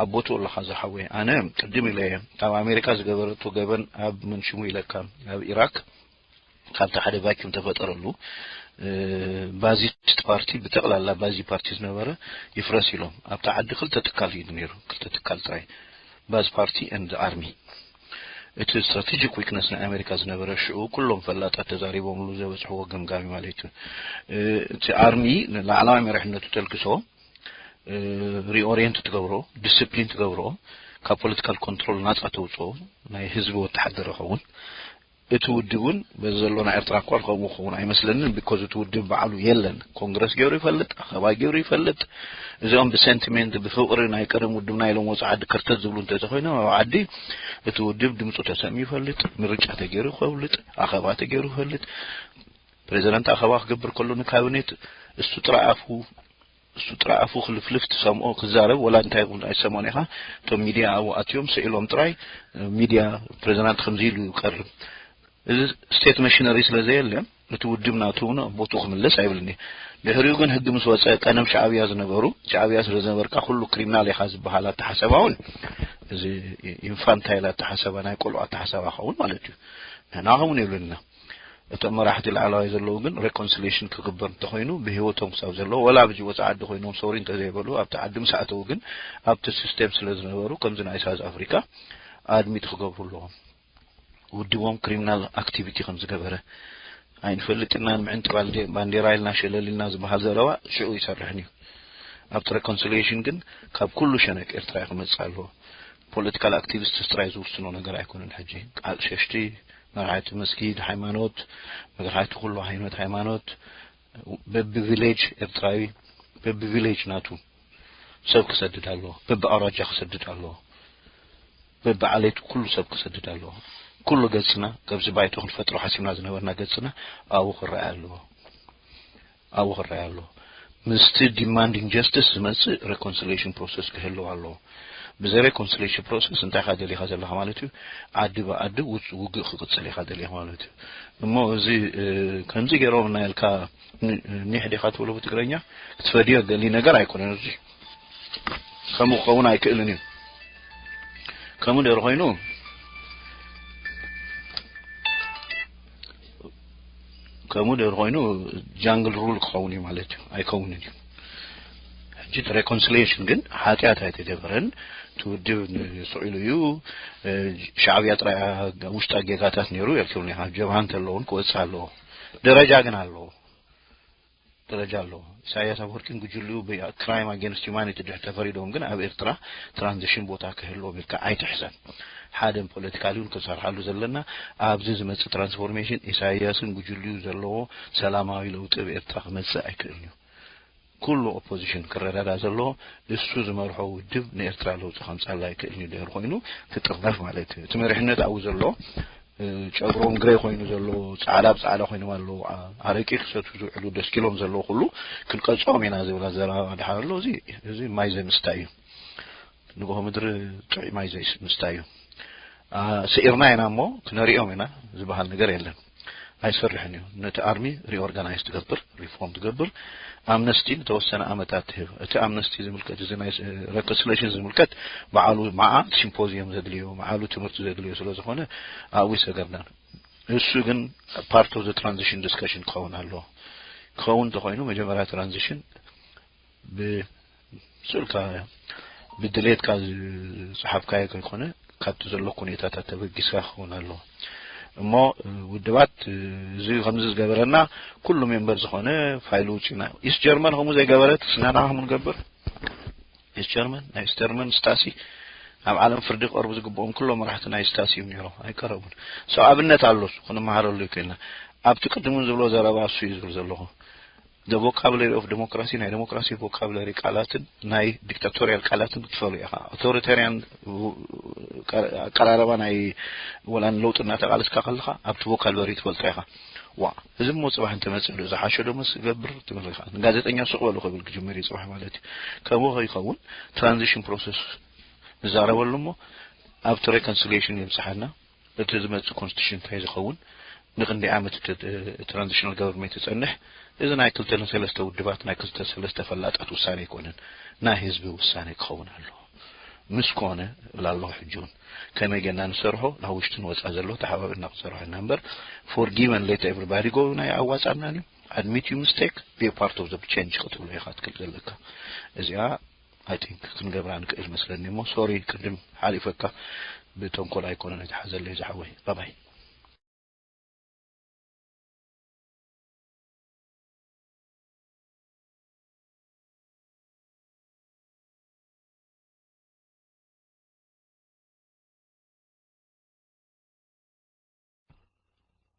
ኣብ ቦትኡ ኣለኻ ዝሓወይ። ኣነ ቅድም ኢለ እየ ካብ ኣሜሪካ ዝገበረቶ ገበን ኣብ መንሽሙ ኢለካ ኣብ ኢራክ ካብቲ ሓደ ቫኪዩም ተፈጠረሉ ባዚስት ፓርቲ ብጠቕላላ ባዚ ፓርቲ ዝነበረ ይፍረስ ኢሎም ኣብቲ ዓዲ ክልተ ትካል እዩ ነይሩ። ክልተ ትካል ጥራይ፣ ባዝ ፓርቲ ኤንድ ኣርሚ። እቲ ስትራቴጂክ ዊክነስ ናይ ኣሜሪካ ዝነበረ ሽዑ ኩሎም ፈላጣት ተዛሪቦምሉ ዘበፅሕዎ ገምጋሚ ማለት እዩ። እቲ ኣርሚ ንላዕላዋይ መሪሕነቱ ተልግሶ፣ ሪኦሪየንት ትገብሮ፣ ዲስፕሊን ትገብሮ፣ ካብ ፖለቲካል ኮንትሮል ናፃ ተውፅኦ፣ ናይ ህዝቢ ወተሓደር ይኸውን። እቲ ውድብ እውን በዚ ዘሎ ናይ ኤርትራ እኳ ከምኡ ክኸውን ኣይመስለንን። ቢኮዝ እቲ ውድብ በዓሉ የለን። ኮንግረስ ገይሩ ይፈልጥ፣ ኣኸባ ገይሩ ይፈልጥ። እዚኦም ብሴንቲሜንት ብፍቕሪ ናይ ቀደም ውድብና ኢሎም ወፃ ዓዲ ከርተት ዝብሉ እንተተኮይኖም ኣብ ዓዲ እቲ ውድብ ድምፁ ተሰሚ ይፈልጥ፣ ምርጫ ተገይሩ ይፈልጥ፣ ኣኸባ ተገይሩ ይፈልጥ። ፕሬዚደንት ኣኸባ ክገብር ከሎ ንካቢኔት እሱ ጥራይ ኣፉ እሱ ጥራይ ኣፉ ክልፍልፍ ትሰምኦ ክዛረብ ወላ እንታይ ይኹን ኣይሰምኦን ኢኻ። እቶም ሚድያ ኣብኡ ኣትዮም ስኢሎም ጥራይ ሚድያ ፕሬዚዳንት ከምዚ ኢሉ ይቀርብ። እዚ ስቴት መሽነሪ ስለ ዘየለ እቲ ውድብ ናቱ እውን ቦቱ ክምለስ ኣይብልን እየ። ድሕሪኡ ግን ህጊ ምስ ወፀ ቀደም ሻዕብያ ዝነበሩ ሻዕብያ ስለ ዝነበርካ ኩሉ ክሪሚናል ኢኻ ዝበሃል ኣተሓሰባ እውን እዚ ኢንፋንታይል ኣተሓሰባ ናይ ቆልዑ ኣተሓሰባ ኸውን ማለት እዩ። ንሕና ከምኡ የብልንና። እቶም መራሕቲ ላዕለዋይ ዘለዉ ግን ሬኮንሲሌሽን ክግበር እንተኾይኑ ብህይወቶም ክሳብ ዘለዉ ወላ ኣብዚ ወፃ ዓዲ ኮይኖም ሶሪ እንተዘይበሉ ኣብቲ ዓዲ ምስ ኣተዉ ግን ኣብቲ ሲስቴም ስለ ዝነበሩ ከምዚ ናይ ሳውዝ ኣፍሪካ ኣድሚት ክገብሩ ኣለዎም። ውድቦም ክሪሚናል ኣክቲቪቲ ከም ዝገበረ ኣይንፈልጥ ኢና ንምዕንቲ ባንዴራ ኢልና ሸለል ኢልና ዝበሃል ዘረባ ሽዑ ይሰርሕን እዩ። ኣብቲ ሬኮንሲሊሽን ግን ካብ ኩሉ ሸነክ ኤርትራ ክመፅእ ኣለዎ። ፖለቲካል ኣክቲቪስት ጥራይ ዝውስኖ ነገር ኣይኮነን። ሕጂ ቃል ሸሽቲ መርሓቲ መስጊድ ሃይማኖት መርሓቲ ኩሉ ዓይነት ሃይማኖት በቢ ቪሌጅ ኤርትራዊ በቢ ቪሌጅ ናቱ ሰብ ክሰድድ ኣለዎ። በቢ ኣውራጃ ክሰድድ ኣለዎ። በቢ ዓሌቱ ኩሉ ሰብ ክሰድድ ኣለዎ። ኩሉ ገጽና ከምዚ ባይቶ ክንፈጥሮ ሓሲብና ዝነበርና ገጽና ኣብኡ ክረኣይ ኣለዎ። ኣብኡ ክረኣይ ኣለዎ። ምስቲ ዲማንዲንግ ጀስቲስ ዝመጽእ ሬኮንሲሊሽን ፕሮሰስ ክህልው ኣለዎ። ብዘይ ሬኮንሲሊሽን ፕሮሰስ እንታይ ኢኻ ደሊኻ ዘለኻ ማለት እዩ? ዓዲ ብዓዲ ውግእ ክቕጽል ኢኻ ደሊኻ ማለት እዩ። እሞ እዚ ከምዚ ገይሮም እና ኢልካ ኒሕ ዲኻ ትብሎ ብትግረኛ ክትፈድዮ ደሊ ነገር ኣይኮነን። እዚ ከምኡ ክኸውን ኣይክእልን እዩ። ከምኡ ደር ኮይኑ ከምኡ ደር ኮይኑ ጃንግል ሩል ክኸውን እዩ ማለት እዩ። ኣይከውንን እዩ። ሕጂ እቲ ሬኮንሲሊሽን ግን ሓጢኣት ኣይተገበረን። እቲ ውድብ ስዒሉ እዩ። ሻዕብያ ጥራይ ውሽጣ ጌጋታት ነይሩ። ኤርትራ ጀብሃ እንተለውን ክወፅእ ኣለዎ። ደረጃ ግን ኣለዎ። ደረጃ ኣለዎ። ኢሳያስ ኣፈወርቂን ጉጅልኡ ብ-፣ crime against humanity ድሕር ተፈሪዶም ግን ኣብ ኤርትራ ትራንዚሽን ቦታ ክህልዎም ኢልካ ኣይትሕሰብ። ሓደ ፖለቲካሊ እውን ክንሰርሓሉ ዘለና፣ ኣብዚ ዝመጽእ ትራንስፎርሜሽን ኢሳያስን ጉጅልኡ ዘለዎ ሰላማዊ ለውጢ ኣብ ኤርትራ ክመጽእ ኣይክእልን እዩ። ኩሉ ኦፖዚሽን ክረዳዳ ዘለዎ፣ እሱ ዝመርሖ ውድብ ንኤርትራ ለውጢ ከምጻላ ኣይክእልን እዩ ድሕር ኮይኑ ክጥርነፍ ማለት እዩ። እቲ መሪሕነት ኣብኡ ዘሎ፣ እ፣ ጨጉሮም ግሬ ኮይኑ ዘሎ፣ ጻዕዳ ብጻዕዳ ኮይኖም ኣለዉ። ኣ-፣ ኣረቂ ክሰቱ ዝውዕሉ ደስኪሎም ዘለዉ ኩሉ ክንቀጽኦም ኢና ዝብል ኣዘራርባ ድሓር ኣሎ። እዚ፣ እዚ ማይ ዘይምስታይ እዩ። ንግሆ ምድሪ ጥዑይ ማይ ዘይምስታይ እዩ። ኣ፣ ስዒርና ኢና እሞ ክነሪኦም ኢና ዝበሃል ነገር የለን። ኣይሰርሕን እዩ። ነቲ ኣርሚ ሪኦርጋናይዝ ትገብር፣ ሪፎርም ትገብር፣ ኣምነስቲ ንተወሰነ ዓመታት ትህብ። እቲ ኣምነስቲ ዝምልከት፣ እዚ ናይ ስ-፣ ሬኮንሲሌሽን ዝምልከት በዓሉ መዓ ሲምፖዚየም ዘድልዮ፣ በዓሉ ትምህርቲ ዘድልዮ ስለ ዝኾነ ኣብኡ ይሰገርናን። እሱ ግን ፓርት ኦፍ ዘ ትራንዚሽን ዲስከሽን ክኸውን ኣለዎ። ክኸውን እንተኾይኑ መጀመርያ ትራንዚሽን ብ-፣ ስእልካ ብድሌትካ ዝጸሓፍካዮ ከይኮነ ካብቲ ዘሎ ኩኔታታት ተበጊስካ ክኸውን ኣለዎ። እሞ፣ እ፣ ውድባት፣ እ፣ እዚ ከምዚ ዝገበረና ኩሉ ሜምበር ዝኾነ ፋይል ውጪና። ኢስት ጀርመን ከምኡ ዘይገበረት ስናና ከምኡ ንገብር። ኢስት ጀርመን፣ ናይ ኢስት ጀርመን ስታሲ ኣብ ዓለም ፍርዲ ክቐርቡ ዝግብኦም ኩሎም መራሕቲ ናይ ስታሲ እዮም ነይሮም። ኣይቀረቡን። ሰው ኣብነት ኣሎ እሱ ክንመሃረሉ ይክእልና። ኣብቲ ቅድሙን ዝብሎ ዘረባ እሱ እዩ ዝብል ዘለኹ። The vocabulary of democracy፣ ናይ ዴሞክራሲ ቮካብለሪ ቃላትን ናይ ዲክታቶሪያል ቃላትን ክትፈልዮ ኢኻ። ኣውቶሪታሪያን ኣቀራረባ ናይ ወላ ንለውጢ እናተቃለስካ ከለኻ ኣብቲ ቮካብለሪ ትፈልጦ ኢኻ። ዋ፣ እዚ እሞ ጽባሕ እንተመጽእ ዶ ዝሓሸ ዶ መስ ገብር ትብል ኢኻ። ንጋዜጠኛ ሱቕ በሉ ክብል ክጅምር እዩ ጽባሕ ማለት እዩ። ከምኡ ከይኸውን ትራንዚሽን ፕሮሰስ ንዛረበሉ እሞ ኣብቲ ሬኮንሲሊየሽን የብጽሓና። እቲ ዝመጽእ ኮንስቲቱሽን እንታይ ዝኸውን፣ ንክንደይ ዓመት እቲ፣ እቲ ትራንዚሽናል ገቨርንመንት ይጸንሕ፣ እዚ ናይ ክልተ ሰለስተ ውድባት፣ ናይ ክልተ ሰለስተ ፈላጣት ውሳነ ኣይኮነን፣ ናይ ህዝቢ ውሳነ ክኸውን ኣለዎ። ምስ ኮነ እብላ ኣለኹ። ሕጂ እውን ከመይ ጌርና ንሰርሖ፣ ናብ ውሽጥን ወጻ ዘሎ ተሓባቢርና ክንሰርሖ ኢና እምበር፣ forgive and let everybody go ናይ ኣዋጻናን እዩ። Admit you mistake, be a part of the change ክትብሎ ኢኻ ትክእል ዘለካ። እዚኣ I think ክንገብራ ንክእል መስለኒ እሞ፣ ሶሪ ቅድም ሓሊፈካ፣ ብተንኮል ኣይኮነን የተሓዘለይ ዝሓወይ። ባባይ።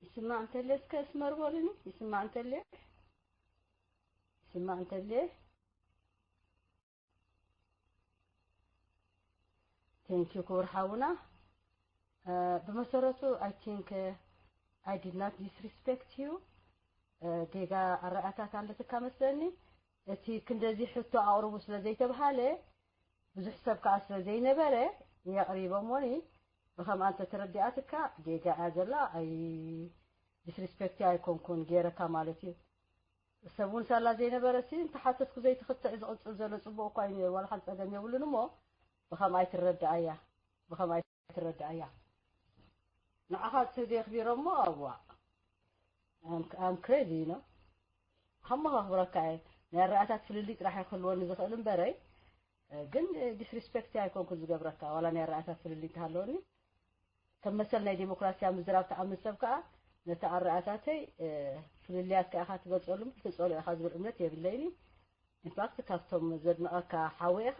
ይስማዕ እንተልየ እስከ እስመር በሉኒ። ይስማዕ እንተልየ፣ ይስማዕ እንተልየ። Thank you ክቡር ሓውና። እ፣ ብመሰረቱ I think, እ፣ I did not disrespect you። እ፣ ጌጋ ኣረኣታት ኣለትካ መስለኒ። እቲ ክንደዚ ሕቶ ኣቕርቡ ስለ ዘይተብሃለ፣ ብዙሕ ሰብ ከኣ ስለ ዘይነበረ፣ የቕሪቦሞኒ። ብኸምኣ እንተ ተረዲኣትካ ጌጋ እያ ዘላ። ኣይ ዲስሪስፔክት ኣይኮንኩን ገይረካ ማለት እዩ። ሰብ እውን ሳላ ዘይነበረ ሲ እንተሓተትኩ ዘይትኽትዕ ዝቕጽል ዘሎ ጽቡቕ እኳ እዩ ነይሩ። ዋላ ሓንቲ ጸገም የብሉን እሞ ብኸምኣ ኣይትረድኣያ። ብኸምኣ ኣይትረድኣያ። ንዓኻ ጽህዲ የኽቢሮ እሞ ኣዋ። I'm, I'm crazy, you know። ከመኻ ክብረካ እየ። ናይ ኣረኣታት ፍልልይ ጥራሕ እየ ክህልወኒ ዝኽእል እምበረይ፣ እ፣ ግን፣ እ፣ ዲስሪስፔክት ኣይኮንኩን ዝገብረካ። ዋላ ናይ ኣረኣታት ፍልልይ እንተሃለወኒ፣ ከም መሰል ናይ ዴሞክራሲ ኣብ ምዝራብ ትኣምን ሰብ ከኣ፣ ነቲ ኣረኣታተይ፣ እ፣ ፍልልያት ከኣ ኢኻ ትገልጸሉ እምበር ትጸልኦ ኢኻ ዝብል እምነት የብለይን። ኢንፋክት፣ ካብቶም ዘድንቐካ ሓወይ ኢኻ፣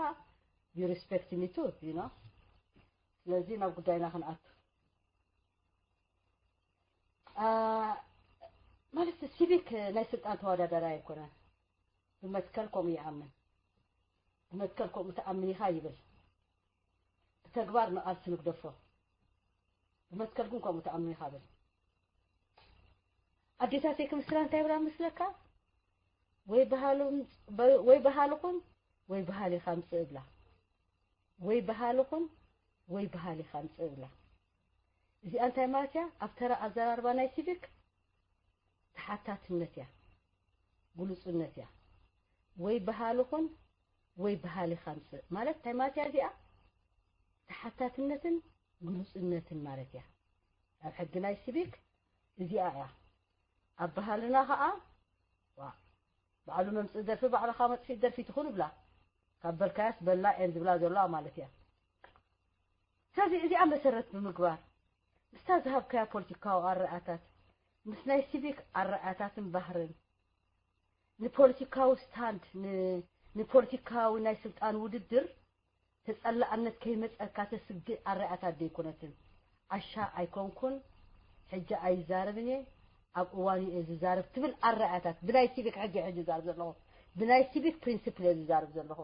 you respect me too, you know። ስለዚ ናብ ጉዳይና ክንኣቱ። አ፣ ማለት ሲቪክ ናይ ስልጣን ተወዳዳሪ ኣይኮነን። ብመትከል ከምኡ ይኣምን። ብመትከል ከምኡ ትኣምን ኢኻ ይብል። ብተግባር ንቓልሲ ንግደፎ። ብመትከል ግን ከምኡ ትኣምን ኢኻ ብል። ኣዴታተይ ክምስላ እንታይ ይብላ መስለካ? ወይ በሃሉ-፣ ወይ በሃልኹም ወይ በሃሊኻ ምጽእ እብላ። ወይ በሃልኹም ወይ በሃሊኻ ምጽእ እብላ። እዚኣ እንታይ ማለት እያ? ኣብ ተራ ኣዘራርባ ናይ ሲቪክ ተሓታትነት እያ፣ ግሉጽነት እያ። ወይ በሃልኹን ወይ በሃሊኻ ምጽእ ማለት እንታይ ማለት እያ እዚኣ? ተሓታትነትን ግሉጽነትን ማለት እያ። ኣብ ሕጊ ናይ ሲቪክ እዚኣ እያ። ኣብ ባህልና ኸኣ፣ ዋ፣ ባዕሉ መምጽኢ ደርፊ ባዕልኻ መጥፊእ ደርፊ ትኹን ይብላ። ካብ በልካያስ በላ እየን ዝብላ ዘለዋ ማለት እያ። ስለዚ እዚኣ መሰረት ብምግባር፣ ምስታ ዝሃብካያ ፖለቲካዊ ኣረኣታት፣ ምስ ናይ ሲቪክ ኣረኣታትን ባህርን፣ ንፖለቲካዊ ስታንድ ንፖለቲካዊ ናይ ስልጣን ውድድር ተጸላእነት ከይመጸካ ተስግእ ኣረኣታት ዘይኮነትን። ዓሻ ኣይኮንኩን፣ ሕጂ ኣይዛረብን እየ፣ ኣብ እዋን እየ ዝዛረብ ትብል ኣረኣታት ብናይ ሲቪክ ሕጂ ሕጂ ዛረብ ዘለኹ ብናይ ሲቪክ ፕሪንሲፕል እየ ዝዛረብ ዘለኹ።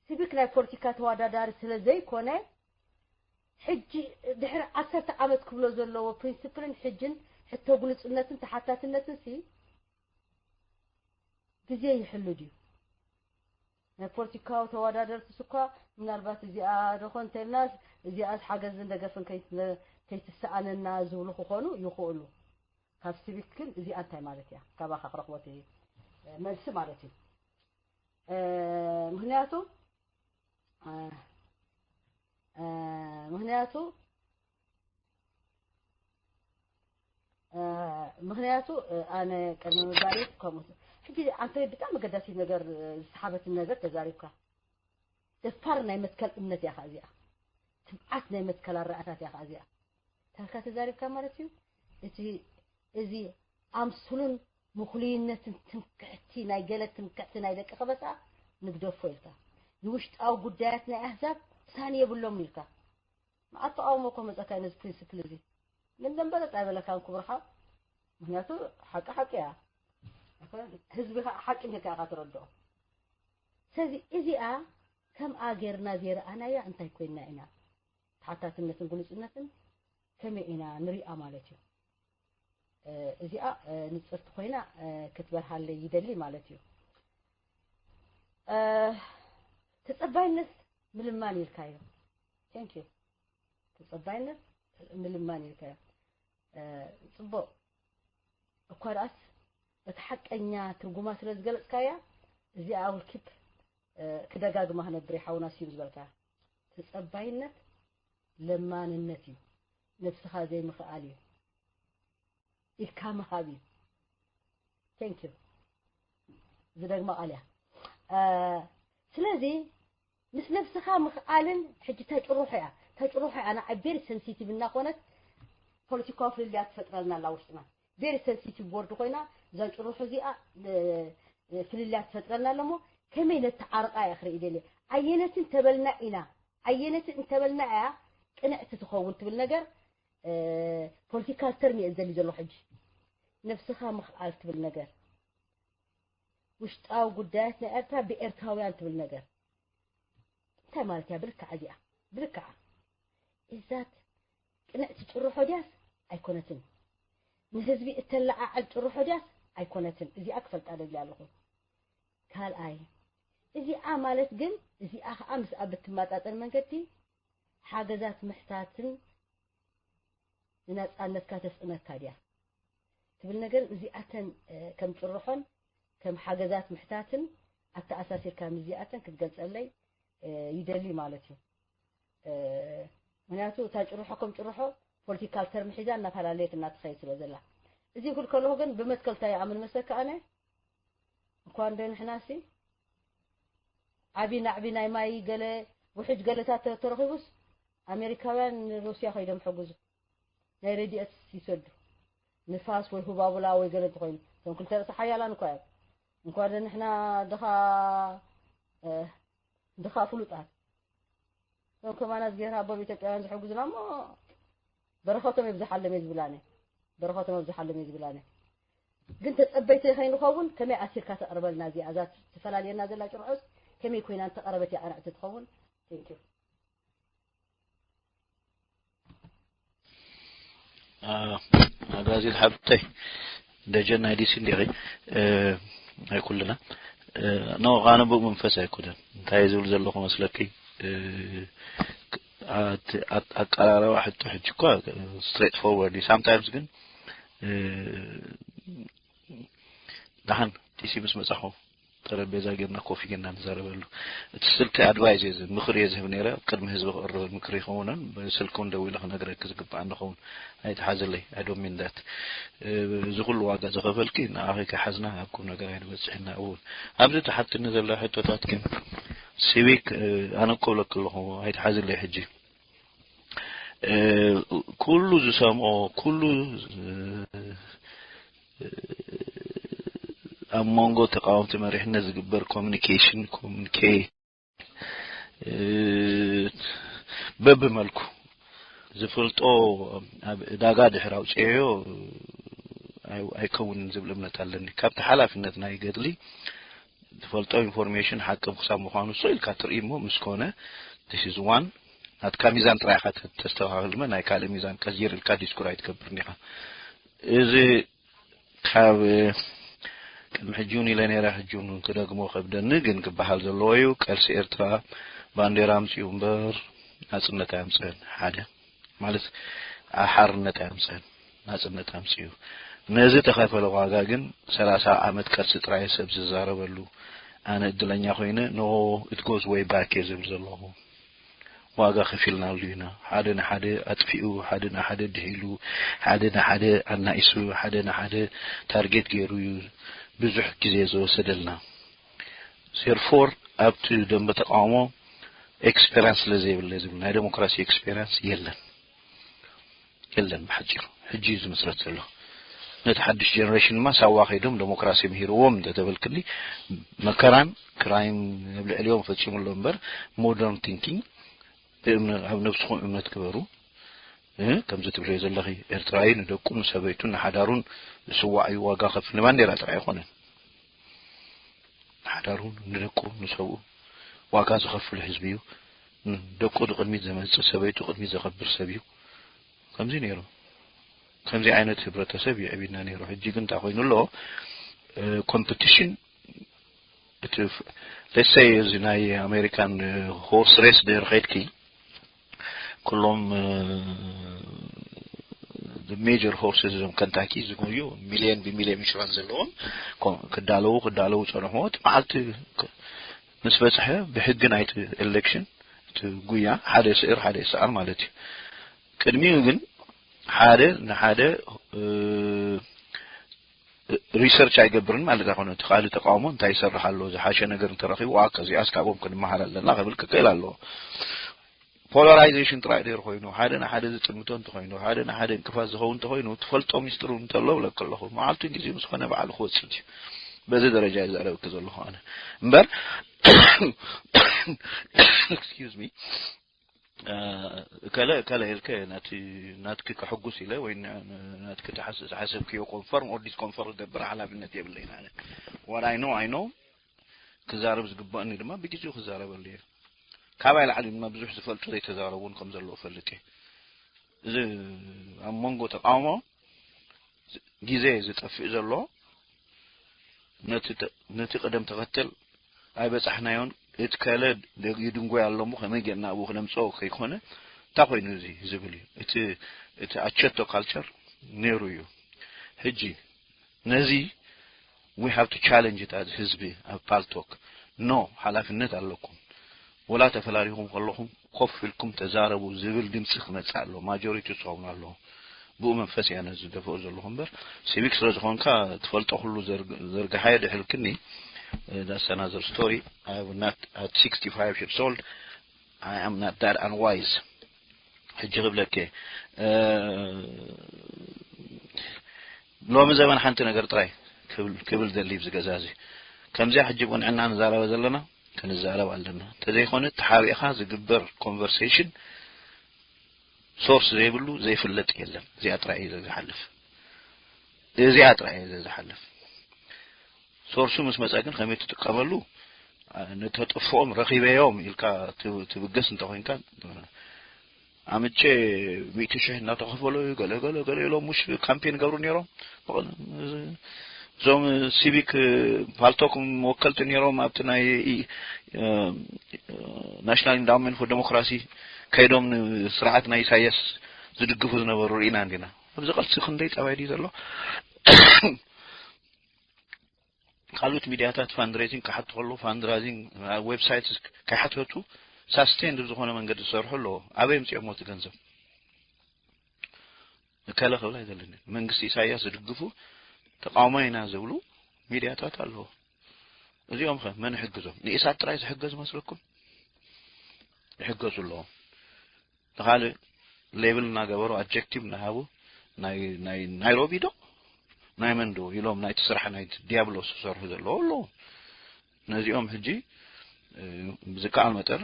ሲቪክ ናይ ፖለቲካ ተወዳዳሪ ስለ ዘይኮነ ሕጂ ድሕሪ ዓሰርተ ዓመት ክብሎ ዘለዎ ፕሪንሲፕልን ሕጅን ሕቶ ግልጽነትን ተሓታትነትን ሲ ግዜ ይሕሉ ድዩ? ናይ ፖለቲካዊ ተወዳደርቲ ስኳ ምናልባት እዚኣ ደኾ እንተልናስ እዚኣስ ሓገዝን ደገፍን ከይትሰኣነና ዝብሉ ክኾኑ ይኽእሉ። ካብ ሲቪክ ግን እዚኣ እንታይ ማለት እያ? ካባኻ ክረኽቦ እቲ መልሲ ማለት እዩ። ምክንያቱ ምክንያቱ ምክንያቱ ኣነ ቅድሚ ምዛሪት ከምኡ ሕጂ ኣንተ ብጣዕሚ ኣገዳሲት ነገር ዝሰሓበትን ነገር ተዛሪብካ። ደፋር ናይ መትከል እምነት እያ እዚኣ። ትብዓት ናይ መትከል ኣረኣታት እያ እዚኣ። ታልካ ተዛሪብካ ማለት እዩ። እቲ እዚ ኣምስሉን ምኽሉይነትን ትምክሕቲ ናይ ገለ ትምክሕቲ ናይ ደቂ ከበሳ ንግደፎ ኢልካ ንውሽጣዊ ጉዳያት ናይ ኣህዛብ ሳኒ የብሎም ኢልካ። መዓት ተቃውሞ እኮ መጸካ ነዚ ፕሪንስፕል እዚ ግን ደንበረጽ ኣይበለካን ክቡር ሓው። ምክንያቱ ሓቂ ሓቂ እያ። ህዝቢ ከዓ ሓቂ እንዲካ ኢካ ትረድኦ። ስለዚ እዚኣ ከምኣ ጌርና ዘይረኣናያ እንታይ ኮይንና ኢና? ተሓታትነትን ግሉጽነትን ከመይ ኢና ንሪኣ ማለት እዩ። እዚኣ ንፅርቲ ኮይና ክትበርሃለይ ይደሊ ማለት እዩ። ተፀባይነት ምልማን ኢልካዮ። Thank you። ተፀባይነት ምልማን ኢልካዮ። ፅቡቅ እኳ ደኣስ እቲ ሓቀኛ ትርጉማ ስለ ዝገለፅካያ እዚኣ ውልኪፕ ክደጋግማ ክነብር ሓውና ስዩም ዝበልካ ተፀባይነት ለማንነት እዩ። ነብስኻ ዘይምኽኣል እዩ። ኢድካ ምሃብ እዩ። Thank you። ዝደግማ ቃል እያ። ስለዚ ምስ ነብስኻ ምኽኣልን ሕጂ ተጭርሖ እያ ተጭርሖ እያ ንዓይ very sensitive እናኾነት ፖለቲካዊ ፍልልያት ትፈጥረልና ኣላ ውሽጥና። Very sensitive word ኮይና እዛ ጭርሖ እዚኣ ፍልልያት ትፈጥረልና ኣለሞ ከመይ ነተዓርቃ እያ ክርኢ ደልየ። ኣየነትን ተበልና ኢና ኣየነትን እንተበልና እያ ቅንዕቲ ትኸውን ትብል ነገር ፖለቲካል ተርም እየ ዘሊ ዘሎ ሕጂ። ነብስኻ ምኽኣል ትብል ነገር ውሽጣዊ ጉዳያት ናይ ኤርትራ ብኤርትራውያን ትብል ነገር እንታይ ማለት እያ? ብልክዓ እዚኣ ብልክዓ እዛት ቅንዕቲ ጭርሖ ድያስ ኣይኮነትን? ንህዝቢ እተለዓዕል ጭርሖ ድያስ ኣይኮነትን? እዚኣ ክፈልጣ ደልያ ኣለኹ። ካልኣይ እዚኣ ማለት ግን እዚኣ ከዓ ምስኣ ብትመጣጠን መንገዲ ሓገዛት ምሕታትን ንናፃነትካ ተስእነካ ድያ ትብል ነገር እዚኣተን ከም ጭርሖን ከም ሓገዛት ምሕታትን ኣተኣሳሲርካ ምስዚኣተን ክትገልፀለይ ይደሊ ማለት እዩ። ምክንያቱ እታ ጭርሖ ከም ጭርሖ ፖለቲካል ተርም ሒዛ እናፈላለየት እናትኸይድ ስለ ዘላ እዚ ክብል ከለኹ ግን ብመትከልታ ይኣምን መሰካ ኣነ እኳ እንደ ንሕናሲ ዓቢ ናዕቢ ናይ ማይ ገለ ውሕጅ ገለታት ተረኺቡስ ኣሜሪካውያን ንሩስያ ከይዶም ሕጉዙ ናይ ረድኤት ይሰዱ ንፋስ ወይ ሁባቡላ ወይ ገለ እንተኮይኑ እቶም ክልተ ርእሲ ሓያላን እኳ እዮም እንኳ ንሕና ድኻ ድኻ ፍሉጣት እቶም ከማና ዝጌራ ኣቦብ ኢትዮጵያውያን ዝሕጉዝና እሞ በረኸቶም የብዝሓሎም እየ ዝብላነ በረኸቶም የብዝሓሎም እየ ዝብላነ ግን ተጸበይቲ ከይንኸውን ከመይ ኣሲርካ ተቕርበልና እዚኣ እዛ ትፈላልየና ዘላ ጭርዖስ ከመይ ኮይና እንተቐረበት እያ ቅንዕቲ ትኸውን thank you ኣጋዚል ሓብተይ ደጀን ናይ ዲሲ እንዲኺ ኣይኩልና ኖ ቃነቡእ መንፈስ ኣይኮነን እንታይ ዝብል ዘለኹ መስለኪ ኣቀራረባ ሕቶ ሕጂ እኳ ስትሬት ፎርወርድ ሳምታይምስ ግን ደሓን ዲሲ ምስ መጻኹ ጠረጴዛ ጌርና ኮፊ ጌርና ንዛረበሉ እቲ ስልኪ ኣድቫይስ እየ ምክሪ እየ ዝህብ ነይረ ቅድሚ ህዝቢ ክቕርብ ምክሪ ይኸውንን ብስልኪ እውን ደዊለ ክነግረኪ ዝግባእ እንኸውን ኣይትሓዝለይ I don't mean that እዚ ኩሉ ዋጋ ዝኸፈልኪ ንኣኺ ከሓዝና ኣብ ቁም ነገር ኣይንበፅሕና እውን ኣብዚ ትሓትኒ ዘላ ሕቶታት ግን ሲቪክ ኣነ ክብለኪ ኣለኹ ኣይትሓዝለይ ሕጂ ኩሉ ዝሰምዖ ኩሉ ኣብ መንጎ ተቃወምቲ መሪሕነት ዝግበር ኮሚኒኬሽን ኮሚኒኬ በብመልኩ ዝፈልጦ ኣብ ዕዳጋ ድሕር ኣውፅዮ ኣይከውንን ዝብል እምነት ኣለኒ። ካብቲ ሓላፍነት ናይ ገድሊ ትፈልጦ ኢንፎርሜሽን ሓቂ ክሳብ ምዃኑ እሱ ኢልካ ትርኢ እሞ ምስ ኮነ this is one ናትካ ሚዛን ጥራይ ኢኻ ተስተኻኽል እሞ ናይ ካልእ ሚዛን ቀይር ኢልካ ዲስኩር ኣይትገብርን ኢኻ። እዚ ካብ ቅድሚ ሕጂ እውን ኢለ ነይረ፣ ሕጂ እውን ክደግሞ ከብደኒ ግን ክበሃል ዘለዎ እዩ። ቀልሲ ኤርትራ ባንዴራ ኣምፅኡ እምበር ናፅነት ኣያምፅእን። ሓደ ማለት ሓርነት ኣያምፅእን፣ ናፅነት ኣምፅኡ። ነዚ ተኸፈለ ዋጋ ግን ሰላሳ ዓመት ቀልሲ ጥራይ ሰብ ዝዛረበሉ ኣነ እድለኛ ኮይነ no it goes way back እየ ዝብል ዘለኹ። ዋጋ ከፊልናሉ ኢና። ሓደ ንሓደ ኣጥፊኡ፣ ሓደ ንሓደ ድሂሉ፣ ሓደ ንሓደ ኣናኢሱ፣ ሓደ ንሓደ ታርጌት ገይሩ እዩ ብዙሕ ግዜ ዝወሰደልና። ሴርፎር ኣብቲ ደንበ ተቃውሞ ኤክስፔሪንስ ስለ ዘይብለ ዝብል ናይ ዴሞክራሲ ኤክስፔሪንስ የለን የለን። ብሓፂሩ ሕጂ እዩ ዝምስረት ዘሎ። ነቲ ሓድሽ ጀነሬሽን ድማ ሳዋ ከይዶም ዴሞክራሲ ምሂርዎም እንተተበልክኒ መከራን ክራይም ኣብ ልዕሊኦም ፈፂሙ ኣሎ እምበር ሞደርን ቲንኪንግ ኣብ ነብስኹም እምነት ግበሩ። ከምዚ ትብልዮ ዘለኺ ኤርትራዊ ንደቁ ንሰበይቱን ንሓዳሩን ዝስዋዕ እዩ ዋጋ ከፍል ንባንዴራ ጥራይ ኣይኮነን። ንሓዳሩ ንደቁ ንሰብኡ ዋጋ ዝኸፍል ህዝቢ እዩ። ደቁ ንቅድሚት ዘመፅእ ሰበይቱ ቅድሚት ዘኸብር ሰብ እዩ። ከምዚ ነይሩ። ከምዚ ዓይነት ህብረተሰብ ይዕብና ነይሩ። ሕጂ ግን እንታይ ኮይኑ ኣሎ? ኮምፒቲሽን እቲ let's say እዚ ናይ ኣሜሪካን ሆርስ ሬስ ድር ከይድኪ ኩሎም ሜጀር ሆርስስ እዞም ከንታኪ ዝጎዩ ሚሊዮን ብሚሊዮን ኢንሹራንስ ዘለዎም ክዳለዉ ክዳለዉ ፀንሕዎ እቲ መዓልቲ ምስ በፅሐ ብሕጊ ናይቲ ኤሌክሽን እቲ ጉያ ሓደ ስዕር ሓደ ይስዓር ማለት እዩ። ቅድሚኡ ግን ሓደ ንሓደ ሪሰርች ኣይገብርን ማለት ኣይኮነ እቲ ካልእ ተቃውሞ እንታይ ይሰርሕ ኣሎ ዝሓሸ ነገር እንተረኺቡ ዋ ከዚኣስ ካብኦም ክንመሃር ኣለና ክብል ክክእል ኣለዎ። ፖላራይዜሽን ጥራይ ደር ኮይኑ ሓደ ንሓደ ዝጥምቶ እንተኮይኑ ሓደ ንሓደ እንቅፋት ዝኸውን እንተኮይኑ ትፈልጦ ሚስጥሩ እንተሎ ብለክ ኣለኹ መዓልቱን ግዜ ምስ ኮነ በዓሉ ክወፅእ እዩ። በዚ ደረጃ ይዛረብክ ዘለኹ ኣነ እምበር excuse me እከለ እከለ ኢልከ ናቲ ናትኪ ከሐጉስ ኢለ ወይ ናትኪ ዝሓሰብክዮ ኮንፈርም ኦር ዲስኮንፈርም ክገብር ሓላፍነት የብለይን ኣነ። What I know I know ክዛረብ ዝግባእኒ ድማ ብግዜኡ ክዛረበሉ እየ። ካባይ ላዕሊ ድማ ብዙሕ ዝፈልጡ ዘይተዛረቡን ከም ዘለዉ እፈልጥ እየ። እዚ ኣብ መንጎ ተቃውሞ ግዜ ዝጠፍእ ዘሎ ነቲ ቅደም ተኸተል ኣይበጻሕናዮን። እቲ ከለ ይድንጎይ ኣሎ እሞ ከመይ ጌርና ኣብኡ ክነምጽኦ ከይኮነ እንታይ ኮይኑ እዚ ዝብል እዩ። እቲ ኣቸቶ ካልቸር ነይሩ እዩ። ሕጂ ነዚ we have to challenge it as ህዝቢ ኣብ ፓልቶክ no ሓላፍነት ኣለኩም። ወላ ተፈላሊኹም ከለኹም ኮፍ ኢልኩም ተዛረቡ ዝብል ድምፂ ክመፅእ ኣሎ። ማጆሪቲ ዝኸውን ኣሎ። ብኡ መንፈስ እያ ነዚ ዝደፍኦ ዘለኹ እምበር ሲቪክ ስለ ዝኾንካ ትፈልጦ ኩሉ ዘርግሓዮ ድሕልክኒ that's another story. I have not at sixty-five years old I am not that unwise. ሕጂ ክብለኪ ሎሚ ዘበን ሓንቲ ነገር ጥራይ ክብል ደሊ ብዚ ገዛ እዚ ከምዚኣ ሕጂ ብቕንዕና ንዛረበ ዘለና ክንዛረብ ኣለና። እንተዘይኮነ ተሓቢእኻ ዝግበር ኮንቨርሴሽን ሶርስ ዘይብሉ ዘይፍለጥ የለን። እዚኣ ጥራይ እዩ ዝሓልፍ። እዚኣ ጥራይ እዩ ዝሓልፍ። ሶርሱ ምስ መፀ ግን ከመይ ትጥቀመሉ ንተጥፍኦም ረኺበዮም ኢልካ ትብገስ እንተኮይንካ ኣምቼ ሚእቲ ሽሕ እናተኸፈሎ እዩ ገለ ገለ ገለ ኢሎም ሙሽ ካምፔን ገብሩ ነይሮም። እዞም ሲቪክ ፓልቶክ መወከልቲ ነይሮም ኣብቲ ናይ ናሽናል ኢንዳውመንት ፎር ዴሞክራሲ ከይዶም ንስርዓት ናይ ኢሳያስ ዝድግፉ ዝነበሩ ርኢና እንዲና። ኣብዚ ቀልሲ ክንደይ ጠባይ ድዩ ዘሎ? ካልኦት ሚድያታት ፋንድሬዚንግ ክሓቱ ከለዉ ፋንድራዚንግ ዌብሳይት ከይሓተቱ ሳስቴንድ ብዝኾነ መንገዲ ዝሰርሑ ኣለዎ። ኣበይ ኣምፂኦሞ እቲ ገንዘብ? እከለ ክብል ኣይደልን። መንግስቲ ኢሳያስ ዝድግፉ ተቃውሞ ኢና ዝብሉ ሚድያታት ኣለዎ። እዚኦም ከ መን ይሕግዞም? ንኢሳት ጥራይ ዝሕገዝ መስለኩም? ይሕገዙ ኣለዎም። ንኻልእ ሌብል እናገበሩ ኣጀክቲቭ እናሃቡ ናይ ናይሮቢ ዶ ናይ መን ዶ ኢሎም ናይቲ ስራሕ ናይ ዲያብሎስ ዝሰርሑ ዘለዉ ኣለዉ። ነዚኦም ሕጂ ብዝከኣል መጠን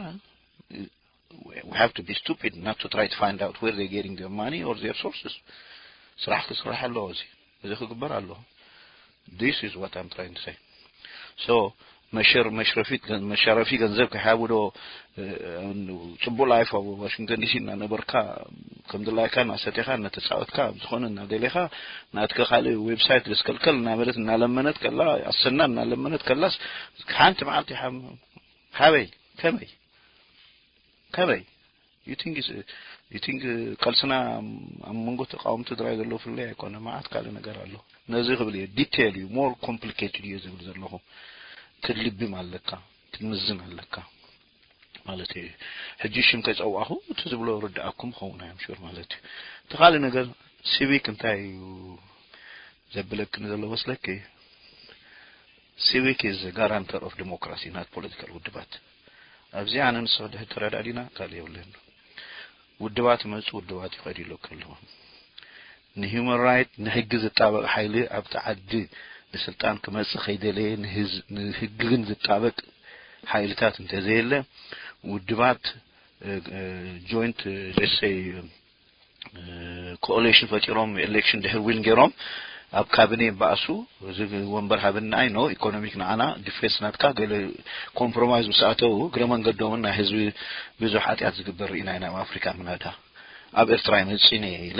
we have to be stupid not to try to find out where they're getting their money or their sources. ስራሕ ክስራሕ ኣለዎ። እዚ እዚ ክግበር ኣለዎ። This is what I'm trying to say. So መሸር መሽረፊት መሻረፊ ገንዘብ ክሃቡ ዶ? ጽቡቅ ላይፍ ኣብ ዋሽንግተን ዲሲ እናነበርካ ከም ድላይካ እናሰቴኻ እናተጻወትካ ኣብ ዝኾነ እናደሌኻ ናትከ ካልእ ዌብሳይት ደስከልከል እናበለት እናለመነት ከላ ኣሰና እናለመነት ከላስ ሓንቲ መዓልቲ ሓበይ ከመይ ከመይ you think you think ቀልስና ኣብ መንጎ ተቃወምቲ ትግራይ ዘሎ ፍለይ ኣይኮነ። መዓት ካልእ ነገር ኣሎ። ነዚ ክብል እየ ዲቴል እዩ more complicated እዩ ዝብል ዘለኹ። ክትልብም ኣለካ ክትምዝን ኣለካ ማለት እዩ። ሕጂ ሽም ከይፀዋኹ እቲ ዝብሎ ርድኣኩም ኸውን እዮም ሹር ማለት እዩ። እቲ ካልእ ነገር ሲቪክ እንታይ እዩ ዘብለክኒ ዘሎ መስለኪ? Civic is guarantor of democracy not political ውድባት። ኣብዚ ኣነ ንስኻ ድሕር ተረዳዲና ካልእ የብለን። ውድባት ይመፁ ውድባት ይኸዱ ይለኩ ኣለዎም። ንሂውማን ራይት ንሕጊ ዝጣበቅ ሓይሊ ኣብቲ ዓዲ ንስልጣን ክመፅእ ከይደለየ ንህግን ዝጣበቅ ሓይልታት እንተዘየለ ውድባት joint let's say coalition ፈጢሮም election ድሕር win ገይሮም ኣብ ካቢኔ ይበኣሱ። እዚ ወንበር ሃብና ኣይ ኖ ኢኮኖሚክ ንዓና ዲፌንስ ናትካ ገለ ኮምፕሮማይዝ ምስ ኣተው እግረ መንገዶምን ናይ ህዝቢ ብዙሕ ሓጢኣት ዝግበር ርኢና ኢና ኣብ ኣፍሪካ ምናዳ ኣብ ኤርትራ ይመፅእ ኢለ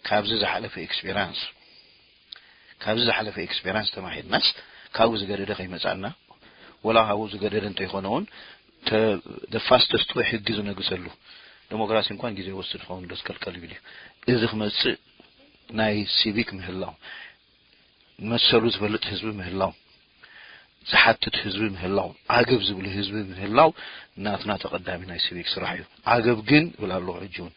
ካብዚ ዝሓለፈ ኤክስፔሪንስ ካብዚ ዝሓለፈ ኤክስፔሪንስ ተማሂርናስ ካብኡ ዝገደደ ከይመፃና ወላ ካብኡ ዝገደደ እንተይኮነ እውን the fastest way ሕጊ ዝነግሰሉ ዲሞክራሲ እንኳን ግዜ ይወስድ ይኸውን ዶ ዝከልከል ይብል እዩ። እዚ ክመፅእ ናይ ሲቪክ ምህላው መሰሉ ዝፈልጥ ህዝቢ ምህላው ዝሓትት ህዝቢ ምህላው ዓገብ ዝብል ህዝቢ ምህላው ናትና ተቐዳሚ ናይ ሲቪክ ስራሕ እዩ። ዓገብ ግን ይብል ኣለኹ ሕጂ እውን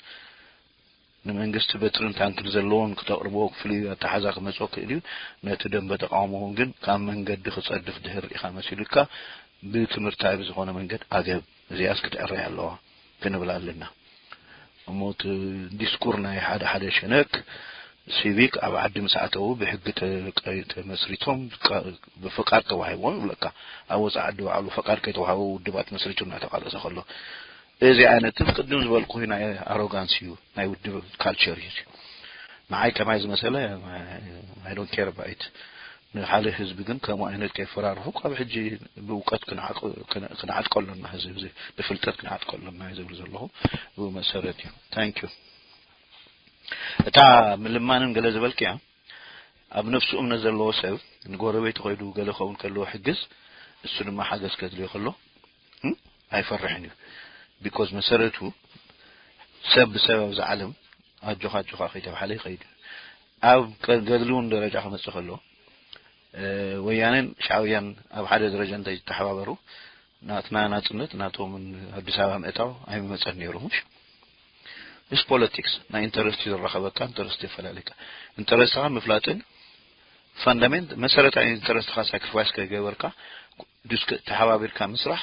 ንመንግስቲ በትርን ታንክን ዘለዎን ክተቕርቦ ፍሉይ ኣተሓዛ ክመፅኦ ክእል እዩ። ነቲ ደንበ ተቃውሞኹም ግን ካብ መንገዲ ክፀድፍ ድሕር ኢኻ መሲሉካ ብትምህርታዊ ብዝኾነ መንገድ ኣገብ እዚኣስ ክትዕረይ ኣለዋ ክንብል ኣለና። እሞ እቲ ዲስኩር ናይ ሓደ ሓደ ሸነክ ሲቪክ ኣብ ዓዲ ምስ ኣተዉ ብሕጊ ተመስሪቶም ብፍቃድ ተዋሂቦም ይብለካ። ኣብ ወፃኢ ዓዲ ባዕሉ ፈቃድ ከይተዋሃቦ ውድባት መስሪቱ እናተቃለሰ ከሎ እዚ ዓይነት ቅድም ዝበልኩ ናይ ኣሮጋንስ እዩ ናይ ውድብ ካልቸር እዩ። ንዓይ ከማይ ዝመሰለ I don't care about it። ንካልእ ህዝቢ ግን ከምኡ ዓይነት ከይፈራርሑ ካብ ሕጂ ብእውቀት ክንዓጥቀሉ ኣለና ህዝቢ ብፍልጠት ክንዓጥቀሉ ኣለና ዝብል ዘለኹ ብመሰረት እዩ። Thank you። እታ ምልማንን ገለ ዝበልክያ ኣብ ነፍሱ እምነት ዘለዎ ሰብ ንጎረቤቱ ከይዱ ገለ ከውን ከለዎ ሕግዝ እሱ ድማ ሓገዝ ከድልዮ ከሎ ኣይፈርሕን እዩ። Because መሰረቱ ሰብ ብሰብ ኣብዚ ዓለም ኣጆኻ ኣጆኻ ከይተባሓለ ይኸይድ እዩ። ኣብ ገድሊ እውን ደረጃ ክመፅእ ከሎ ወያኔን ሻዕብያን ኣብ ሓደ ደረጃ እንታይ ዝተሓባበሩ ናትና ናፅነት ናቶም ኣዲስ ኣበባ ምእታው ኣይመፀን ነይሩ ምሽ ምስ ፖለቲክስ ናይ ኢንተረስት ዝራኸበካ ኢንተረስት የፈላለካ ኢንተረስትኻ ምፍላጥን ፋንዳሜንት መሰረታዊ ኢንተረስትኻ ሳክሪፋይስ ከይገበርካ ድስክ ተሓባቢርካ ምስራሕ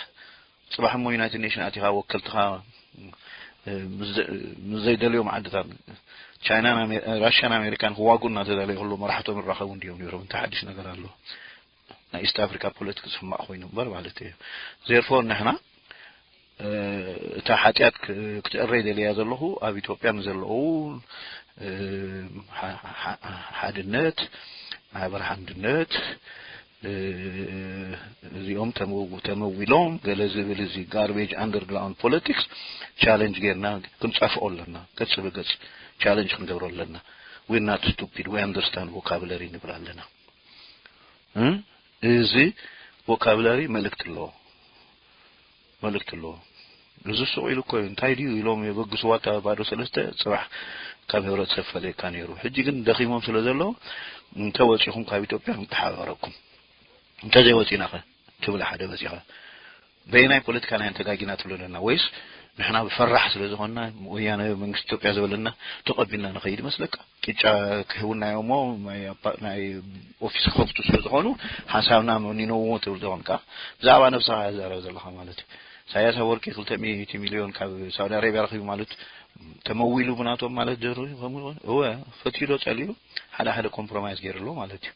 ፅባሕ እሞ ዩናይትድ ኔሽን ኣቲኻ ወከልትኻ ምስ ዘይደልዮም ዓድታት ቻይናን ራሽያን ኣሜሪካን ክዋጉ እናተዳለዩ ከሎ መራሕቶም ይራኸቡ እንዲዮም ነይሮም እንታይ ሓድሽ ነገር ኣሎ ናይ ኢስት ኣፍሪካ ፖለቲክስ ሕማቕ ኮይኑ እምበር ማለት እዩ ዜርፎር ንሕና እታ ሓጢኣት ክትእረይ ደልያ ዘለኹ ኣብ ኢትዮጵያ ንዘለዉ ሓድነት ማሕበር ሓንድነት እዚኦም ተመዊሎም ገለ ዝብል እዚ ጋርቤጅ ኣንደርግራውንድ ፖለቲክስ ቻለንጅ ጌርና ክንፀፍኦ ኣለና ገፅ ብገፅ ቻለንጅ ክንገብሮ ኣለና we not stupid we understand vocabulary ንብል ኣለና እዚ vocabulary መልእክቲ ኣለዎ መልእክቲ ኣለዎ እዚ ሱቕ ኢሉ እኮ እንታይ ድዩ ኢሎም የበግስዋ እታ ባዶ ሰለስተ ፅባሕ ካብ ህብረተሰብ ፈለየካ ነይሩ ሕጂ ግን ደኺሞም ስለ ዘለዉ እንተወፂኹም ካብ ኢትዮጵያ ንተሓባበረኩም እንተዘይወፂና ኸ ትብል ሓደ መፂኻ በየናይ ፖለቲካ ናይ ተጋጊና ትብለና ወይስ ንሕና ብፈራሕ ስለ ዝኾንና ወያነ መንግስቲ ኢትዮጵያ ዝበለና ተቐቢልና ንኸይድ መስለካ ቅጫ ክህውናዮ እሞ ናይ ኦፊስ ክኸፍቱ ስለ ዝኾኑ ሓሳብና መኒነዎ ትብል ዝኾንካ ብዛዕባ ነብስኻ ዘረብ ዘለኻ ማለት እዩ ኢሳያስ ኣፈወርቂ ክልተ ሚእቲ ሚልዮን ካብ ሳውዲ ኣረብያ ረኺቡ ማለት ተመዊሉ ብናቶም ማለት ዶ ይኸውን? እወ፣ ፈትዩ ዶ ጸሊኡ ሓደ ሓደ ኮምፕሮማይዝ ገይሩ ኣሎ ማለት እዩ።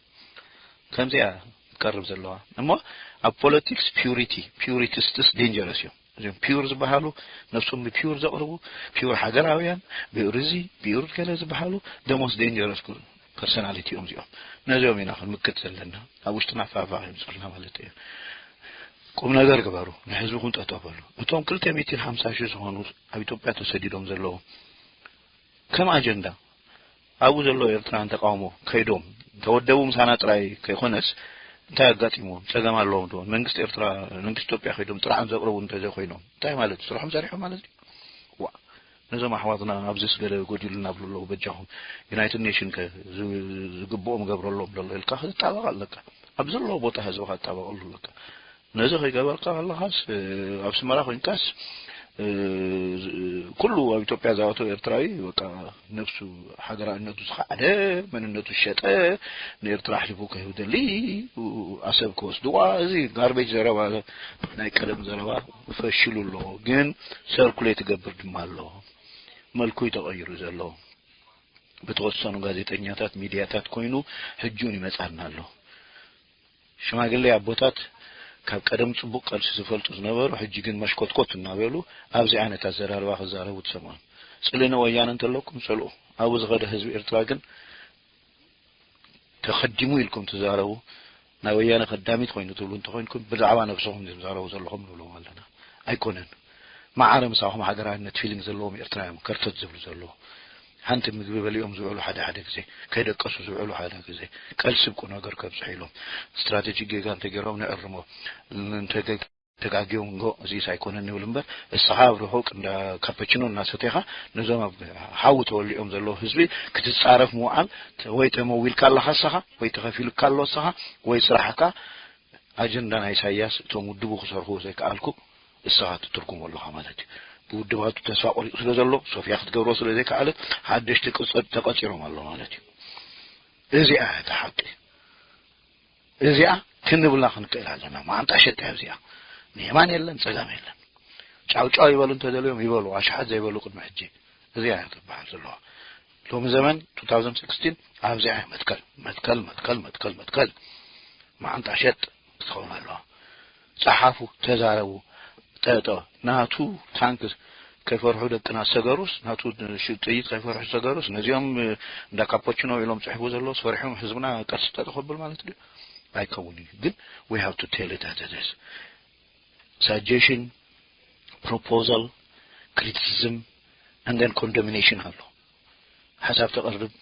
ከምዚኣ ትቀርብ ዘለዋ እሞ ኣብ ፖለቲክስ ፒውሪቲ ፒውሪቲስትስ ዴንጀረስ እዮም። እዚም ፒውር ዝበሃሉ ነብሶም ብፒውር ዘቕርቡ ፒውር ሃገራውያን ብእርዚ ፒውር ገለ ዝበሃሉ ደሞስ ዴንጀረስ ፐርሶናሊቲ እዮም እዚኦም። ነዚኦም ኢና ክንምክት ዘለና ኣብ ውሽጥና ፋፋ ይምፅልና ማለት እዩ። ቁም ነገር ግበሩ፣ ንህዝብኹም ጠጠው በሉ። እቶም ክልተ ሚእትን ሓምሳ ሺህ ዝኾኑ ኣብ ኢትዮጵያ ተሰዲዶም ዘለዉ ከም ኣጀንዳ ኣብኡ ዘሎ ኤርትራን ተቃውሞ ከይዶም ተወደቡ ምሳና ጥራይ ከይኮነስ እንታይ ኣጋጢሞም ጸገም ኣለዎም ዶ መንግስቲ ኤርትራ መንግስቲ ኢትዮጵያ ከይዶም ጥራዓን ዘቅርቡ እንተዘይኮይኖም እንታይ ማለት እዩ? ስርሖም ሰሪሖም ማለት እዩ። ዋ ነዞም ኣሕዋትና ኣብዚስ ገለ ጎዲሉና ብሉ ኣለዉ በጃኹም ዩናይትድ ኔሽን ከ ዝግብኦም ገብረሎም ዘሎ ኢልካ ክትጣበቕ ኣለካ። ኣብ ዘለዎ ቦታ ህዝብኻ ትጣበቐሉ ኣለካ። ነዚ ከይገበርካ ከለኻስ ኣብ ኣስመራ ኮይንካስ ኩሉ ኣብ ኢትዮጵያ ዝኣተወ ኤርትራዊ በቃ ነብሱ ሃገራዊነቱ ዝኸዓደ መንነቱ ዝሸጠ ንኤርትራ ኣሕሊፉ ክህብ ደሊ ኣሰብ ክወስድዋ እዚ ጋርቤጅ ዘረባ ናይ ቀደም ዘረባ ፈሽሉ ኣሎ። ግን ሰርኩሌት ይገብር ድማ ኣሎ። መልኩ እዩ ተቐይሩ ዘሎ ብተወሰኑ ጋዜጠኛታት ሚድያታት ኮይኑ ሕጂ እውን ይመፃና ኣሎ። ሽማግሌ ኣቦታት ካብ ቀደም ጽቡቕ ቃልሲ ዝፈልጡ ዝነበሩ ሕጂ ግን መሽኮትኮት እናበሉ ኣብዚ ዓይነት ኣዘራርባ ክዛረቡ ትሰምዖም። ጽልኢ ንወያነ እንተለኩም ጸልኡ። ኣብኡ ዝኸደ ህዝቢ ኤርትራ ግን ተኸዲሙ ኢልኩም ትዛረቡ። ናይ ወያነ ከዳሚት ኮይኑ ትብሉ እንተኾይንኩም ብዛዕባ ነብስኹም ትዛረቡ ዘለኹም ንብሎም ኣለና። ኣይኮነን። ማዕረ ምሳኹም ሃገራውነት ፊሊንግ ዘለዎም ኤርትራውያን ከርተት ዝብሉ ዘለዉ ሓንቲ ምግቢ በሊኦም ዝውዕሉ ሓደ ሓደ ግዜ ከይደቀሱ ዝውዕሉ ሓደ ግዜ ቀልሲ ብቁ ነገር ከብፅሑ ኢሎም ስትራቴጂ ጌጋ እንተገይሮም ንእርሞ እንተገ ተጋጊዮም እንጎ እዚስ ኣይኮነን ንብል እምበር እስኻ ኣብ ርሑቅ እንዳ ካፐችኖ እናሰቴኻ ነዞም ኣብ ሓዊ ተወሊዖም ዘለዉ ህዝቢ ክትፃረፍ ምውዓል ወይ ተመዊልካ ኣለኻ እስኻ ወይ ተኸፊሉካ ኣሎ እስኻ ወይ ስራሕካ ኣጀንዳ ናይ ኢሳያስ እቶም ውድቡ ክሰርሕዎ ዘይከኣልኩ እስኻ ትትርጉሞ ኣለኻ ማለት እዩ። ብውድባቱ ተስፋ ቆሪፁ ስለ ዘሎ ሶፍያ ክትገብሮ ስለ ዘይከኣለት ሓደሽቲ ቅርፀት ተቐፂሮም ኣሎ ማለት እዩ። እዚኣ እያ እታ ሓቂ። እዚኣ ክንብላ ክንክእል ኣለና። ማዓንጣ ሸጥ እያ እዚኣ። ንየማን የለን ፀጋም የለን። ጫው ጫው ይበሉ እንተደልዮም ይበሉ። ኣሽሓት ዘይበሉ ቅድሚ ሕጂ እዚኣ እያ ትበሃል ዘለዋ። ሎሚ ዘመን two thousand sixteen ኣብዚኣ እያ መትከል መትከል መትከል መትከል መትከል ማዓንጣ ሸጥ ክትኸውን ኣለዋ። ጸሓፉ፣ ተዛረቡ። ጠጠ ናቱ ታንክ ከይፈርሑ ደቅና ሰገሩስ ናቱ ሽ- ጥይት ከይፈርሑ ሰገሩስ ነዚኦም እ፣ እንዳ ካፖችኖ ኢሎም ጽሕፉ ዘለውስ ፈሪሖም ህዝብና ቀልሲ ጠጠ ከብል ማለት ድዩ? ኣይከውን እዩ። ግን we have to tell it as it is. Suggestion, proposal, criticism and then condemnation ኣሎ። ሓሳብ ተቕርብ፣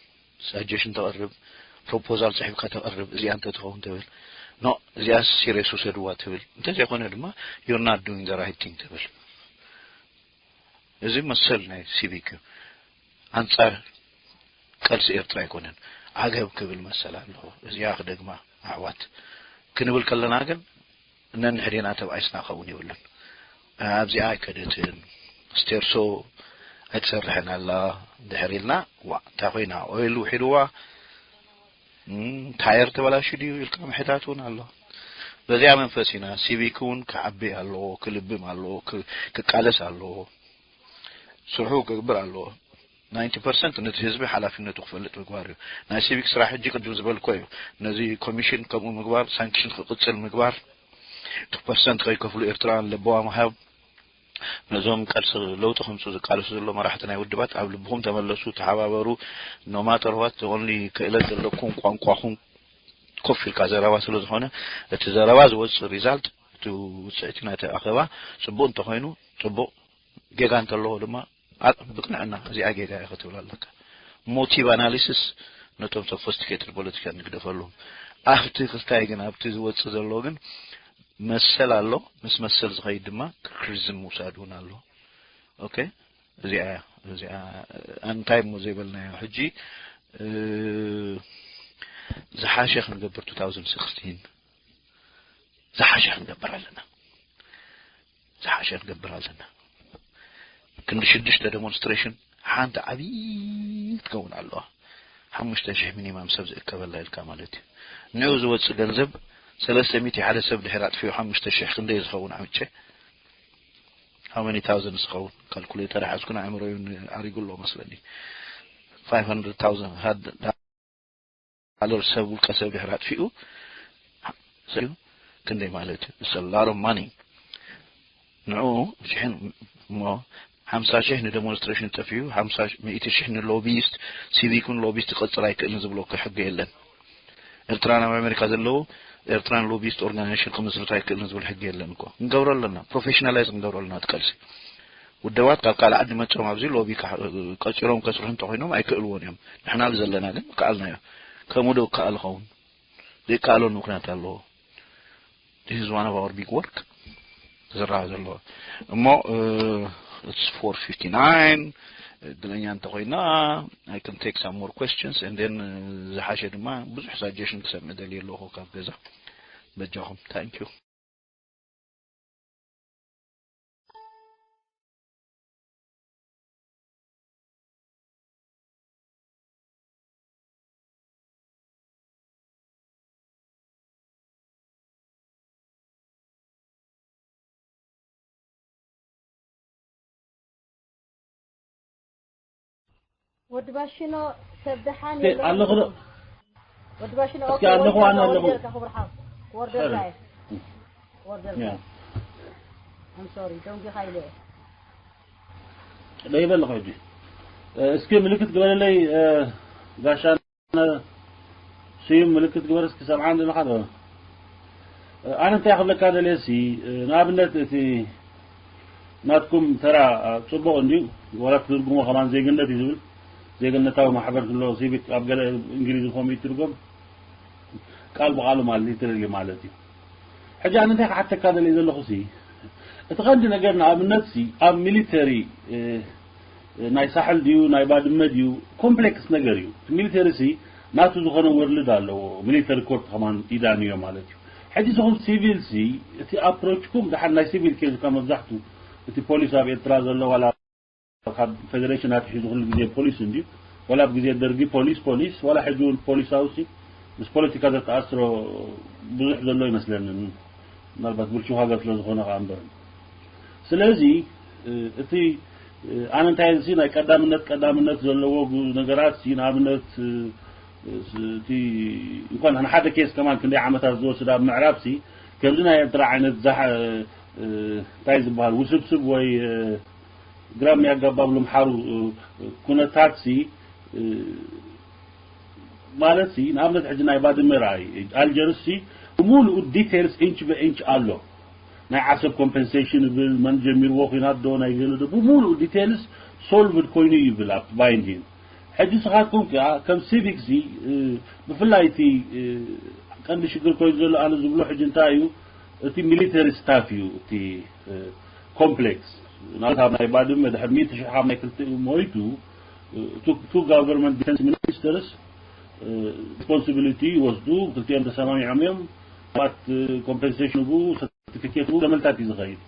ሳጀሽን ተቕርብ፣ ፕሮፖዛል ጽሒፍካ ተቕርብ። እዚኣ እንተ ትኸውን ትብል ኖ እዚኣ ሲሪየስ ውሰድዋ ትብል። እንተዘይኮነ ድማ you're not doing the right thing ትብል። እዚ መሰል ናይ ሲቪክ እዩ። ኣንጻር ቀልሲ ኤርትራ ኣይኮነን። ዓገብ ክብል መሰል ኣለዎ። እዚኣ ክደግማ ኣሕዋት ክንብል ከለና ግን ነንሕዴና ተባኢስና ከውን የብሉን። ኣብዚኣ ኣይከደትን ስቴርሶ ኣይትሰርሕን ኣላ ድሕር ኢልና ዋ እንታይ ኮይና ኦይል ውሒድዋ እም፣ ታየር ተበላሹ ድዩ ኢልካ ምሕታት እውን ኣሎ። በዚኣ መንፈስ ኢና ሲቪክ እውን ክዓቢ ኣለዎ ክልብም ኣለዎ ክ- ክቃለስ ኣለዎ ስርሑ ክግብር ኣለዎ። ናይንቲ ፐርሰንት ነቲ ህዝቢ ሓላፊነቱ ክፈልጥ ምግባር እዩ። ናይ ሲቪክ ስራሕ ሕጂ ቅድም ዝበልኮ እዩ። ነዚ ኮሚሽን ከምኡ ምግባር ሳንክሽን ክቅፅል ምግባር እቲ ፐርሰንት ከይከፍሉ ኤርትራውያን ለበዋ ምሃብ ነዞም ቀልሲ ለውጢ ከምፁ ዝቃለሱ ዘሎ መራሕቲ ናይ ውድባት ኣብ ልብኹም ተመለሱ ተሓባበሩ። ኖማተርዋት ኦንሊ ክእለት ዘለኩም ቋንቋኹም ኮፍ ኢልካ ዘረባ ስለ ዝኾነ እቲ ዘረባ ዝወፅእ ሪዛልት እቲ ውፅዕቲ ናይቲ ኣኸባ ፅቡቅ እንተኮይኑ ፅቡቅ ጌጋ እንተለዎ ድማ ብቅንዕና እዚኣ ጌጋ እያ ክትብል ኣለካ። ሞቲቭ ኣናሊሲስ ነቶም ሶፊስቲኬትድ ፖለቲካ ንግደፈሎም። ኣብቲ ክስታይ ግን ኣብቲ ዝወፅእ ዘሎ ግን መሰል ኣሎ። ምስ መሰል ዝኸይድ ድማ ክሪቲሲዝም ምውሳድ እውን ኣሎ። ኦኬ እዚኣ እያ እዚኣ እንታይ እሞ ዘይበልናዮ ሕጂ ዝሓሸ ክንገብር two thousand sixteen ዝሓሸ ክንገብር ኣለና። ዝሓሸ ክንገብር ኣለና። ክንዲ ሽዱሽተ ዴሞንስትሬሽን ሓንቲ ዓብዪ ክትከውን ኣለዋ። ሓሙሽተ ሽሕ ሚኒማም ሰብ ዝእከበላ ኢልካ ማለት እዩ። ንኡ ዝወፅእ ገንዘብ ሰለስተ ሚእቲ ሓደ ሰብ ድሕር ኣጥፊኡ ሓሙሽተ ሽሕ ክንደይ ዝኸውን ዓምቼ how many thousands ክኸውን? ካልኩሌተር ሓዝኩን ኣእምሮዩን ኣሪጉ ኣሎ መስለኒ። Five hundred thousand had ዶላር ሰብ ውልቀ ሰብ ድሕር ኣጥፊኡ ሰዩ ክንደይ ማለት እዩ? It's a lot of money። ንዑ ሽሕን እሞ ሓምሳ ሺሕ ንደሞንስትሬሽን ጠፊኡ፣ ሓምሳ ሚእቲ ሺሕ ንሎቢስት፣ ሲቪክን ሎቢስት ክቐጽር ኣይክእልን ዝብሎ እኮ ሕጊ የለን። ኤርትራ ናብ ኣሜሪካ ዘለዉ ኤርትራን ሎቢስት ኦርጋናይዜሽን ክምስርት ኣይክእልን ዝብል ሕጊ የለን እኮ። ክንገብሮ ኣለና፣ ፕሮፌሽናላይዝ ክንገብሮ ኣለና። እቲ ቃልሲ ውደባት ካብ ካልእ ዓዲ መጾም ኣብዚ ሎቢ ክሕ- ቀጺሎም ከስርሑ እንተኾይኖም ኣይክእልዎን እዮም። ንሕና ዘለና ግን ከኣልናዮ። ከምኡ ዶ ይከኣል ይኸውን? ዘይከኣለሉ ምኽንያት ኣለዎ። This is one of our big work ዝረኣ ዘሎ እሞ it's four fifty-nine። እድለኛ እንተኮይና I can take some more questions and then ዝሓሸ ድማ ብዙሕ suggestion ክሰምዕ ደልየ ኣለኹ ካብ ገዛ። በጃኹም። Thank you። ወዲ ባሽኖ ሰብ ደሓን ኣለኹ ዶ? ወዲ ባሽኖ እስኪ ኣለኹ፣ ኣነ ኣለኹ። ክቡር ሓው ወርደልካ እየ። ወርደልካ ያ። I'm sorry ደንጊኻ ኢለ እየ። ደይበ ኣለኹ ሕጂ። እስኪ ምልክት ግበረለይ ጋሻ ስዩም፣ ምልክት ግበር እስኪ። ሰምዓን ዘለኻ ዶ? ኣነ እንታይ ክብለካ ደልየ ሲ ንኣብነት እቲ ናትኩም ተራ ጽቡቕ እንድዩ፣ ዋላ ትርጉሞ ከማን ዜግነት እዩ ዝብል፣ ዜግነታዊ ማሕበር ዝብሎ ሲቪክ ኣብ ገለ እንግሊዝ ከምኡ ይትርጎም፣ ቃል ብቓሉ ማለት ሊትራሊ ማለት እዩ። ሕጂ ኣነ እንታይ ክሓተካ ደልየ ዘለኹ ሲ እቲ ቀንዲ ነገር ንኣብነት ሲ ኣብ ሚሊተሪ ናይ ሳሕል ድዩ ናይ ባድመ ድዩ ኮምፕሌክስ ነገር እዩ። እቲ ሚሊተሪ ሲ ናቱ ዝኾነ ወርልድ ኣለዎ። ሚሊተሪ ኮርት ከማን ይዳንዮ ማለት እዩ። ሕጂ ዝኹም ሲቪል ሲ እቲ ኣፕሮችኩም ደሓን ናይ ሲቪል ኬዝ ካብ መብዛሕቱ እቲ ፖሊስ ኣብ ኤርትራ ዘሎ ዋላ ካብ ፌደሬሽን ኣትሒዙ ኩሉ ግዜ ፖሊስ እንድዩ ዋላ ኣብ ግዜ ደርጊ ፖሊስ ፖሊስ ዋላ ሕጂ እውን ፖሊሳዊ ሲ ምስ ፖለቲካ ዘተኣስሮ ብዙሕ ዘሎ ይመስለኒ። ምናልባት ብልሽው ሃገር ስለ ዝኾነ ከዓ እምበር ስለዚ እቲ ኣነ እንታይ እዚ ናይ ቀዳምነት ቀዳምነት ዘለዎ ነገራት ሲ ንኣብነት እቲ እንኳን ንሓደ ኬስ ከማን ክንደይ ዓመታት ዝወስድ ኣብ ምዕራብ ሲ ከምዚ ናይ ኤርትራ ዓይነት ዛሕ እንታይ ዝበሃል ውስብስብ ወይ ግራ የሚያጋባ ብሎ ምሓሩ ኩነታት ሲ ማለት ሲ ንኣብነት ሕጂ ናይ ባድመ ራእይ ኣልጀርስ ሲ ብሙሉኡ ዲቴልስ ኢንች ብኢንች ኣሎ። ናይ ዓሰብ ኮምፐንሴሽን ይብል መን ጀሚርዎ ኩናት ዶ ናይ ገለ ዶ ብሙሉኡ ዲቴልስ ሶልቭድ ኮይኑ ይብል ኣብ ባይንዲን። ሕጂ ስኻትኩም ከኣ ከም ሲቪክ ሲ ብፍላይ እቲ ቀንዲ ሽግር ኮይኑ ዘሎ ኣነ ዝብሎ ሕጂ እንታይ እዩ እቲ ሚሊተሪ ስታፍ እዩ እቲ ኮምፕሌክስ ናት ኣብ ናይ ባድመ ድሕሪ ሚእቲ ሽሕ ካብ ናይ ክልቲኡ ሞይቱ ቱ ጋቨርንመንት ዲፌንስ ሚኒስተርስ ሪስፖንሲቢሊቲ ይወስዱ። ክልቲኦም ተሰማሚዖም እዮም። ባት ኮምፐንሴሽን ቡ ሰርቲፊኬት ቡ ተመልታት እዩ ዝኸይድ።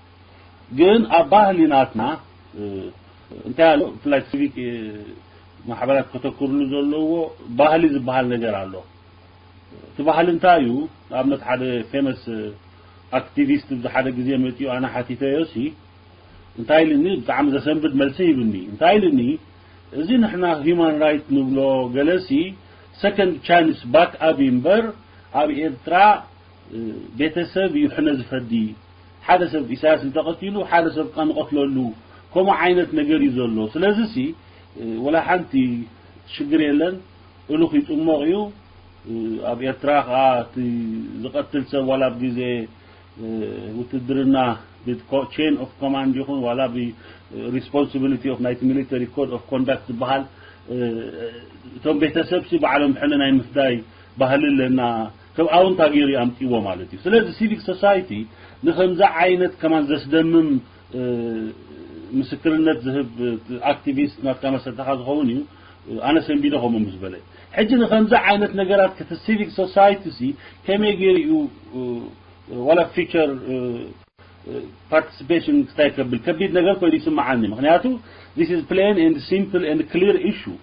ግን ኣብ ባህሊ ናትና እንታይ ኣሎ ብፍላይ ሲቪክ ማሕበራት ከተኩርሉ ዘለዎ ባህሊ ዝበሃል ነገር ኣሎ። እቲ ባህሊ እንታይ እዩ? ንኣብነት ሓደ ፌመስ ኣክቲቪስት ብዚ ሓደ ግዜ መፂኡ ኣነ ሓቲተዮ ሲ እንታይ ኢልኒ ብጣዕሚ ዘሰንብድ መልሲ ሂብኒ። እንታይ ኢልኒ እዚ ንሕና ሂማን ራይት ንብሎ ገለሲ ሰከንድ ቻንስ ባክ ኣፕ እምበር ኣብ ኤርትራ ቤተሰብ እዩ ሕነ ዝፈዲ። ሓደ ሰብ ኢሳያስ እንተቐቲሉ ሓደ ሰብ ቃ ንቐትለሉ ከምኡ ዓይነት ነገር እዩ ዘሎ። ስለዚ ሲ ወላ ሓንቲ ሽግር የለን። እሉኽ ይጥሞቕ እዩ። ኣብ ኤርትራ ከዓ እቲ ዝቐትል ሰብ ዋላ ኣብ ግዜ ውትድርና chain of command ይኹን ዋላ ብ responsibility of ናይቲ military code of conduct ዝበሃል እቶም ቤተሰብ ሲ ባዕሎም ሕነ ናይ ምፍዳይ ባህሊ ኣለና ከም ኣውንታ ገይሩ ኣምፅዎ ማለት እዩ። ስለዚ ሲቪክ ሶሳይቲ ንከምዚ ዓይነት ከማን ዘስደምም ምስክርነት ዝህብ ኣክቲቪስት ናትካ መሰልተኻ ዝኸውን እዩ። ኣነ ሰንቢደ ከምኡ ምስ በለ ሕጂ ንከምዚ ዓይነት ነገራት ከቲ ሲቪክ ሶሳይቲ ሲ ከመይ ገይሩ እዩ ዋላ ፊቸር ፓርቲሲፔሽን ክስታይ ከብል ከቢድ ነገር ኮይኑ ይስምዓኒ። ምክንያቱ this is plain and simple and clear issue።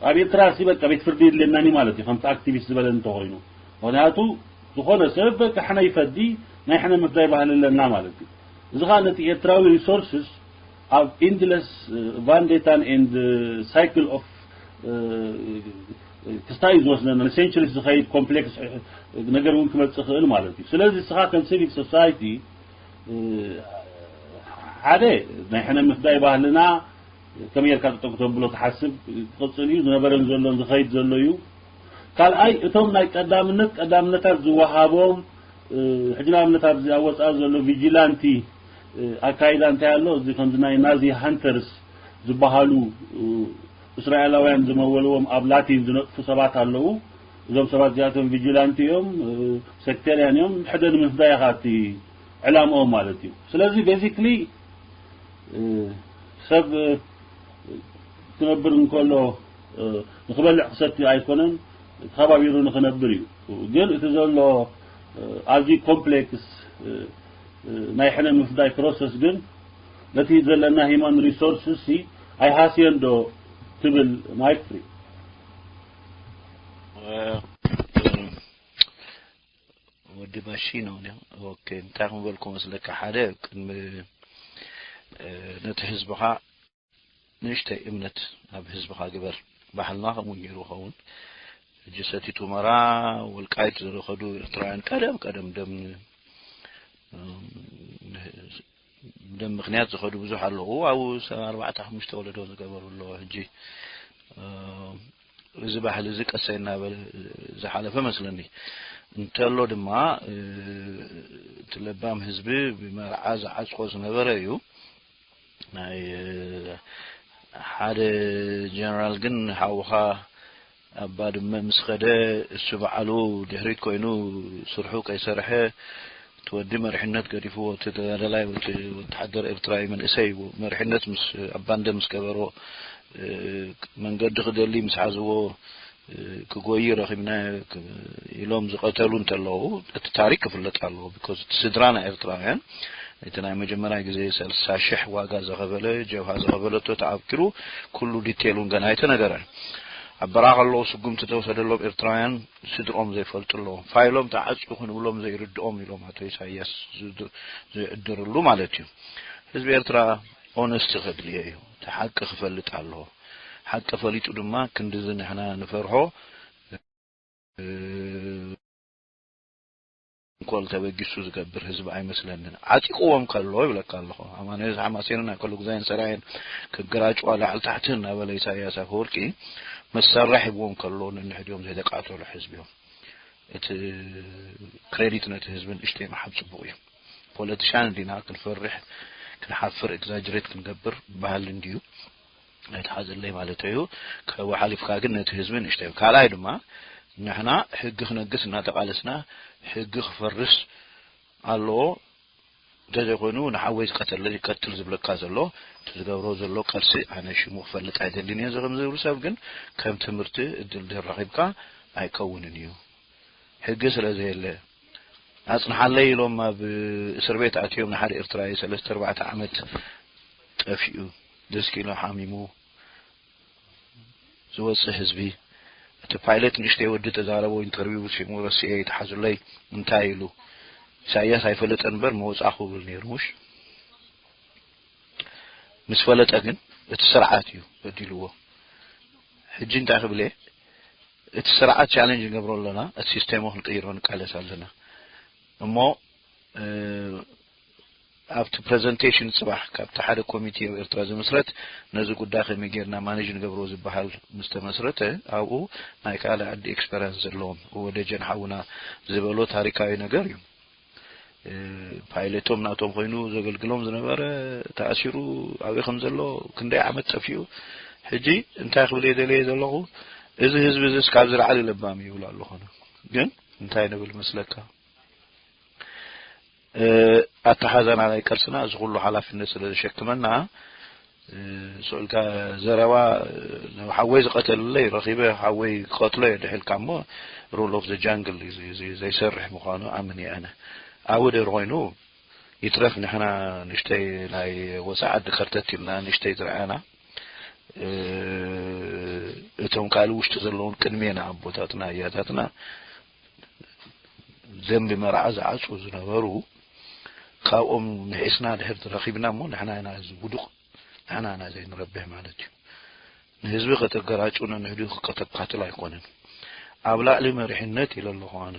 ኣብ ኤርትራ ሲ በቃ ቤት ፍርዲ የድልየናኒ ማለት እዩ ከምቲ ኣክቲቪስት ዝበለ እንተኮይኑ። ምክንያቱ ዝኾነ ሰብ በቃ ሕነ ይፈዲ ናይ ሕነ ምፍዳይ ባህሊ ኣለና ማለት እዩ። እዚ ኸዓ ነቲ ኤርትራዊ resources ኣብ endless vendetta and cycle of ክስታይ ዝወስደና ንሴንቸሪስ ዝኸይድ ኮምፕሌክስ ነገር እውን ክመፅእ ይኽእል ማለት እዩ። ስለዚ ንስኻ ከም ሲቪክ ሶሳይቲ ሓደ ናይ ሕነ ምፍዳይ ባህልና ከመይ ጌርካ ጠጠው ክተብሎ ትሓስብ ክቕፅል እዩ። ዝነበረን ዘሎን ዝኸይድ ዘሎ እዩ። ካልኣይ እቶም ናይ ቀዳምነት ቀዳምነታት ዝወሃቦም ሕጂ ንኣብነት ኣብዚ ኣብ ወፃኢ ዘሎ ቪጂላንቲ ኣካይዳ እንታይ ኣሎ? እዚ ከምዚ ናይ ናዚ ሃንተርስ ዝበሃሉ እስራኤላውያን ዝመወልዎም ኣብ ላቲን ዝነጥፉ ሰባት ኣለዉ። እዞም ሰባት እዚኣቶም ቪጂላንቲ እዮም፣ ሴክቴርያን እዮም። ሕደ ንምፍዳይ ኢኻ እቲ ዕላምኦም ማለት እዩ። ስለዚ ቤዚክሊ ሰብ ክነብር እንከሎ ንክበልዕ ክሰቲ ኣይኮነን፣ ተኸባቢሩ ንክነብር እዩ። ግን እቲ ዘሎ ኣዝዩ ኮምፕሌክስ ናይ ሕነ ምፍዳይ ፕሮሰስ ግን ነቲ ዘለና ሂማን ሪሶርስ ሲ ኣይሃስዮን ዶ ትብል ማይክ ፍሪ? ወዲ ባሺ ነው። ኦኬ፣ እንታይ ክምበልኩ መስለካ፣ ሓደ ቅድሚ ነቲ ህዝብኻ ንእሽተይ እምነት ኣብ ህዝብኻ ግበር። ባህልና ከምኡ ነይሩ ይኸውን። ሕጂ ሰቲት ሁመራ፣ ወልቃይት ዝኸዱ ኤርትራውያን ቀደም ቀደም ደም ደም ምኽንያት ዝኸዱ ብዙሕ ኣለዉ። ኣብኡ ሰብ ኣርባዕተ ሓሙሽተ ወለዶ ዝገበሩ ኣለዉ። ሕጂ እዚ ባህሊ እዚ ቀሰይ እናበለ ዝሓለፈ መስለኒ። እንተሎ ድማ እቲ ለባም ህዝቢ ብመርዓ ዝዓፅቆ ዝነበረ እዩ። ናይ ሓደ ጀነራል ግን ሓውኻ ኣብ ባድመ ምስ ኸደ እሱ በዓሉ ድሕሪት ኮይኑ ስርሑ ከይሰርሐ እቲ ወዲ መሪሕነት ገዲፍዎ፣ እቲ ተጋዳላይ ወተሓደር ኤርትራዊ መንእሰይ መሪሕነት ምስ ኣብ ባንደ ምስ ገበሮ መንገዲ ክደሊ ምስ ሓዝዎ ክጎይ ረኺብና ኢሎም ዝቐተሉ እንተለዉ እቲ ታሪክ ክፍለጥ ኣለዎ። ቢኮዝ እቲ ስድራ ናይ ኤርትራውያን እቲ ናይ መጀመርያ ግዜ ሰላሳ ሽሕ ዋጋ ዘኸፈለ ጀብሃ ዘኸፈለቶ ተኣኪሩ ኩሉ ዲቴል እውን ገና ኣይተነገረን። ኣብ በረኻ ከለዉ ስጉምቲ ተወሰደሎም ኤርትራውያን ስድርኦም ዘይፈልጡ ኣለዎም። ፋይሎም ተዓፅዩ ክንብሎም ዘይርድኦም ኢሎም ኣቶ ኢሳያስ ዝዕድርሉ ማለት እዩ። ህዝቢ ኤርትራ ኦነስቲ ከድልዮ እዩ። እቲ ሓቂ ክፈልጥ ኣለዎ። ሓቂ ፈሊጡ ድማ ክንድዚ ንሕና ንፈርሖ ተንኮል ተበጊሱ ዝገብር ህዝቢ ኣይመስለንን። ዓጢቕዎም ከሎ ይብለካ ኣለኹ። ኣማኑኤል ሓማሴንን ኣከለጉዛይን ሰራየን ክገራጭዋ ላዕሊ ታሕቲ እናበለ ኢሳያስ ኣፈወርቂ መሳርያ ሂብዎም ከሎ ነንሕድዮም ዘይተቃተሉ ህዝቢ እዮም። እቲ ክሬዲት ነቲ ህዝቢ ንእሽተይ ምሓብ ፅቡቕ እዩ። ፖለቲሻን እንዲና ክንፈርሕ ክንሓፍር ኤግዛጅሬት ክንገብር ባህሊ እንድዩ ኣይትሓዘለይ ማለት እዩ። ካብኡ ሓሊፍካ ግን ነቲ ህዝቢ ንእሽተይ ካልኣይ ድማ ንሕና ሕጊ ክነግስ እናተቃለስና ሕጊ ክፈርስ ኣለዎ። እንተዘይኮይኑ ንሓወይ ዝቀተለ ይቀትል ዝብለካ ዘሎ እቲ ዝገብሮ ዘሎ ቀልሲ ኣነ ሽሙ ክፈልጥ ኣይደልን እየ። እዚ ከም ዝብል ሰብ ግን ከም ትምህርቲ እድል ድረኺብካ ኣይከውንን እዩ። ሕጊ ስለ ዘየለ ኣጽንሓለይ ኢሎም ኣብ እስር ቤት ኣትዮም ንሓደ ኤርትራዊ ሰለስተ ኣርባዕተ ዓመት ጠፊኡ ደስኪሉ ሓሚሙ ዝወጽእ ህዝቢ እቲ ፓይለት ንእሽተይ ወዲ ተዛረቦ ኢንተርቪው ሲሙ ረስኤ ይትሓዙለይ እንታይ ኢሉ ኢሳያስ ኣይፈለጠ እምበር መወጻእኹ ብል ነይሩ ሙሽ ምስ ፈለጠ ግን እቲ ስርዓት እዩ በዲልዎ ሕጂ እንታይ ክብል እየ እቲ ስርዓት ቻለንጅ ንገብሮ ኣለና እቲ ሲስተሞ ክንቅይሮ ንቃለስ ኣለና እሞ ኣብቲ ፕረዘንቴሽን ፅባሕ ካብቲ ሓደ ኮሚቴ ኣብ ኤርትራ ዝምስረት ነዚ ጉዳይ ከመይ ጌርና ማኔጅ ንገብሮ ዝበሃል ምስ ተመስረተ ኣብኡ ናይ ካልእ ዓዲ ኤክስፐረንስ ዘለዎም እወ ደጀን ሓውና ዝበሎ ታሪካዊ ነገር እዩ። ፓይለቶም ናቶም ኮይኑ ዘገልግሎም ዝነበረ ተኣሲሩ ኣበይ ከም ዘሎ ክንደይ ዓመት ጠፊኡ ሕጂ እንታይ ክብል እየ ደልየ ዘለኹ እዚ ህዝቢ እዚስ ካብዚ ላዕሊ ለባም ይብሉ ኣለኾነ ግን እንታይ ንብል መስለካ ኣተሓዛና ናይ ቀልስና እዚ ኩሉ ሓላፍነት ስለ ዘሸክመና ስኡልካ ዘረባ ሓወይ ዝቀተለለይ ረኪበ ሓወይ ክቀትሎ እየ ድሕልካ እሞ rule of the jungle ዘይሰርሕ ምኳኑ ኣምን እየ ኣነ ኣብ ደር ኮይኑ ይትረፍ ንሕና ንሽተይ ናይ ወፃ ዓዲ ከርተት ኢልና ንሽተይ ዝረኣና እቶም ካልእ ውሽጢ ዘለውን ቅድሜና ኣቦታትና ኣያታትና ደንቢ መርዓ ዝዓፁ ዝነበሩ ካብኦም ንሒስና ድሕር ረኺብና እሞ ንሕና ኢና እዚ ውዱቕ፣ ንሕና ኢና ዘይንረብሕ ማለት እዩ። ንህዝቢ ከተገራጩ ነንሕድኡ ከተካትል ኣይኮነን። ኣብ ላዕሊ መሪሕነት ኢለ ኣለኹ ኣነ።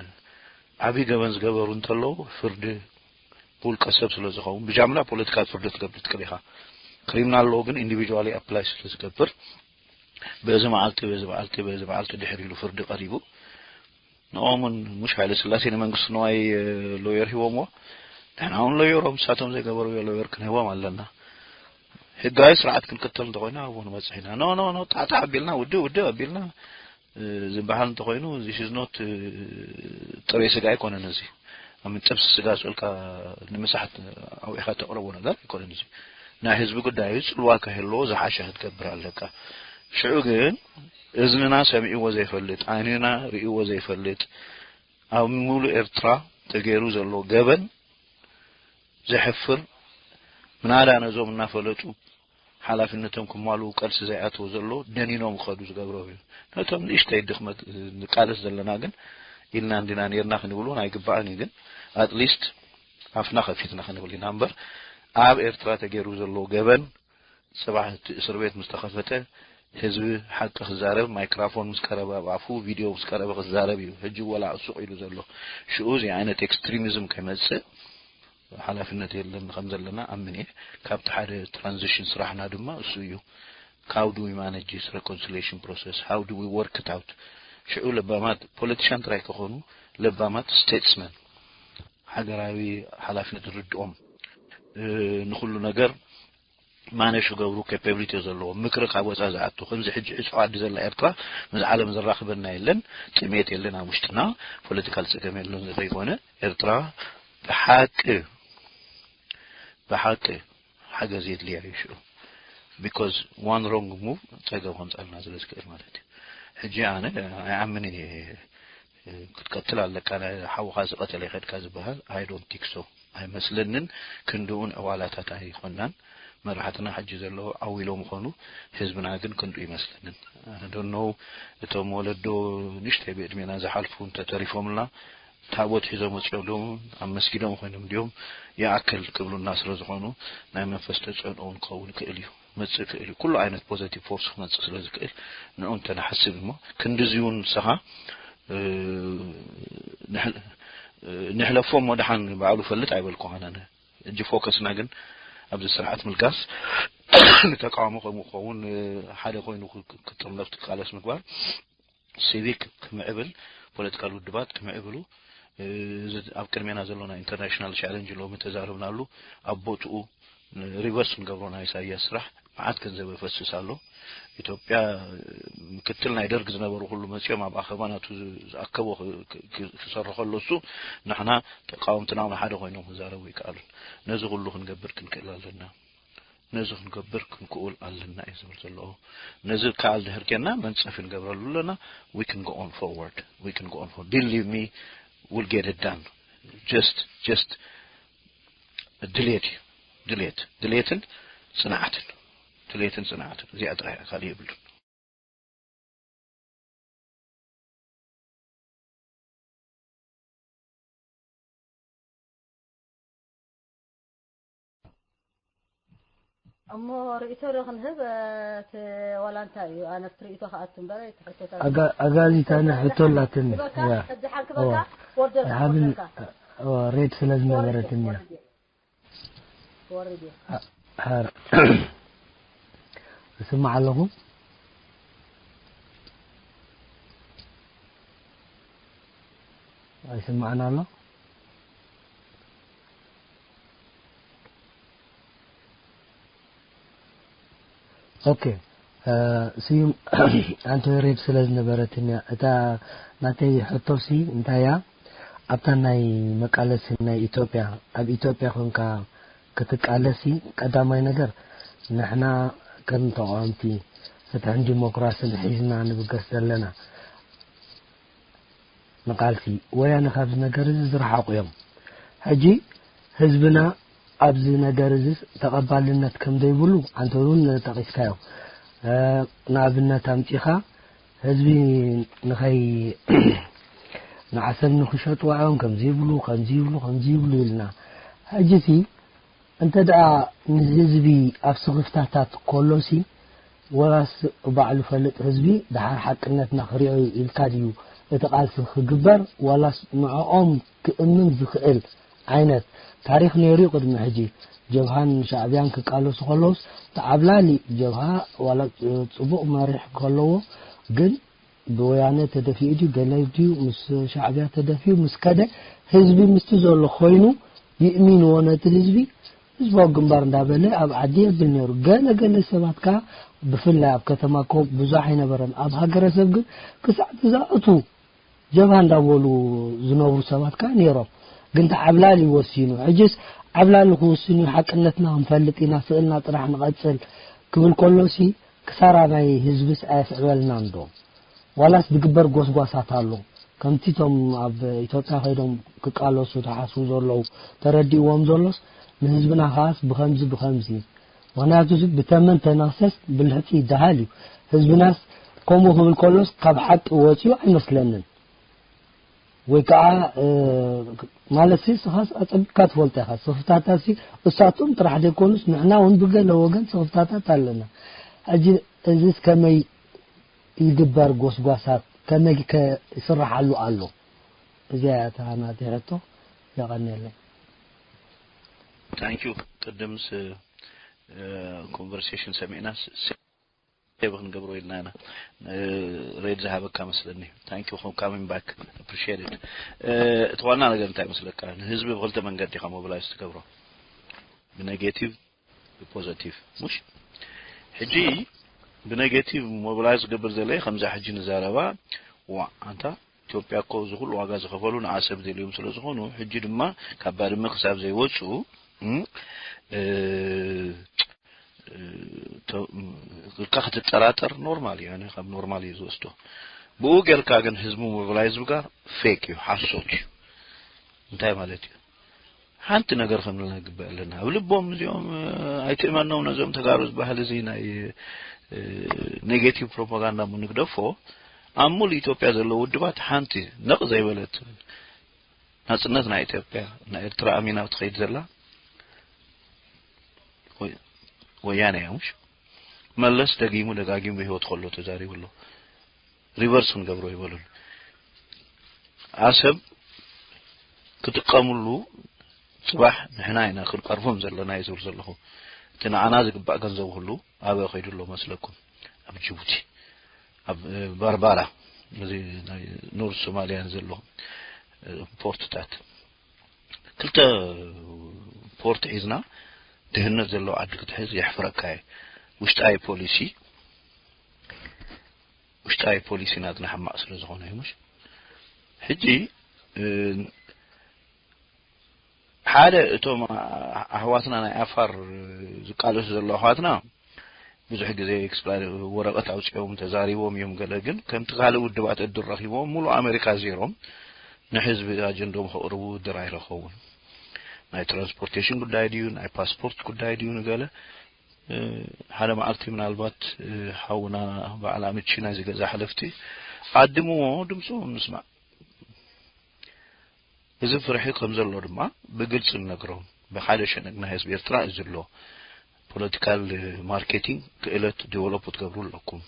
ዓብዪ ገበን ዝገበሩ እንተለዉ ፍርዲ ብውልቀ ሰብ ስለ ዝኸውን ብጃምላ ፖለቲካ ፍርዲ ትገብር ትክእል ኢኻ። ክሪሚናል ሎ ግን ኢንዲቪጁዋሊ ኣፕላይ ስለ ዝገብር በዚ መዓልቲ በዚ መዓልቲ በዚ መዓልቲ ድሕር ኢሉ ፍርዲ ቀሪቡ ንኦምን ሙሽ ሃይለ ስላሴ ንመንግስቲ ንዋይ ሎየር ሂቦምዎ። ንሕና እውን ሎየሮም ንሳቶም ዘይገበርዎ ሎየር ክንህቦም ኣለና። ህጋዊ ስርዓት ክንክተል እንተኮይና ኣብኡ ንመፅሕ ኢና። ኖ ኖ ኖ ጣጣ ኣቢልና ውድእ ውድእ ኣቢልና ዝበሃል እንተኮይኑ this is not ጥሬ ስጋ ኣይኮነን። እዚ ኣብ ጥብሲ ስጋ ስልካ ንምሳሕ ኣውዒኻ ተቕረቦ ነገር ኣይኮነን። እዚ ናይ ህዝቢ ጉዳይ እዩ። ፅልዋ ከህልዎ ዝሓሸ ክትገብር ኣለካ። ሽዑ ግን እዝንና ሰሚዕዎ ዘይፈልጥ፣ ዓይንና ርእይዎ ዘይፈልጥ፣ ኣብ ሙሉእ ኤርትራ ተገይሩ ዘሎ ገበን ዘሕፍር፣ ምናዳ ነዞም እናፈለጡ ሓላፍነቶም ክማልኡ ቀልሲ ዘይኣትዎ ዘሎ ደኒኖም ክኸዱ ዝገብሮም እዩ። ነቶም ንእሽተይ ድኽመት ንቃለስ ዘለና ግን ኢልና እንዲና ነርና ክንብል እውን ኣይግባእን እዩ። ግን ኣትሊስት ኣፍና ከፊትና ክንብል ኢና እምበር ኣብ ኤርትራ ተገይሩ ዘሎ ገበን ጽባሕ እቲ እስር ቤት ምስ ተኸፈተ ህዝቢ ሓቂ ክዛረብ፣ ማይክራፎን ምስ ቀረበ ኣብ ኣፉ፣ ቪድዮ ምስ ቀረበ ክዛረብ እዩ። ሕጂ ወላ ሱቕ ኢሉ ዘሎ። ሽኡ እዚ ዓይነት ኤክስትሪሚዝም ከይመጽእ ሓላፍነት የለን ከም ዘለና ኣምን እየ። ካብቲ ሓደ ትራንዚሽን ስራሕና ድማ እሱ እዩ። How do we manage this reconciliation process? How do we work it out? ሽዑ ለባማት ፖለቲሻን ጥራይ ከኾኑ ለባማት ስቴትስመን ሃገራዊ ሓላፍነት ዝርድኦም ንኩሉ ነገር ማነሽ ገብሩ ኬፓብሊቲ ዘለዎ ምክሪ ካብ ወፃ ዝኣቱ ከምዚ ሕጂ ዕፅዋ ዓዲ ዘላ ኤርትራ ምስ ዓለም ዘራኽበና የለን። ጥሜት የለን ኣብ ውሽጥና ፖለቲካል ፀገም የለን። ዘይኮነ ኤርትራ ብሓቂ ብሓቂ ሓገዝ የድልያ እዩ ሽዑ because one wrong move ፀገም ከምፃልና ስለ ዝክእል ማለት እዩ። ሕጂ ኣነ ኣይኣምንን እየ ክትቀትል ኣለካ ናይ ሓውኻ ዝቐተለ ይኸድካ ዝበሃል I don't think so ኣይመስለንን። ክንድኡን ዕዋላታት ኣይኮናን። መራሕትና ሕጂ ዘለዉ ዓው ኢሎም ምኾኑ ህዝብና ግን ክንዱ ይመስለንን። I don't know እቶም ወለዶ ንእሽተይ ብዕድሜና ዝሓልፉ እንተተሪፎምልና ታቦት ሒዞም ወፂኦም ዶ ኣብ መስጊዶም ኮይኖም ድዮም ይኣክል ክብሉና ስለ ዝኾኑ ናይ መንፈስ ተፅዕኖ እውን ክኸውን ይክእል እዩ። መፅእ ክእል እዩ። ኩሉ ዓይነት ፖዘቲቭ ፎርስ ክመፅእ ስለ ዝክእል ንዑ እንተንሓስብ እሞ ክንድዚ እውን ንስኻ ንሕለፎ እሞ ደሓን ባዕሉ ፈልጥ ኣይበልኩኻን ኣነ። እጂ ፎከስና ግን ኣብዚ ስርዓት ምልጋስ ንተቃውሞ ከምኡ ክኸውን ሓደ ኮይኑ ክጥርነፍ ትቃለስ ምግባር ሲቪክ ክምዕብል ፖለቲካል ውድባት ክምዕብሉ እዚ ኣብ ቅድሜና ዘሎ ናይ ኢንተርናሽናል ቻለንጅ ሎሚ ተዛረብናሉ ኣብ ቦትኡ ሪቨርስ ንገብሮ ናይ ኢሳያስ ስራሕ መዓት ገንዘብ ይፈስስ ኣሎ። ኢትዮጵያ ምክትል ናይ ደርግ ዝነበሩ ኩሉ መፂኦም ኣብ ኣኸባ ናቱ ዝኣከቦ ክሰርሑ ከሎ እሱ ንሕና ተቃወምትና እውን ሓደ ኮይኖም ክዛረቡ ይከኣሉን። ነዚ ኩሉ ክንገብር ክንክእል ኣለና። ነዚ ክንገብር ክንክኡል ኣለና እዩ ዝብል ዘለዎ። ነዚ ከኣል ድሕር ጌርና መንፀፍ ንገብረሉ ኣለና። We can go on forward. We can go on forward. Believe me, we'll get it done. Just, just ድሌት እዩ። ድሌት ድሌትን ፅንዓትን ድሌትን ፅንዓትን እዚኣ ጥራይ ካልእ የብሉን። እሞ ርእይቶ ዶ ክንህብ እቲ ዋላ እንታይ እዩ? ኣነ ኣብቲ ርእይቶ ክኣቱ እምበር እቲ ሕቶታት ኣጋ- ኣጋዚት ኣነ ሕቶ ኣላትኒ። ክበካ ያ ሕጂ ሓንክበካ ኦርደር ሓብን ክወርደካ ሬድ ስለ ዝነበረትኒ እያ። ክወርድ እዩ። ሓር እስማዕ ኣለኹ። ኣይስማዕን ኣሎ። ኦኬ ስዩም ኣንተ ሬድ ስለ ዝነበረትኒ እያ። እታ ናተይ ሕቶሲ እንታይ እያ? ኣብታ ናይ መቃለሲ ናይ ኢትዮጵያ ኣብ ኢትዮጵያ ኮንካ ክትቃለሲ ቀዳማይ ነገር ንሕና ከም ተቃወምቲ ፍትሕን ዲሞክራስን ሒዝና ንብገስ ዘለና ንቃልሲ ወያነ ካብዚ ነገር እዚ ዝረሓቑ እዮም። ሕጂ ህዝብና ኣብዚ ነገር እዚ ተቐባልነት ከም ዘይብሉ ኣንተ እውን ጠቒስካዮ። ንኣብነት ኣምጺኻ ህዝቢ ንኸይ ንዓሰብ ንኽሸጥዋ እዮም ከምዚ ይብሉ ከምዚ ይብሉ ከምዚ ይብሉ ኢልና ሕጂ ሲ እንተ ደኣ ንህዝቢ ኣብ ስኽፍታታት ከሎ ሲ ወላስ ባዕሉ ፈልጥ ህዝቢ ደሓር ሓቅነትና ክሪኦ ኢልካ ድዩ እቲ ቃልሲ ክግበር ዋላስ ንዕኦም ክእምን ዝኽእል ዓይነት ታሪኽ ነይሩ እዩ ቅድሚ ሕጂ ጀብሃን ሻዕብያን ክቃለሱ ከለውስ ተዓብላሊ ጀብሃ ዋላ ጽቡቕ መሪሕ ከለዎ ግን ብወያነ ተደፊኡ ድዩ ገለ ድዩ ምስ ሻዕብያ ተደፊኡ ምስ ከደ ህዝቢ ምስቲ ዘሎ ኮይኑ ይእሚንዎ ነቲ ህዝቢ ህዝባዊ ግንባር እንዳበለ ኣብ ዓዲ የብል ነይሩ። ገለ ገለ ሰባት ከኣ ብፍላይ ኣብ ከተማ ኮ ብዙሕ ኣይነበረን። ኣብ ሃገረሰብ ግን ክሳዕ ትዛእቱ ጀብሃ እንዳበሉ ዝነብሩ ሰባት ከኣ ነይሮም። ግን እቲ ዓብላሊ ወሲኑ። ሕጅስ ዓብላሊ ክውስን እዩ፣ ሓቅነትና ክንፈልጥ ኢና፣ ስእልና ጥራሕ ንቐጽል ክብል ከሎሲ ክሳራ ናይ ህዝብስ ኣየስዕበልናን ዶ? ዋላስ ዝግበር ጎስጓሳት ኣሎ? ከምቲ እቶም ኣብ ኢትዮጵያ ከይዶም ክቃለሱ ዝሓስቡ ዘለዉ ተረዲእዎም ዘሎስ ንህዝብና ከኣስ ብኸምዚ ብኸምዚ ምኽንያቱ እዚ ብተመን ተነኽሰስ ብልሕጺ ይደሃል እዩ። ህዝብናስ ከምኡ ክብል ከሎስ ካብ ሓቂ ወጺኡ ኣይመስለንን። ወይ ከዓ ማለት ሲ ስኻስ ኣጸቢቅካ ትፈልጦ ኢኻ። ስኽፍታታት ሲ እሳቶም ጥራሕ ዘይኮኑስ ንሕና እውን ብገለ ወገን ስኽፍታታት ኣለና። ሕጂ እዚስ ከመይ ይግበር ጎስጓሳት ከመይ ከ ይስራሓሉ ኣሎ? እዚኣ እያ እታ ናተይ ሕቶ። የቐንየለይ። Thank you። ቅድምስ ኮንቨርሴሽን ሰሚዕና ሴቭ ክንገብሮ ኢልና ኢና። ሬድ ዝሃበካ መስለኒ። Thank you for coming back። Appreciate it። እቲ ዋና ነገር እንታይ መስለካ? ንህዝቢ ብክልተ መንገዲ ኢኻ ሞቢላይዝ ትገብሮ። ብኔጌቲቭ ብፖዘቲቭ። ሙሽ ሕጂ ብኔጌቲቭ ሞቢላይዝ ዝገብር ዘለየ ከምዛ ሕጂ ንዛረባ ዋ ኣንታ ኢትዮጵያ እኮ እዚ ኩሉ ዋጋ ዝኸፈሉ ንዓሰብ ደልዮም ስለ ዝኾኑ ሕጂ ድማ ካብ ባድመ ክሳብ ዘይወፁ እም፣ እ፣ እ፣ ተ- እም፣ ኢልካ ክትጠራጠር ኖርማል እዩ። ኣነ ካብ ኖርማል እዩ ዝወስዶ። ብኡ ጌርካ ግን ህዝቡ ሞቢላይዝ ጋር ፌክ እዩ፣ ሓሶት እዩ። እንታይ ማለት እዩ? ሓንቲ ነገር ክንብል ግበእ ኣለና ኣብ ልቦም እዚኦም ኣይትእመኖም ነዞም ተጋሩ ዝበሃል እዚ ናይ ኔጌቲቭ ፕሮፓጋንዳ እሞ ንግደፎ ኣብ ሙሉ ኢትዮጵያ ዘለዉ ውድባት ሓንቲ ነቕ ዘይበለት ናፅነት ናይ ኢትዮጵያ ናይ ኤርትራ ኣሚና ትኸይድ ዘላ ወያነ እያ ምሽ መለስ ደጊሙ ደጋጊሙ ብህይወት ከሎ ተዛሪቡ ኣሎ ሪቨርስ ክንገብሮ ይበሉን ኣሰብ ክጥቀምሉ ፅባሕ ንሕና ኢና ክንቀርቦም ዘለና እዩ ዝብል ዘለኹ እቲ ንዓና ዝግባእ ገንዘብ ሁሉ ኣበ ከይዱ ኣሎ መስለኩም ኣብ ጅቡቲ ኣብ በርባራ እዚ ናይ ኖርዝ ሶማሊያን ዘሎ ፖርትታት ክልተ ፖርት ሒዝና ድህነት ዘለዎ ዓዲ ክትሕዝ የሕፍረካ እየ ውሽጣዊ ፖሊሲ ውሽጣዊ ፖሊሲ ናትና ሕማቕ ስለ ዝኾነ እዩ ምሽ ሕጂ ሓደ እቶም ኣሕዋትና ናይ ኣፋር ዝቃለሱ ዘለዉ ኣሕዋትና ብዙሕ ግዜ ወረቐት ኣውፂኦም ተዛሪቦም እዮም ገለ ግን ከምቲ ካልእ ውድባት እድር ረኪቦም ሙሉእ ኣሜሪካ ዜሮም ንሕዝቢ ኣጀንዶም ከቕርቡ እድር ኣይረኸቡን ናይ ትራንስፖርቴሽን ጉዳይ ድዩ ናይ ፓስፖርት ጉዳይ ድዩ ንገለ ሓደ መዓልቲ ምናልባት ሓውና በዓል ኣምቺ ናይዚ ገዛ ሓለፍቲ ዓድምዎ ድምፅዎም ንስማዕ እዚ ፍርሒ ከም ዘሎ ድማ ብግልፂ ንነግሮም ብሓደ ሸነግ ናይ ህዝቢ ኤርትራ እዩ ዘሎ ፖለቲካል ማርኬቲንግ ክእለት ዲቨሎፕ ክትገብሩ ኣለኩም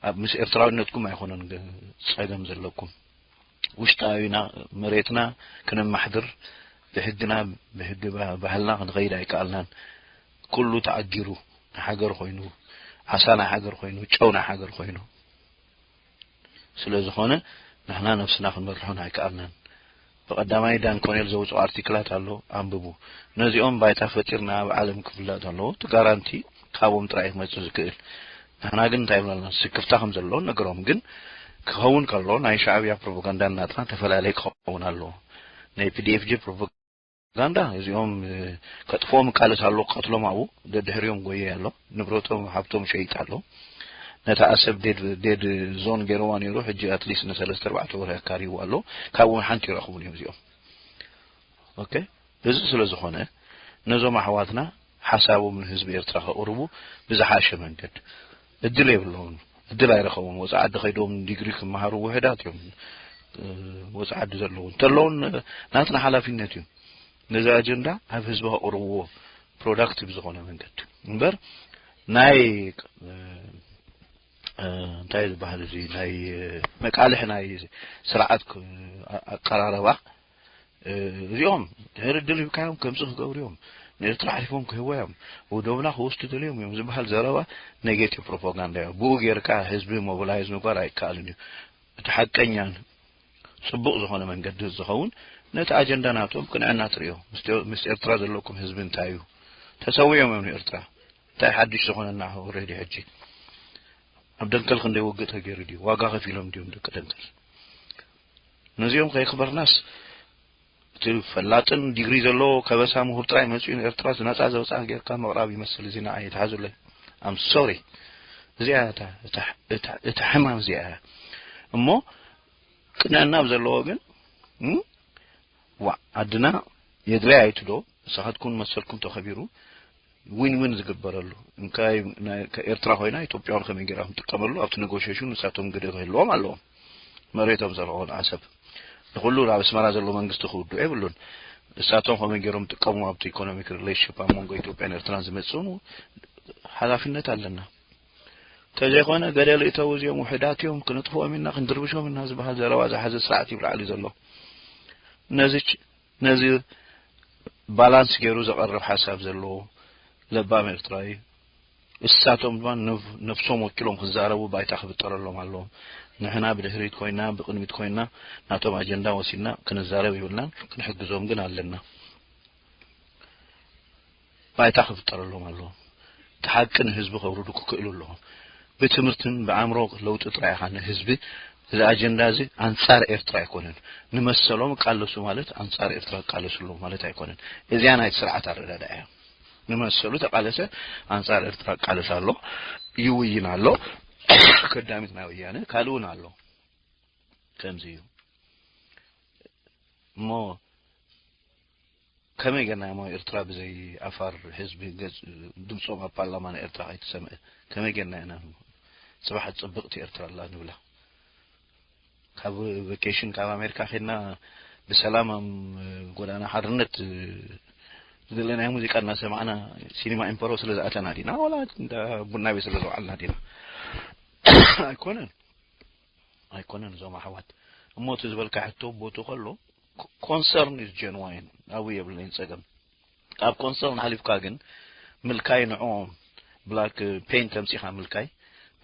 ኣብ ምስ ኤርትራዊነትኩም ኣይኮነን ጸገም ዘለኩም ውሽጣዊና መሬትና ክነማሕድር ብሕግና ብሕጊ ባህልና ክንኸይድ ኣይከኣልናን ኩሉ ተኣጊሩ ንሓገር ኮይኑ ዓሳ ናይ ሓገር ኮይኑ ጨው ናይ ሓገር ኮይኑ ስለ ዝኾነ ንሕና ነብስና ክንመርሖን ኣይከኣልናን። ብቐዳማይ ዳን ኮኔል ዘውፅኦ ኣርቲክላት ኣሎ ኣንብቡ። ነዚኦም ባይታ ፈጢርና ኣብ ዓለም ክፍለጥ ኣለዎ። እቲ ጋራንቲ ካብኦም ጥራይ እዩ ክመፅእ ዝክእል። ንሕና ግን እንታይ ይብሉ ኣለና? ስክፍታ ከም ዘሎ ንነግሮም። ግን ክኸውን ከሎ ናይ ሻዕብያ ፕሮፓጋንዳን ናትና ተፈላለየ ክኸውን ኣለዎ። ናይ ፒ ዲ ኤፍ ጂ ፕሮፓጋንዳ ፕሮፓጋንዳ እዚኦም ከጥፍኦም እቃለስ ኣሎ ክቀትሎም ኣብኡ ደድሕሪኦም ጎየ ኣሎ ንብረቶም ሃብቶም ሸይጥ ኣሎ ነታ ኣሰብ ዴድ ዴድ ዞን ገይርዋ ነይሩ ሕጂ ኣትሊስት ንሰለስተ ኣርባዕተ ወርሒ ኣካሪቡ ኣሎ ካብኡ ሓንቲ ይረኽቡን እዮም እዚኦም ኦኬ እዚ ስለ ዝኾነ ነዞም ኣሕዋትና ሓሳቦም ንህዝቢ ኤርትራ ከቕርቡ ብዝሓሸ መንገድ እድል የብለውን እድል ኣይረኸቡን ወፃ ዓዲ ከይዶም ዲግሪ ክመሃሩ ውሕዳት እዮም ወፃ ዓዲ ዘለዉ እንተለውን ናትና ሓላፊነት እዩ ነዚ ኣጀንዳ ኣብ ህዝቢ ከቕርብዎ ፕሮዳክቲቭ ዝኾነ መንገዲ እምበር ናይ እንታይ ዝበሃል እዚ ናይ መቃልሕ ናይ ስርዓት ኣቀራረባ እዚኦም ድሕሪ ድል ሂብካዮም ከምዚ ክገብሩ እዮም፣ ንኤርትራ ኣሕሊፎም ክህቦ እዮም፣ ወደብና ክወስዱ ደልዮም እዮም ዝበሃል ዘረባ ኔጌቲቭ ፕሮፓጋንዳ እዩ። ብኡ ጌርካ ህዝቢ ሞቢላይዝ ምግባር ኣይከኣልን እዩ። እቲ ሓቀኛን ጽቡቕ ዝኾነ መንገዲ ዝኸውን ነቲ ኣጀንዳ ናቶም ቅንዕና ትርእዮ። ምስ ኤርትራ ዘለኩም ህዝቢ እንታይ እዩ? ተሰዊኦም እዮም ንኤርትራ። እንታይ ሓድሽ ዝኾነና ኦልሬዲ ሕጂ ኣብ ደንከል ክንደይ ውግእ ተገይሩ ድዩ? ዋጋ ከፊሎም ድዮም ደቂ ደንከል? ነዚኦም ከየክበርናስ እቲ ፈላጥን ዲግሪ ዘለዎ ከበሳ ምሁር ጥራይ መጺኡ ንኤርትራ ዝነጻ ዘውጻ ጌርካ ምቕራብ ይመስል። እዚ ንዓይ ይትሓዙለይ። ኣም ሶሪ። እዚኣ እታ ሕማም እዚኣ እያ። እሞ ቅንዕና ኣብ ዘለዎ ግን ዋ ዓድና የድልያ ኣይትዶ ንስኻትኩም መሰልኩም ተኸቢሩ ዊን ዊን ዝግበረሉ እንካይ ኤርትራ ኮይና ኢትዮጵያውን ከመይ ገይራ ክንጥቀመሉ ኣብቲ ኔጎሽሽን ንሳቶም ግደ ክህልዎም ኣለዎም። መሬቶም ዘረውን ዓሰብ ንኩሉ ኣብ ኣስመራ ዘሎ መንግስቲ ክውድኡ የብሉን። ንሳቶም ከመይ ገይሮም ጥቀሙ ኣብቲ ኢኮኖሚክ ሪሌሽንሽፕ ኣብ መንጎ ኢትዮጵያን ኤርትራን ዝመፅኡን ሓላፍነት ኣለና። ተዘይኮነ ገደል እተው እዚኦም ውሕዳት እዮም ክንጥፍኦም ኢና ክንድርብሾም ኢና ዝበሃል ዘረባ ዝሓዘ ስርዓት ይብላዕሊ ዘሎ ነዚ ነዚ ባላንስ ገይሩ ዘቐርብ ሓሳብ ዘለዎ ለባም ኤርትራዊ እሳቶም ድማ ነፍሶም ወኪሎም ክዛረቡ ባይታ ክፍጠረሎም ኣለዎም። ንሕና ብድሕሪት ኮይና ብቅድሚት ኮይና ናቶም ኣጀንዳ ወሲድና ክንዛረብ ይብልናን ክንሕግዞም ግን ኣለና። ባይታ ክፍጠረሎም ኣለዎም። እቲ ሓቂ ንህዝቢ ከውርዱ ክክእሉ ኣለዎም። ብትምህርትን ብኣእምሮ ለውጢ ጥራይ ኢኻ ንህዝቢ እዚ ኣጀንዳ እዚ ኣንጻር ኤርትራ ኣይኮነን። ንመሰሎም ቃለሱ ማለት ኣንጻር ኤርትራ ቃለሱ ኣለዎም ማለት ኣይኮነን። እዚኣ ናይ ስርዓት ኣረዳድኣ እያ። ንመሰሉ ተቃለሰ ኣንጻር ኤርትራ ቃለስ ኣሎ ይውይን ኣሎ ከዳሚት ናይ ወያነ ካልእ እውን ኣሎ ከምዚ እዩ እሞ ከመይ ጌርና እሞ ኤርትራ ብዘይ ኣፋር ህዝቢ ገጽ ድምጾም ኣብ ፓርላማ ናይ ኤርትራ ከይተሰምዐ ከመይ ጌርና ኢና ጽባሕ ጽብቕቲ ኤርትራ ኣላ ንብላ ካብ ቬኬሽን ካብ ኣሜሪካ ኸድና ብሰላም ኣብ ጎዳና ሓርነት ዝደለናዮ ሙዚቃ እናሰማዕና ሲኒማ ኢምፐሮ ስለ ዝኣተና ዲና ዋላ እንዳ ቡና ቤት ስለ ዝውዓልና ዲና ኣይኮነን ኣይኮነን እዞም ኣሕዋት እሞ እቲ ዝበልካ ሕቶ ቦቱ ከሎ ኮንሰርን ኢዝ ጀንዋይን ኣብኡ የብለይን ጸገም ካብ ኮንሰርን ሓሊፍካ ግን ምልካይ ንዕኦም ብላክ ፔንት ኣምጺኻ ምልካይ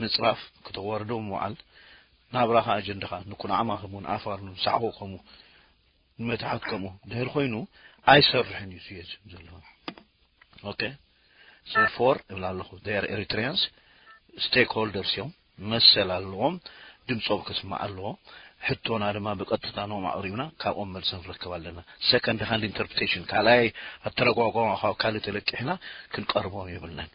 ምጽራፍ ክተዋርዶም ምውዓል ናብራኻ ኣጀንዳኻ ንኩንዓማ ከምኡ ንኣፋር ንሳዕቦ ከምኡ ንመትሓት ከምኡ ድሕር ኮይኑ ኣይሰርሕን እዩ ስየዝ ዘለዎ okay therefore እብል ኣለኹ they are Eritreans stakeholders እዮም መሰል ኣለዎም ድምፆም ክስማዕ ኣለዎ ሕቶና ድማ ብቀጥታ ኖም ኣቅሪብና ካብኦም መልሲ ንረክብ ኣለና second hand interpretation ካልኣይ ኣተረጓጓማ ካብ ካልእ ተለቂሕና ክንቀርቦም የብልናን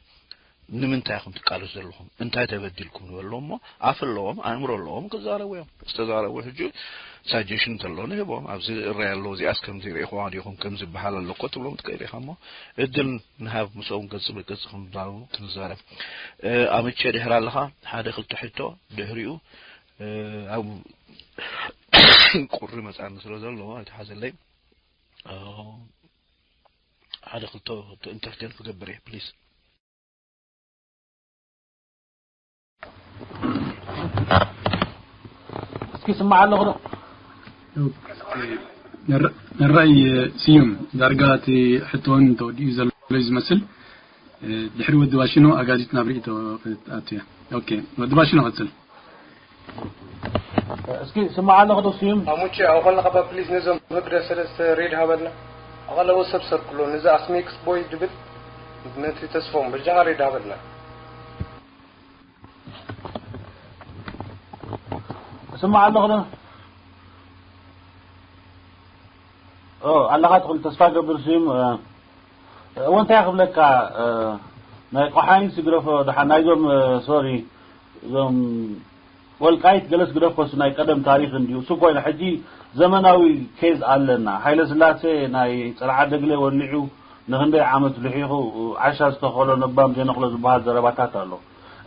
ንምንታይ ኢኹም ትቃለሱ ዘለኹም እንታይ ተበዲልኩም ንበሎም እሞ ኣፍ ኣለዎም ኣእምሮ ኣለዎም ክዛረቡ እዮም ዝተዛረቡ ሕጂ ሳጀሽን እንተሎ ንህቦም ኣብዚ እረይ ኣሎ እዚኣስ ከምዚ ርኢኹዋ ዲኹም ከምዚ ዝበሃል ኣሎ እኮ ትብሎም ትክእል ኢኻ እሞ እድል ንሃብ ምስኦም ገጽ ብገጽ ክንዛረቡ ክንዛረብ ኣምቼ ድሕር ኣለኻ ሓደ ክልተ ሕቶ ድሕሪኡ ኣብ ቁሪ መጻኒ ስለ ዘሎ ኣይትሓዘለይ ሓደ ክልተ ኢንተርቴን ክገብር እየ ፕሊዝ እስኪ ስማዕ ኣለኹ ዶ ንራይ ስዩም ዳርጋ እቲ ሕቶን ተወዲኡ ዘሎ ዝመስል ድሕሪ ወዲ ባሽኖ ኣጋዚት ናብ ርእቶ ክትኣትያ ኦኬ ወዲ ባሽኖ ቀጽል እስኪ ስማዕ ኣለኹ ዶ ስዩም ኣሙቼ ኣብ ከለኻ ባ ፕሊዝ ነዞም ህግደ ሰለስተ ሬድ ሃበልና ኣቐለቦ ሰብ ሰርክሎ ነዚ ኣስሜክስ ቦይ ድብል ነቲ ተስፎም በጃኻ ሬድ ሃበልና ስማዕ ኣለኹ ዶ ኣለኻ ትኽእል ተስፋ ገብር ስዩም እወ እንታይ ክብለካ ናይ ቆሓይን ስግረፎ ደሓ ናይዞም ሶሪ እዞም ወልቃይት ገለስ ግደፍ ኮሱ ናይ ቀደም ታሪክ እንዲዩ እሱ ኮይነ ሕጂ ዘመናዊ ኬዝ ኣለና ሓይለ ስላሴ ናይ ጽርዓ ደግለ ወሊዑ ንክንደይ ዓመት ልሒኹ ዓሻ ዝተኸሎ ነባም ዜነኽሎ ዝበሃል ዘረባታት ኣሎ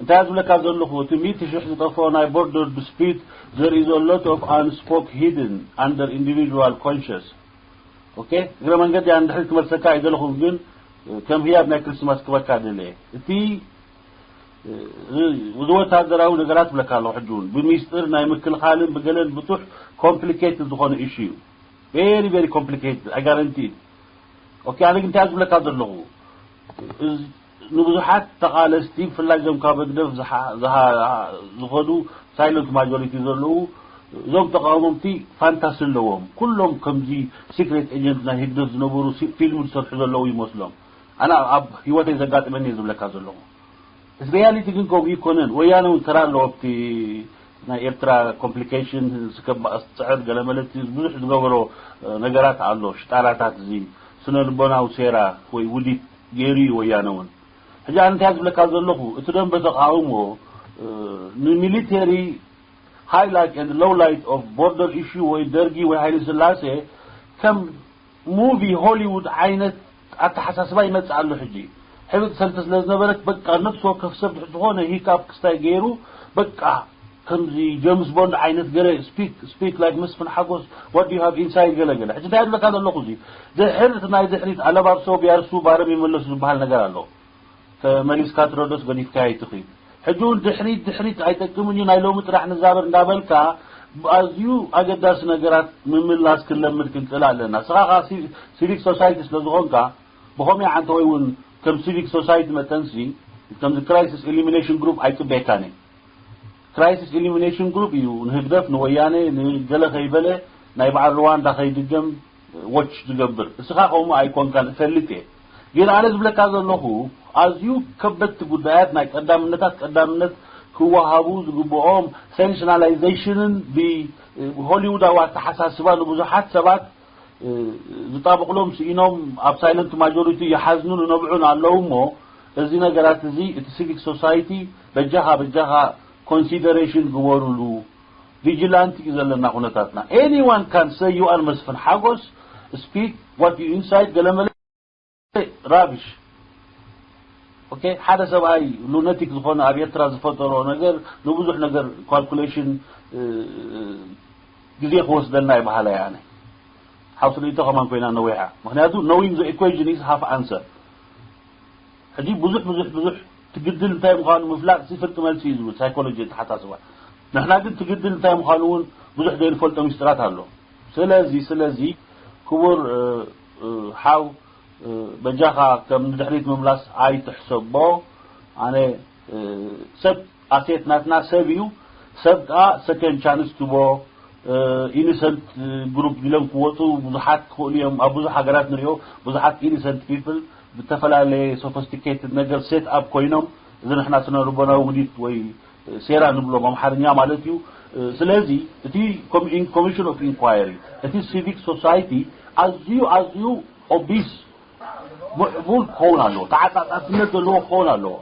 እንታይ ዝብለካ ዘለኹ እቲ ሚእቲ ሽሕ ዝጠፍኦ ናይ ቦርደር ዲስፒት ዘርኢ ዘሎ of unspoke hidden under individual conscious ኦኬ፣ እግረ መንገዲ ኣንድሕሪ ክመልሰካ ኣይደለኹም፣ ግን ከም ህያብ ናይ ክርስማስ ክበካ ደለ። እቲ እዚ ወታደራዊ ነገራት ብለካ ኣለኹ። ሕጂ እውን ብሚስጥር ናይ ምክልኻልን ብገለን ብጡሕ ኮምፕሊኬትድ ዝኾነ ኢሹ እዩ። ቬሪ ቬሪ ኮምፕሊኬትድ፣ ኣይ ጋረንቲ። ኦኬ፣ ኣነ ግን እንታይ ዝብለካ ዘለኹ፣ ንብዙሓት ተቓለስቲ፣ ብፍላይ እዞም ካብ ህግደፍ ዝሓ- ዝሃ- ዝኸዱ ሳይለንት ማጆሪቲ ዘለዉ፣ እዞም ተቓወምቲ ፋንታሲ ኣለዎም። ኩሎም ከምዚ ሲክሬት ኤጀንት ናይ ህግደፍ ዝነበሩ ሲ- ፊልም ዝሰርሑ ዘለዉ ይመስሎም። ኣነ ኣብ ህይወተይ ዘጋጥመኒ እየ ዝብለካ ዘለኹ። እቲ ሪያሊቲ ግን ከምኡ ይኮነን። ወያነ እውን ተራ ኣለዎ ኣብቲ ናይ ኤርትራ ኮምፕሊኬሽን፣ ስከባ ዝፅዕር ገለመለ እቲ ብዙሕ ዝገበሮ ነገራት ኣሎ። ሽጣራታት፣ እዚ ስነ ልቦናዊ ሴራ ወይ ውዲት ገይሩ እዩ ወያነ እውን። ሕጂ ኣነ እንታይ ዝብለካ ዘለኹ፣ እቲ ደንበ ተቃውሞ ንሚሊተሪ ሃይላይት ኤንድ ሎው ላይት ኦፍ ቦርደር ኢሹ ወይ ደርጊ ወይ ሃይለ ስላሴ ከም ሙቪ ሆሊውድ ዓይነት ኣተሓሳስባ ይመጽእ ኣሎ። ሕጂ ሕብጥ ሰልፊ ስለ ዝነበረት በቃ ነፍሲ ወከፍ ሰብ ዝኾነ ሂካፕ ክስታይ ገይሩ በቃ ከምዚ ጀምስ ቦንድ ዓይነት ገለ ስፒክ ስፒክ ላይክ መስፍን ሓጎስ what do you have inside ገለ ገለ። ሕጂ እንታይ ይብለካ ዘለኹ፣ እዚ ድሕር እቲ ናይ ድሕሪት ኣለባብሶ ቢያርሱ ባረም ይመለሱ ዝበሃል ነገር ኣሎ። ተመሊስካ ትረዶስ ገዲፍካ ኣይትኺድ። ሕጂ እውን ድሕሪት ድሕሪት ኣይጠቅምን እዩ፣ ናይ ሎሚ ጥራሕ ንዛበር እንዳበልካ ኣዝዩ ኣገዳሲ ነገራት ምምላስ ክንለምድ ክንክእል ኣለና። ስኻ ከዓ ሲ- ሲቪክ ሶሳይቲ ስለ ዝኾንካ ብኸመይ ዓንተ ወይ እውን ከም ሲቪክ ሶሳይቲ መጠንሲ ከምዚ ክራይሲስ ኢሊሚኔሽን ግሩፕ ኣይጽበየካን እየ። ክራይሲስ ኢሊሚኔሽን ግሩፕ እዩ ንህግደፍ ንወያነ ንገለ ከይበለ ናይ በዓል ሩዋንዳ ከይድገም ዎች ዝገብር። እስኻ ከምኡ ኣይኮንካን እፈልጥ እየ። ግን ኣነ ዝብለካ ዘለኹ ኣዝዩ ከበድቲ ጉዳያት ናይ ቀዳምነታት ቀዳምነት ክወሃቡ ዝግብኦም ሴንሽናላይዜሽንን ብሆሊውዳዊ ኣተሓሳስባ ንብዙሓት ሰባት ዝጣበቕሎም ስኢኖም ኣብ ሳይለንት ማጆሪቲ ይሓዝኑን ይነብዑን ኣለዉ እሞ እዚ ነገራት እዚ እቲ ሲቪክ ሶሳይቲ በጃኻ በጃኻ ኮንሲደሬሽን ግበሩሉ። ቪጂላንቲ እዩ ዘለና ኩነታትና። Anyone can say you are መስፍን ሓጎስ speak what you inside ገለመለ ራቢሽ። ኦኬ፣ ሓደ ሰብኣይ ሉነቲክ ዝኾነ ኣብ ኤርትራ ዝፈጠሮ ነገር ንብዙሕ ነገር ካልኩሌሽን ግዜ ክወስደልና ይበሃል ኣነ። ሓውሲ ርእይቶ ከማን ኮይና ነዊሓ፣ ምክንያቱ knowing the equation is half answer። ሕጂ ብዙሕ ብዙሕ ብዙሕ ትግድል እንታይ ምዃኑ ምፍላጥ ሲ ፍርቂ መልሲ እዩ ዝብል ሳይኮሎጂ ኣተሓሳስባ። ንሕና ግን ትግድል እንታይ ምዃኑ እውን ብዙሕ ዘይንፈልጦ ሚስጥራት ኣሎ። ስለዚ ስለዚ ክቡር ሓው በጃኻ ከም ንድሕሪት ምምላስ ኣይትሕሰቦ። ኣነ ሰብ ኣሴት ናትና ሰብ እዩ። ሰብ ከዓ ሰከንድ ቻንስ ትቦ ኢኒሰንት ግሩፕ ኢሎም ክወፁ ብዙሓት ክኽእሉ እዮም። ኣብ ብዙሕ ሃገራት ንሪኦ ብዙሓት ኢኒሰንት ፒፕል ብተፈላለየ ሶፊስቲኬትድ ነገር ሴት ኣፕ ኮይኖም እዚ ንሕና ስነ ልቦናዊ ውዲት ወይ ሴራ ንብሎም ኣምሓርኛ ማለት እዩ። ስለዚ እቲ ኮሚሽን ኦፍ ኢንኳየሪ እቲ ሲቪክ ሶሳይቲ ኣዝዩ ኣዝዩ ኦቢስ ምዕቡል ክኸውን ኣለዎ፣ ተዓጻጻፍነት ዘለዎ ክኸውን ኣለዎ።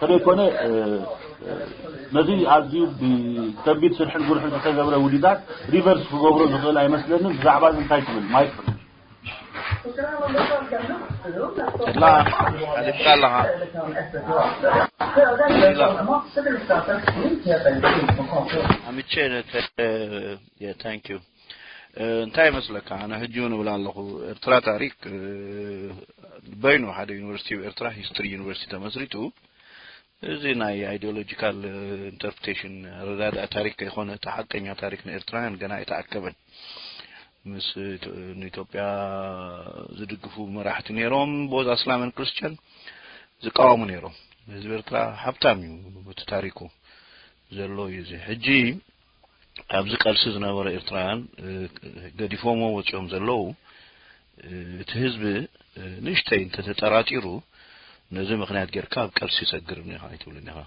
ከደይኮነ ነዚ ኣዝዩ ብከቢድ ስርሕን ጉርሕን ዝተገብረ ውዲታት ሪቨርስ ክገብሮ ዝኽእል ኣይመስለንን። ብዛዕባ እዚ እንታይ ትብል ማይክ? ላ ሓሊፍካ ኣለኻ። ኣምቼ ታንክ ዩ። እንታይ ይመስለካ፣ ኣነ ሕጂ እውን እብል ኣለኹ፣ ኤርትራ ታሪክ በይኑ ሓደ ዩኒቨርሲቲ ኤርትራ ሂስትሪ ዩኒቨርሲቲ ተመስሪቱ፣ እዚ ናይ ኣይዲዮሎጂካል ኢንተርፕሬቴሽን ኣረዳድኣ ታሪክ ከይኮነ፣ እቲ ሓቀኛ ታሪክ ንኤርትራውያን ገና ኣይተኣከበን። ምስ ንኢትዮጵያ ዝድግፉ መራሕቲ ነይሮም፣ ቦዝ ኣስላምን ክርስቲያን ዝቃወሙ ነይሮም። ህዝቢ ኤርትራ ሃብታም እዩ፣ እቲ ታሪኩ ዘሎ እዩ። እዚ ሕጂ ኣብዚ ቃልሲ ዝነበረ ኤርትራውያን ገዲፎሞ ወፂኦም ዘለዉ፣ እቲ ህዝቢ ንእሽተይ እንተተጠራጢሩ ነዚ ምክንያት ጌርካ ኣብ ቃልሲ ይሰግር እኒኻ ኣይትብልን ኢኻ።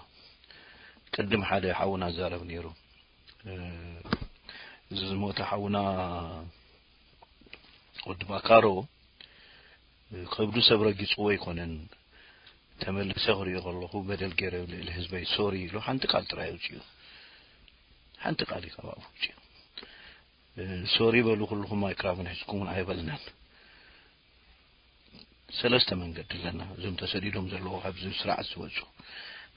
ቅድም ሓደ ሓውና ዝዛረብ ነይሩ። እዚ ዝሞተ ሓውና ወዲ ባካሮ ከብዱ ሰብ ረጊፅዎ ኣይኮነን፣ ተመሊሰ ክሪኦ ከለኹ በደል ገይረ ልዕሊ ህዝበይ ሶሪ ኢሉ ሓንቲ ቃል ጥራይ ኣውፂኡ። ሓንቲ ቃል እዩ ካብ ኣፉ ኣውፂኡ። ሶሪ በሉ ኩልኹም ማይክራፎን ሒዝኩም እውን ኣይበልናን። ሰለስተ መንገዲ ኣለና እዞም ተሰዲዶም ዘለዉ ካብዚ ስርዓት ዝወፁ።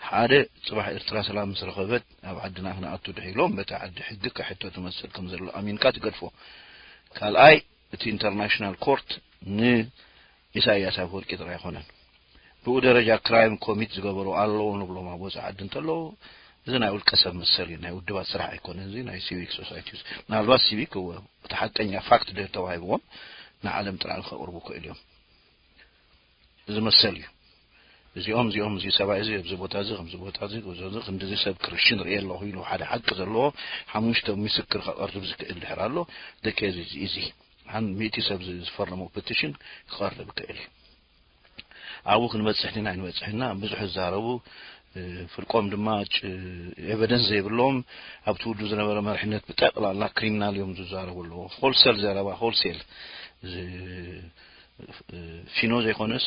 ሓደ፣ ፅባሕ ኤርትራ ሰላም ምስ ረኸበት ኣብ ዓድና ክንኣቱ ድሕኢሎም በቲ ዓዲ ሕጊ ክሕቶ ትመስል ከም ዘሎ ኣሚንካ ትገድፎ። ካልኣይ፣ እቲ ኢንተርናሽናል ኮርት ንኢሳያስ ኣፈወርቂ ጥራይ ኣይኮነን። ብኡ ደረጃ ክራይም ኮሚት ዝገበሩ ኣለዉ ንብሎም ኣብ ወፃኢ ዓዲ እንተለዉ፣ እዚ ናይ ውልቀ ሰብ መሰል እዩ፣ ናይ ውድባት ስራሕ ኣይኮነን። እዚ ናይ ሲቪክ ሶሳይቲ እዩ። ምናልባት ሲቪክ እወ እቲ ሓቀኛ ፋክት ድር ተዋሂብዎም ንዓለም ጥራይ ከቕርቡ ክእል እዮም። እዚ መሰል እዩ። እዚኦም እዚኦም እዚ ሰብኣይ እዚ ኣብዚ ቦታ እዚ ከምዚ ቦታ እዚ እዚ ክንዲዚ ሰብ ክርሽን ርእየ ኣለኹ ኢሉ ሓደ ሓቂ ዘለዎ ሓሙሽተ ምስክር ከቐርብ ዝክእል ድሕር ኣሎ። ደኬዚ እዚ ሓን ሚእቲ ሰብ ዝፈረመው ፕቲሽን ክቐርብ ይክእል እዩ። ኣብኡ ክንበፅሕ ዲና ኣይንበፅሕና ብዙሕ ዝዛረቡ፣ ፍርቆም ድማ ኤቨደንስ ዘይብሎም፣ ኣብቲ ውዱ ዝነበረ መርሕነት ብጠቕላላ ክሪሚናል እዮም ዝዛረቡ ኣለዎ። ሆልሰል ዘረባ፣ ሆልሴል፣ ፊኖ ዘይኮነስ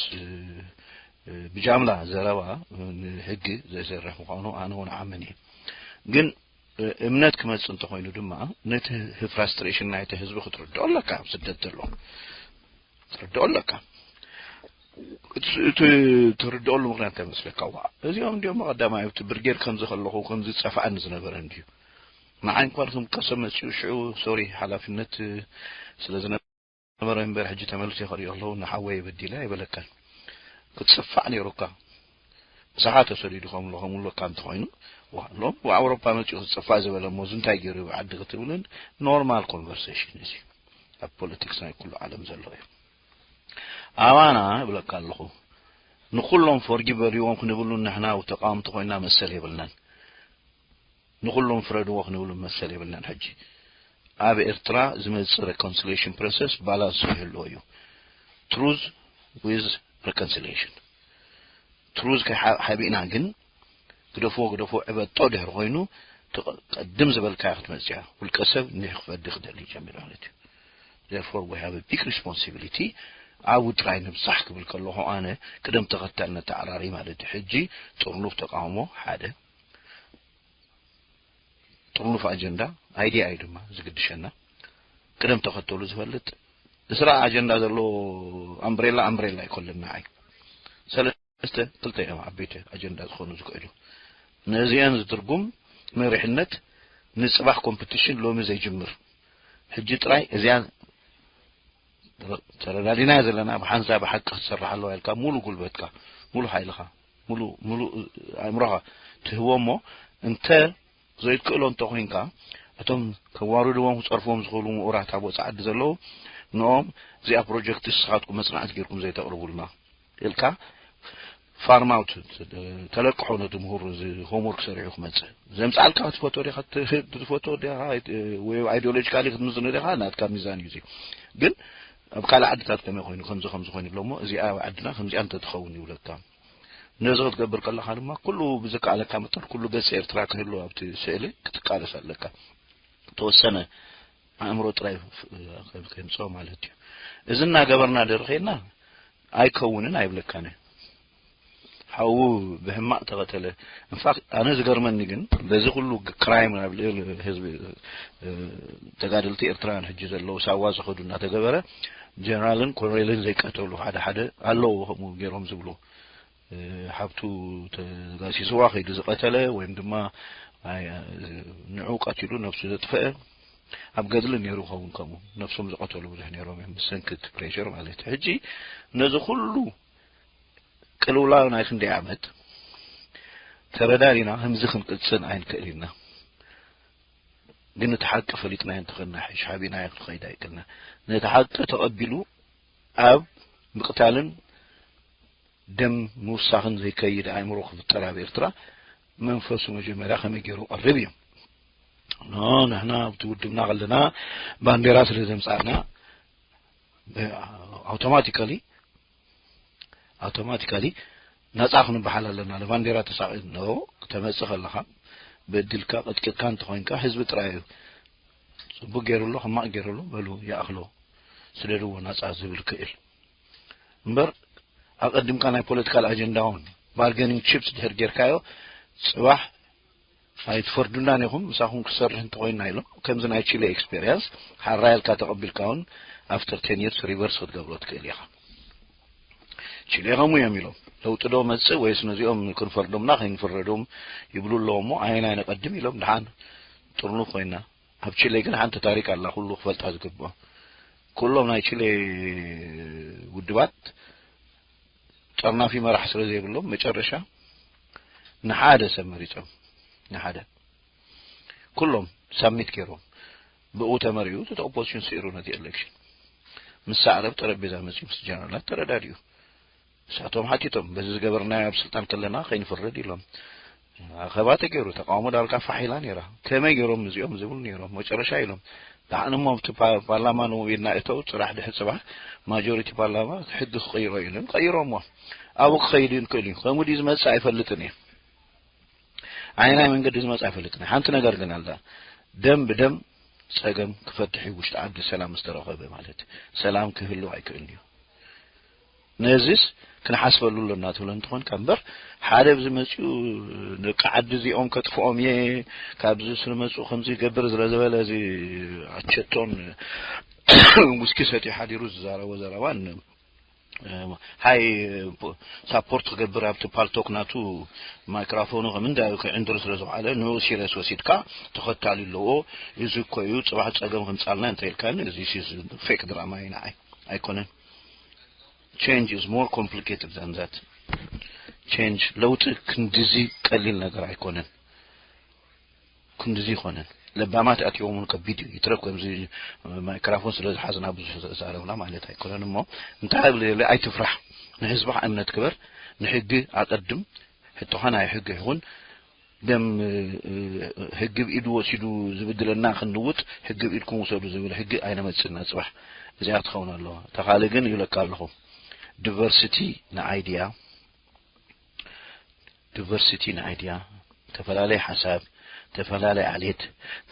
ብጃምላ ዘረባ ንህጊ ዘይሰርሕ ምዃኑ ኣነ እውን ዓምን እየ። ግን እምነት ክመጽእ እንተኾይኑ ድማ ነቲ ፍራስትሬሽን ናይቲ ህዝቢ ክትርድኦ ኣለካ። ኣብ ስደት ዘሎ ክትርድኦ ኣለካ። እቲ ትርድኦሉ ምክንያት እንታይ መስለካ? ዋ እዚኦም እንዲኦም ቀዳማይ ኣብቲ ብርጌድ ከምዚ ከለኹ ከምዚ ጸፋእኒ ዝነበረ እንድዩ። ንዓይ እንኳን ከም ቀሰብ መጺኡ ሽዑ ሶሪ ሓላፍነት ስለ ዝነበረ እምበር ሕጂ ተመልሰ ከሪኦ ከለኹ ንሓወይ በዲለ ኣይበለካን። ክትጽፋዕ ነይሩካ። ምሳኻ ተሰዲዱ ከምሎ ከምሎካ እንተኾይኑ ሎም ኣውሮፓ መፂኡ ክፅፋ ዝበለ እሞ እዚ እንታይ ገይሩ ዓዲ ክትብልን ኖርማል ኮንቨርሴሽን እዚ ኣብ ፖለቲክስ ናይ ኩሉ ዓለም ዘሎ እዩ። ኣባና እብለካ ኣለኹ ንኩሎም ፎርጊ በሪዎም ክንብሉ ንሕና ተቃወምቲ ኮይና መሰል የብልናን። ንኩሎም ፍረድዎ ክንብሉ መሰል የብልናን። ሕጂ ኣብ ኤርትራ ዝመፅእ ሬኮንሲሌሽን ፕሮሰስ ባላንስ ክህልዎ እዩ። ትሩዝ ዊዝ ሬኮንሲሌሽን። ትሩዝ ሓቢእና ግን ግደፍዎ ግደፍዎ ዕበጦ ድሕሪ ኮይኑ ቀድም ዝበልካያ ክትመፅያ ውልቀ ሰብ ኒሕ ክፈዲ ክደሊ ጀሚሩ ማለት እዩ። Therefore we have a big responsibility። ኣብኡ ጥራይ ንብዛሕ ክብል ከለኹ ኣነ ቅደም ተኸተል ነተዓራሪ ማለት እዩ። ሕጂ ጥርኑፍ ተቃውሞ ሓደ ጥርኑፍ ኣጀንዳ ኣይዲያ እዩ ድማ ዝግድሸና። ቅደም ተኸተሉ ዝፈልጥ እስራ ኣጀንዳ ዘለዎ ኣምብሬላ ኣምብሬላ ኣይኮልን ንዓይ። ሰለስተ ክልተ እዮም ዓበይቲ ኣጀንዳ ዝኾኑ ዝክእሉ። ነዚአን ዝትርጉም መሪሕነት ንፅባሕ ኮምፒቲሽን ሎሚ ዘይጅምር ሕጂ ጥራይ እዚኣ ተረዳዲና ዘለና ብሓንሳ ብሓቂ ክትሰርሕ ኣለዋ ኢልካ ሙሉ ጉልበትካ ሙሉ ሓይልኻ ሙሉ ሙሉ ኣእምሮኻ ትህቦ እሞ እንተ ዘይትክእሎ እንተኮይንካ እቶም ከዋርድዎም ክፀርፍዎም ዝኽእሉ ምሁራት ኣብ ወፃኢ ዓዲ ዘለዉ ንኦም እዚኣ ፕሮጀክት ንስኻትኩም መፅናዕቲ ጌርኩም ዘይተቕርቡልና ኢልካ ፋርም ኣውት ተለቅሖ ነቲ ምሁር እዚ ሆምወርክ ሰሪሑ ክመፅእ ዘምፃልካ ክትፈቶ ዲኻ ትፈቶ ዲኻ ወይ ኣይዲዮሎጂካሊ ክትምዝኖ ዲኻ ናትካ ሚዛን እዩ እዚ ግን ኣብ ካልእ ዓድታት ከመይ ኮይኑ ከምዚ ከምዚ ኮይኑ ኣሎ እሞ እዚኣ ኣብ ዓድና ከምዚኣ እንተትኸውን ይብለካ ነዚ ክትገብር ከለኻ ድማ ኩሉ ብዝከኣለካ መጠን ኩሉ ገጽ ኤርትራ ክህሉ ኣብቲ ስእሊ ክትቃለስ ኣለካ ተወሰነ ኣእምሮ ጥራይ ከይምፅኦ ማለት እዩ እዚ እናገበርና ድርኸና ኣይከውንን ኣይብለካን ሓዉ ብሕማቕ ተቐተለ እንፋክት ኣነ ዝገርመኒ ግን በዚ ኩሉ ክራይም ናብ ልእል ህዝቢ ተጋደልቲ ኤርትራውያን ሕጂ ዘለዉ ሳዋ ዝኸዱ እናተገበረ ጀነራልን ኮሎኔልን ዘይቀተሉ ሓደ ሓደ ኣለዉ ከምኡ ገይሮም ዝብሉ ሓብቱ ተጋሲስዋ ከይዱ ዝቐተለ ወይም ድማ ንዑ ቀቲሉ ነብሱ ዘጥፈአ ኣብ ገድሊ ነይሩ ኸውን ከምኡ ነብሶም ዝቐተሉ ብዙሕ ነይሮም እዮም ብሰንኪ እቲ ፕሬሽር ማለት እዩ ሕጂ ነዚ ኩሉ ቅልውላው ናይ ክንደይ ዓመት ተረዳዲና ከምዚ ክንቅፅል ኣይንክእል ኢና ግን እቲ ሓቂ ፈሊጥናዮ እንተኾንና ሓቢናዮ ክንኸይድ ኣይክእልና ነቲ ሓቂ ተቐቢሉ ኣብ ምቕታልን ደም ምውሳኽን ዘይከይድ ኣእምሮ ክፍጠር ኣብ ኤርትራ መንፈሱ መጀመርያ ከመይ ገይሩ ቀርብ እዩ ኖ ንሕና ኣብቲ ውድብና ከለና ባንዴራ ስለ ዘምፃእና ኣውቶማቲካሊ ኣውቶማቲካሊ ነፃ ክንበሃል ኣለና ንባንዴራ ተሳቒ ኖ ክተመፅእ ከለኻ በድልካ ቀጥቂጥካ እንተኾይንካ ህዝቢ ጥራይ እዩ ፅቡቅ ገይሩ ኣሎ ሕማቅ ገይሩ ኣሎ በሉ ይኣኽሎ ስደድዎ ናጻ ዝብል ክእል እምበር ኣቀድምካ ናይ ፖለቲካል ኣጀንዳ እውን ባርገኒንግ ቺፕስ ድሕር ጌርካዮ ጽባሕ ኣይትፈርዱናን ኢኹም ምሳኹም ክሰርሕ እንተኮይንና ኢሎም ከምዚ ናይ ቺለ ኤክስፔሪንስ ሓራይ ኢልካ ተቐቢልካ እውን ኣፍተር ቴን ይርስ ሪቨርስ ክትገብሮ ትክእል ኢኻ ቺሌ ከምኡ እዮም ኢሎም ለውጢ ዶ መጽእ ወይስ ነዚኦም ክንፈርዶምና ከይንፍረዶም ይብሉ ኣለዎ እሞ ኣየናይ ነቐድም ኢሎም ድሓን ጥርኑፍ ኮይና ኣብ ቺሌ ግን ሓንቲ ታሪክ ኣላ ኩሉ ክፈልጣ ዝግብኦ ኩሎም ናይ ቺሌ ውድባት ጠርናፊ መራሕ ስለ ዘይብሎም፣ መጨረሻ ንሓደ ሰብ መሪጾም፣ ንሓደ። ኩሎም ሳብሚት ገይሮም፣ ብኡ ተመሪኡ እቲ ኦፖዚሽን ስዒሩ ነቲ ኤሌክሽን። ምስ ሳዕረ ኣብ ጠረጴዛ መጺኡ ምስ ጀነራላት ተረዳዲኡ። ንሳቶም ሓቲቶም፣ "በዚ ዝገበርናዮ ኣብ ስልጣን ከለና ከይንፍረድ" ኢሎም። ኣኸባ ተገይሩ፣ ተቃውሞ ዳርጋ ፋሕ ኢላ ነይራ። ከመይ ገይሮም እዚኦም ዝብሉ ነይሮም። መጨረሻ ኢሎም፣ "ደሓን እሞ ኣብቲ ፓ-፣ ፓርላማ ንኡ ኢድና እተው፣ ጽራሕ ድሕሪ ጽባሕ ማጆሪቲ ፓርላማ እቲ ሕጊ ክቕይሮ" ኢሎም ቀይሮምዎ። ኣብኡ ክኸይድ እዩ ንክእል እዩ። ከምኡ ድዩ ዝመጽእ ኣይፈልጥን እየ። ኣየናይ መንገዲ ዝመጽእ ኣይፈልጥን እየ። ሓንቲ ነገር ግን ኣላ፣ ደም ብደም ጸገም ክፈትሕ እዩ ውሽጢ ዓዲ ሰላም ዝተረኸበ ማለት። ሰላም ክህልው ኣይክእልን እዩ። ነዚስ ክንሓስበሉ ኣለና ትብለ እንትኾንካ እምበር፣ ሓደ ኣብዚ መጺኡ ደቂ ዓዲ እዚኦም ከጥፍኦም እየ፣ ካብዚ ዝመጹ ከምዚ ይገብር ዝለ ዝበለ እዚ ኣቸቶን ውስኪ ሰትዩ ሓዲሩ ዝዛረቦ ዘረባን፣ ሃይ ሳፖርት ክገብር ኣብቲ ፓልቶክ ናቱ ማይክራፎኑ ከም እንዳ ክዕንድር ስለ ዝውዓለ ንኡ ሲሪየስ ወሲድካ ተኸታሊ ኣለዎ። እዚ እኮ እዩ ጽባሕ ጸገም ክምጻልና እንተ ኢልካኒ፣ እዚ ሲ-፣ ፌክ ድራማ እዩ ንዓይ። ኣይኮነን። Change is more complicated than that. Change፣ ለውጢ ክንድዚ ቀሊል ነገር ኣይኮነን። ክንድዚ ይኮነን። ለባማት ኣትዮም እውን ከቢድ እዩ። ይትረፍ ከምዚ ማይክራፎን ስለ ዝሓዝና ብዙሕ ተዛረብና ማለት ኣይኮነን። እሞ እንታይ ኣብ ልዕሊ ኣይትፍራሕ። ንህዝብኻ እምነት ግበር፣ ንሕጊ ኣቐድም። ሕቶኻ ናይ ሕጊ ይኹን፣ ደም፣ እ፣ ሕጊ ብኢዱ ወሲዱ ዝብድለና ክንልውጥ፣ ሕጊ ብኢድኩም ውሰዱ ዝብል ሕጊ ኣይነመጽእና ጽባሕ። እዚኣ ትኸውን ኣለዋ። ተኻሊ ግን ይብለካ ኣለኹ። ዲቨርሲቲ ንኣይድያ፣ ዲቨርሲቲ ንኣይድያ፣ ተፈላለየ ሓሳብ፣ ተፈላለየ ዓሌት፣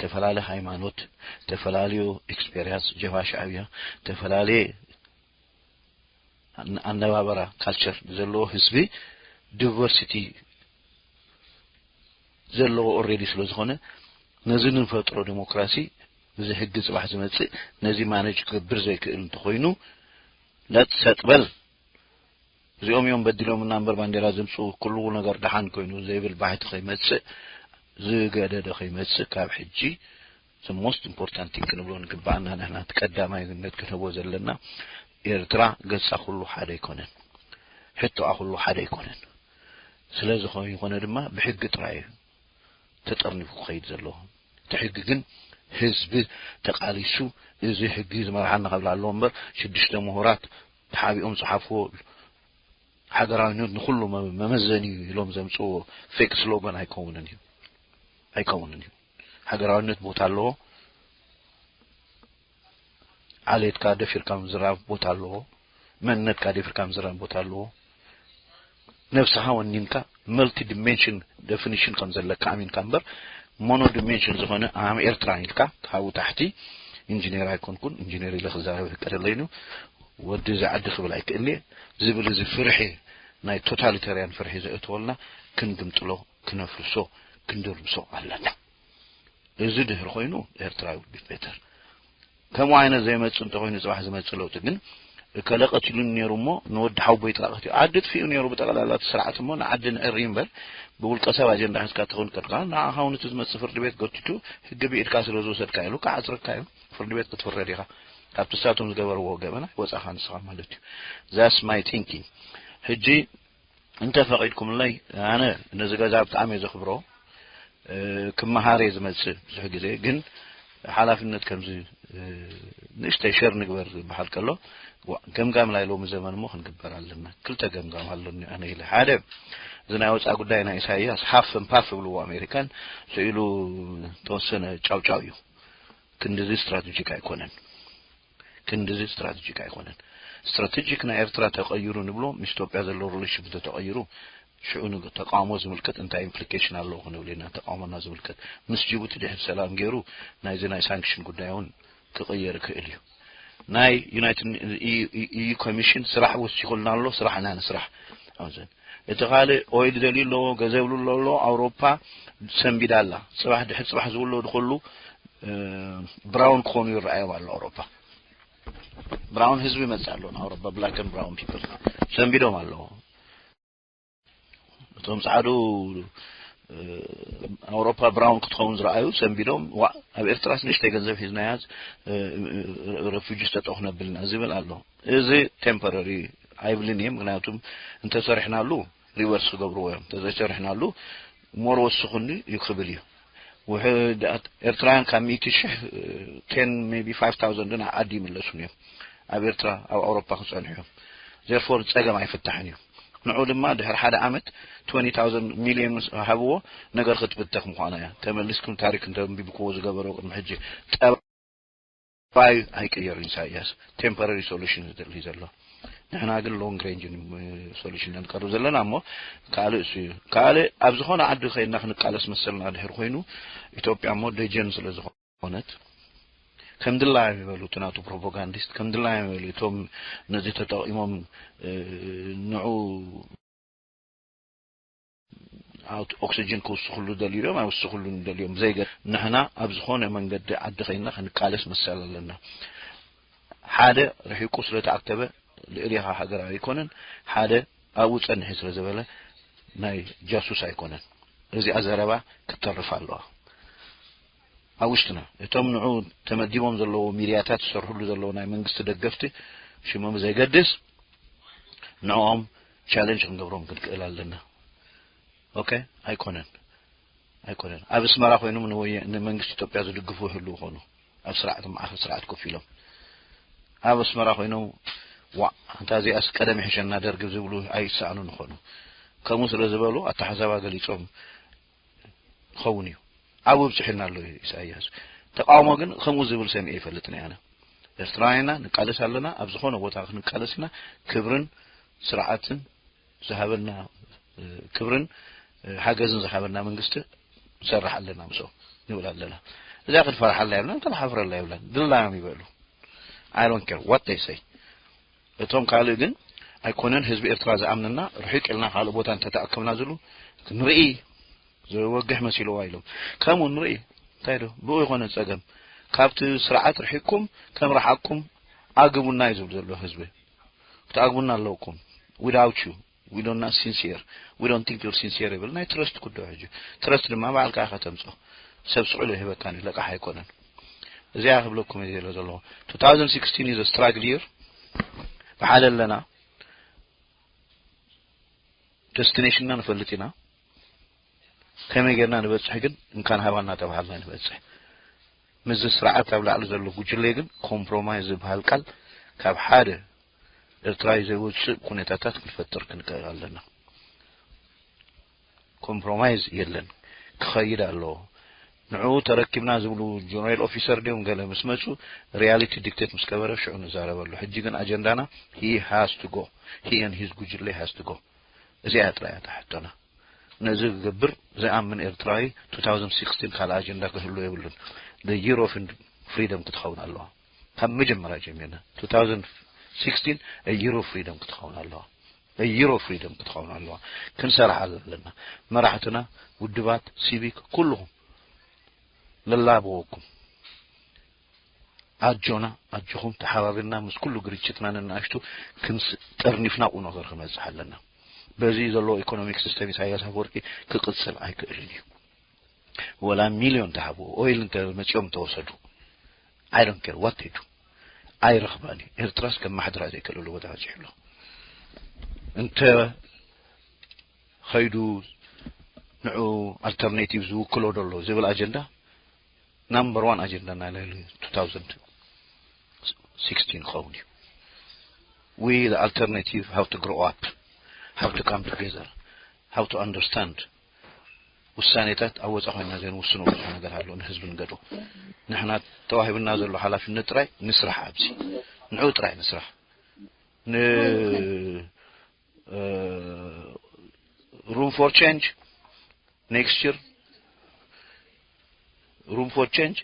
ተፈላለየ ሃይማኖት፣ ተፈላለዩ ኤክስፔሪንስ፣ ጀብሃ ሻዕብያ፣ ተፈላለየ ኣን-፣ ኣነባበራ፣ ካልቸር ዘለዎ ህዝቢ፣ ዲቨርሲቲ ዘለዎ ኦልሬዲ ስለ ዝኾነ፣ ነዚ ንፈጥሮ ዲሞክራሲ፣ እዚ ሕጊ ጽባሕ ዝመጽእ ነዚ ማነጅ ክገብር ዘይክእል እንተኾይኑ፣ ለጥ ሰጥ በል። እዚኦም እዮም በዲሎምና እምበር ባንዴራ ዘምጽኡ፣ ኩሉ ነገር ደሓን ኮይኑ ዘይብል ባህቲ ከይመጽእ፣ ዝገደደ ከይመጽእ፣ ካብ ሕጂ the most important thing ክንብሎ ንግባኣና፣ ንሕና እቲ ቀዳማይነት ክንህቦ ዘለና፣ ኤርትራ ገጻ ኩሉ ሓደ ኣይኮነን፣ ሕቶኣ ኩሉ ሓደ ኣይኮነን። ስለ ዝኾነ ይኾነ ድማ ብሕጊ ጥራይ እዩ ተጠርኒፉ ክኸይድ ዘለዎ። እቲ ሕጊ ግን ህዝቢ ተቃሊሱ፣ እዚ ሕጊ ዝመርሓና ክብል ኣለዎ እምበር፣ ሽዱሽተ ምሁራት ተሓቢኦም ዝጸሓፍዎ ሃገራዊነት ንኹሉ መ-፣ መመዘኒ እዩ ኢሎም ዘምጽዎ ፌክ ስሎጋን ኣይከውንን እዩ። ኣይከውንን እዩ። ሃገራዊነት ቦታ ኣለዎ። ዓሌትካ ደፊርካ ምዝራብ ቦታ ኣለዎ። መንነትካ ደፊርካ ምዝራብ ቦታ ኣለዎ። ነብስኻ ወኒንካ መልቲ ዲሜንሽን ደፊኒሽን ከም ዘለካ ኣሚንካ እምበር፣ ሞኖ ዲሜንሽን ዝኾነ ኣም ኤርትራ ኢልካ ካብኡ ታሕቲ፣ ኢንጂነር ኣይኮንኩን፣ ኢንጂነር ኢለ ክዛረብ ይፍቀደለይን እዩ፣ ወዲ እዚ ዓዲ ክብል ኣይክእልን እየ ዝብል እዚ ፍርሒ፣ ናይ ቶታሊታርያን ፍርሒ ዘእትወልና ክንግምጥሎ፣ ክነፍርሶ፣ ክንድርምሶ ኣለና። እዚ ድሕሪ ኮይኑ ኤርትራ ውድ ቢ ቤተር። ከምኡ ዓይነት ዘይመጽእ እንተኾይኑ፣ ጽባሕ ዝመጽእ ለውጢ ግን፣ እከለ ቀቲሉኒ ነይሩ እሞ ንወዲ ሓውቦይ ጥራይ ቀቲሉ፣ ዓዲ ጥፊኡ ነይሩ ብጠቕላላ እቲ ስርዓት እሞ ንዓዲ ንዕሪ እምበር፣ ብውልቀ ሰብ ኣጀንዳ ሒዝካ ትኸውን ከድካ፣ ንዓኻ እውን እቲ ዝመጽእ ፍርዲ ቤት ገቲቱ፣ ሕጊ ብኢድካ ስለ ዝወሰድካ ኢሉ ክዓጽረካ እዩ። ፍርዲ ቤት ክትፍረድ ኢኻ። ካብቲ ንሳቶም ዝገበርዎ ገበን ኣይወጻእካ ንስኻ ማለት እዩ። That's my thinking። ሕጂ እንተ ፈቒድኩምለይ፣ ኣነ ነዚ ገዛ ብጣዕሚ እየ ዘኽብሮ። እ፣ ክመሃር እየ ዝመጽእ ብዙሕ ግዜ፣ ግን ሓላፍነት ከምዚ፣ እ፣ ንእሽተይ ሸር ንግበር ዝበሃል ከሎ፣ ዋ፣ ገምጋም ናይ ሎሚ ዘመን እሞ ክንግበር ኣለና። ክልተ ገምጋም ኣለኒ ኣነ ኢለ። ሓደ፣ እዚ ናይ ወጻኢ ጉዳይ ናይ ኢሳይያስ ሃፍ ን ፓፍ ይብልዎ ኣሜሪካን፣ ስኢሉ ተወሰነ ጫውጫው እዩ። ክንድዚ ስትራቴጂክ ኣይኮነን። ክንድዚ ስትራቴጂክ ኣይኮነን። ስትራቴጂክ ናይ ኤርትራ ተቐይሩ ንብሎ፣ ምስ ኢትዮጵያ ዘሎ ሪሌሽን እንተተቐይሩ፣ ሽዑ ንተቃውሞ ዝምልከት እንታይ ኢምፕሊኬሽን ኣለዎ ክንብል ኢና። ተቃውሞና ዝምልከት ምስ ጅቡቲ ድሕሪ ሰላም ገይሩ፣ ናይዚ ናይ ሳንክሽን ጉዳይ እውን ክቕየር ይኽእል እዩ። ናይ ዩናይትድ ኢ-፣ ኢ-፣ ኢዩ ኮሚሽን ስራሕ ወሲኹልና ኣሎ፣ ስራሕ ኢና ንስራሕ። ኣብዘን እቲ ካልእ ኦይል ደልዩ ኣለዎ፣ ገንዘብ ኣሎ፣ ኣውሮፓ ሰንቢዳ ኣላ። ጽባሕ ድሕሪ ጽባሕ ዝውለዱ ኩሉ፣ እ፣ ብራውን ክኾኑ ይረኣዮም ኣሎ ኣውሮፓ። ብራውን ህዝቢ ይመጽእ ኣሎ ንኣውሮፓ፣ ብላክ ን ብራውን ፒፕል ሰንቢዶም ኣለዎ። እቶም ጻዕዱ ኣውሮፓ ብራውን ክትኸውን ዝረኣዩ ሰንቢዶም፣ ዋ፣ ኣብ ኤርትራስ ንእሽተይ ገንዘብ ሒዝናያ፣ ረፊጂ ተጠኹ ነብልና ዝብል ኣሎ። እዚ ቴምፖራሪ ኣይብልን እየ። ምክንያቱም እንተሰሪሕናሉ ሪቨርስ ክገብርዎ እዮም። እንተዘይሰሪሕናሉ ሞር ወስኹኒ እዩ ክብል እዩ። ውሕዳት ኤርትራውያን ካብ ሚእቲ ሽሕ ቴን ሜቢ ፋይቭ ታውዘንድን ዓዲ ይምለሱን እዮም። ኣብ ኤርትራ ኣብ ኣውሮፓ ክጸንሑ እዮም። ዜርፎር ጸገም ኣይፍታሕን እዩ። ንዑ ድማ ድሕሪ ሓደ ዓመት ትወንቲ ታውዘንድ ሚልዮን ምስ ሃብዎ ነገር ክትብተኽ ምዃና እያ። ተመሊስኩም ታሪክ እንተንቢብክዎ ዝገበሮ ቅድሚ ሕጂ ጠባይ ኣይቅየርን ኢሳያስ። ቴምፖራሪ ሶሉሽን ዝደሊ ዘሎ። ንሕና ግን ሎንግ ሬንጅ ሶሉሽን ኢና ንቀርብ ዘለና እሞ ካልእ እሱ እዩ። ካልእ ኣብ ዝኾነ ዓዲ ከይድና ክንቃለስ መሰልና ድሕር ኮይኑ ኢትዮጵያ እሞ ደጀን ስለ ዝኾነት ከም ድላዮም ይበሉ እቲ ናቱ ፕሮፓጋንዲስት፣ ከም ድላዮም ይበሉ እቶም ነዚ ተጠቂሞም ንዑ ኦክሲጅን ክውስኽሉ ደልዮም ኣይውስኽሉን ደልዮም ዘይገ ንሕና ኣብ ዝኾነ መንገዲ ዓዲ ከይና ክንቃለስ መሰል ኣለና። ሓደ ርሒቁ ስለ ተኣከበ ልእሊኻ ሃገራዊ ኣይኮነን። ሓደ ኣብኡ ጸንሒ ስለ ዝበለ ናይ ጃሱስ ኣይኮነን። እዚኣ ዘረባ ክትተርፍ ኣለዋ። ኣብ ውሽጥና እቶም ንዑ ተመዲቦም ዘለዉ ሚድያታት ዝሰርሕሉ ዘለዉ ናይ መንግስቲ ደገፍቲ ሽሞም ዘይገድስ ንዕኦም ቻለንጅ ክንገብሮም ክንክእል ኣለና። ኦኬ ኣይኮነን ኣይኮነን ኣብ ኣስመራ ኮይኖም ንመንግስቲ ኢትዮጵያ ዝድግፉ ይህልው ይኾኑ ኣብ ስርዓት ማእኸል ስርዓት ኮፍ ኢሎም ኣብ ኣስመራ ኮይኖም ዋ እንታ እዚኣስ ቀደም ይሕሸና ደርግ ዝብሉ ኣይሰኣኑን ይኾኑ ከምኡ ስለ ዝበሉ ኣተሓዛባ ገሊፆም ይኸውን እዩ። ኣብኡ ኣብፂሑና ኣሎ ኢሳያስ። ተቃውሞ ግን ከምኡ ዝብል ሰሚዐ ይፈልጥን እየ ኣነ። ኤርትራውያን ኢና ንቃለስ ኣለና ኣብ ዝኾነ ቦታ ክንቃለስ ኢና። ክብርን ስርዓትን ዝሃበና ክብርን ሓገዝን ዝሃበና መንግስቲ ንሰርሕ ኣለና ምስኦም ንብል ኣለና። እዚኣ ክንፈርሓላ የብልናን ክንሓፍረላ የብልናን። ድላዮም ይበሉ። I don't care what they say። እቶም ካልእ ግን ኣይኮነን ህዝቢ ኤርትራ ዝኣምነና ርሒቅ ኢልና ካልእ ቦታ እንተተኣከብና ዝብሉ ንርኢ ዘወግሕ መሲልዋ ኢሎም ከምኡ ንርኢ እንታይ ዶ ብኡ ይኾነ ጸገም ካብቲ ስርዓት ርሒቅኩም ከም ረሓቅኩም ኣግቡና እዩ ዝብል ዘሎ ህዝቢ ክትኣግቡና ኣለውኩም without you we don't not sincere we don't think you're sincere ይብል ናይ ትረስት ኩዶ ሕጂ ትረስት ድማ ባዕልካ ከተምጾ ሰብ ስዕሉ ይህበካን እዩ ለቃሕ ኣይኮነን እዚኣ ክብለኩም እየ ዘሎ ዘለዎ two thousand sixteen is a struggle year ብሓደ ኣለና ደስቲኔሽንና ንፈልጥ ኢና ከመይ ጌርና ንበፅሕ ግን እንካን ሃባና ተባሃልና ንበፅሕ ምዚ ስርዓት ኣብ ላዕሊ ዘሎ ጉጅለ ግን ኮምፕሮማይዝ ዝበሃል ቃል ካብ ሓደ ኤርትራዊ ዘይወፅእ ኩነታታት ክንፈጥር ክንክእል ኣለና ኮምፕሮማይዝ የለን ክኸይድ ኣለዎ ንዕኡ ተረኪብና ዝብሉ ጀነራል ኦፊሰር ድዮም ገለ ምስ መፁ ሪያሊቲ ዲክቴት ምስ ገበረ ሽዑ ንዛረበሉ ሕጂ ግን ኣጀንዳና he has to go he and his ጉጅለ has to go እዚኣ ጥራይ እያ ሕቶና ነዚ ክገብር ዝኣምን ኤርትራዊ two thousand sixteen ካልእ ኣጀንዳ ክህሉ የብሉን the year of freedom ክትኸውን ኣለዋ ካብ መጀመርያ ጀሚርና two thousand sixteen a year of freedom ክትኸውን ኣለዋ a year of freedom ክትኸውን ኣለዋ ክንሰርሓ ዘለና መራሕትና ውድባት ሲቪክ ኩልኹም ለላበወኩም ኣጆና ኣጆኹም ተሓባቢርና ምስ ኩሉ ግርችትና ነናእሽቱ ክንስ ጠርኒፍና ቁም ነገር ክመፅእ ኣለና በዚ ዘለዎ ኢኮኖሚክ ሲስተም ኢሳያስ ኣፈወርቂ ክቅፅል ኣይክእልን እዩ ወላ ሚልዮን ተሃብዎ ኦይል እንተመፂኦም ተወሰዱ I don't care what they do ኣይረኽባን እዩ ኤርትራስ ከማሕድራ ዘይክእለሉ ቦታ በፂሑ ኣሎ እንተ ኸይዱ ንዑ ኣልተርኔቲቭ ዝውክሎ ደሎ ዝብል ኣጀንዳ ናምበር ዋን ኣጀንዳ ናይ ልዕሊ two thousand sixteen ክኸውን እዩ we the alternative have to grow up have to come together have to understand ውሳኔታት ኣብ ወፃ ኮይና ዘይንውስኖ ብዙሕ ነገር ኣሎ ንህዝቢ ንገዶ ንሕና ተዋሂብና ዘሎ ሓላፍነት ጥራይ ንስራሕ ኣብዚ ንዑ ጥራይ ንስራሕ ን room for change next year room for change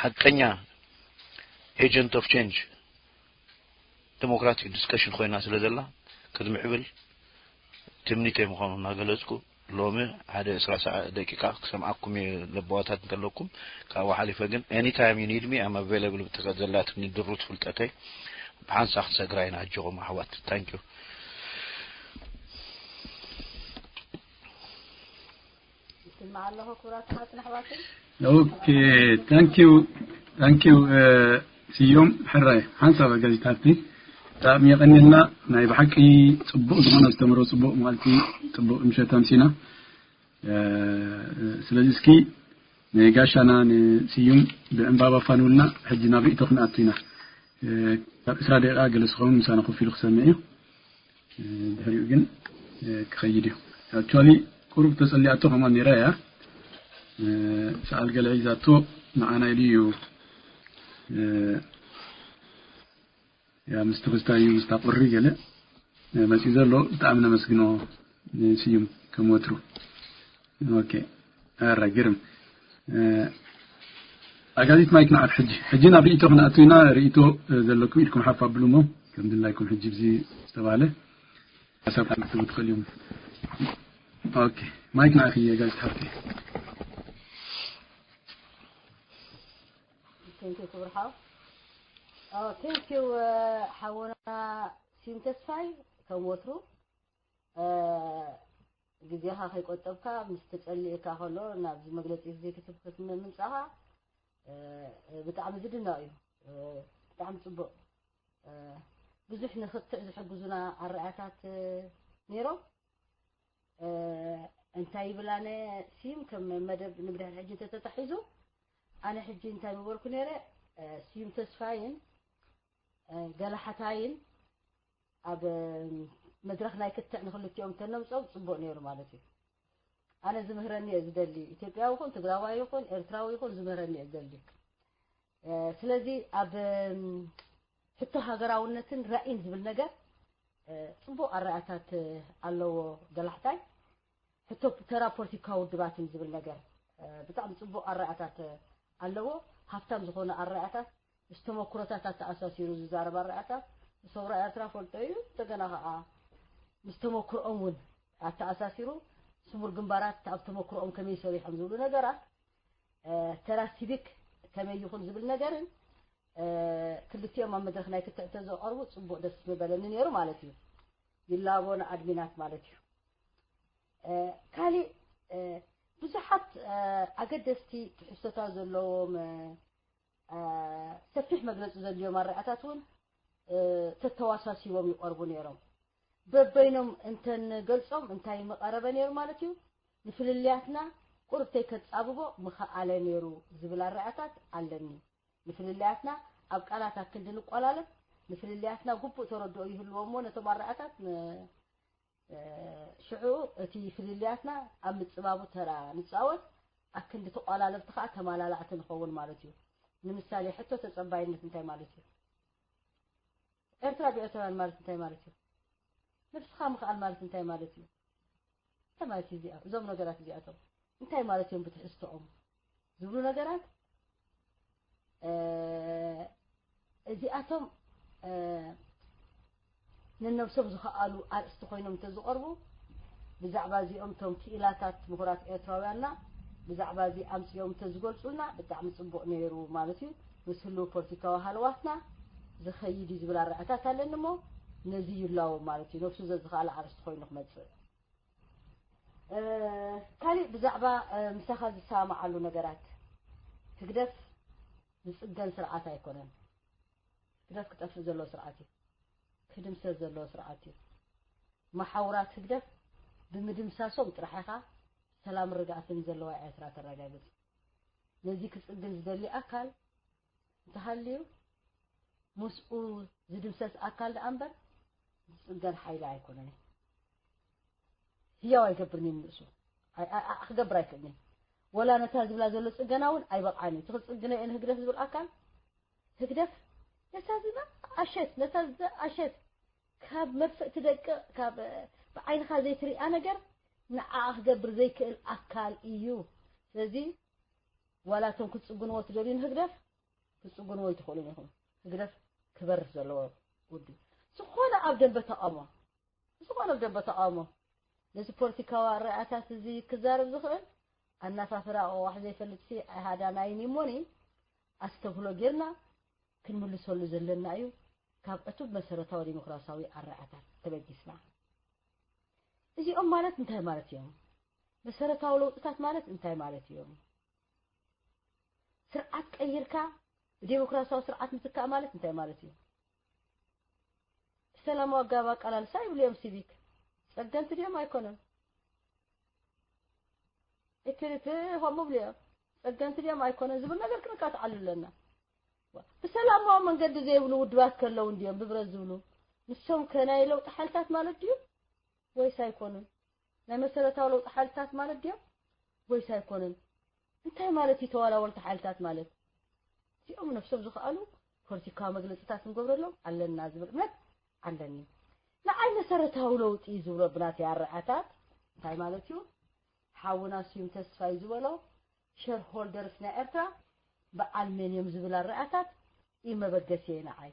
ሓቀኛ agent of change democratic discussion ኮይና ስለ ዘላ ክትምዕብል ትምኒተይ ምዃኑ እናገለፅኩ ሎሚ ሓደ ዕስራ ሰዓ ደቂቃ ክሰምዓኩም እየ ለበዋታት እንተለኩም ካብኡ ሓሊፈ ግን any time you need me I'm available ብትኸ ዘላትኒ ድሩት ፍልጠተይ ብሓንሳእ ክሰግራ ኢና ኣጆኹም ኣሕዋት thank you ኣለኹ። ክቡራት ኣሓትን ኣሕዋትን። Okay, thank you, thank you, ስዩም። ሕራይ ሓንሳብ ኣጋዚት ሃብቲ፣ ብጣዕሚ የቐንየልና። ናይ ብሓቂ ጽቡቕ ዝኾነ ኣስተምህሮ፣ ጽቡቕ መዓልቲ፣ ጽቡቕ ምሸት ኣምሲና። ስለዚ እስኪ ንጋሻና ንስዩም ብዕምባባ ፋንውልና። ሕጂ ናብ ርእይቶ ክንኣቱ ኢና። ካብ ዕስራ ደቂቃ ገለ ዝኸውን ምሳና ኮፍ ኢሉ ክሰምዕ እዩ። ድሕሪኡ ግን ክኸይድ እዩ። Actually ቁሩብ ተጸሊኣቶ ከማን ነይራ እያ። ሰኣል ገለ ሒዛቶ፣ ንዓና ኢሉ እዩ። ያ ምስቲ ክስታይ ምስታ ቁሪ ገለ መጺኡ ዘሎ። ብጣዕሚ ነመስግኖ ንስዩም ከም ወትሩ። Okay፣ ኣረ ግርም። ኣጋዚት ማይክ ንዓኽ። ሕጂ ሕጂ ናብ ርእይቶ ክንኣቱ ኢና። ርእይቶ ዘለኩም ኢድኩም ሓፍ ኣብሉ እሞ፣ ከም ድላይኩም ሕጂ ብዚ ዝተባህለ ሓሳብ ክትህቡ ትኽእሉ እዮም። Okay፣ ማይክ ንዓኺ ኣጋዚት ሓፍቲ። Thank you ክቡር ሓው። Thank you ሓውና ስዩም ተስፋይ፣ ከም ወትሩ ግዜኻ ከይቆጠብካ ምስ ተጸሊእካ ከሎ ናብዚ መግለጺ እዚ ክትብክት ምምጻኻ ብጣዕሚ ዝድነቕ እዩ። ብጣዕሚ ጽቡቕ። ብዙሕ ንኽትዕ ዝሕግዙና ኣረኣታት ነይሮም። እንታይ ይብል ኣነ ስዩም ከም መደብ ንብድሕሪ ሕጂ እንተተታሒዙ ኣነ ሕጂ እንታይ ምበልኩ ነይረ፣ ስዩም ተስፋይን ገላሓታይን ኣብ መድረኽ ናይ ክትዕ ንክልቲኦም እንተነምጾም ጽቡቕ ነይሩ ማለት እዩ። ኣነ ዝምህረኒ እየ ዝደሊ፣ ኢትዮጵያዊ ይኹን ትግራዋይ ይኹን ኤርትራዊ ይኹን ዝምህረኒ እየ ዝደሊ። ስለዚ ኣብ ሕቶ ሃገራውነትን ራኢን ዝብል ነገር ጽቡቕ ኣረኣታት ኣለዎ ገላሕታይ። ሕቶ ተራ ፖለቲካዊ ውድባትን ዝብል ነገር ብጣዕሚ ጽቡቕ ኣረኣታት ኣለዎ። ሃፍታም ዝኾነ ኣረኣታት ምስ ተመኩሮታት ኣተኣሳሲሩ ዝዛረብ ኣረኣታት ንሰውራ ኤርትራ ፈልጦ እዩ። እንደገና ከዓ ምስ ተመኩሮኦም እውን ኣተኣሳሲሩ ስሙር ግንባራት ኣብ ተመኩሮኦም ከመይ ሰሪሖም ዝብሉ ነገራት፣ ተራ ሲቪክ ከመይ ይኹን ዝብል ነገርን ክልቲኦም ኣብ መድረኽ ናይ ክትዕ እንተዘቐርቡ ጽቡቕ ደስ ምበለኒ ነይሩ ማለት እዩ። ይላቦ ንኣድሚናት ማለት እዩ። ካሊእ ብዙሓት ኣገደስቲ ትሕዝቶታት ዘለዎም ሰፊሕ መግለጺ ዘድልዮም ኣረኣታት እውን ተተዋሳሲቦም ይቐርቡ ነይሮም። በበይኖም እንተንገልጾም እንታይ ምቐረበ ነይሩ ማለት እዩ? ንፍልልያትና ቁሩብ ተይከጻብቦ ምኸኣለ ነይሩ ዝብል ኣረኣታት ኣለኒ። ንፍልልያትና ኣብ ቃላት ኣክንዲ ንቆላለፍ፣ ንፍልልያትና ግቡእ ተረድኦ ይህልዎ እሞ ነቶም ኣረኣታት ሽዑ እቲ ፍልልያትና ኣብ ምጽባቡ ተራ ንጻወት፣ ኣክንዲ ተቋላለፍቲ ከኣ ተማላላእቲ ንኸውን ማለት እዩ። ንምሳሌ ሕቶ ተጸባይነት እንታይ ማለት እዩ? ኤርትራ ብኤርትራውያን ማለት እንታይ ማለት እዩ? ነብስኻ ምኽኣል ማለት እንታይ ማለት እዩ? እንታይ ማለት እዩ እዚኣ? እዞም ነገራት እዚኣቶም እንታይ ማለት እዮም ብትሕዝቶኦም ዝብሉ ነገራት እዚኣቶም ነነብሶም ዝኸኣሉ ኣርእስቲ ኮይኖም እንተዝቐርቡ ብዛዕባ እዚኦም እቶም ክኢላታት ምሁራት ኤርትራውያንና ብዛዕባ እዚ ኣምፅኦም እንተዝገልፁልና ብጣዕሚ ፅቡቕ ነይሩ ማለት እዩ። ምስ ህልው ፖለቲካዊ ሃለዋትና ዝኸይድ እዩ ዝብል ኣረኣታት ኣለኒ እሞ ነዚ ይላዎም ማለት እዩ። ነብሱ ዘዝኸኣለ ኣርእስቲ ኮይኑ ክመፅእ። ካሊእ ብዛዕባ ምሳኻ ዝሰማማዓሉ ነገራት ህግደፍ ዝፅገን ስርዓት ኣይኮነን። ህግደፍ ክጠፍእ ዘለዎ ስርዓት እዩ። ክድምሰስ ዘለዎ ስርዓት እዩ። መሓውራት ህግደፍ ብምድምሳሶም ጥራሕ ኢኻ ሰላምን ርግኣትን ዘለዋ ኤርትራ ተረጋግጽ። ነዚ ክጽግን ዝደሊ ኣካል እንተሃልዩ ምስኡ ዝድምሰስ ኣካል ደኣ እምበር ዝጽገን ሓይሊ ኣይኮነን። ህያው ኣይገብርን እዩ ንርእሱ። ኣይ- ኣይ- ኣይ- ክገብር ኣይክእልን እዩ። ወላ ነታ ዝብላ ዘሎ ጽገና እውን ኣይበቕዓን እዩ። እቲ ክጽግነ እየ ንህግደፍ ዝብል ኣካል ህግደፍ ነታ ዝኣሸት ነታ ዝኣሸት ካብ መድፍእ ትደቅቕ ካብ ብዓይንኻ ዘይትሪኣ ነገር ንዓኣ ክገብር ዘይክእል ኣካል እዩ። ስለዚ ዋላ እቶም ክትጽግንዎ ትደልዩ ንህግደፍ ክትጽግንዎ ኣይትኽእሉን ኢኹም። ህግደፍ ክበርስ ዘለዎ ውድብ ዝኾነ ኣብ ደንበ ተቓውሞ ዝኾነ ኣብ ደንበ ተቓውሞ ነዚ ፖለቲካዊ ኣረኣእያታት እዚ ክዛረብ ዝኽእል ኣናፋፍራ ኣቕዋሕ ዘይፈልጥሲ ኣይሃዳናይን እዩ እሞኒ ኣስተብህሎ ጌርና ክንምልሰሉ ዘለና እዩ። ካብ ዕቱብ መሰረታዊ ዲሞክራሲያዊ ኣረኣእያታት ተበጊስና እዚኦም ማለት እንታይ ማለት እዮም? መሰረታዊ ለውጥታት ማለት እንታይ ማለት እዮም? ስርዓት ቀይርካ ብዴሞክራሲያዊ ስርዓት ምትካእ ማለት እንታይ ማለት እዩ? ብሰላማዊ ኣገባብ ኣቃላልሳ ይብሉ እዮም ሲቪክ። ጸገምቲ ድዮም ኣይኮነን? እክልክ ከምኡ ብሉ እዮም። ጸገምቲ ድዮም ኣይኮነን ዝብል ነገር ክንካትዓሉ ኣለና። ብሰላማዊ መንገዲ ዘይብሉ ውድባት ከለዉ እንድዮም ብብረት ዝብሉ። ንሶም ከ ናይ ለውጢ ሓይልታት ማለት ድዩ? ወይስ ኣይኮኑን? ናይ መሰረታዊ ለውጢ ሓይልታት ማለት ድዮም? ወይስ ኣይኮኑን? እንታይ ማለት እዩ ተዋላወልቲ ሓይልታት ማለት? እዚኦም ነፍሶም ዝኸኣሉ ፖለቲካዊ መግለጽታት ክንገብረሎም ኣለና ዝብል እምነት ኣለኒ። ንዓይ መሰረታዊ ለውጢ ዝብሎ ብናተይ ኣረኣታት እንታይ ማለት እዩ? ሓውና ስዩም ተስፋይ ዝበሎ ሸርሆልደርስ ናይ ኤርትራ በዓል መን እዮም ዝብል ኣረኣታት እዩ መበገሲየ ንዓይ።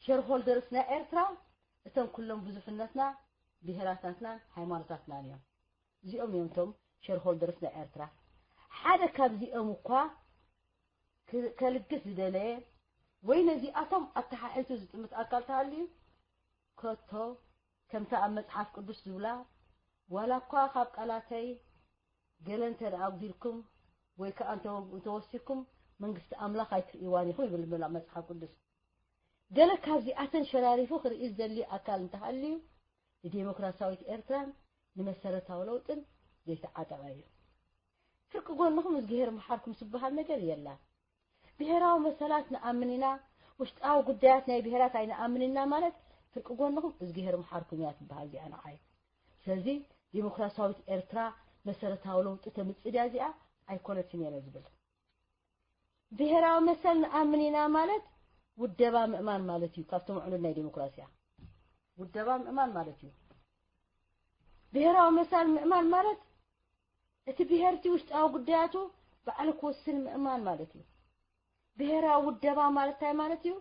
ሸርሆልደርስ ናይ ኤርትራ እቶም ኩሎም ብዙሕነትና፣ ብሄራታትናን ሃይማኖታትናን እዮም። እዚኦም እዮም እቶም ሸርሆልደርስ ናይ ኤርትራ። ሓደ ካብዚኦም እኳ ክ-፣ ከልግስ ዝደለየ ወይ ነዚኣቶም ኣተሓሒቱ ዝጥምት ኣካል ተሃልዩ ከቶ ከምታ ኣብ መጽሓፍ ቅዱስ ዝብላ ዋላ እኳ ካብ ቃላተይ ገለ እንተ ደኣ ኣጉዲልኩም ወይ ከኣ እንተ-፣ እንተወሲኩም መንግስቲ ኣምላኽ ኣይትርእይዋን ኢኹም ይብል መላ-፣ መጽሓፍ ቅዱስ። ገለ ካብዚኣተን ሸራሪፉ ክርኢ ዝደሊ ኣካል እንተሃልዩ ንዴሞክራሲያዊት ኤርትራን ንመሰረታዊ ለውጥን ዘይተዓጠቐ እዩ። ፍርቂ ጎንኹም እዝግሄር መሓርኩም ዝበሃል ነገር የላን። ብሄራዊ መሰላት ንኣምን ኢና፣ ውሽጣዊ ጉዳያት ናይ ብሄራት ኣይንኣምን ኢና ማለት ፍርቂ ጎንኹም እዝግሄር መሓርኩም እያ ትበሃል እዚኣ ንዓይ። ስለዚ ዴሞክራሲያዊት ኤርትራ መሰረታዊ ለውጢ ተምጽእ ድያ እዚኣ ኣይኮነትን እየ ዝብል። ብሄራዊ መሰል ንኣምን ኢና ማለት ውደባ ምእማን ማለት እዩ። ካብቶም ዕሉል ናይ ዴሞክራሲያ ውደባ ምእማን ማለት እዩ። ብሄራዊ መሰል ምእማን ማለት እቲ ብሄር እቲ ውሽጣዊ ጉዳያቱ ባዕሉ ክወስን ምእማን ማለት እዩ። ብሄራዊ ውደባ ማለት እንታይ ማለት እዩ?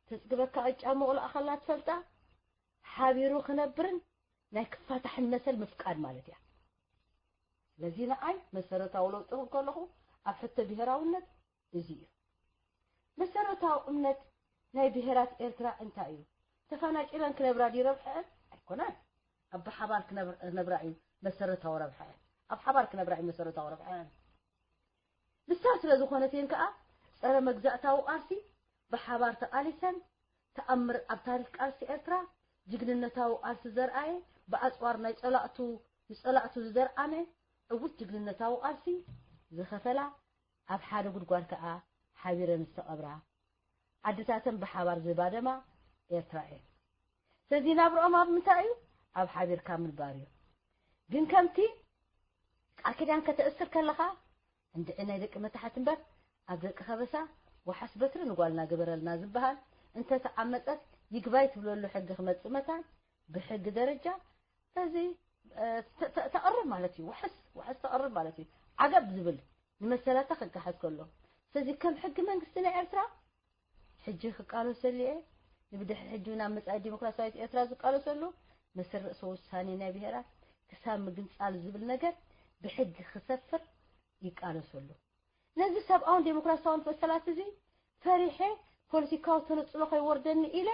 ተጽግበካ ቅጫ መቑሎ ኣኸላ ትፈልጣ፣ ሓቢሩ ክነብርን ናይ ክፋታሕን መሰል ምፍቃድ ማለት እያ። ስለዚ ንዓይ መሰረታዊ ለውጢ ክብል ከለኹ ኣብ ሕቶ ብሄራውነት እዚ እዩ። መሰረታዊ እምነት ናይ ብሄራት ኤርትራ እንታይ እዩ? ተፈናቂለን ክነብራ ድዩ ረብሐአን? ኣይኮነን። ኣብ ብሓባር ክነብር-፣ ክነብራ እዩ መሰረታዊ ረብሐአን። ኣብ ሓባር ክነብራ እዩ መሰረታዊ ረብሐአን። ንሳ ስለ ዝኾነት እየን ከኣ ጸረ መግዛእታዊ ቃልሲ ብሓባር ተቓሊሰን ተኣምር ኣብ ታሪኽ ቃልሲ ኤርትራ ጅግንነታዊ ቃልሲ ዘርኣየ ብኣጽዋር ናይ ጸላእቱ ንጸላእቱ ዝደርዓመ ዕዉት ጅግንነታዊ ቃልሲ ዝኸፈላ ኣብ ሓደ ጉድጓድ ከኣ ሓቢረን ዝተቐብራ ኣድታተን ብሓባር ዝባደማ ኤርትራ እየን። ስለዚ ናብርኦም ኣብ ምንታይ እዩ? ኣብ ሓቢርካ ምንባር እዩ። ግን ከምቲ ቃል ኪዳን ከተእስር ከለኻ እንድዒ ናይ ደቂ መታሕት እምበር ኣብ ደቂ ከበሳ ወሓስ በትሪ ንጓልና ግበረልና ዝበሃል እንተተዓመጸት ይግባይ ትብለሉ ሕጊ ክመጽእ መታን ብሕጊ ደረጃ እዚ፣ እ፣ ተ-፣ ተ-፣ ተቕርብ ማለት እዩ። ወሓስ፣ ወሓስ ተቕርብ ማለት እዩ። ዓገብ ዝብል ንመሰላታ ክገሓስ ከሎ። ስለዚ ከም ሕጊ መንግስቲ ናይ ኤርትራ ሕጂ ክቃለሰሉ እየ። ንብድሕሪ ሕጂ ናብ መጻኢ ዲሞክራሲያዊት ኤርትራ ዝቃለሰሉ መሰል ርእሰ ውሳኔ ናይ ብሄራት ክሳብ ምግንጻል ዝብል ነገር ብሕጊ ክሰፍር ይቃለሰሉ። ነዚ ሰብኣውን ዴሞክራሲያውን መሰላት እዚ ፈሪሐ ፖለቲካዊ ተነጽሎ ከይወርደኒ ኢለ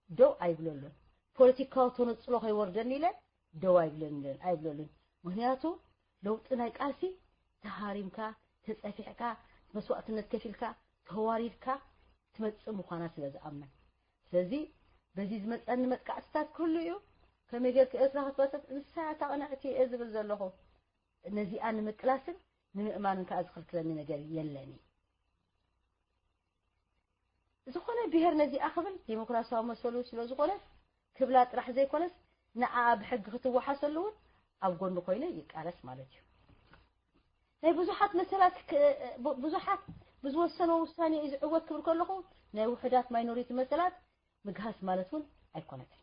ደው ኣይብለሉን። ፖለቲካዊ ተነጽሎ ከይወርደኒ ኢለ ደው ኣይብለሉን፣ ኣይብለሉን። ምኽንያቱ ለውጢ ናይ ቃልሲ ተሃሪምካ፣ ተጸፊዕካ፣ መስዋእትነት ከፊልካ፣ ተዋሪድካ ትመጽእ ምዃና ስለ ዝኣምን። ስለዚ በዚ ዝመጸኒ መጥቃዕትታት ክህሉ እዩ። ከመይ ጌርኪ ኤርትራ ክትበርትዕ? ንሳ እያ እታ ቅንዕቲ እየ ዝብል ዘለኹ። ነዚኣ ንምቅላስን ንምእማንን ከኣ ዝኽልክለኒ ነገር የለኒ። ዝኾነ ብሄር ነዚኣ ክብል ዴሞክራሲያዊ መሰሉ ስለ ዝኾነ ክብላ ጥራሕ ዘይኮነስ ንዓኣ ብሕጊ ክትወሓሰሉ እውን ኣብ ጎኒ ኮይነ ይቃለስ ማለት እዩ። ናይ ብዙሓት መሰላት ክ-፣ ብ-፣ ብዙሓት ብዝወሰኖ ውሳኔ እዩ ዝዕወት ክብል ከለኹ ናይ ውሑዳት ማይኖሪቲ መሰላት ምግሃስ ማለት እውን ኣይኮነትን።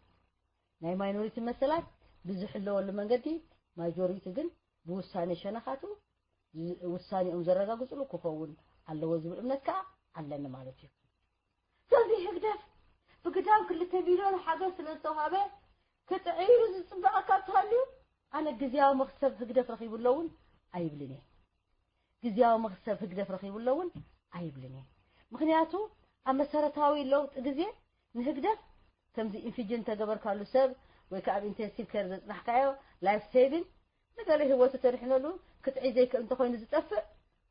ናይ ማይኖሪቲ መሰላት ብዝሕለወሉ መንገዲ ማጆሪቲ ግን ብውሳኔ ሸነኻቱ ዝ-፣ ውሳኔኦም ዘረጋግጽሉ ክኸውን ኣለዎ ዝብል እምነት ከኣ ኣለኒ ማለት እዩ። ስለዚ ህግደፍ ብግዳም ክልተ ቢልዮን ሓገዝ ስለ ዝተዋሃበ ክጥዕይ ኢሉ ዝጽበቐካ እንተሃልዩ ኣነ ግዝያዊ መኽሰብ ህግደፍ ረኺቡ ኣሎ እውን ኣይብልን እየ። ግዝያዊ መኽሰብ ህግደፍ ረኺቡ ኣሎ እውን ኣይብልን እየ። ምኽንያቱ ኣብ መሰረታዊ ለውጢ ግዜ ንህግደፍ ከምዚ ኢንፊጅን ተገበርካሉ ሰብ ወይ ከኣ ኣብ ኢንቴንሲቭ ኬር ዘጽናሕካዮ ላይፍ ሴቪን ንገለ ህይወቱ ተድሕነሉ ክትዒ ዘይክእል እንተኾይኑ ዝጠፍእ፣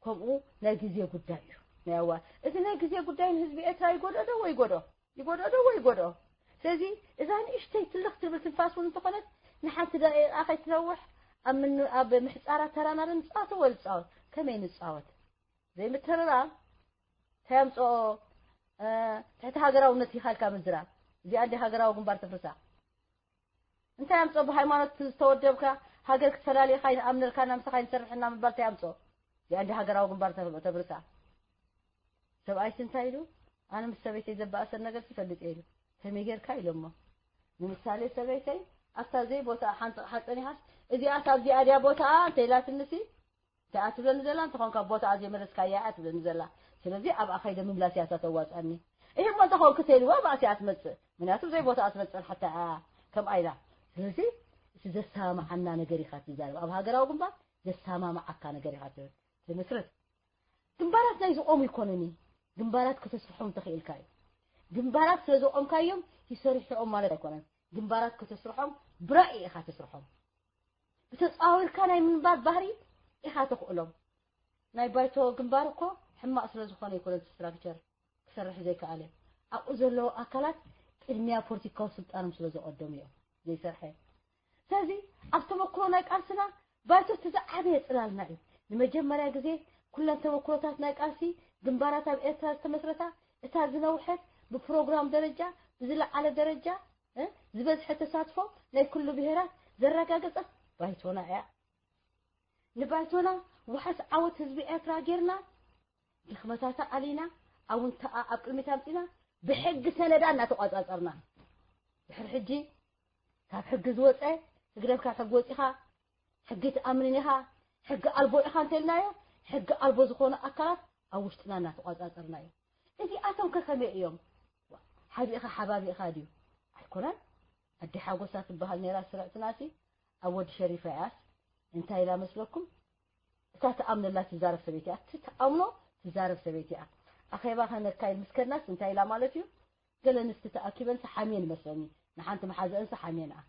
ከምኡ ናይ ግዜ ጉዳይ እዩ። ናይ ኣዋ-፣ እዚ ናይ ግዜ ጉዳይ ንህዝቢ ኤርትራ ይጎድኦ ዶ ወይ ይጎድኦ? ይጎድኦ ዶ ወይ ይጎድኦ? ስለዚ እዛ ንእሽተይ ትልኽ ትብል ትንፋስ እውን እንተኾነት ንሓንቲ ደቂቓ ከይትነውሕ ኣብ ምን-፣ ኣብ ምሕጻራ ተራና ዶ ንጻወት ወይ ንጻወት? ከመይ ንጻወት? ዘይምትርራብ እንታይ ኣምጽኦ? እ፣ ትሕቲ ሃገራውነት ኢኻ ኢልካ ምዝራብ። እዚኣ እንዲ ሃገራዊ ግንባር ተፍርሳ። እንታይ ኣምጽኦ? ብሃይማኖት ዝተወደብካ፣ ሃገር ክትፈላልየካ ኣይንኣምነልካና፣ ምሳኻ ኣይንሰርሕና ምባል እንታይ ኣምጽኦ? እዚኣ እንዲ ሃገራዊ ግንባር ተፍ-፣ ተፍርሳ። ሰብኣይሲ እንታይ ኢሉ? ኣነ ምስ ሰበይተይ ዘባእሰን ነገር ይፈልጥ እየ ኢሉ። ከመይ ጌርካ ኢሎሞ። ንምሳሌ ሰበይተይ ኣብታ ዘይ ቦታኣ ሓንጥቕ ሓፀን ኢኻስ፣ እዚኣስ ኣብዚኣ ድያ ቦታኣ እንተ ኢላትንሲ፣ እንታይ እያ ትብለኒ ዘላ? እንተኾንካ ቦታኣ ዘይመለስካያ እያ ትብለኒ ዘላ። ስለዚ ኣብኣ ከይደ ምምላስ እያ እታ ተዋፅኣኒ። ይህ እሞ እንተኾንኩ ተይልዋ ኣብኣ እያ ትመፅእ። ምክንያቱ ዘይ ቦታኣ ትመፅእ ሓታ እያ ከምኣ ኢላ። ስለዚ እቲ ዘሰማምዓና ነገር ኢኻ ትዛረብ። ኣብ ሃገራዊ ግንባር ዘሰማምዓካ ነገር ኢኻ ት-፣ ትምስርት። ግንባራት ናይ ዝቖሙ ይኮኑኒ። ግንባራት ከተስርሖም እንተኽኢልካ እዩ። ግንባራት ስለ ዘቖምካዮም ይሰርሕኦም ማለት ኣይኮነን። ግንባራት ከተስርሖም ብራእይ ኢኻ ተስርሖም። ብተጻዊርካ ናይ ምንባር ባህሪ ኢኻ ተኽእሎም። ናይ ባይቶ ግንባር እኮ ሕማቕ ስለ ዝኾነ ኣይኮነን እቲ ስትራክቸር ክሰርሕ ዘይከኣለ። ኣብኡ ዘለዉ ኣካላት ቅድሚያ ፖለቲካዊ ስልጣኖም ስለ ዘቐደሙ እዮም ዘይሰርሐ። ስለዚ ኣብ ተመክሮ ናይ ቃልስና ባይቶ እቲ ዝዓበየ ጽላልና እዩ። ንመጀመርያ ግዜ ኩለን ተመክሮታት ናይ ቃልሲ ግንባራት ኣብ ኤርትራ ዝተመስረታ እታ ዝነውሐት ብፕሮግራም ደረጃ ብዝለዓለ ደረጃ እ፣ ዝበዝሐ ተሳትፎ ናይ ኩሉ ብሄራት ዘረጋገጸት ባይቶና እያ። ንባይቶና ዋሕስ ዓወት ህዝቢ ኤርትራ ጌርና፣ ድኽመታታ ኣሊና፣ ኣውንታኣ ኣብ ቅድሚት ኣምጺና፣ ብሕጊ ሰነዳ እናተቋጻጸርና። ድሕሪ ሕጂ ካብ ሕጊ ዝወጸ፣ ህግደፍ ካብ ሕጊ ወጺኻ፣ ሕጊ ትኣምንን ኢኻ፣ ሕጊ ኣልቦ ኢኻ እንተልናዮ፣ ሕጊ ኣልቦ ዝኾኑ ኣካላት ኣብ ውሽጥና እናተቋጻጸርና እዩ። እዚኣቶም ከ ከመይ እዮም? ሓቢእኻ ሓባቢእኻ ድዩ? ኣይኮነን። ኣዲ ሓጎሳ ትበሃል ነይራ ስርዕትናሲ፣ ኣብ ወዲ ሸሪፋ እያስ እንታይ ኢላ መስለኩም? እታ ትኣምነላ ትዛረብ ሰበይቲ እያ። እቲ ትኣምኖ ትዛረብ ሰበይቲ እያ። ኣኼባ ከነካይድ ምስ ከድናስ እንታይ ኢላ ማለት እዩ? ገለ ኣንስቲ ተኣኪበን ሰሓምየን ይመስለኒ። ንሓንቲ መሓዘአን ሰሓምየን እያ።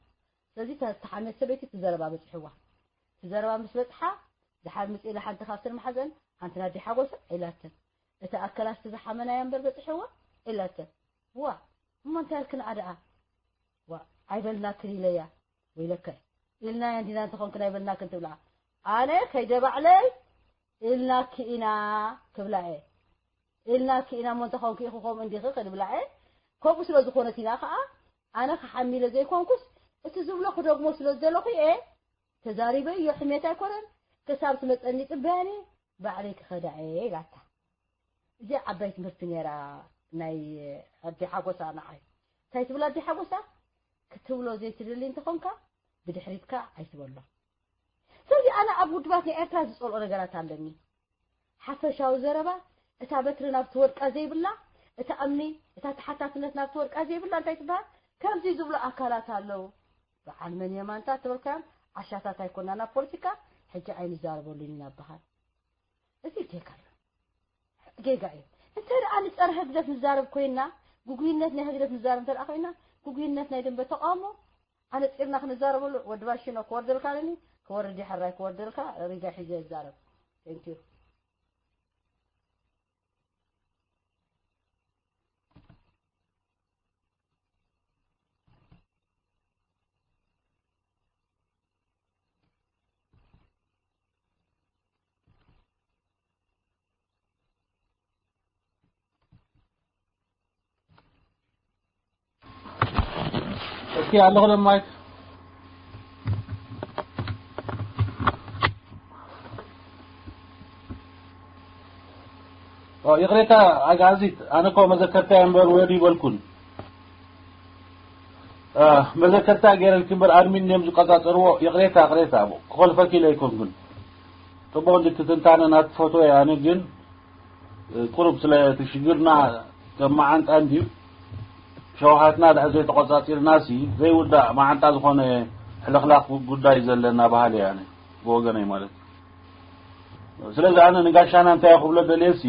ስለዚ እታ ዝተሓመት ሰበይቲ እቲ ዘረባ በጺሕዋ። እቲ ዘረባ ምስ በጽሓ፣ ድሓር ምጽእ ኢላ ሓንቲ ካብተን መሓዘን፣ ሓንቲ ናዲ ሓጎስ ኢላተን። እቲ ኣከላስ ዝሓመናያ እምበር በጺሕዋ ኢላተን። ዋ፣ እሞ እንታይ ኢልክንኣ ደኣ? ዋ፣ ኣይበልናክን ኢለያ። ወይለከ፣ ኢልናያ እንዲና እንተኾንክን ኣይበልናክን ትብላ። ኣነ ከይደ ባዕለይ ኢልናኪ ኢና ክብላ እየ። ኢልናኪ ኢና እሞ እንተኾንኪ ኢኹ ከምኡ እንዲኺ ክንብላ እየ። ከምኡ ስለ ዝኾነት ኢና ኸዓ ኣነ ክሓሚ ኢለ ዘይኮንኩስ እቲ ዝብሎ ክደግሞ ስለ ዝደለኹ እየ። ተዛሪበዮ ሕሜት ኣይኮነን። ክሳብ ትመጸኒ ጽበያኒ ባዕለይ ክኸዳ እየ ኢላታ። እዚኣ ዓባይ ትምህርቲ ነይራ ናይ ኣዲ ሓጎሳ ንዓይ። እንታይ ትብል ኣዲ ሓጎሳ? ክትብሎ ዘይትደሊ እንተኾንካ ብድሕሪትካ ኣይትበሎ። ስለዚ ኣነ ኣብ ውድባት ናይ ኤርትራ ዝጸልኦ ነገራት ኣለኒ። ሓፈሻዊ ዘረባ፣ እታ በትሪ ናብ ትወድቃ ዘይብላ፣ እታ እምኒ፣ እታ ተሓታትነት ናብ ትወድቃ ዘይብላ እንታይ ትበሃል? ከምዚ ዝብሉ ኣካላት ኣለዉ። በዓል መን የማንታ ተበልካዮም ዓሻታት ኣይኮናን ኣብ ፖለቲካ፣ ሕጂ ኣይንዛረበሉን ኢና በሃል። እዚ ጌጋ እዩ። ጌጋ እዩ። እንተ ደኣ ንጸረ ህግደፍ ንዛረብ ኮይና፣ ጉጉይነት ናይ ህግደፍ ንዛረብ እንተ ደኣ ኮይና፣ ጉጉይነት ናይ ደንበ ተቃውሞ ኣነጺርና ክንዛረበሉ፣ ወዲ ባሽኖ ክወርደልካ ኣለኒ፣ ክወርድ ይሕራይ ክወርደልካ፣ ሪጋ ሒዘ ይዛረብ። Thank you። እስኪ ኣለኹ ዶ ማይክ? ኦ፣ ይቕሬታ ኣጋዚት፣ ኣነ እኮ መዘከርታ እየ እምበር ወዲ ይበልኩን። እ፣ መዘከርታ ገይረልኪ እምበር ኣድሚን እዮም ዝቆጻጸርዎ። ይቕሬታ፣ ይቕሬታ፣ ክኾልፈኪ ኢለ ኣይኮንኩን። ጽቡቕ እንዲ ትንታነ ናትፈትዎ እየ ኣነ ግን ቁሩብ ስለ እቲ ሽግርና ከም መዓንጣ እንድዩ ሸውሃትና ድሕር ዘይተቆጻጺርናሲ ዘይውዳእ መዓንጣ ዝኾነ ሕልኽላኽ ጉዳይ ዘለና በሃሊ እየ ኣነ ብወገነይ ማለት እዩ። ስለዚ ኣነ ንጋሻና እንታይ ክብሎ ደልየሲ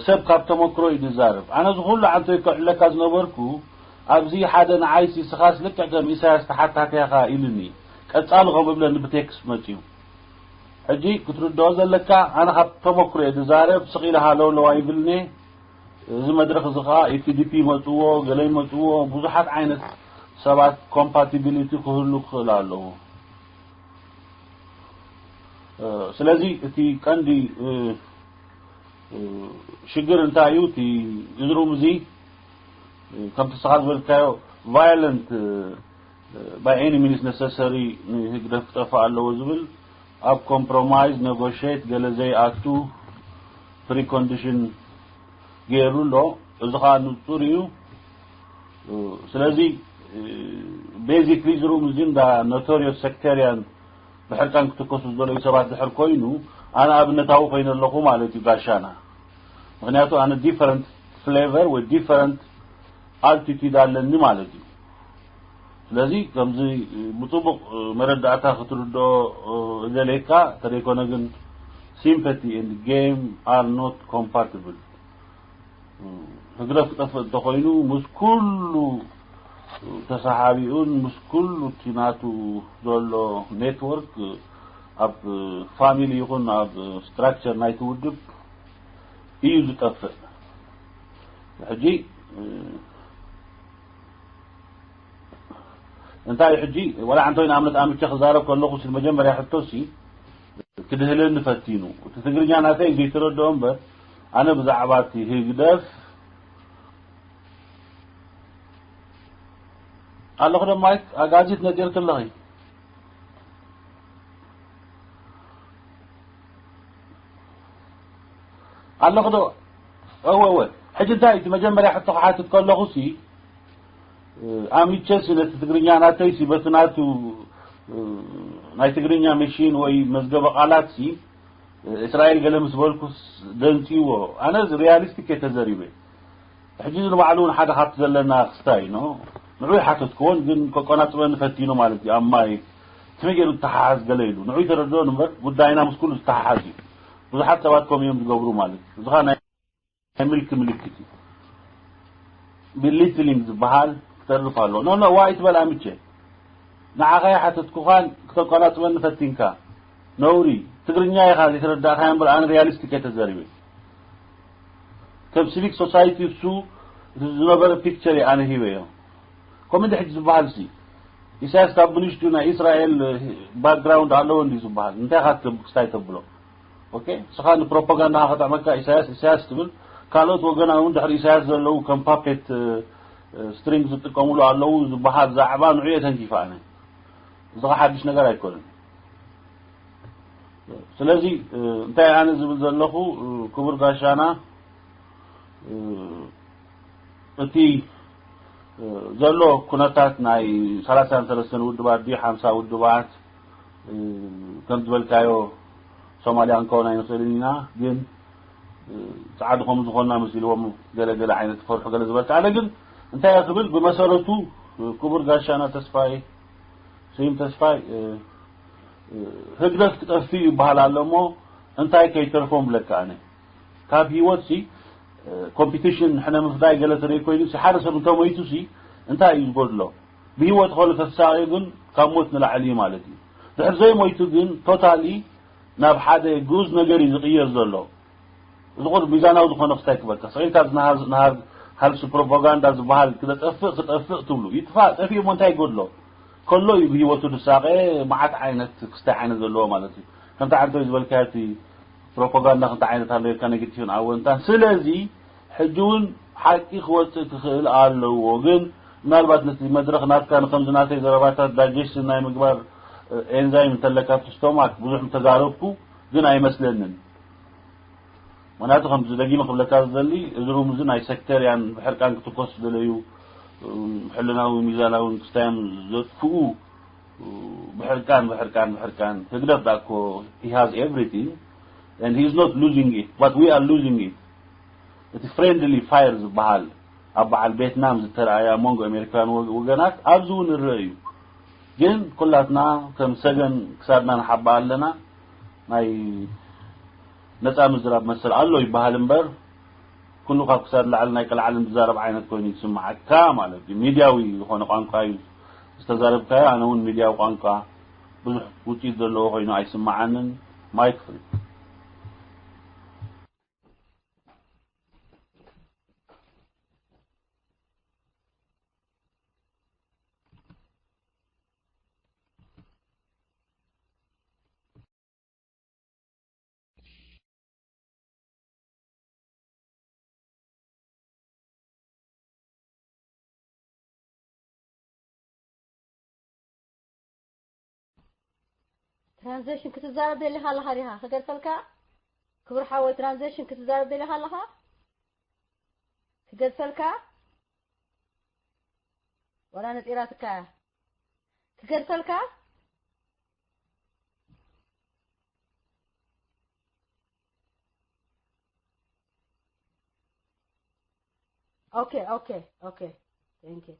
ሰብ ካብ ተመክሮ እዩ ዝዛረብ። ኣነ እዚ ኩሉ ዓንቶ ይከዕለካ ዝነበርኩ ኣብዚ ሓደ ንዓይሲ ስኻስ ልክዕ ከም ኢሳያስ ተሓታቲ ኢኻ ኢሉኒ። ቀጻሊ ከም እብለኒ ብቴክስት መጽዩ። ሕጂ ክትርድኦ ዘለካ፣ ኣነ ካብ ተመክሮ እየ ዝዛረብ። ስቕ ኢለ ሃለውለው ኣይብልኒ። እዚ መድረኽ እዚ ኸኣ ኢፒዲፒ ይመጽዎ፣ ገለ ይመጽዎ፣ ብዙሓት ዓይነት ሰባት ኮምፓቲቢሊቲ ክህሉ ክኽእል ኣለዎ። ስለዚ እቲ ቀንዲ ሽግር እንታይ እዩ? እቲ እዝሩም እዚ ከምቲ ስኻ ዝበልካዮ ቫዮለንት ባይ ኤኒ ሚንስ ነሰሰሪ ንህግደፍ ክጠፍእ ኣለዎ ዝብል ኣብ ኮምፕሮማይዝ፣ ኔጎሽት፣ ገለ ዘይኣቱ ፕሪኮንዲሽን ገይሩ ኣሎ። እዚ ኸኣ ንጹር እዩ። ስለዚ ቤዚክሊ ዝርኡም እዚ እንዳ ኖቶሪዮስ ሴክተርያን ብሕርቃን ክትከሱ ዝደለዩ ሰባት ድሕር ኮይኑ፣ ኣነ ኣብነታዊ ኮይነ ኣለኹ ማለት እዩ ጋሻና። ምክንያቱ ኣነ ዲፈረንት ፍሌቨር ወይ ዲፈረንት ኣልቲቱድ ኣለኒ ማለት እዩ። ስለዚ ከምዚ ብጥቡቕ መረዳእታ ክትርድኦ እደልየካ፣ ተደይኮነ ግን sympathy and game are not compatible። ህግደፍ ክጠፍእ እንተኾይኑ፣ ምስ ኩሉ ተሳሓቢኡን ምስ ኩሉ እቲ ናቱ ዘሎ ኔትወርክ፣ ኣብ ፋሚሊ ይኹን ኣብ ስትራክቸር ናይቲ ውድብ እዩ ዝጠፍእ። ሕጂ እንታይ ሕጂ፣ ወላ እንተወይ ንኣብነት ኣምቸ ክዛረብ ከለኹ፣ ሲ መጀመርያ ሕቶሲ ክድህለኒ ፈቲኑ። እቲ ትግርኛ ናተይ ዘይተረድኦ እምበር፣ ኣነ ብዛዕባ እቲ ህግደፍ ኣለኹ ዶ ማይክ? ኣጋዚት ነጢርኪ ኣለኺ። ኣለኹ ዶ? እወ፣ እወ። ሕጂ እንታይ እቲ መጀመርያ ሕቶ ክሓትት ከለኹ ሲ፣ ኣሚቸ ሲ ነቲ ትግርኛ ናተይ ሲ በቲ ናቱ፣ ናይ ትግርኛ መሽን ወይ መዝገበ ቃላት ሲ፣ እስራኤል ገለ ምስ በልኩስ ደንጽይዎ። ኣነ ሪያሊስቲክ እየ ተዘሪበ። ሕጂ እዚ ንባዕሉ እውን ሓደ ካብቲ ዘለና ክስታይ ነው። ንዑ ይሓተትክዎን ግን ከቆናጽበኒ ፈቲኑ ማለት እዩ። ኣብ ማይ ከመይ ገይሩ ዝተሓሓዝ ገለ ኢሉ። ንዑ ይተረድኦን እምበር ጉዳይና ምስ ኩሉ ዝተሓሓዝ እዩ። ብዙሓት ሰባት ከምኡ እዮም ዝገብሩ ማለት እዩ። እዚ ኸኣ ናይ ምልኪ ምልክት እዩ። ቢሊትሊንግ ዝበሃል ክተርፍ ኣሎ። ኖ፣ ኖ፣ ዋይ ትበል ኣምቼ። ንዓኻ ይሓተትኩኻን ክተቆናጽበኒ ፈቲንካ። ነውሪ። ትግርኛ ኢኻ ዘይተረዳእካዮ እምበር ኣነ ሪያሊስቲክ እየ ተዘሪበ። ከም ሲቪክ ሶሳይቲ እሱ እቲ ዝነበረ ፒክቸር እየ ኣነ ሂበዮ። ከምኡ እንዲ ሕጂ ዝበሃል ሲ፣ ኢሳያስ ካብ ብንሽቱ ናይ እስራኤል ባክግራውንድ ኣለዎ እንዲ ዝበሃል። እንታይ ኢኻ ትብ-፣ ክስታይ ተብሎ? ኦኬ? ንስኻ ንፕሮፓጋንዳ ከጥዕመካ ኢሳያስ፣ ኢሳያስ ትብል፣ ካልኦት ወገና እውን ድሕሪ ኢሳያስ ዘለዉ ከም ፓፔት፣ እ፣ እ፣ ስትሪንግ ዝጥቀሙሉ ኣለዉ ዝበሃል ዛዕባ ንዑ እየ ተንኪፈ ኣነ። እዚ ኸ ሓድሽ ነገር ኣይኮነን። ስለዚ፣ እ፣ እንታይ ኣነ ዝብል ዘለኹ፣ እ፣ ክቡር ጋሻና፣ እ፣ እቲ፣ እ፣ ዘሎ ኩነታት ናይ ሰላሳን ሰለስተን ውድባት ድዩ ሓምሳ ውድባት፣ እ፣ ከም ዝበልካዮ ሶማልያ ክንከውን ኣይንኽእልን ኢና፣ ግን፣ እ፣ ጸዓዱ ከም ዝኾንና መሲልዎም ገለ ገለ ዓይነት ፈርሑ ገለ ዝበልካ። ኣነ ግን እንታይ እየ ክብል፣ ብመሰረቱ፣ እ፣ ክቡር ጋሻና ተስፋይ፣ ስዩም ተስፋይ፣ እ፣ እ፣ ህግደፍ ክጠፍእ ይበሃል ኣሎ እሞ እንታይ ከይተርፎም ብለካ ኣነ። ካብ ህይወት ሲ፣ እ፣ ኮምፒቲሽን ንሕነ ምፍዳይ ገለ ተደይ ኮይኑ ሲ ሓደ ሰብ እንተሞይቱ ሲ እንታይ እዩ ዝጎድሎ? ብህይወት ከሎ ተሳቒዩ ግን ካብ ሞት ንላዕሊ እዩ ማለት እዩ። ድሕር ዘይሞይቱ ግን ቶታሊ ናብ ሓደ ግኡዝ ነገር እዩ ዝቕየር ዘሎ። እዚ ቁር ሚዛናዊ ዝኾነ ክስታይ ክበልካ። ስቕ ኢልካ እዚ ነሃር፣ ነሃር ሃልሲ ፕሮፓጋንዳ ዝበሃል ክጠፍእ፣ ክጠፍእ ትብሉ። ይጥፋእ፣ ጠፊኡ እሞ እንታይ ይጎድሎ? ከሎ እዩ ብህይወቱ ዝሳቐ፣ መዓት ዓይነት ክስታይ ዓይነት ዘለዎ ማለት እዩ። ከምቲ ዓንቶይ ዝበልካዮ እቲ ፕሮፓጋንዳ ክልተ ዓይነት ኣሎ ኢልካ፣ ኔጌቲቭን ኣወንታን። ስለዚ ሕጂ እውን ሓቂ ክወጽእ ክኽእል ኣለዎ። ግን ምናልባት ነቲ መድረኽ ናትካ ንከምዚ ናተይ ዘረባታት ዳይጀስት ናይ ምግባር፣ እ፣ ኤንዛይም እንተለካ ኣብቲ ስቶማክ ብዙሕ ምተዛረብኩ ግን ኣይመስለንን። ምኽንያቱ ከምዚ ደጊመ ክብለካ ዝደሊ፣ እዚ ሩም እዚ ናይ ሴክተርያን ብሕርቃን ክትኮስ ዝደለዩ፣ እም፣ ሕልናዊ ሚዛናዊ ክስታዮም ዘጥፍኡ፣ ብሕርቃን፣ ብሕርቃን፣ ብሕርቃን። ህግደፍ ዳእኮ he has everything and he is not losing it, but we are losing it። እቲ ፍሬንድሊ ፋየር ዝበሃል ኣብ በዓል ቬትናም ዝተረኣየ ኣብ መንጎ ኣሜሪካውያን ወገ-፣ ወገናት ኣብዚ እውን ይረአ እዩ። ግን ኩላትና ከም ሰገን ክሳድና ንሓባ ኣለና። ናይ ነጻ ምዝራብ መሰል ኣሎ ይበሃል እምበር፣ ኩሉ ካብ ክሳድ ላዕሊ ናይ ቀልዓለም ዝዛረብ ዓይነት ኮይኑ ይስምዓካ ማለት እዩ። ሚድያዊ ዝኾነ ቋንቋ እዩ ዝተዛረብካዮ። ኣነ እውን ሚድያዊ ቋንቋ ብዙሕ ውፅኢት ዘለዎ ኮይኑ ኣይስምዓንን። ማይክ ፍሪ። ትራንዚሽን ክትዛረብ ደሊኻ ኣለኻ ዲኻ? ክገድፈልካ? ክቡር ሓወይ፣ ትራንዚሽን ክትዛረብ ደሊኻ ኣለኻ? ክገድፈልካ? ዋላ ነጺራትካ እያ? ክገድፈልካ? ኦኬ፣ ኦኬ፣ ኦኬ። Thank you.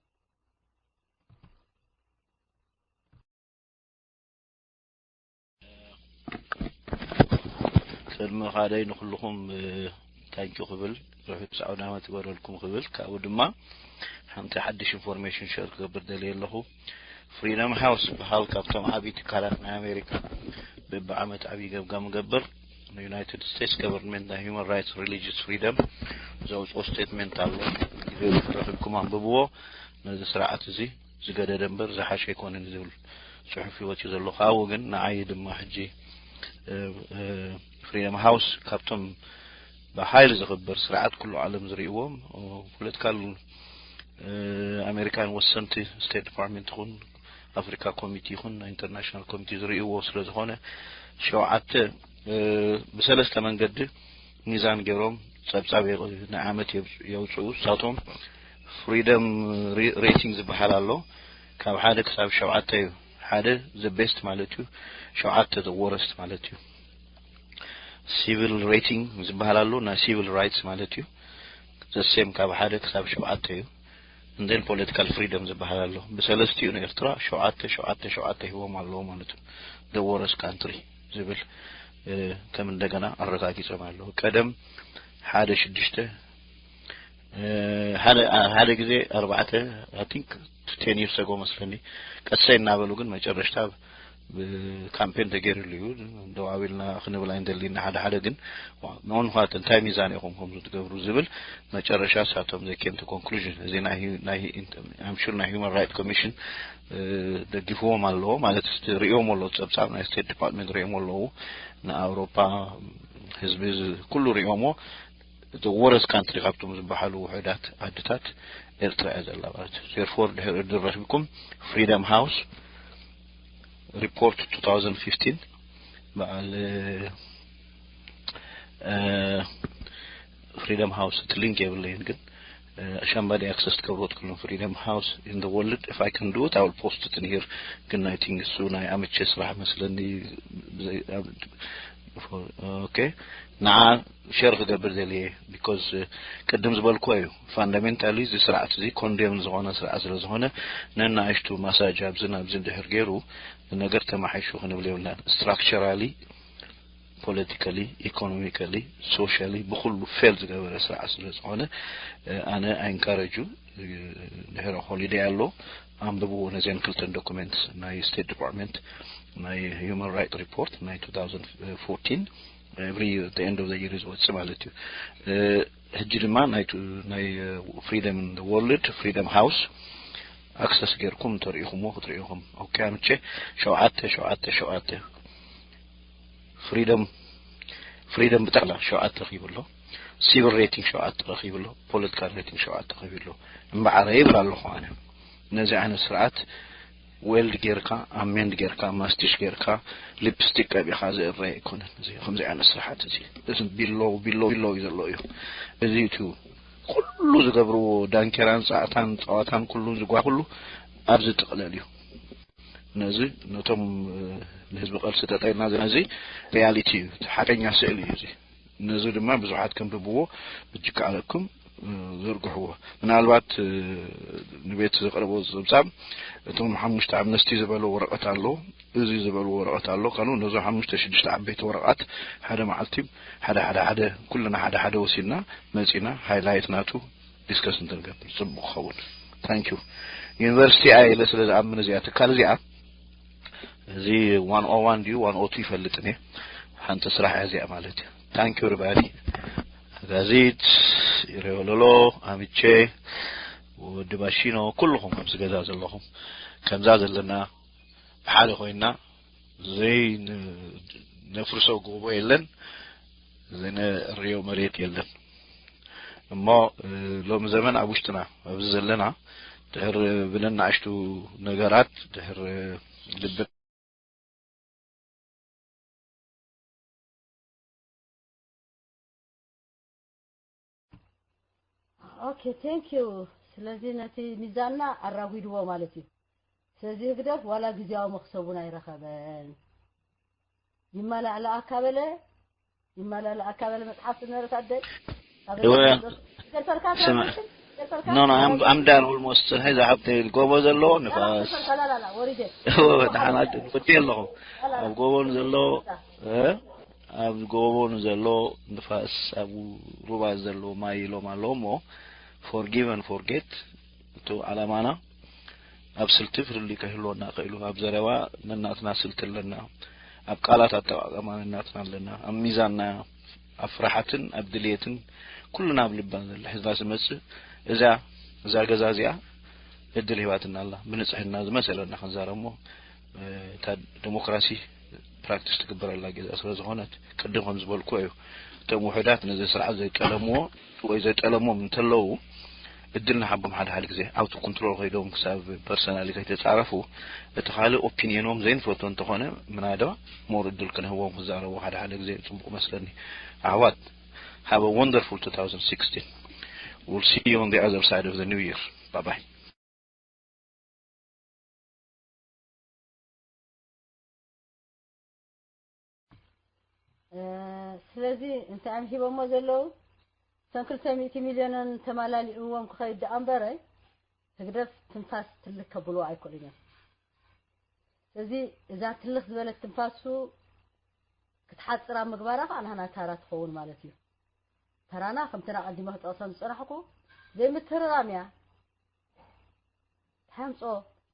ቅድሚ ካልኣይ ንኹልኹም ታንኪ ክብል፣ ርሑስ ኣውደ ዓመት ይግበረልኩም ክብል፣ ካብኡ ድማ ሓንቲ ሓድሽ ኢንፎርሜሽን ሸር ክገብር ደልየ ኣለኹ። ፍሪደም ሃውስ ዝበሃል ካብቶም ዓብዪ ትካላት ናይ ኣሜሪካ በብዓመት ዓብዪ ገምጋም ይገብር። ንዩናይትድ ስቴትስ ገቨርንመንት ናይ ሂውማን ራይትስ ሪሊጅስ ፍሪደም ዘውፅኦ ስቴትመንት ኣሎ። ግዜ ረኺብኩም ኣንብብዎ። ነዚ ስርዓት እዚ ዝገደደ እምበር ዝሓሸ ኣይኮነን ዝብል ፅሑፍ እዩ ወፂኡ ዘሎ። ካብኡ ግን ንዓይ ድማ ሕጂ ፍሪደም ሃውስ ካብቶም ብሓይሊ ዝኽበር ስርዓት ኩሉ ዓለም ዝርእይዎም ፖለቲካል ኣሜሪካን ወሰንቲ ስቴት ዲፓርትመንት ይኹን ኣፍሪካ ኮሚቲ ይኹን ናይ ኢንተርናሽናል ኮሚቲ ዝርእይዎ ስለ ዝኾነ ሸውዓተ ብሰለስተ መንገዲ ሚዛን ገይሮም ፀብፃብ ንዓመት የውፅኡ። ንሳቶም ፍሪደም ሬቲንግ ዝበሃል ኣሎ። ካብ ሓደ ክሳብ ሸውዓተ እዩ። ሓደ the best ማለት እዩ። ሸውዓተ the worst ማለት እዩ። ሲቪል ሬቲንግ ዝበሃል ኣሎ፣ ናይ ሲቪል ራይትስ ማለት እዩ። ዘሴም ካብ ሓደ ክሳብ ሸውዓተ እዩ። እንደን ፖለቲካል ፍሪደም ዝበሃል ኣሎ። ብሰለስቲኡ ንኤርትራ ሸውዓተ ሸውዓተ ሸውዓተ ሂቦም ኣለዎ ማለት እዩ። The worst country ዝብል ከም እንደገና ኣረጋጊጾም ኣለዉ። ቀደም ሓደ ሽዱሽተ ሓደ ግዜ ኣርባዕተ I think ten years ago መስለኒ ቀሰይ እናበሉ ግን መጨረሽታ ካምፔን ተገይርሉ እዩ። ደው ኣቢልና ክንብል ኣይንደልን ኢና። ሓደ ሓደ ግን ንኦንኳት እንታይ ሚዛን ኢኹም ከምዚ ትገብሩ ዝብል መጨረሻ ሳቶም they came to conclusion። እዚ ናይ I'm sure ናይ human right commission ደጊፍዎም ኣለዎ ማለት ርእዮም ኣለዉ። ፀብፃብ ናይ ስቴት ዲፓርትመንት ርእዮም ኣለዉ። ንኣውሮፓ ህዝቢ ኩሉ ርእዮሞ። The worst country ካብቶም ዝበሃሉ ውሑዳት ዓድታት ኤርትራ እያ ዘላ ማለት እዩ። Therefore ድሕሪ ዕድል ረኺብኩም ፍሪደም ሃውስ ሪፖርት two thousand fifteen በዓል ፍሪደም ሃውስ እቲ ሊንክ የብለይን ግን somebody access ትገብሮ ትክእሉ ፍሪደም ሃውስ in the world if I can do it I will post it in here ግን I think እሱ ናይ ኣመቸ ስራሕ መስለኒ okay ንዓ ሸር ክገብር ደልየ because ቅድም ዝበልኩዎ እዩ fundamentally እዚ ስርዓት እዚ ኮንዴም ዝኾነ ስርዓት ስለ ዝኾነ ነናእሽቱ ማሳጅ ኣብዚ ናብዚ ድሕር ገይሩ ነገር ተማሓይሹ ክንብል የብልናን structurally politically economically socially ብኩሉ ፌል ዝገበረ ስርዓት ስለ ዝኾነ ኣነ I encourage you ድሕሪ ሆሊደይ ኣሎ ኣንብብዎ ነዚአን ክልተን ዶኩመንት ናይ ስቴት ዲፓርትመንት ናይ human right report ናይ two thousand fourteen every the end of the year ዝወፅእ ማለት እዩ። ሕጂ ድማ ናይ ፍሪደም ወርልድ ፍሪደም ሃውስ ኣክሰስ ገይርኩም እንተሪኢኹምዎ ክትሪኢኹም okay ኣምቼ ሸውዓተ ሸውዓተ ሸውዓተ ፍሪደም ፍሪደም ብጠቕላ ሸውዓተ ረኺቡ ኣሎ። ሲቪል ሬቲንግ ሸውዓተ ረኺቡ ኣሎ። ፖለቲካል ሬቲንግ ሸውዓተ ረኺቡ ኣሎ። እምበዓረ ይብል ኣለኹ ኣነ ነዚ ዓይነት ስርዓት ዌልድ ጌርካ ኣሜንድ ጌርካ ማስቲሽ ጌርካ ሊፕስቲክ ቀቢኻ ዝእረይ ኣይኮነን። እዚ ከምዚ ዓይነት ስርሓት እዚ እዚ ቢሎ ቢሎ ቢሎ እዩ ዘሎ እዩ። እዚ እቲ ኩሉ ዝገብርዎ ዳንኬራን ፃዕታን ፀዋታን ኩሉ ዝጓ ኩሉ ኣብዚ ጥቕለል እዩ። ነዚ ነቶም ንህዝቢ ቃልሲ ጠጠይና ነዚ ሪያሊቲ እዩ፣ እቲ ሓቀኛ ስእሊ እዩ። እዚ ነዚ ድማ ብዙሓት ከንብብዎ ብጅካ ኣለኩም ዝርግሕዎ። ምናልባት ንቤት ዘቅረቦ ጸብጻብ እቶም ሓሙሽተ ኣምነስቲ ዝበሎ ወረቀት ኣሎ፣ እዚ ዝበሎ ወረቀት ኣሎ። ካሉ ነዞ ሓሙሽተ ሽዱሽተ ዓበይቲ ወረቃት ሓደ መዓልቲ ሓደ ሓደ ሓደ ኩልና ሓደ ሓደ ወሲድና መጺና ሃይላይት ናቱ ዲስከስ እንተንገብር ጽቡቅ ክኸውን። ታንኪዩ። ዩኒቨርሲቲ ኣየ ኢለ ስለ ዝኣምን እዚኣ ትካል እዚኣ እዚ ዋን ኦ ዋን ድዩ ዋን ኦ ቱ ይፈልጥን እየ። ሓንቲ ስራሕ እያ እዚኣ ማለት እዩ። Thank you everybody. ጋዚት፣ ኢሬወለሎ፣ ኣምቼ፣ ወዲ ማሺኖ፣ ኩልኹም ኣብዚ ገዛ ዘለኹም፣ ከምዛ ዘለና ብሓደ ኮይና ዘይነፍርሶ ጎቦ የለን፣ ዘይነርእዮ መሬት የለን። እሞ ሎሚ ዘመን ኣብ ውሽጥና ኣብዚ ዘለና ድሕር ብለን ንኣሽቱ ነገራት ድሕር ልብ Okay, thank you. ስለዚ ነቲ ሚዛንና ኣራጒድዎ ማለት እዩ። ስለዚ ህግደፍ ዋላ ግዜያዊ መኽሰቡን ኣይረኸበን። ይማላእ ለኣካ በለ፣ ይማላእ ለኣካ በለ መጽሓፍ ትምህርት ኣደይ። እወ። ገልፈልካ ስማ። ገልፈልካ? No, no, I'm, I'm done almost. ሕዚ ሓብቲ ጎቦ ዘለዎ ንፋስ። ላላ፣ ላላ፣ ወሪደ። እወ፣ ደሓና ወዲ ኣለኹ። ኣብ ጎቦ ንዘሎ፣ እ? ኣብ ጎቦ ንዘሎ ንፋስ፣ ኣብ ሩባ ዘሎ ማይ ኢሎም ኣለዉ እሞ፣ forgive and forget፣ እቱ ዓላማና ኣብ ስልቲ ፍልልይ ከይህልወና ክኢሉ፣ ኣብ ዘረባ ነናትና ስልቲ ኣለና፣ ኣብ ቃላት ኣጠቓቕማ ነናትና ኣለና፣ ኣብ ሚዛንና፣ ኣብ ፍርሓትን ኣብ ድልየትን ኩልና ኣብ ልብና ዘሎ ሕዝና ዝመጽእ እዛ እዛ ገዛ እዚኣ እድል ሂባትና ኣላ። ብንጽህና ዝመሰለና ክንዛረብ እሞ፣ እ፣ እታ ዲሞክራሲ ፕራክቲስ ትግበረላ ገዛ ስለ ዝኾነት፣ ቅድም ከም ዝበልኩ እዩ። እቶም ውሑዳት ነዚ ስርዓት ዘይጠለምዎ ወይ ዘይጠለሞም እንተለዉ፣ እድል ንሃቦም ሓደ ሓደ ግዜ፣ out of control ከይዶም ክሳብ ፐርሰናሊ ከይተጻረፉ፣ እቲ ካልእ ኦፒንዮኖም ዘይንፈቶ እንተኾነ፣ ምናልባ ሞር እድል ክንህቦም ክዛረቡ ሓደ ሓደ ግዜ ጽቡቕ መስለኒ። ኣሕዋት፣ have a wonderful two thousand sixteen. We'll see you on the other side of the new year. Bye bye. እ፣ ስለዚ እንታይ እዮም ሂቦሞ ዘለዉ? እቶም ክልተ ሚእቲ ሚልዮንን ተማላሊእዎም ክኸይድ ደኣ እምበረ፣ ህግደፍ ትንፋስ ትልክ ከብልዎ ኣይክእሉን እዮም። ስለዚ እዛ ትልኽ ዝበለት ትንፋሱ ክትሓጽር ኣብ ምግባራ ከዓ ናህና ታራ ትኸውን ማለት እዩ። ተራና ከምቲ ኣቐዲመ ክጠቕሶ ዝጸናሕኩ ዘይምትህርራም እያ። እንታይ ኣምጽኦ?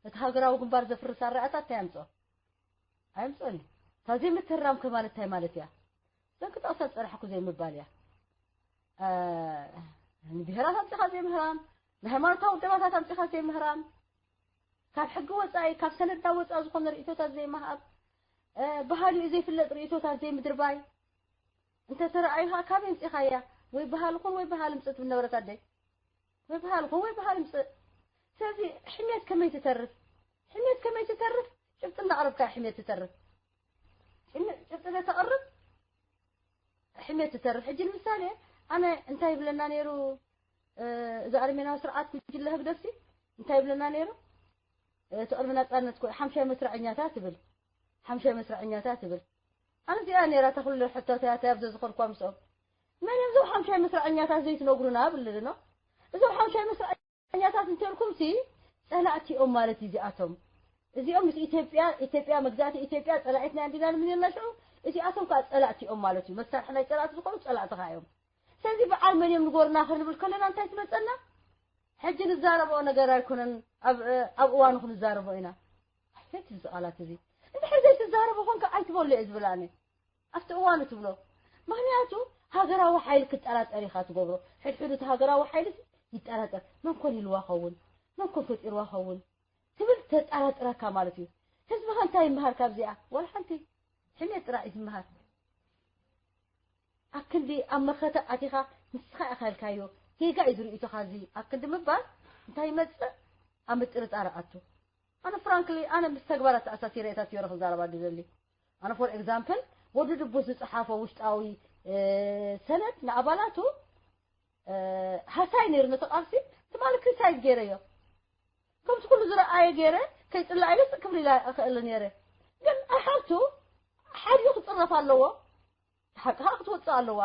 እቲ ሃገራዊ ግንባር ዘፍርስ ኣረኣእያታት እንታይ ኣምጽኦ? ኣየምጽኦን እዩ። እታ ዘይምትህርራም ከ ማለት እንታይ ማለት እያ? እዘን ክጠቕሰን ዝጸናሕኩ ዘይምባል እያ። እ፣ ንብሄራት ኣምጺኻ ዘይምህራም፣ ንሃይማኖታዊ ውደባታት ኣምጺኻ ዘይምህራም፣ ካብ ሕጊ ወጻኢ፣ ካብ ሰነድና ወጻኢ ዝኾነ ርእይቶታት ዘይምሃብ፣ እ፣ ባህሊኡ ዘይፍለጥ ርእይቶታት ዘይምድርባይ፣ እንተ ተረኣዩ ከዓ ካበይ ኣምጺኻያ? ወይ በሃሊ ኩን ወይ በሃሊ ምጽእ ትብል ነበረት ኣደይ። ወይ በሃሊ ኩን ወይ በሃሊ ምጽእ። ስለዚ ሕሜት ከመይ ትተርፍ? ሕሜት ከመይ ትተርፍ? ጭብጢ እንዳቕረብካ ሕሜት ትተርፍ። ጭም-፣ ጭብጢ እንተ ተቕርብ ሕሜት ትተርፍ። ሕጂ ንምሳሌ ኣነ እንታይ ይብለና ነይሩ፣ እ፣ እዚ ኣርሜናዊ ስርዓት ጉጅለ ህግደፍሲ እንታይ ይብለና ነይሩ? እቲ ቅድሚ ናጻነት ኮ-፣ ሓምሻይ መስርዐኛታት ትብል። ሓምሻይ መስርዐኛታት ትብል። ኣነ እዚኣ ነይራ እታ ኩሉ ሕቶታታ ኣብ ዘዝኸርኳ ምስኦም። መን እዮም እዞም ሓምሻይ መስርዐኛታት ዘይትነግሩና? እብል ዶ። እዞም ሓምሻይ መስርዐኛታት እንተልኩምሲ ጸላእቲ እዮም ማለት እዩ እዚኣቶም። እዚኦም ምስ ኢትዮጵያ፣ ኢትዮጵያ መግዛእቲ ኢትዮጵያ ጸላኢትና እንዲና ንብል ነርና ሽዑ፣ እዚኣቶም ከኣ ጸላእቲ እዮም ማለት እዩ። መሳርሒ ናይ ጸላእቲ ዝኾኑ ጸላእትኻ እዮም። ስለዚ በዓል መን እዮም ንገሩና ክንብል ከለና እንታይ ትመጸና? ሕጂ ንዛረቦ ነገር ኣይኮነን፣ ኣብ፣ ኣብ እዋኑ ክንዛረቦ ኢና። ኣይፈት እዚ ቃላት እዚ። እንድሕር ዘይትዛረቦ ኮንካ ኣይትበሎ እየ ዝብል ኣነ። ኣብቲ እዋኑ ትብሎ። ምኽንያቱ ሃገራዊ ሓይሊ ክትጠራጠር ኢኻ ትገብሮ። ሕድሕዱ እቲ ሃገራዊ ሓይሊ ይጠራጠር። መን ኮን ኢልዋ ኸውን? መን ኮን ፈጢርዋ ኸውን? ትብል ተጠራጥረካ ማለት እዩ። ህዝቢ ከ እንታይ ይመሃር ካብዚኣ? ዋላ ሓንቲ። ሕሜት ጥራይ እዩ ዝመሃር። ኣብ ክንዲ ኣብ መኸተ ኣቲኻ ንስኻ ኢኻ ኢልካዮ፣ ጌጋ እዩ ዝርእይቶኻ እዚ ኣብ ክንዲ ምባል እንታይ ይመጽእ? ኣብ ምጥርጣር ኣቱ። ኣነ ፍራንክሊ፣ ኣነ ምስ ተግባራት ተኣሳሲረ እየ ታቲዮረ ክዛረባ ዝደሊ። ኣነ ፎር ኤግዛምፕል፣ ወዲ ድቡስ ዝጸሓፎ ውሽጣዊ፣ እ፣ ሰነድ ንኣባላቱ፣ እ፣ ሃሳይ ነይሩ ነቲ ቃልሲ፣ ትማሊ ክሪቲሳይዝ ገይረዮ። ከምቲ ኩሉ ዝረኣየ ገይረ፣ ከይጽላእ ኢለ ስቕ ክብል ኢለ እኽእል ነይረ። ግን I have to፣ ሓዲኡ ክጽረፍ ኣለዎ። ሓቂ ከዓ ክትወጽእ ኣለዋ።